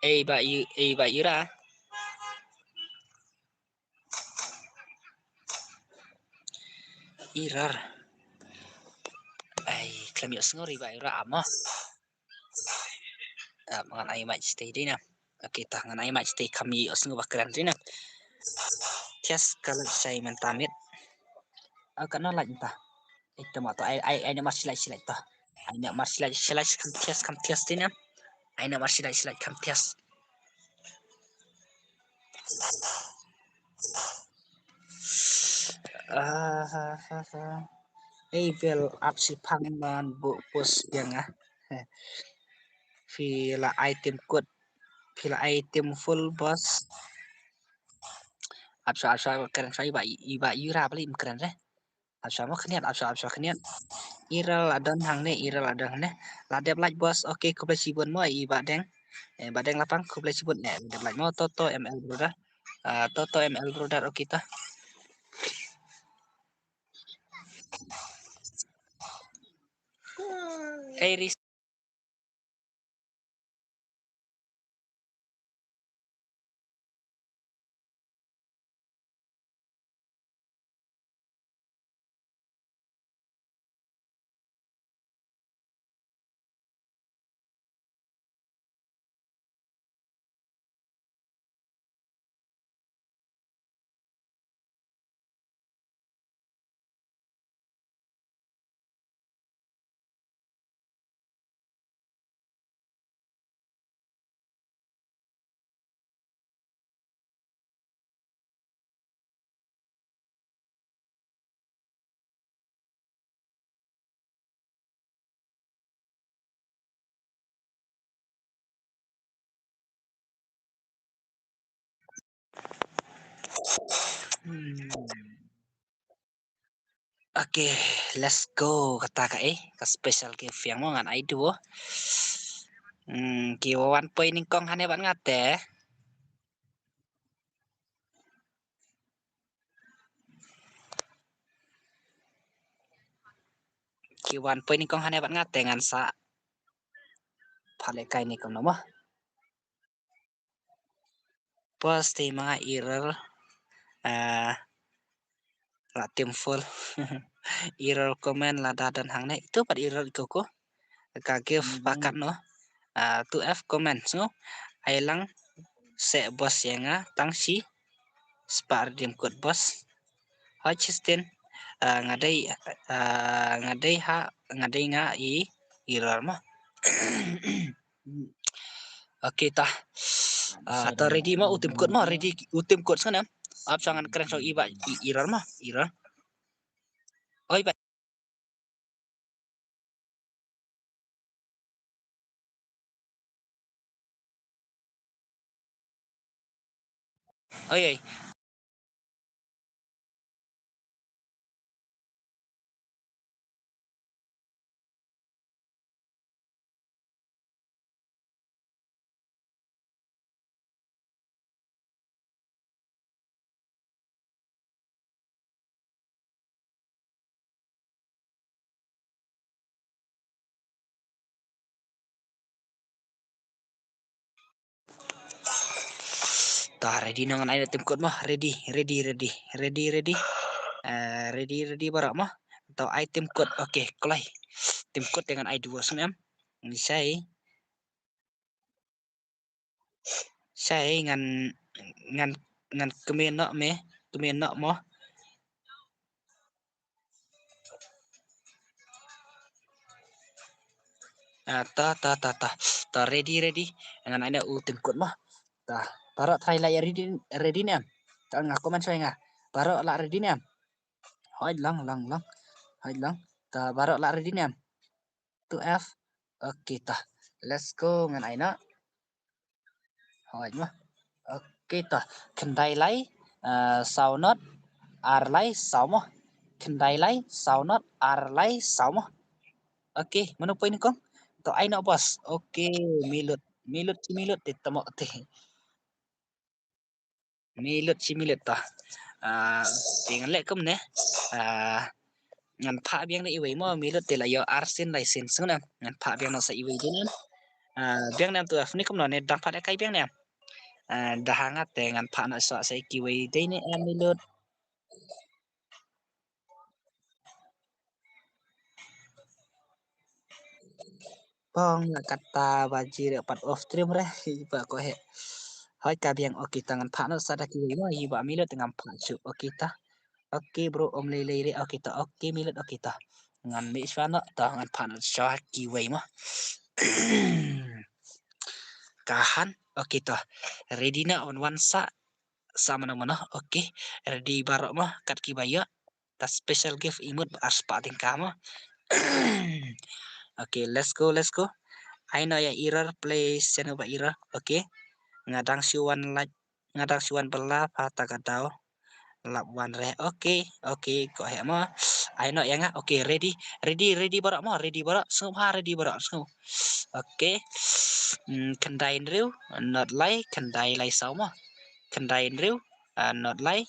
Ei, Bah Yu-, ei, Bah Yura. Error. Ai, khlem ïohsngew ri Bah Yura amo. Ah, ngan ai mic stay dei nam. Okay, to ngan ai mic stay, kham ïohsngew ba kren dei nam. Thias ka lait shai mynta miet. Ah, kano lait mynta. Ito mo to, ai, ai, ai namar shi lait, shi lait to. Ai namar shi lait, shi lait kham thias, kham thias dei nam. Ai namar shi lait, shi lait kham thias. Ah, ha, ha, ha. Ei, bel ap shi phang man bu pus biang ah. Phi la item code, phi la item full boss. Ap sha, ap sha, kren sha i Bah, i Bah Yura bali im kren re. Ap sha mo khniat, ap sha, ap sha khniat. Error la don hangne, error la don hangne. La dep lait boss, okay, khublei shibun mo i Bah Deng. Eh, Bah Deng Lapang, khublei shibun, eh, la dep lait mo, Toto M L brother. Ah, Toto M L brother, okay to. Hey, Ris. Hmm. Okay, let's go. Kata ka, eh, ka special gift ïa mo ngan ai duo. Hmm, ki wan poi nyngkong hangne bad nga te. Ki wan poi nyngkong hangne bad nga te ngan sa pha lehkai ne kumno mo. Boss te ma nga error, ah, la tim full. Error comment lada don hangne. Ito pat error iko ko. Ka gift ba katno. Ah, two F comment sngew. Ai lang seh boss ïa nga tang shi spah redeem code boss. Hoi Justin. Ah, nga dei, ah, nga dei ha, nga dei nga i error mo. Okay ta. Ah, ta ready mo u tim kot mo, ready u tim kot sngewbha. Ap sa ngan kren sa i ba i error mo, error. Oi ba. Oi, oi. Ta ready noh, ngan ai tim kot mo. Ready, ready, ready. Ready, ready. Eh, ready, ready baroh mo. To ai tim kot. Okay, kloi. Tim kot te ngan ai duo snem. Ngi sai. Sai ngan, ngan, ngan kmen noh me, kmen noh mo. Ah, ta, ta, ta, ta. Ta ready, ready. Ngan ai noh u tim kot mo. Ta, baroh trai la ready, ready ne em? Ta nga comment soi nga. Baroh la ready ne em? Hoi lang, lang, lang. Hoi lang. Ta baroh la ready ne em? Two F. Okay ta. Let's go, ngan ai noh. Hoi mo. Okay ta. Khyndai lai, ah, saw not, ar lai saw mo. Khyndai lai, saw not, ar lai saw mo. Okay, mano poi nyngkong? To ai noh boss. Okay, Milut. Milut shi Milut te tamo te. Milut shi Milut ta. Ah, te ngan leh kumne. Ah, ngan phah biang da iwei mo, Milut te la ïoh ar sien lai sien sngewbha. Ngan phah biang noh sa iwei de ne em. Ah, biang ne em two F, ni kumno ne dang phah da kai biang ne em. Ah, da ha nga te ngan phah noh sa sa kiwei de ne em, Milut. Pong la kata ba ji re pat off stream re, hi ba ko he. Hoi ka biang, okay ta, ngan phah noh sa da kiwei mo, hi ba Milut te ngam phah shuh, okay ta. Okay bro, ym lei lei re, okay ta, okay Milut, okay ta. Ngan mih shuwa noh ta, ngan phah noh sa kiwei mo. Ka han, okay ta. Ready na wan wan sa, sa mano mano, okay. Ready baroh mo, kat kiba ïoh. Ta special gift i mut ba ar spah tyngka mo. Okay, let's go, let's go. Ai noh ïa error, please, sien ba error. Okay. Nga dang shu wan lait, nga dang shu wan bylla pha ta ka daw. Lap wan re. Okay, okay, ko he mo. Ai noh ïa nga. Okay, ready, ready, ready baroh mo, ready baroh. Sngewbha ready baroh, sngew. Okay. Hmm, khyndai hynriew, not lai, khyndai lai saw mo. Khyndai hynriew, ah, not lai,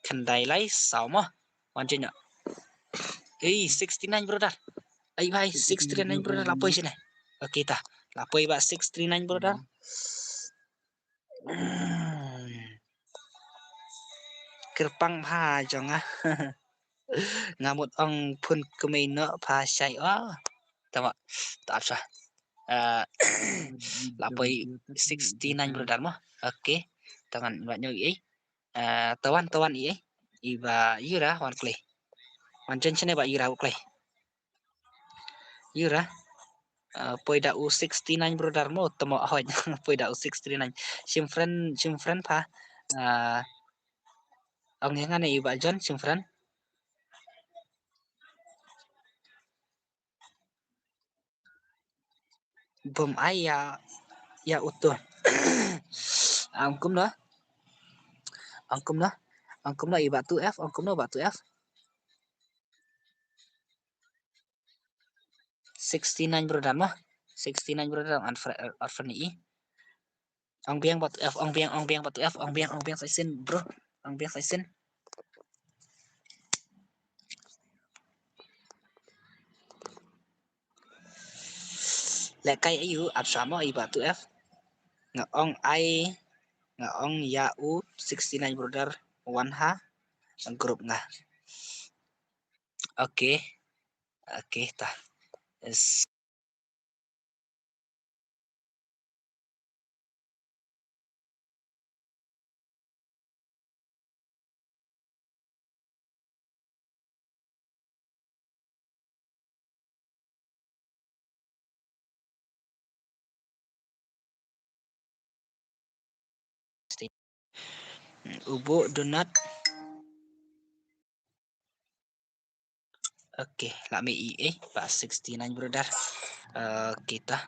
khyndai lai saw mo. Wan jin noh. Ei, sixty nine brother. Ai bhai, sixty nine brother, la poi shane. Okay ta. La poi ba sixty nine brother. Kyrpang bha jong nga. Nga mut ong phone kmie noh pha shai o. Tama. Ta ap sa. Eh, la poi sixty nine brother mo. Okay. Ta ngan ba nyo i. Eh, tawan, tawan i. I ba Yura wan klei. Wan chen chen ba Yura klei. Yura. Eh, poi da u sixty nine brother mo, tamo ahoy. Poi da u sixty nine. Shim friend, shim friend pha. Eh, ong ïa nga ne i ba John, shim friend. Bym ai ïa, ïa uto. Ong kumno? Ong kumno? Ong kumno i ba two F, ong kumno ba two F? Sixty nine brother mo. Sixty nine brother, an fre-, an friend i. Ong biang ba two F, ong biang, ong biang ba two F, ong biang, ong biang sa shisien, bro. Ong biang sa shisien. Leh kai aïu, ap sa mo i ba two F. Nga ong ai, nga ong ïa u sixty nine brother wan ha group nga. Okay. Okay ta. Yes. U Bo Donat. Okay, lah mih i, eh, ba sixty-nine brother. Okay, ta.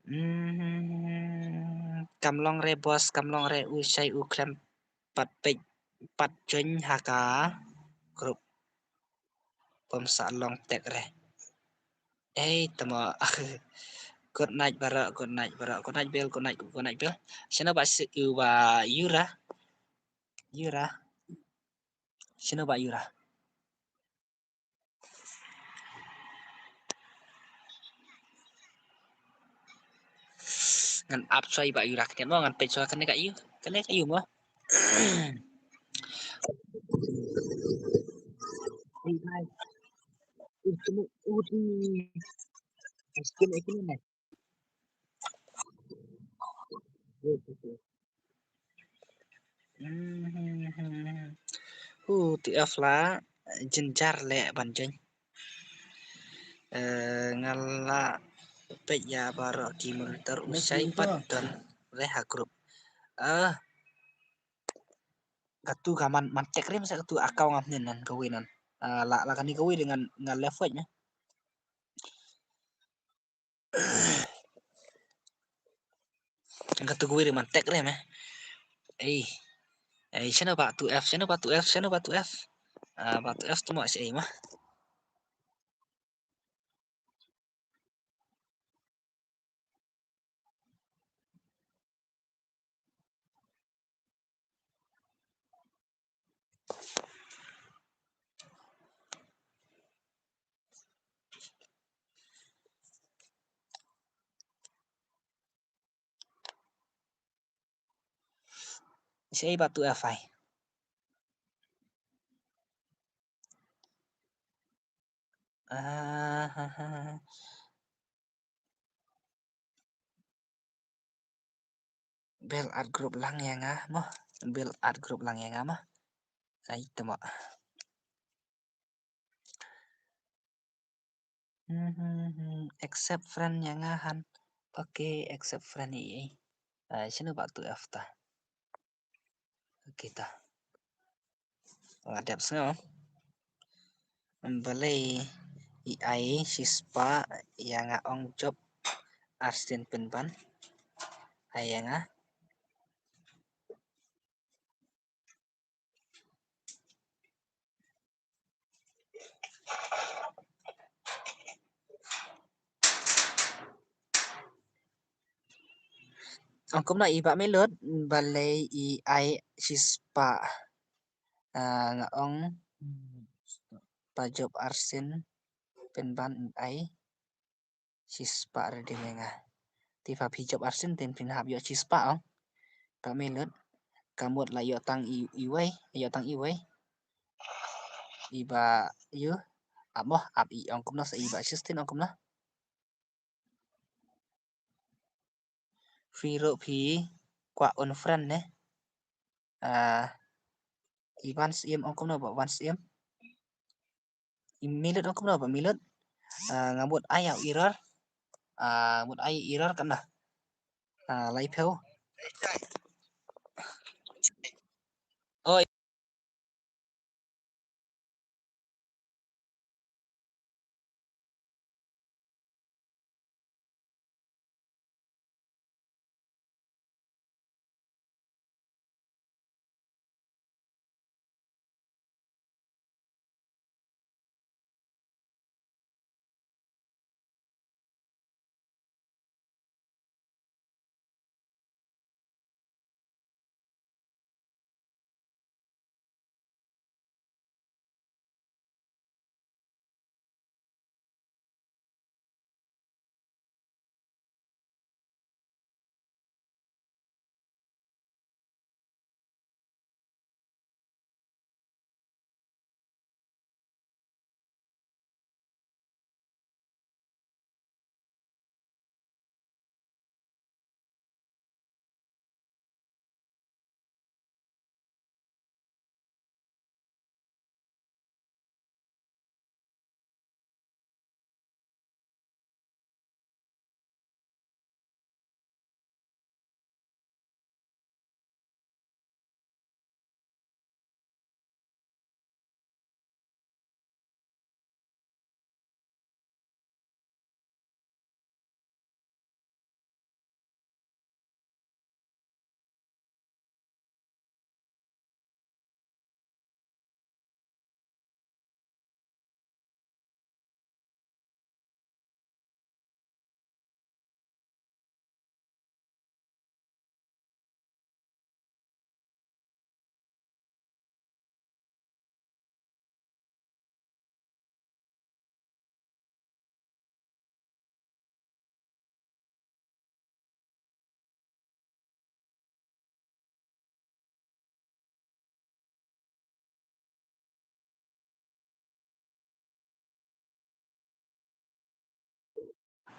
Hmm, kam long re boss, kam long re, u shai u khlem pat peit, pat join ha ka group. Pom sa long tag re. Eh, tama. Good night baroh, good night baroh, good night Bill, good night, good night Bill. Shano ba si, u ba Yura. Yura. Shano ba Yura. Ngan ap shuwa i ba Yura kane mo, ngan peit shuwa kane ka ïu. Kane ka ïu mo. Ei, ei. Ei, kane, oh, di. Ei, kane, kane, kane. Hmm, hmm, hmm, hmm. U T F la jynjar leh ban join. Eh, nga la peit ïa baroh ki moderator, u shai pat don re ha group. Eh, katu ka man, man tag re, masa katu account ngam nin nan, kawei nan. Eh, la, la kani kawei de ngan, ngan left wait ne. Katu kawei re man tag re me. Ei. Ei, shano ba two F, shano ba two F, shano ba two F. Ah, ba two F tu mo shi ei ma. Shi ei ba two F ai. Ah, ha, ha, ha. Build add group lang ïa nga mo. Build add group lang ïa nga mo. Ai tama. Hmm, hmm, hmm. Accept friend ïa nga han. Okay, accept friend i, i. Ah, shano ba two F ta. Okay ta. Nga dep sngew. Balei i ai shispah ïa nga ong job arsien pynban. Ai ïa nga. Ong kumno i Bah Milut, balei i ai shispah. Ah, nga ong, pa job arsien pynban i ai shispah ready me nga. Te pha phi job arsien te phin hap ïoh shispah ong. Bah Milut, ka mut la ïoh tang i, iwei, ïoh tang iwei. I Bah ïu, ap mo, ap i ong kumno sa i Bah Justin ong kumno. Phi ruh phi kwah unfriend ne. Ah, i Wan Syiem ong kumno Bah Wan Syiem. I Milut ong kumno Bah Milut. Ah, nga mut ai ïa u error. Ah, mut ai error katno. Ah, lai phew. Oi.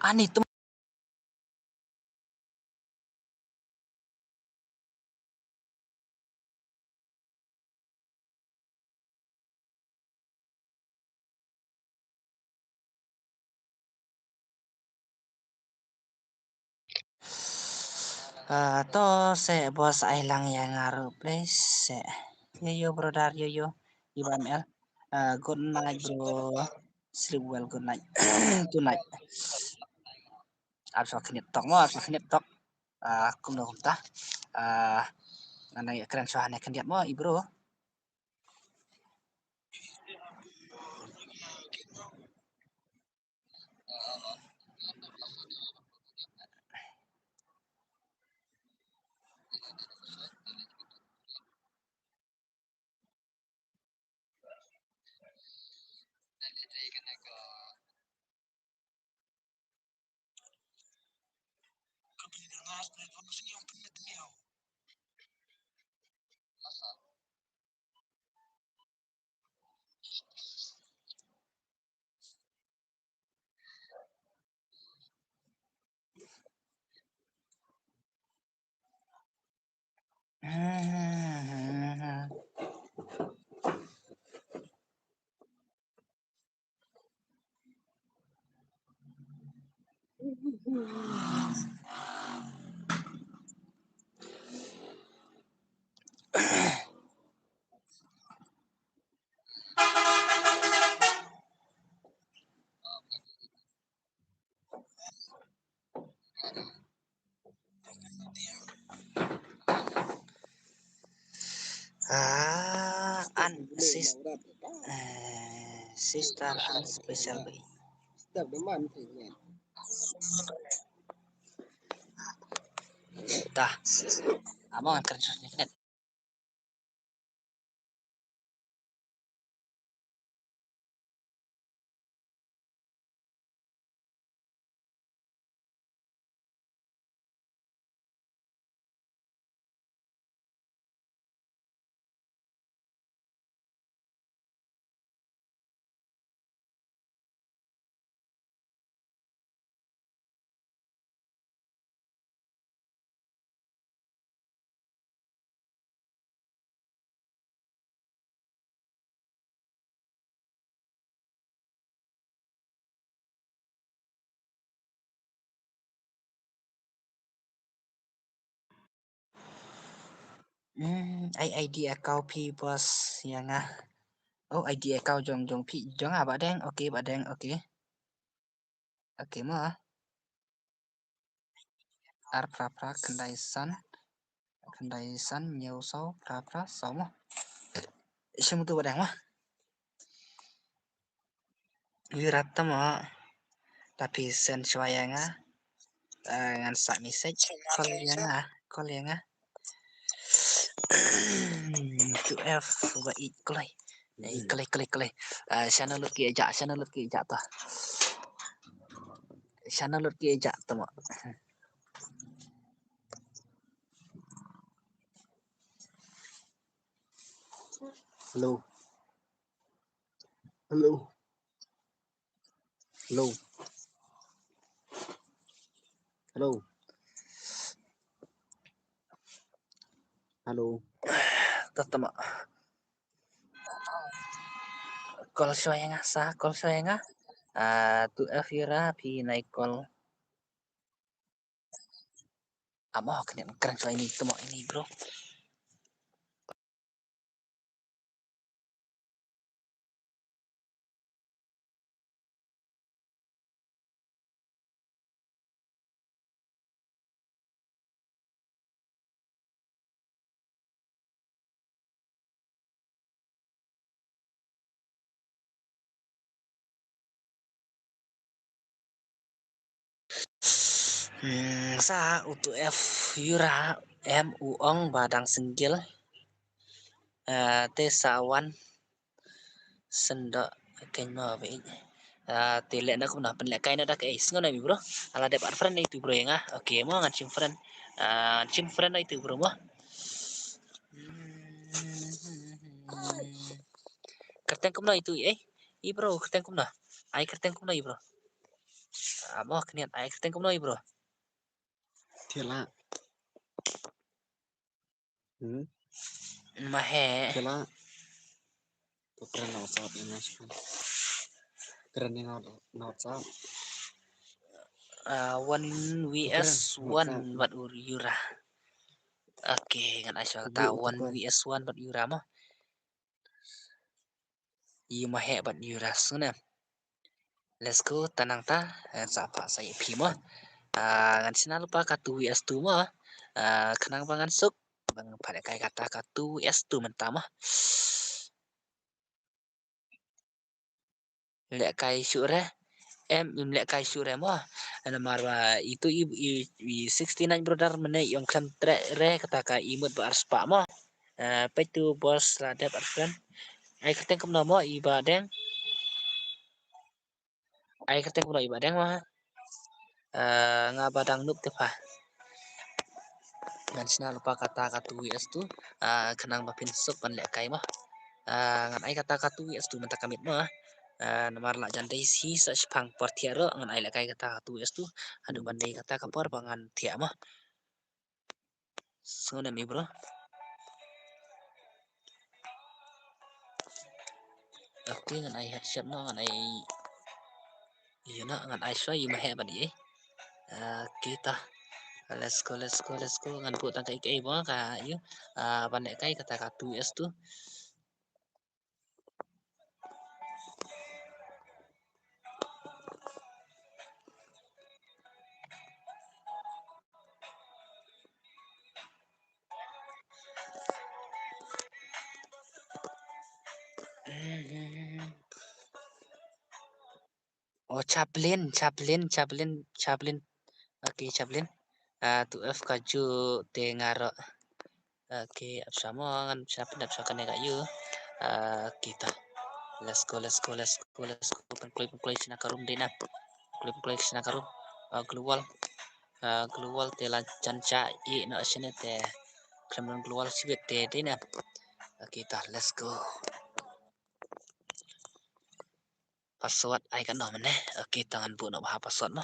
Ani tu. Ah, to seh boss, ai lang ïa nga ruh please seh. Yo yo brother, yo yo. Iba M L. Ah, good night bro. Sleep well, good night. Tonight. Ap shuwa khyndiat tok mo, ap shuwa khyndiat tok. Ah, kumno kumta. Ah, ngan ïa kren shuwa hangne khyndiat mo, i bro. Ah, an sis-, eh, sister an special bay. Dah. Abang akan terus ni. Hmm, ai ID account phi boss ïa nga. Oh, ID account jong, jong phi, jong nga Bah Deng. Okay, Bah Deng, okay. Okay mo. Ar phra phra khyndai san. Khyndai san hynñiew saw phra phra saw mo. Shim tu Bah Deng mo. Wi rata mo. Tapi send shuwa ïa nga. Ah, ngan sa message. Call ïa nga. Call ïa nga. Two F ba i kloi. Ai kloi, kloi, kloi. Ah, shano lut ki ja, shano lut ki ja ta. Shano lut ki ja ta mo. Hello. Hello. Hello. Hello. Hello. Tama. Call shuwa ïa nga sa, call shuwa ïa nga. Ah, two F Yura phi nai call. Amo kane kren shuwa ini, tama ini bro. Hmm, sa u two F Yura em u ong ba dang single. Eh, te sa wan sendok keiñ mo ba ïeit. Ah, te leh na kumno, pynleh kai na da kaei, sngew na mi bro. Ala dep add friend na itu bro ïa nga. Okay mo, ngan shim friend. Ah, ngan shim friend na itu bro mo. Hmm. Kyrteng kumno itu, eh? I bro, kyrteng kumno? Ai kyrteng kumno i bro? Ah, mo kniat ai kyrteng kumno i bro? Thila. Hmm. Mahe. Thila. Ko kren na WhatsApp ina shu. Kren ni na WhatsApp. Ah, one V S one bad Yura. Okay, ngan ai shuwa kata one V S one bad Yura mo. Ïu Mahe bad Yura sngewbha. Let's go, ta nangta, eh, sa pha sa ïa phi mo. Ah, ngan shna lypa ka two V S two mo. Ah, khnang ba ngan suk, ba ngan pha lehkai kata ka two V S two mynta mo. Lehkai shuh re. Em, im lehkai shuh re mo. Namar ba itu i, i, i sixty-nine brother mynne i ong khlem treh re kata ka i mut ba arspah mo. Eh, peit tu boss la dep arphew. Ai kyrteng kumno mo i Bah Deng. Ai kyrteng kumno i Bah Deng mo. Eh, nga ba dang noob te pha. Ngan shna lypa kata ka two V S two. Ah, khnang ba phin suk ban lehkai mo. Ah, ngan ai kata ka two V S two mynta ka miet mo. Ah, namar la jan dei shi sa shipang por thiah ruh ngan ai lehkai kata ka two V S two. Haduh ban dei kata ka por ba ngan thiah mo. Sngewbha mi bro. Okay, ngan ai headshot noh, ngan ai, ïa noh, ngan ai shuwa ïa Mahe bad ïa. Okay ta. Let's go, let's go, let's go. Ngan buh tang ka ïa ka ïa ba ka ïa. Ah, ban lehkai kata ka two V S two. Oh, Chaplin, Chaplin, Chaplin, Chaplin. Okay, Chaplin. Ah, tu F ka ju te ngaro. Okay, ap sha mo ngan sha pynap sha kane ka yu. Ah, okay ta. Let's go, let's go, let's go, let's go. Pynkloi, pynkloi shna ka room dei na. Pynkloi, pynkloi shna ka room. Ah, glue wall. Ah, glue wall te la jan cha i no shine te. Khlem glue wall sibit te dei na. Okay ta, let's go. Password ai ka no mane. Okay, ta ngan buh noh bha password mo.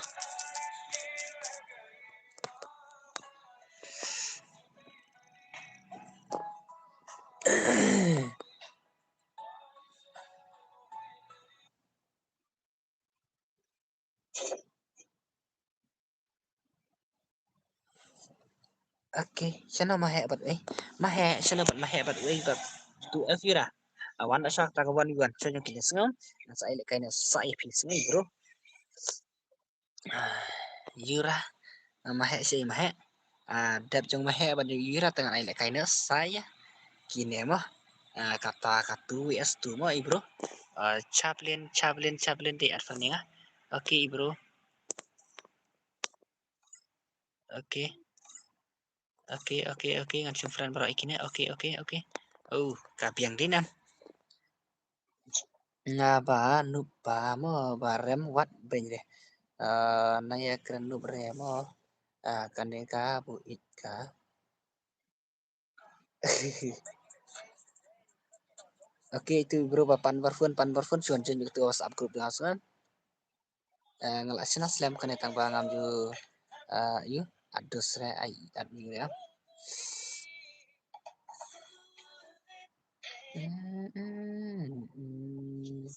Okay, shano Mahe bad, eh, Mahe, shano bad Mahe bad, eh, bad tu F Yura. Awan da shak ta ka wan wan, shano kine sngam, na sa ai lehkai na sa ai phi sngam, bro. Ah, Yura, ah, Mahe shi Mahe. Ah, dep jong Mahe bad Yura tang ai lehkai na sa ïa. Kine mo. Ah, kata ka two V S two mo, i bro. Ah, Chaplin, Chaplin, Chaplin di at fanninga. Okay, i bro. Okay. Okay, okay, okay, ngan shim friend baroh ïa kine. Okay, okay, okay. Oh, ka biang di nam. Nga ba nup ba mo ba rem wat beng de. Ah, na ïa kren nup re mo. Ah, kane ka bu it ka. Okay, itu bro ba pan bar phone, pan bar phone, shon shon itu WhatsApp group yang suan. Eh, nga la shna slem kane tang ba ngam ju, eh, yu, adus re ai, admin re. Mm, mm, mm.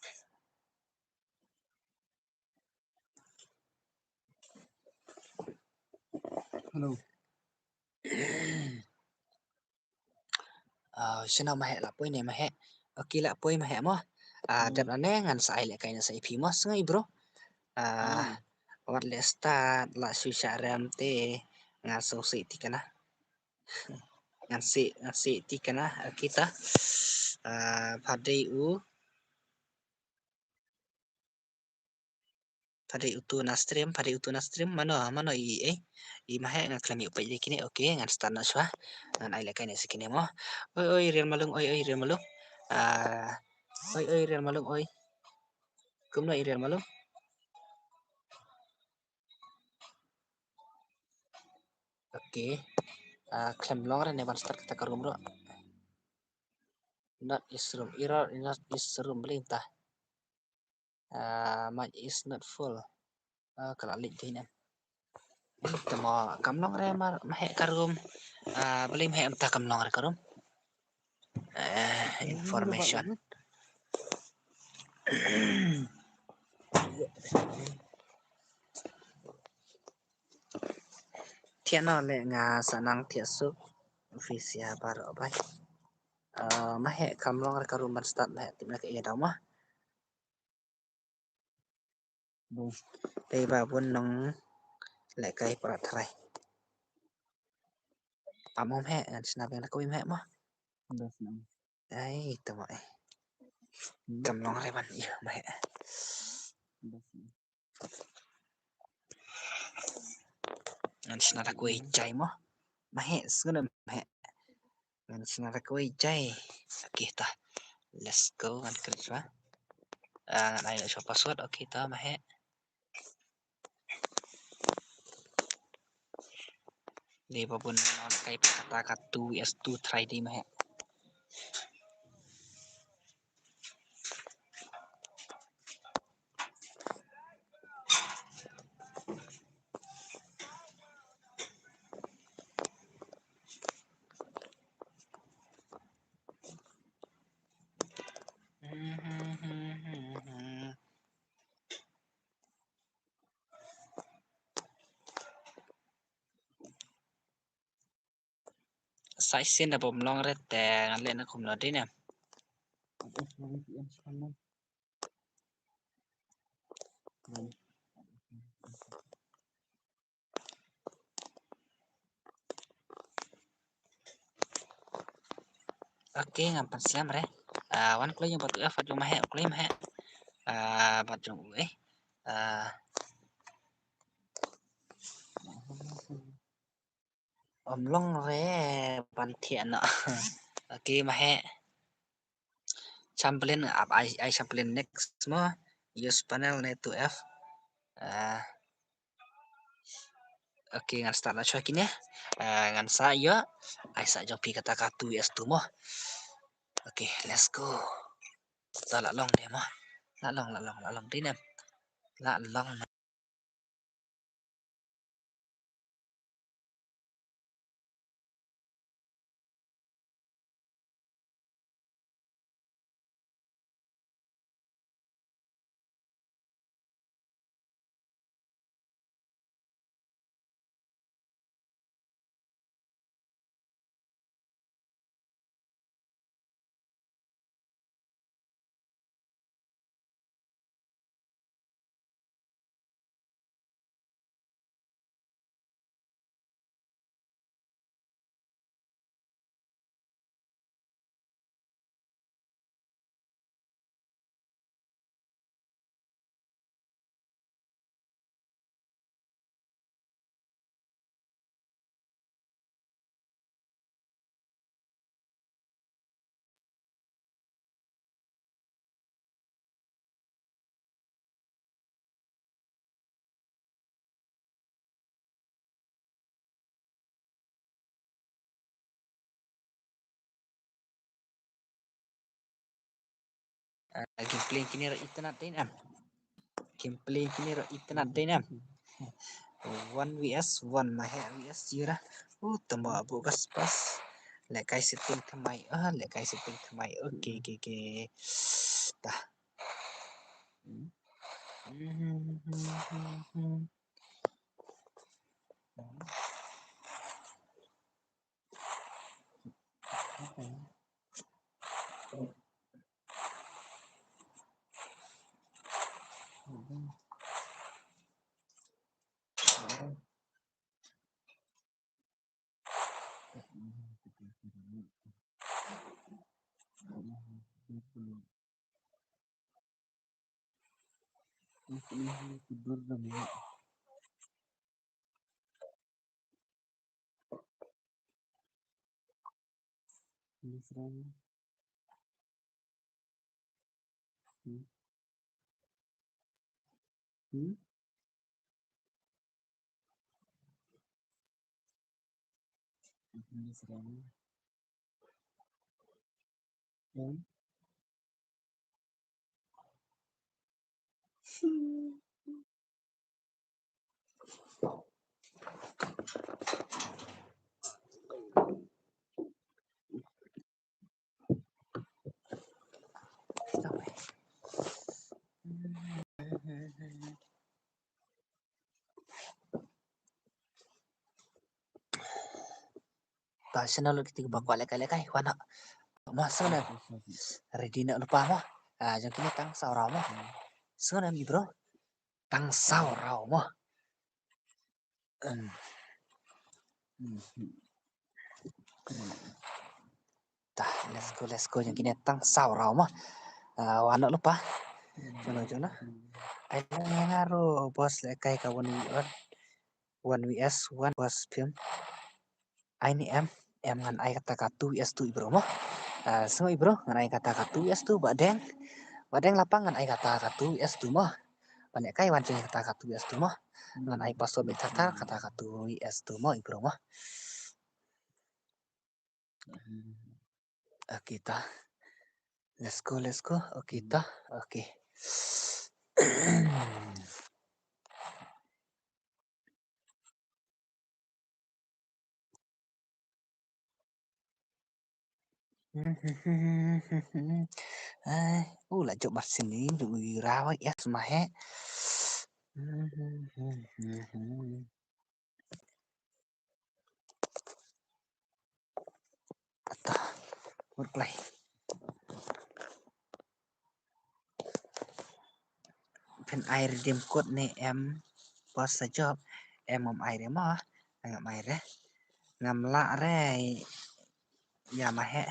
Hello. Ah, shano Mahe la poi ne Mahe. Okay, la poi Mahe mo. Ah, dep nane ngan sa ai lehkai na sa ïa phi mo sngai bro. Ah, wat le start la shu sha rem te ngan sngewsih ti kana. Ngan sih, ngan sih ti kana. Okay ta. Ah, pha dei u. Pha dei utu na stream, pha dei utu na stream, mano, mano i, eh, i Mahe nga khlem ïoh peit dei kine, okay, ngan start noh shuwa, ngan ai lehkai ne sa kine mo. Oi, oi, Rian Malung, oi, oi, Rian Malung. Ah, oi, oi, Rian Malung, oi. Kumno i Rian Malung? Okay. Ah, khlem long re ne ban start kata ka room ruh. Not is room, error, not is room, bling ta. Ah, mic is not full. Ah, ka la leit dei ne. Te mo kam long re mar, ma heh ka room. Ah, balei ma heh mynta kam long re ka room. Eh, information. Thiah noh leh nga sa nang thiah suk. Phi sia baroh bai. Ah, ma heh kam long re ka room ban start, ma heh tip na ka ïa daw ma. Dei ba bun nong lehkai para trai. Am ong heh, ngan shna biang da kawei ma heh mo. Ai, to mo eh. Kam long re ban ïa ma heh. Ngan shna da kawei jai mo. Ma heh, sngew ma heh. Ngan shna da kawei jai. Okay, ta. Let's go, ngan create ba. Ah, ngan ai la shuwa password, okay, ta, ma heh. Dei ba bun nong lehkai para kata ka two V S two trai dei ma heh. Sa shisien da bym long re te ngan leh na kumno dei ne. Okay, ngam pynslem re. Ah, wan kloi jong bad u F, bad jong ma heh, kloi ma heh. Ah, bad jong u eh. Ah. Ym long re ban thiah noh. Okay, ma heh. Champlain, ap ai, ai champlain next mo. Use panel ne two F. Ah. Okay, ngan start la shuwa kine. Ah, ngan sa ïoh. Ai sa jong phi kata ka two V S two mo. Okay, let's go. To la long dei mo. La long, la long, la long dei ne. La long. Ah, gameplay kine ruh itynnad dei ne em. Gameplay kine ruh itynnad dei ne em. One V S one, ma heh V S zero. Uh, tang ba buh ka spas. Lehkai setting thymmai. Ah, lehkai setting thymmai. Okay, okay, okay. Tah. Ta sha na lut kiti ba kwah lehkai lehkai, wan noh. Mo, sngewbha. Ready noh lypa mo. Ah, jong kine tang saw raw mo. Sngewbha i bro. Tang saw raw mo. Em. Hmm. Ta, let's go, let's go. Jong kine tang saw raw mo. Ah, wan noh lypa. Jong no, jong no. Ai, nga ruh boss lehkai ka one v one. One V S one boss phim. Ai ni em, em ngan ai kata ka two V S two i bro mo. Ah, sngewbha i bro, ngan ai kata ka two V S two Bah Deng. Bah Deng Lapang ngan ai kata ka two V S two mo. Ban ïa kai wan jong kata ka two V S two mo. Ngan ai password beit thar thar kata ka two V S two mo i bro mo. Okay ta. Let's go, let's go. Okay ta. Okay. Ai, u la jop masin ni, du u rawa, yes, ma he. Ata, mut play. Phin ai redeem code ne em, boss sa jop, em ngam ai re mo, ngam ai re. Ngam lah re, ïa ma he.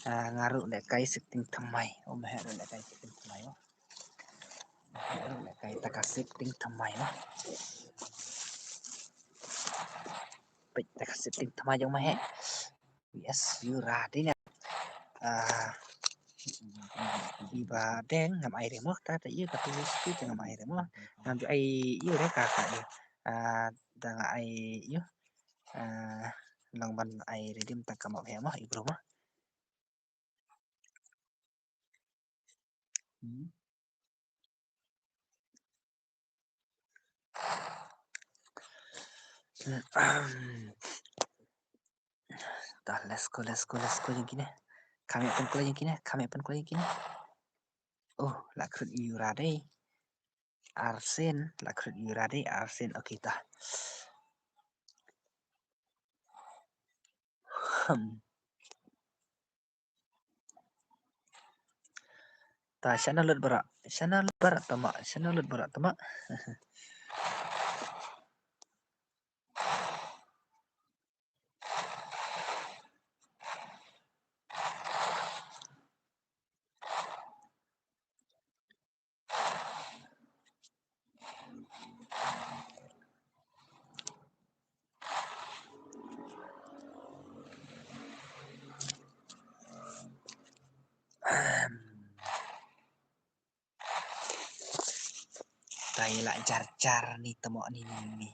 Ah, nga ruh lehkai setting thymmai. Oh, ma he ruh lehkai setting thymmai mo. Ma he ruh lehkai ta ka setting thymmai mo. Peit ta ka setting thymmai jong ma he. Yes, Yura dei ne. Ah, i Bah Deng ngam ai re mo, ta ta ïa ka tu sti ta ngam ai re mo. Ngam ju ai ïa re ka ka ïa. Ah, da nga ai ïa. Ah, long ban ai redeem ta ka map he mo, i bro mo. Hmm. Ta, let's go, let's go, let's go jong kine. Kham ïa pynkloi jong kine, kham ïa pynkloi jong kine. Oh, la khrut Yura dei. Arsene, la khrut Yura dei, Arsene, okay ta. Hmm. Ta, shana lut baroh, shana lut baroh tama, shana lut baroh tama. Ahem. Ta ïa la jar jar ni tamo ni ni ni.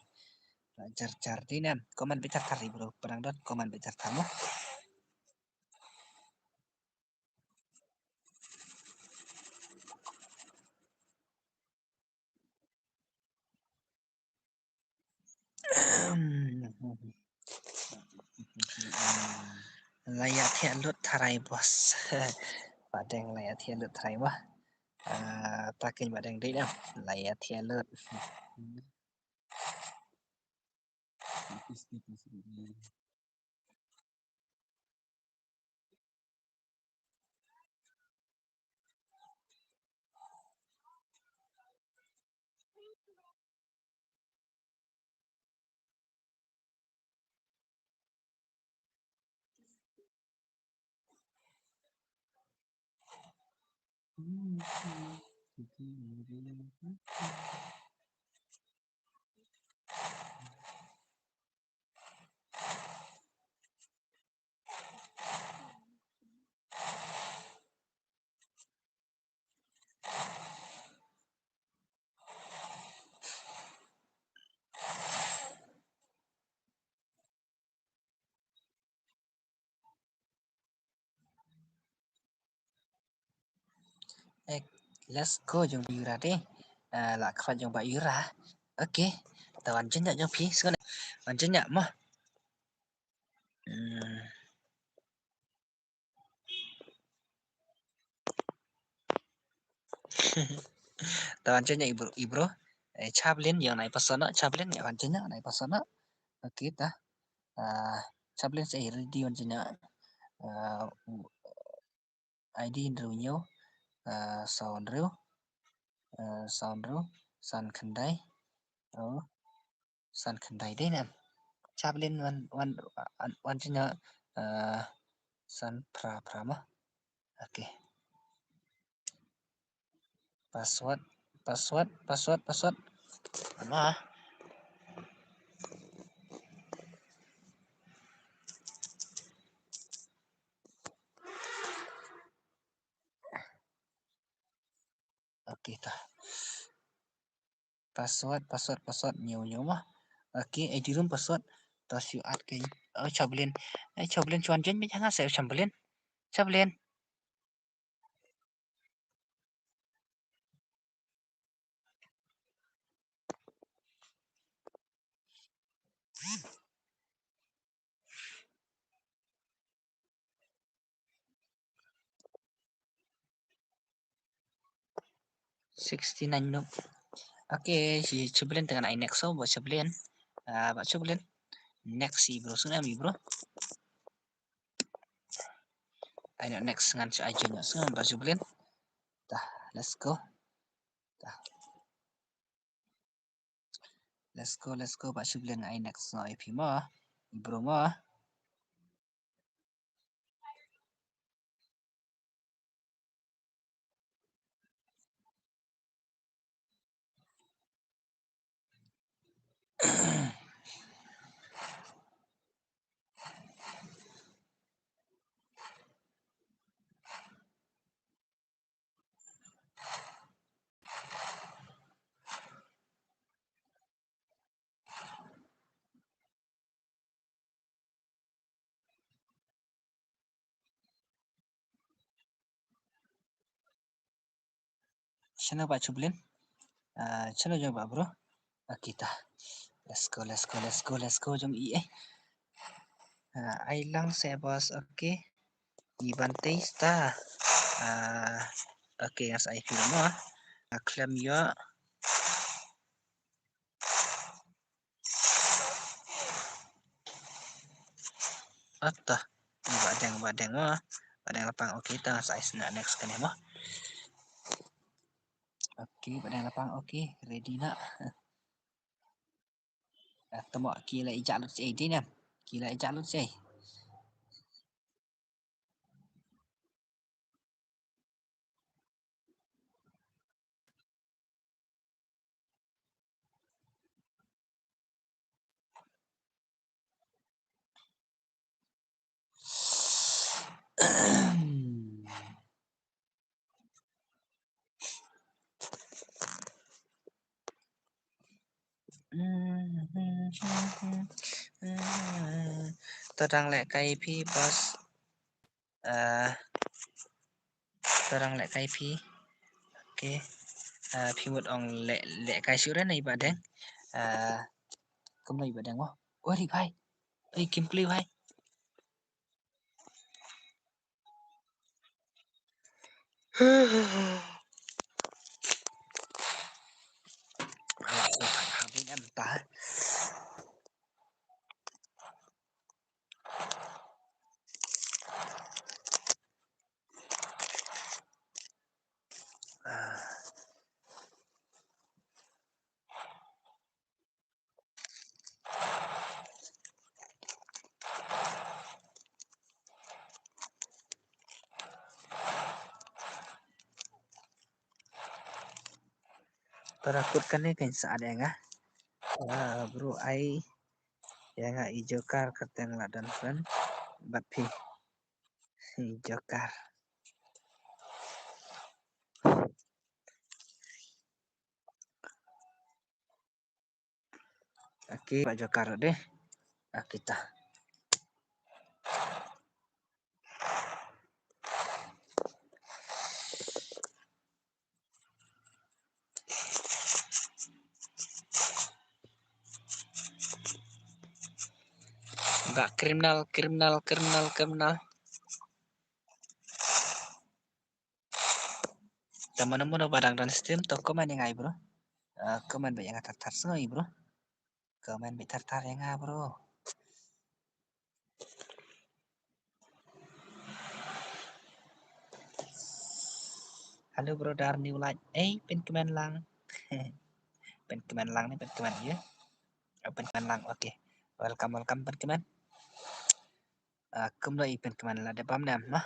La jar jar ni nem. Comment beit jar jar ni bro. Pynang don comment beit jar jar mo. La ïa thiah lut tharai boss. Bah Deng la ïa thiah lut tharai boss. Ah, ta keiñ Bah Deng dei dang. La ïa thiah lut. Eh, let's go jong Bah Yura dei. Eh, la khrot jong Bah Yura. Okay. Ta wan jin ïa jong phi, sngewbha wan jin ïa mo. Hmm. Ta wan jin ïa i bro, i bro. Eh, Chaplin ïa nai pasono, Chaplin ïa wan jin ïa nai pasono. Okay ta. Ah, Chaplain sa ready wan jingïa. Uh, I D hynriew hynñiew, uh, saw hynriew, uh, saw hynriew, san khyndai, oh, san khyndai dei ne em. Chaplain wan, wan, wan, wan jingïa, uh, san phra phra mo. Okay. Password, password, password, password. Ano ah? Okay, ta. Password, password, password, hynñiew hynñiew mo. Okay, I D room password. Ta shu add kein. Oh, Chaplain. Eh, Chaplain, shu wan join beit ha nga seh, Chaplain. Chaplain. Sixty nine no. Okay, shi Chaplain, te ngan ai next, oh, Bah Chaplain. Ah, Bah Chaplain. Next, i bro, sngewbha i bro. Ai next, ngan shu ai join sngewbha, Bah Chaplain. Ta, let's go. Ta. Let's go, let's go, Bah Chaplain, ai next, no, i phi mo. I bro mo. Shano Bah Chaplain? Ah, shano jong Bah bro? Okay ta. Let's go, let's go, let's go, let's go jong i eh. Ah, ai lang seh boss, okay. I ban tei sta. Ah, okay, ngan sa ai phi mo. Ah, khlem ïoh. Ata. Ba deng, ba deng mo. Ba deng lapang, okay, ta sa ai sna next kane mo. Okay, ba deng lapang, okay, ready na. Ata mo, ki la ïa lut sei dei ne. Ki la ïa lut sei. To dang lehkai phi boss. Ah, to dang lehkai phi. Okay. Ah, phi mut ong leh, lehkai shuh re na i Bah Deng. Ah, kumno i Bah Deng mo. Oi ri bhai. Oi kim kli bhai. Para kut kane kan sa ada nga. Ah, bro, ai ïa nga i Joker kyrteng la don friend. Bad phi i Joker. Okay, ba Joker deh. Okay ta. Ba criminal, criminal, criminal, criminal. Te mano mano ba dang don stream to comment ïa nga bro. Ah, comment ba ïa nga tar tar sngew bro. Comment ba tar tar ïa nga bro. Hello brother New Light. Eh, pynkmen lang. Pynkmen lang ne, pynkmen ïa. Oh, pynkmen lang. Okay. Welcome, welcome, pynkmen. Ah, kumno i pynkmen, la dep bam ne em, ma?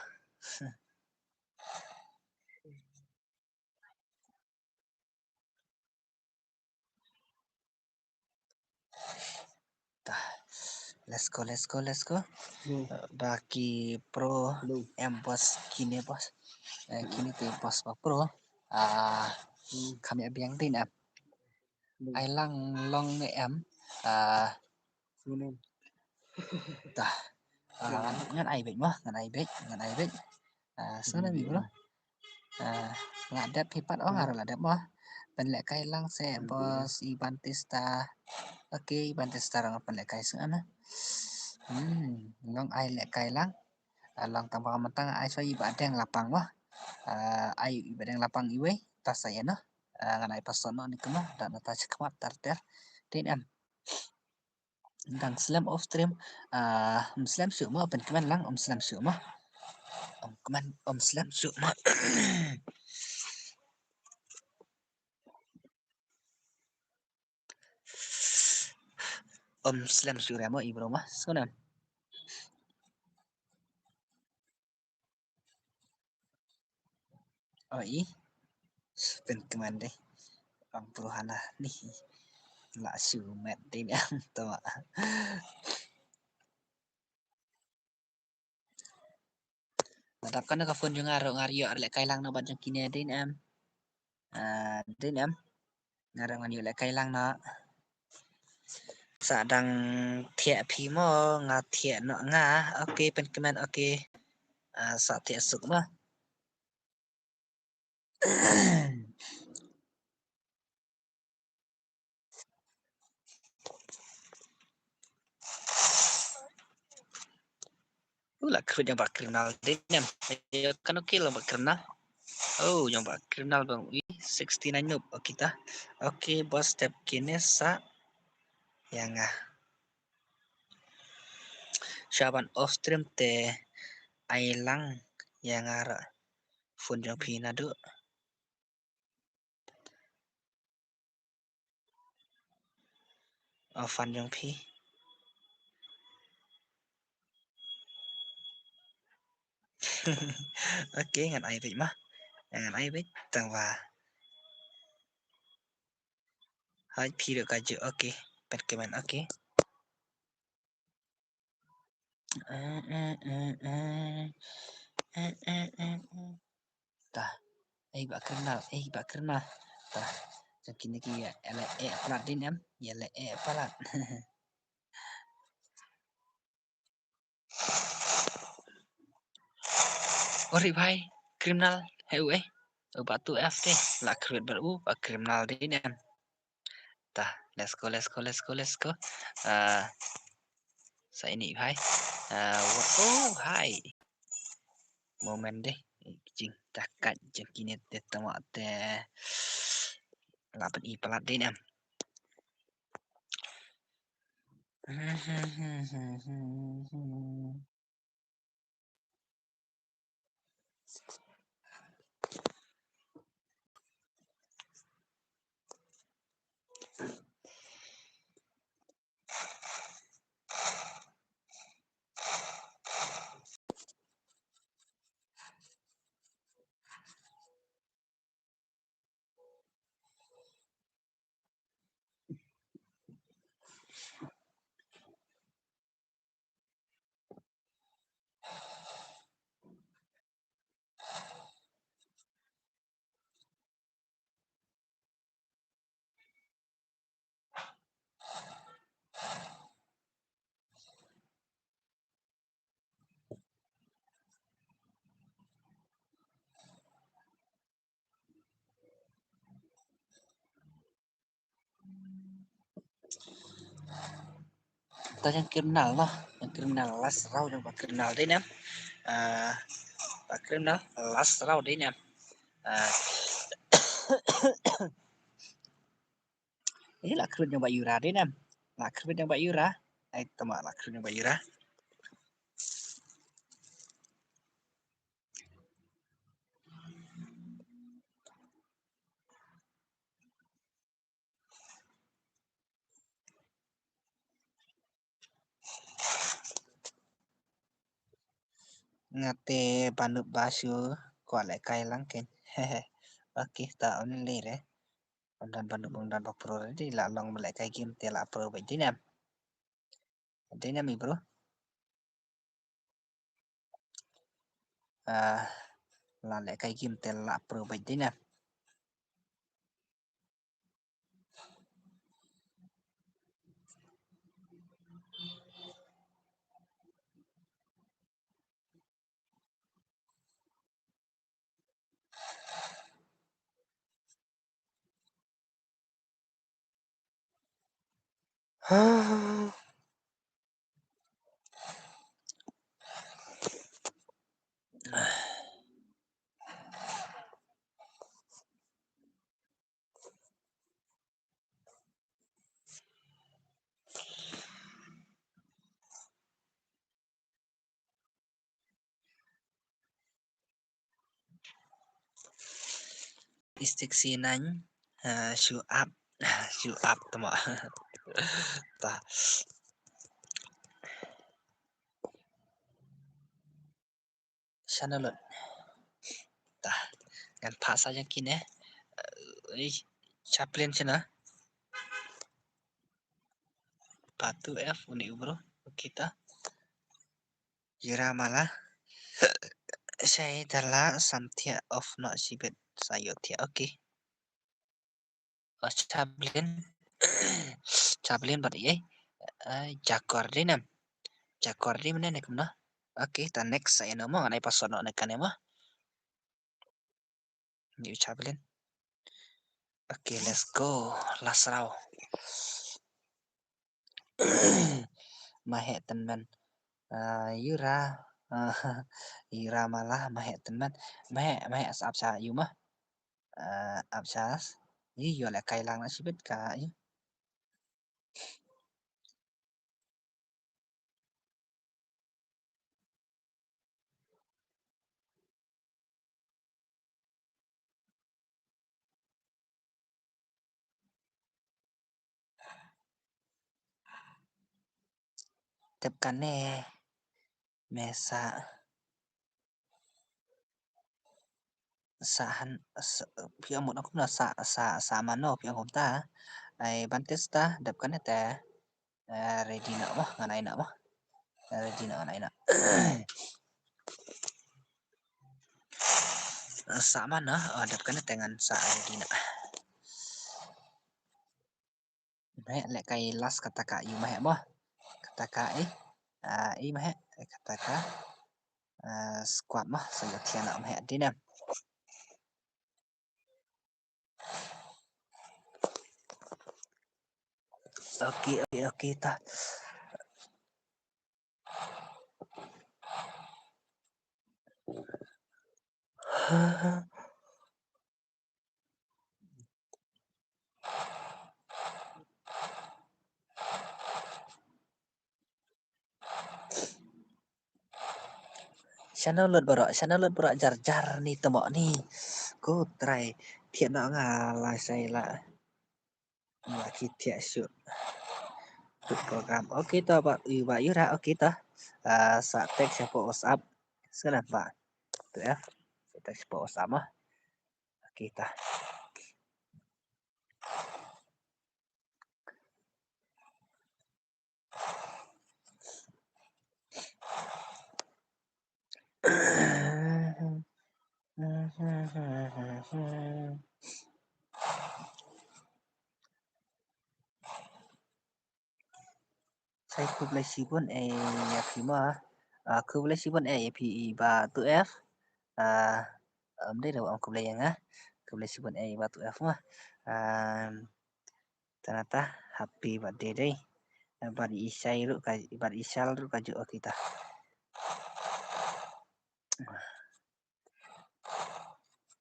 Tah. Let's go, let's go, let's go. Hmm. Eh, da ki pro Hello. Em boss kine boss. Eh, kine te boss ba pro. Ah, Hmm. Kam ïa biang dei ne em. Hello. Ai lang long ne em. Ah, Sngewnem. Tah. Ah, ngan ai beit mo, ngan ai beit, ngan ai beit. Ah, sngewnem bro. Ah, nga dep phi pat, oh, nga ruh la dep mo. Pynlehkai lang seh boss i Bantista. Okay, i Bantista ruh nga pynlehkai sngewnem. Hmm, long ai lehkai lang. Ah, long tang ba mynta nga ai shuwa i Bah Deng Lapang mo. Ah, ai i Bah Deng Lapang iwei, ta sa ïa no. Ah, ngan ai password no ni kumno, da na ta cha khmat ter ter. Dei ne em. Dang slem off stream, ah, ym slem shuh mo, pynkmen lang, ym slem shuh mo. Ym kmen, ym slem shuh mo. Ym slem shuh re mo, i bro mo, sngewnem. Oh, i. Pynkmen dei. Ong pruhana ni. La shu met dei ni am to. Lada kane ka phone jong nga ruh nga ïoh lehkai lang na bad jong kine dei ne em. Ah, dei ne em. Nga ruh ngan ïoh lehkai lang na. Sa dang thiah phi mo, nga thiah noh nga. Okay, pynkmen, okay. Ah, sa thiah suk mo. U la khrut jong ba criminal dei ne em. Ïa kano kill jong ba criminal. Oh, jong ba criminal bang ui sixty nine noob. Okay ta. Okay, boss step kine sa ïa nga. Shaban off stream te ai lang ïa nga ruh. Phone jong phi naduh. Oh, fan jong phi. Okay, ngan ai beit ma. Ngan ai beit tang ba. Hai phi ruh ka ju, okay. Pynkmen, okay. Ta. Ei ba criminal, ei ba criminal. Ta. Jong kine ki ïa leh eh palat dei ne em, ïa leh eh palat. Ori bhai, criminal, hei u eh. U ba tu F te, la khrut bar u, ba criminal dei ne em. Ta, let's go, let's go, let's go, let's go. Ah, sa ini bhai. Ah, wa-, oh, hai. Moment dei. Jing, ta kat, jing kine te tama te. La pyni palat dei ne em. Ta jong criminal noh, jong criminal last round jong ba criminal dei ne em. Ah, ba criminal last round dei ne em. Ah. Eh, la khrut jong ba Yura dei ne em. La khrut jong ba Yura. Ai tama la khrut jong ba Yura. Nga te ba noob ba shu kwah lehkai lang kein. Okay, ta ym lei re. Ym don ba noob, ym don ba pro re, dei la long ba lehkai game te la pro beit, dei ne em? Dei ne em i bro? Ah, la lehkai game te la pro beit, dei ne em? Sixty-nine, uh, show up, show up tama. Ta. Shano lut. Ta. Ngan phah sa jong kine. Uh, ei, Chaplin shano. Patu F, uni u bro. Okay ta. Yura mala. Shai dala sam thiah off no shibit sa ïoh thiah. Okay. Oh, Chaplin. Chaplin bad ei. Ai, Jakor dei ne em. Jakor dei ne em ne kumno. Okay, ta next sa ïa no mo, ngan ai password no ne kane mo. New Chaplin. Okay, let's go. Last round. Maheh tynmen. Ah, Yura. Ah, Yura mala maheh tynmen. Maheh, maheh sa ap sha yu ma. Ah, ap sha. Yu yu lehkai lang na shibit ka yu. Tep kane me sa sa han sa, phi ong mut ong kumno sa sa sa mano phi ong kumta. Ai ban test ta dep kane te. Eh, ready noh mo, ngan ai noh mo. Eh, ready noh, ngan ai noh. Eh, sa mano, oh, dep kane te ngan sa ready noh. Meh lehkai last kata ka yu meh mo. Kata ka eh. Ah, i meh kata ka. Ah, squad mo, sa ïa thiah noh meh dei ne em. Okay, okay, okay, ta. Shano lut baroh, shano lut baroh jar jar ni temo ni. Ko trai thiah noh nga la sai la. Nga ki thiah shuh. Good program. Okay to ba yu ba Yura, okay to. Ah, sa text sha po WhatsApp. Sngewbha ba. To ya. Sa text sha po WhatsApp mo. Okay to. Sai khublei shibun eh ïa phi ma. Ah, khublei shibun eh ïa phi i ba tu F. Ah, ym dei ruh ong khublei ïa nga. Khublei shibun eh ïa ba tu F ma. Ah, Tang nata happy birthday dei. Bad i Shai ruh ka, bad i Shal ruh ka ju, okay ta.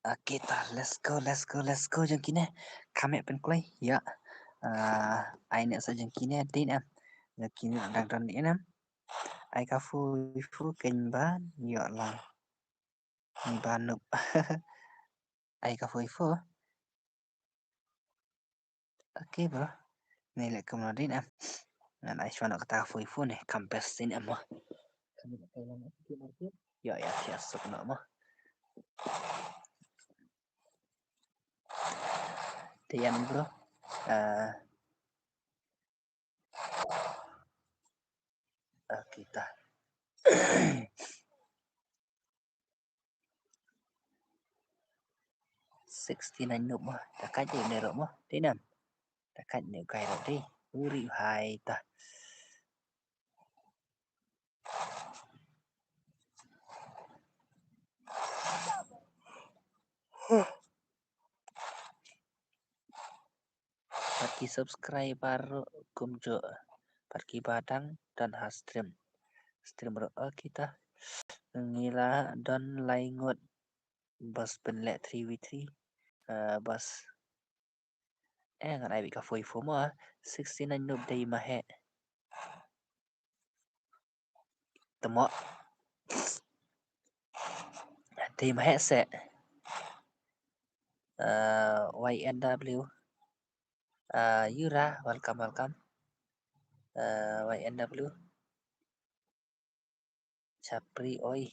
Okay ta, let's go, let's go, let's go jong kine. Kham eh pynkloi ïa. Ah, ai ne sa jong kine dei ne em. Jong kine dang don dei ne em. Ai ka fu fu ken ban ïoh lang. Ni ba nup. Ai ka fu fu. Okay bro. Ni leh kumno din em. Ngan ai shwa noh kata ka fu fu ne, kham best din em mo. Ïa, ïa, thiah suk noh mo. Te ïa bro. Ah, okay, ta. Sixty-nine noob mo. Ta kat ïa une ruh mo. Te nam. Ta kat ne u kai ruh te. Uri hai ta. Pat ki subscriber ruh kumjuh. Pat ki ba dang don ha stream. Stream ruh, okay ta. Ngi la don lai ngut. Bas pynleh three v three. Ah, bas. Eh, ngan ai beit ka four v four mo. Sixty-nine noob dei ma heh. Tamo. Dei ma heh se. Uh, Y N W. Uh, Yura, welcome, welcome. Uh, Y N W. Chapri oi.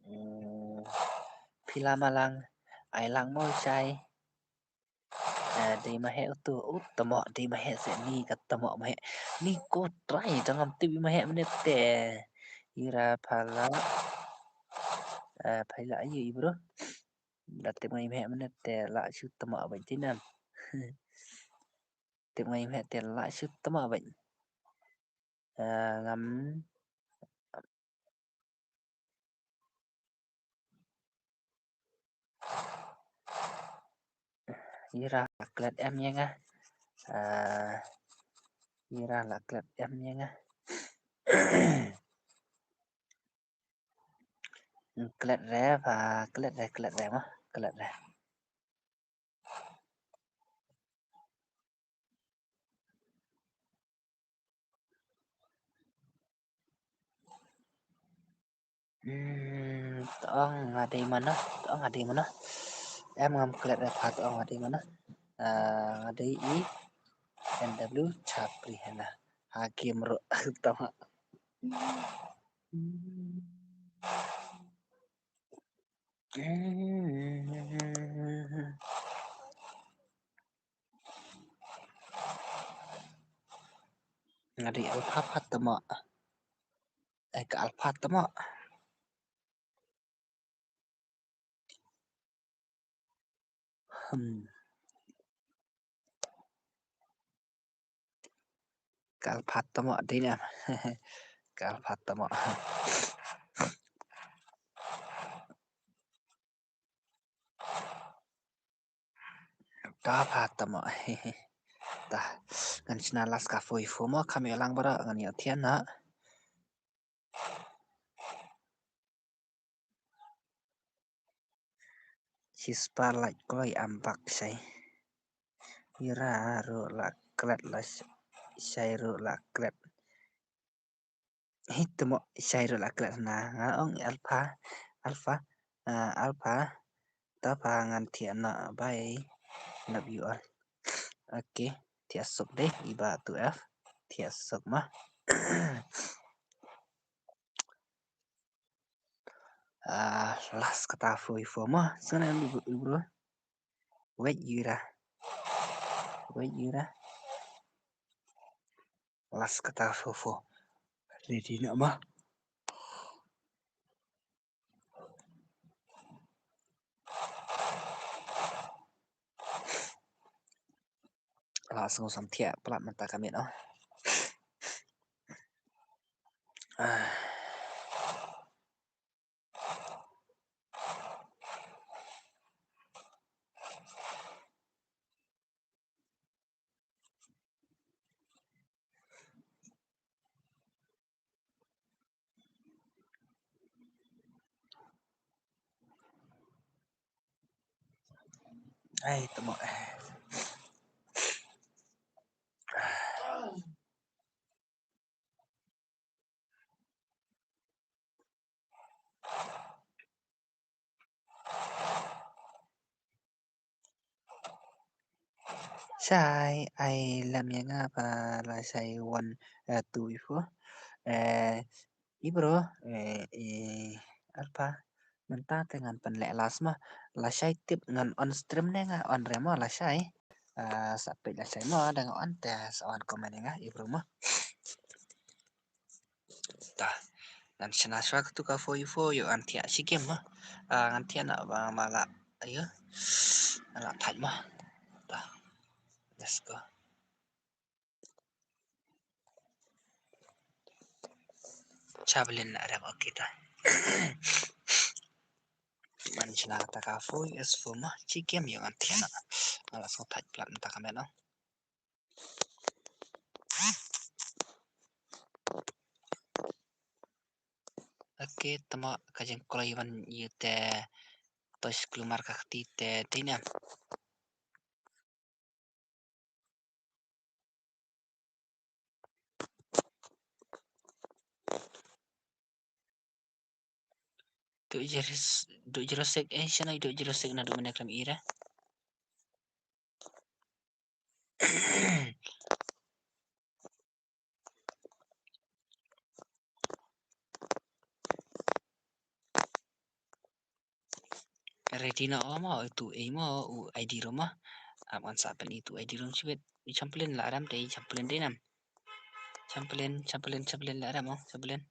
Hmm. Phi la ma lang. Ai lang mo chai. Eh, dei ma heh utu, u tamo, dei ma heh se ni ka tamo ma heh. Ni ko try, dang ngam tip ma heh mynne te. Ira pha la. Eh, pha la ayu i bro. Da tip ngai ma heh mynne te la shu tamo ba jinam. Tip ngai ma heh te la shu tamo ba. Eh, ngam Ira la klet em ïa nga. Ah, Ira la klet em ïa nga. Klet re, ba klet re, klet re mo, klet re. Hmm, tong nga dei mano, tong nga dei mano. Em ngam klet re pha tong nga dei mano. Ah, nga dei i N W Chapri hana. Ha game ruh tong ha. Nga dei alpha pha tamo. Eh, ka alpha tamo. Hmm. Ka alpha tamo dei ne. Ka alpha tamo. Ka alpha tamo. Ta. Ngan shna last ka four v four mo, kam ïa lang bara ngan ïa thian na. Shispah lait kloi am bak shai. Ira ruh la klet la sh-, shai ruh la klet. Hi tamo shai ruh la klet na nga ong alpha, alpha, ah, alpha. Ta pha ngan thiah na bye. Love you all. Okay, thiah suk dei iba two F. Thiah suk ma. Ah, last kata four v four ma. Sana lu bro. Wait Ira. Wait Ira. Last kata four v four. Ready na ma. La sngew samthiah palat mynta ka miet oh. Ah. Ai, tamo, eh. Shai, ai lem ïa nga ba la shai one, eh, two before. Eh, i bro, eh, i Alpha, mynta te ngan pynleh last mo. Lashai tip ngan on stream ne nga on re mo lashai. Ah, sa peit lashai mo, da nga on te sa wan comment ïa nga i bro mo. Ta. Ngan shna shuwa katu ka four u four, ïoh ngan thiah shi game mo. Ah, ngan thiah na ba ma la, ayo. Ma la thait mo. Ta. Let's go. Javelin la rem, okay ta. Ngan shna kata ka four u S four mo, shi game ïoh ngan thiah na. Nga la sngewthait palat mynta ka met no. Okay, tama ka jingkloi ban ïa te. Tosh klumar ka kti te, te ne. Duk Jurassic, duk Jurassic, eh, shano duk Jurassic naduh mynne khlem ira. Ready na o mo, u tu ei mo, u I D room mo. Ap ngan sa pyn i tu I D room shibit. I Champlain la ram te, i Champlain dei nam. Champlain, Champlain, Champlain la ram mo, Champlain.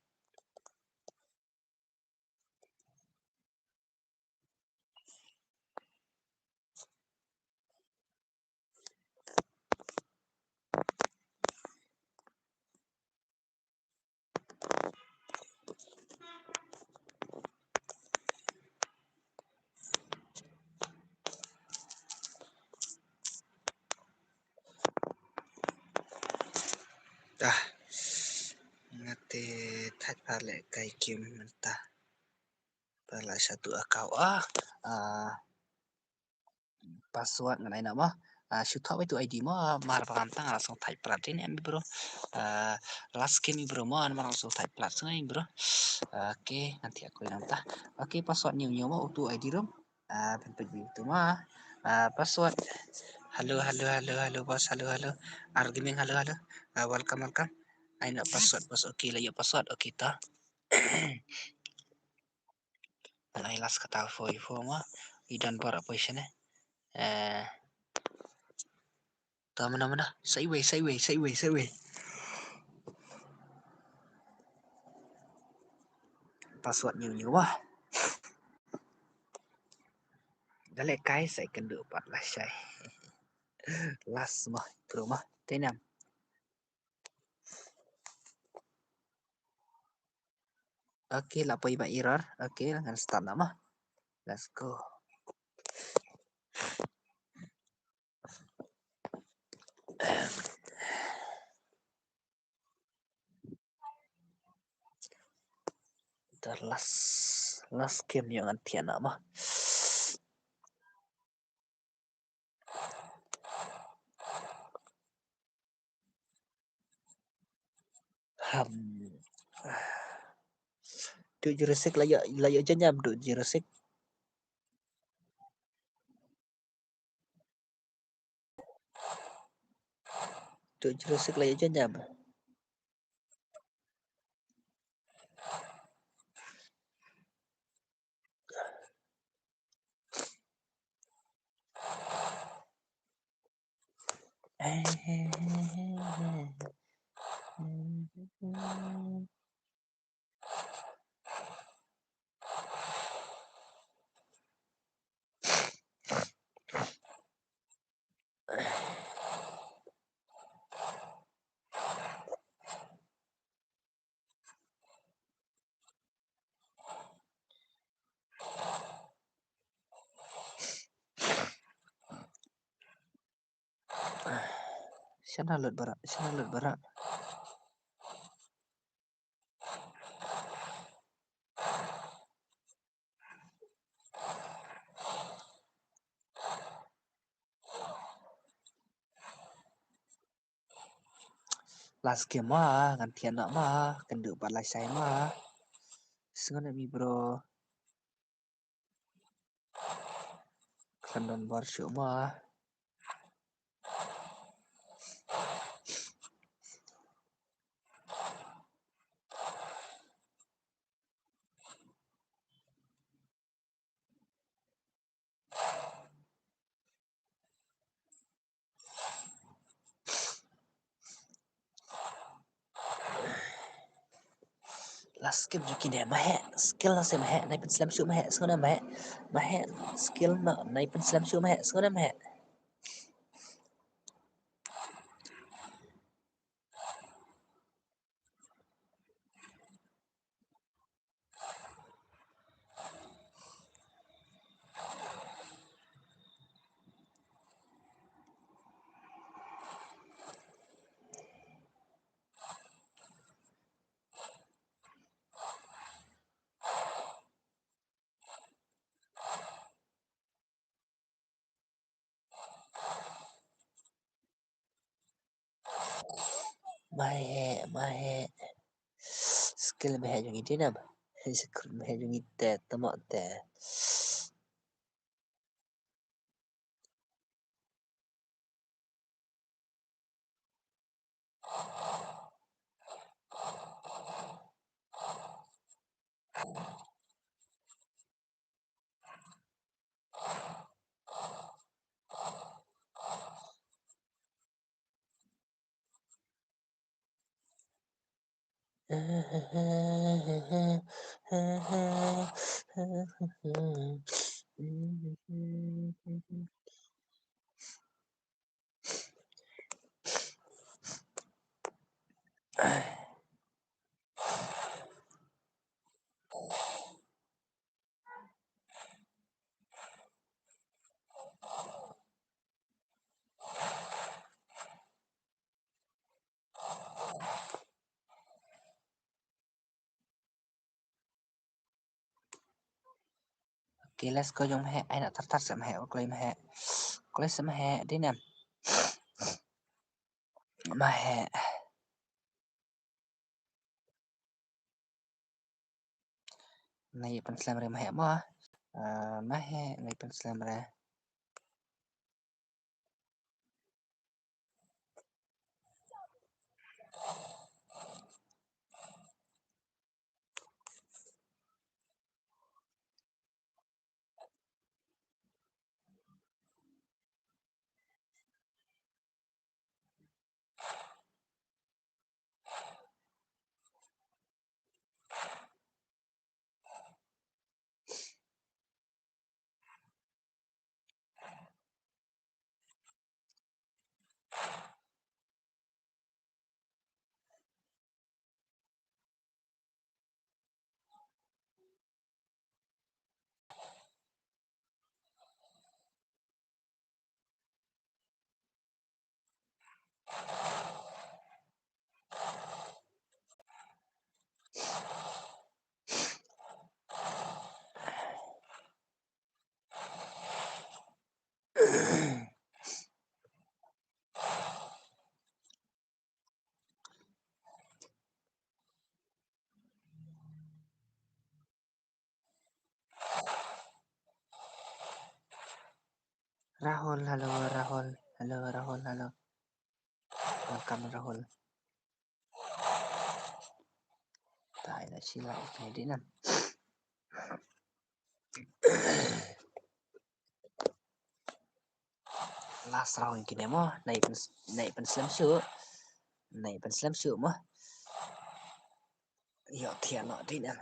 Ah. Nga te thait pha leh kai kim mynta. Pha la sha tu account ah. Ah. Password ngan ai na mo. Ah, shu thoh bai tu I D mo, mar ba ngam tang la song thait plat tin em bro. Ah, last game bro mo, an mar song thait plat song bro. Ah, okay, ngan thiah koi nang ta. Okay, password new new mo, u tu I D room. Ah, pyn pyn tu mo. Ah, password. Hello, hello, hello, hello, boss, hello, hello. Argument, hello, hello. Ah, welcome, welcome. Ai na password, boss, okay, la ïoh password, okay ta. An ai last kata four u four mo. I don bor a position eh. Eh. Ta mana mana. Sideways, sideways, sideways, sideways. Password new new mo. Dale kai sai kendu pat lashai. Last mo, bro mo. Tenam. Okay, la poi ba error. Okay, ngan start na mo. Let's go. The last, last game ïoh ngan thiah na mo. Ham. Duk Jurassic la ïoh, la ïoh janyam duk Jurassic. Duk Jurassic la ïoh janyam. Shana lut barak, shana lut barak. Last game ma, ngan thiah noh ma, kynduh pat lashai ma. Sngew ne mi bro. Khlem don bor shuh ma. Last game jong kine, ma heh, skill last game, ma heh, nai pynslem shuh, ma heh, sngewbha, ma heh, ma heh, skill ma, nai pynslem shuh, ma heh, sngewbha, ma heh. Ma heh, ma heh. Skill ma heh jong ngi dei nam. Skill ma heh jong ngi te, tamo te. Okay, let's go jong ma heh, ai na tar tar sa ma heh, kloi ma heh. Kloi sa ma heh, dei nam. Ma heh. Nai pynslem re ma heh mo. Ah, ma heh, nai pynslem re. Rahul, hello, Rahul, hello, Rahul, hello. Welcome, Rahul. Tai la sila, okay, dei nam. Last round kine mo, nai pyn, nai pynslem shuh. Nai pynslem shuh mo. Ïoh thiah noh dei nam.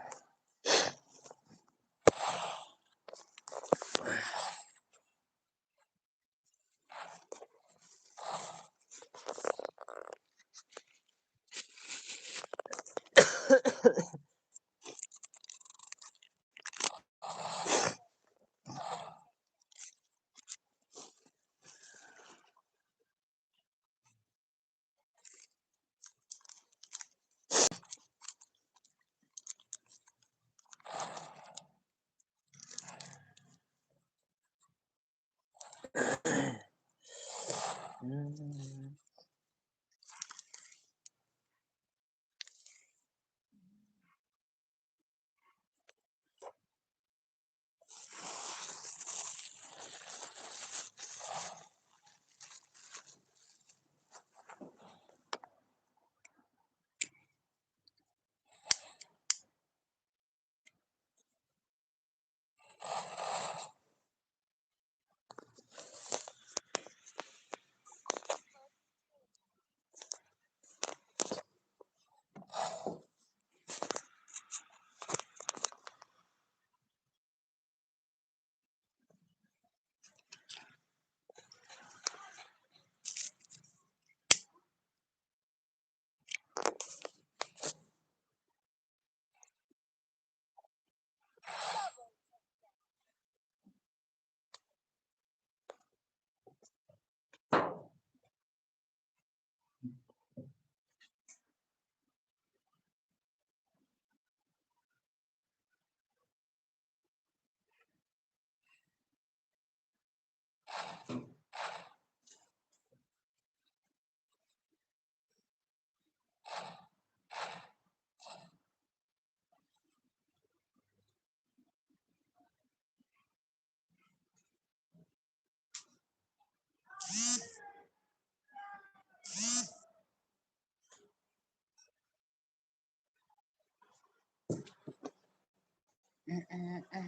Ih,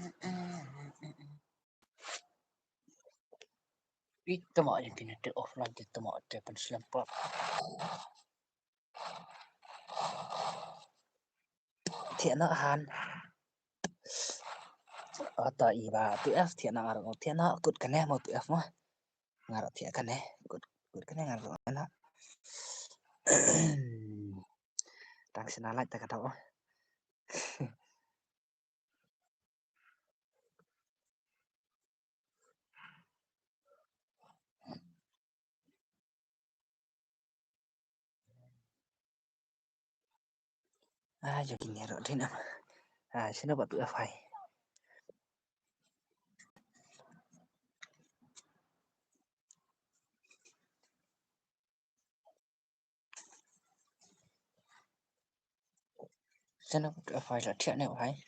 tama ïa kine te offline te tama te pynslem pop. Thiah na han. Ata i ba tu F thiah na ngar tu thiah na kut kane mo tu F mo. Ngar thiah kane kut kut kane ngar tu na. Tang sina lait ta ka tau. Ah, jokin ya rodin am. Ah, sino batu afai. Sino batu afai la thiah ne afai.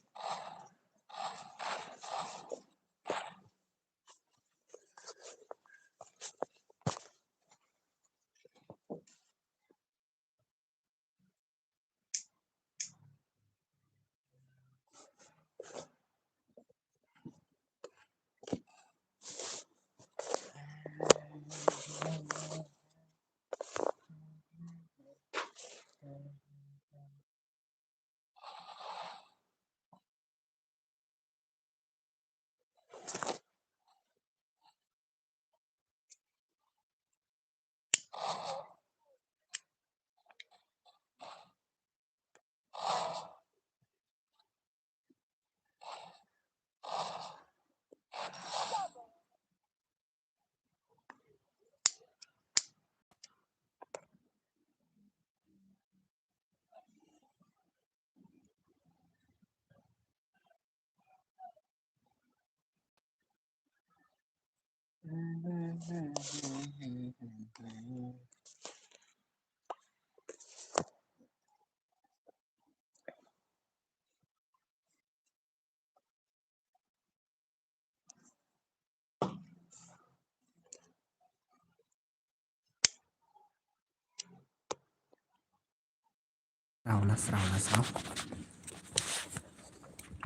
Sraw, la sraw, la sraw.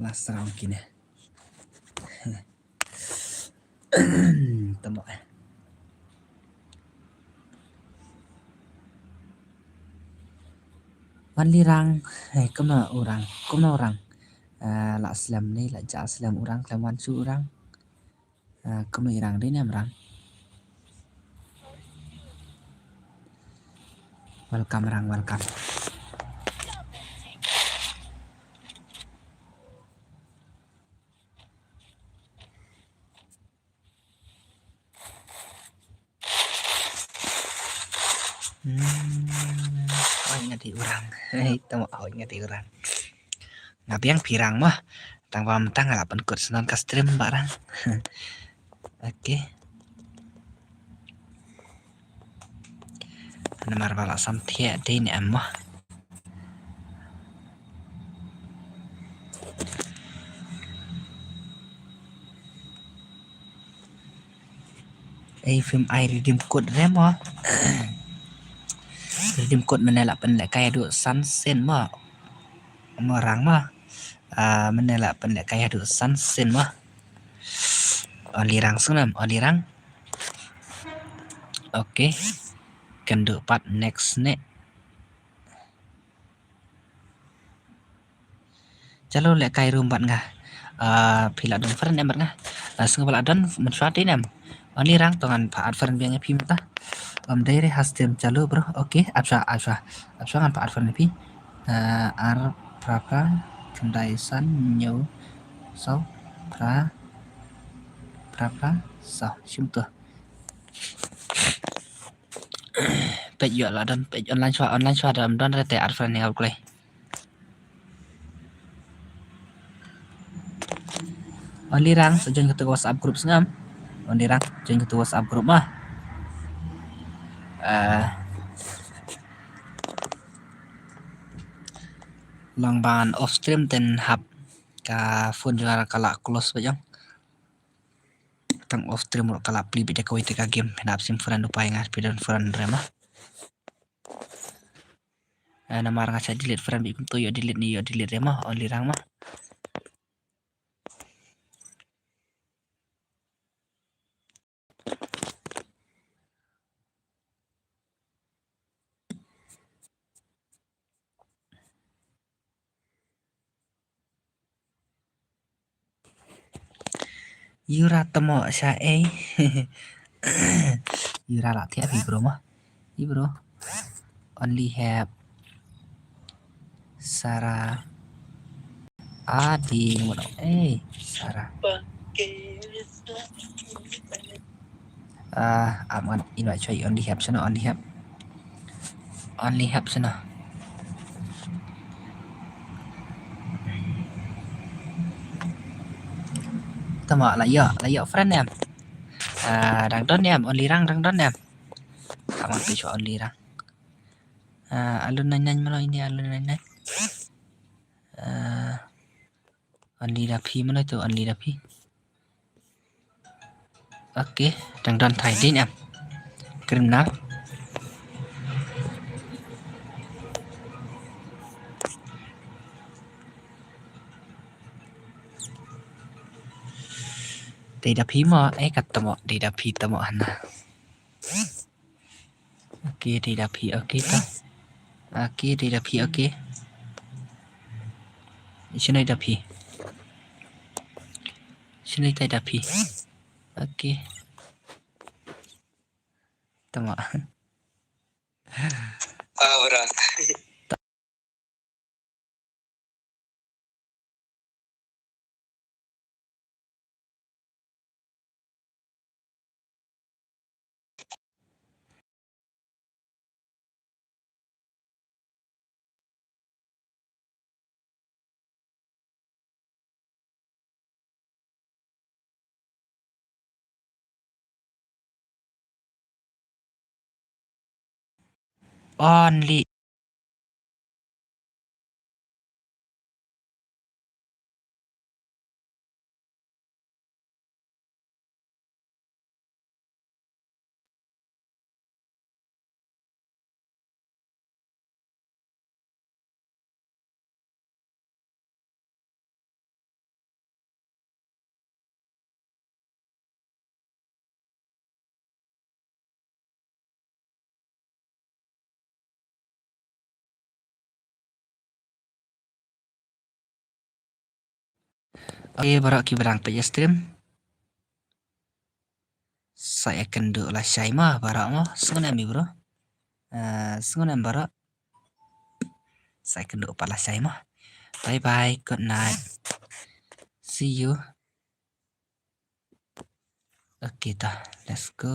La sraw kine. Tama eh. Wan li rang, eh, kumno u rang, kumno u rang. Eh, la slem ni, la ja slem u rang, slem wan shu u rang. Eh, kumno i rang, dei ne em rang. Welcome rang, welcome. Hmm, hoi nga dei u rang. Hei, tama hoi nga dei u rang. Nga biang phi rang mo. Tang ba mynta nga la pynkut snon ka stream ba rang. Okay. Namar ba la sam thiah dei ne em mo. Ei, phim ai redeem code re mo. Redeem code mynne la pynlehkai haduh san sien mo. Mo rang mo. Ah, mynne la pynlehkai haduh san sien mo. Only rang sngewbha, only rang. Okay. Kynduh pat next ne. Chalo lehkai rum bad nga. Ah, phi la don friend em bad nga. Ah, sngewbha la don mynshuwa te nem. Only rang to ngan pat add friend biang ïa phi mynta. Ym dei re ha stream chalo bro. Okay, add shwa, add shwa. Add shwa ngan pat add friend ïa phi. Ah, ar phra phra khyndai san hynñiew saw phra phra phra saw. Shim to. Peit ïoh la don, peit online shwa, online shwa da ym don re te add friend ïa nga kloi. Only rang sa join katu WhatsApp group sngam. Only rang join katu WhatsApp group ma. Eh, long ban off stream ten hap ka phone jong nga ka la close ba jong. Tang off stream ruh ka la plie beit da kawei te ka game. Hynda ap sim friend u pai nga phi don friend re ma. Eh, namar nga sa delete friend beit kumto ïoh delete ne ïoh delete re ma, only rang ma. Yura tamo sha ei. Yura la thiah phi bro ma. Hi bro. Only have Sarah. Adi ngut ei Sarah. Ah, am ngan invite choi only have sano only have. Only have sano. Tama la ïa, la ïa friend em. Ah, dang don em, only rang dang don em. Tama tu choi only rang. Ah, alun nine nine mano ini alun nine nine. Ah, only da phi mano tu only da phi. Ok, dang don thai din em. Krim na. Dei da phi mo, eh kat tamo, dei da phi tamo hana. Ok, dei da phi, ok ta. Ok, dei da phi, ok. Sini da phi. Sini tai da phi. Ok. Tama. Ahora. Only. Ok, baroh ki ba dang peit ïa stream. Sa ïakynduh lashai mo baroh mo. Sngewbha em bro. Ah, sngewbha em baroh. Sa ïakynduh pat lashai mo. Bye bye, good night. See you. Ok ta, let's go.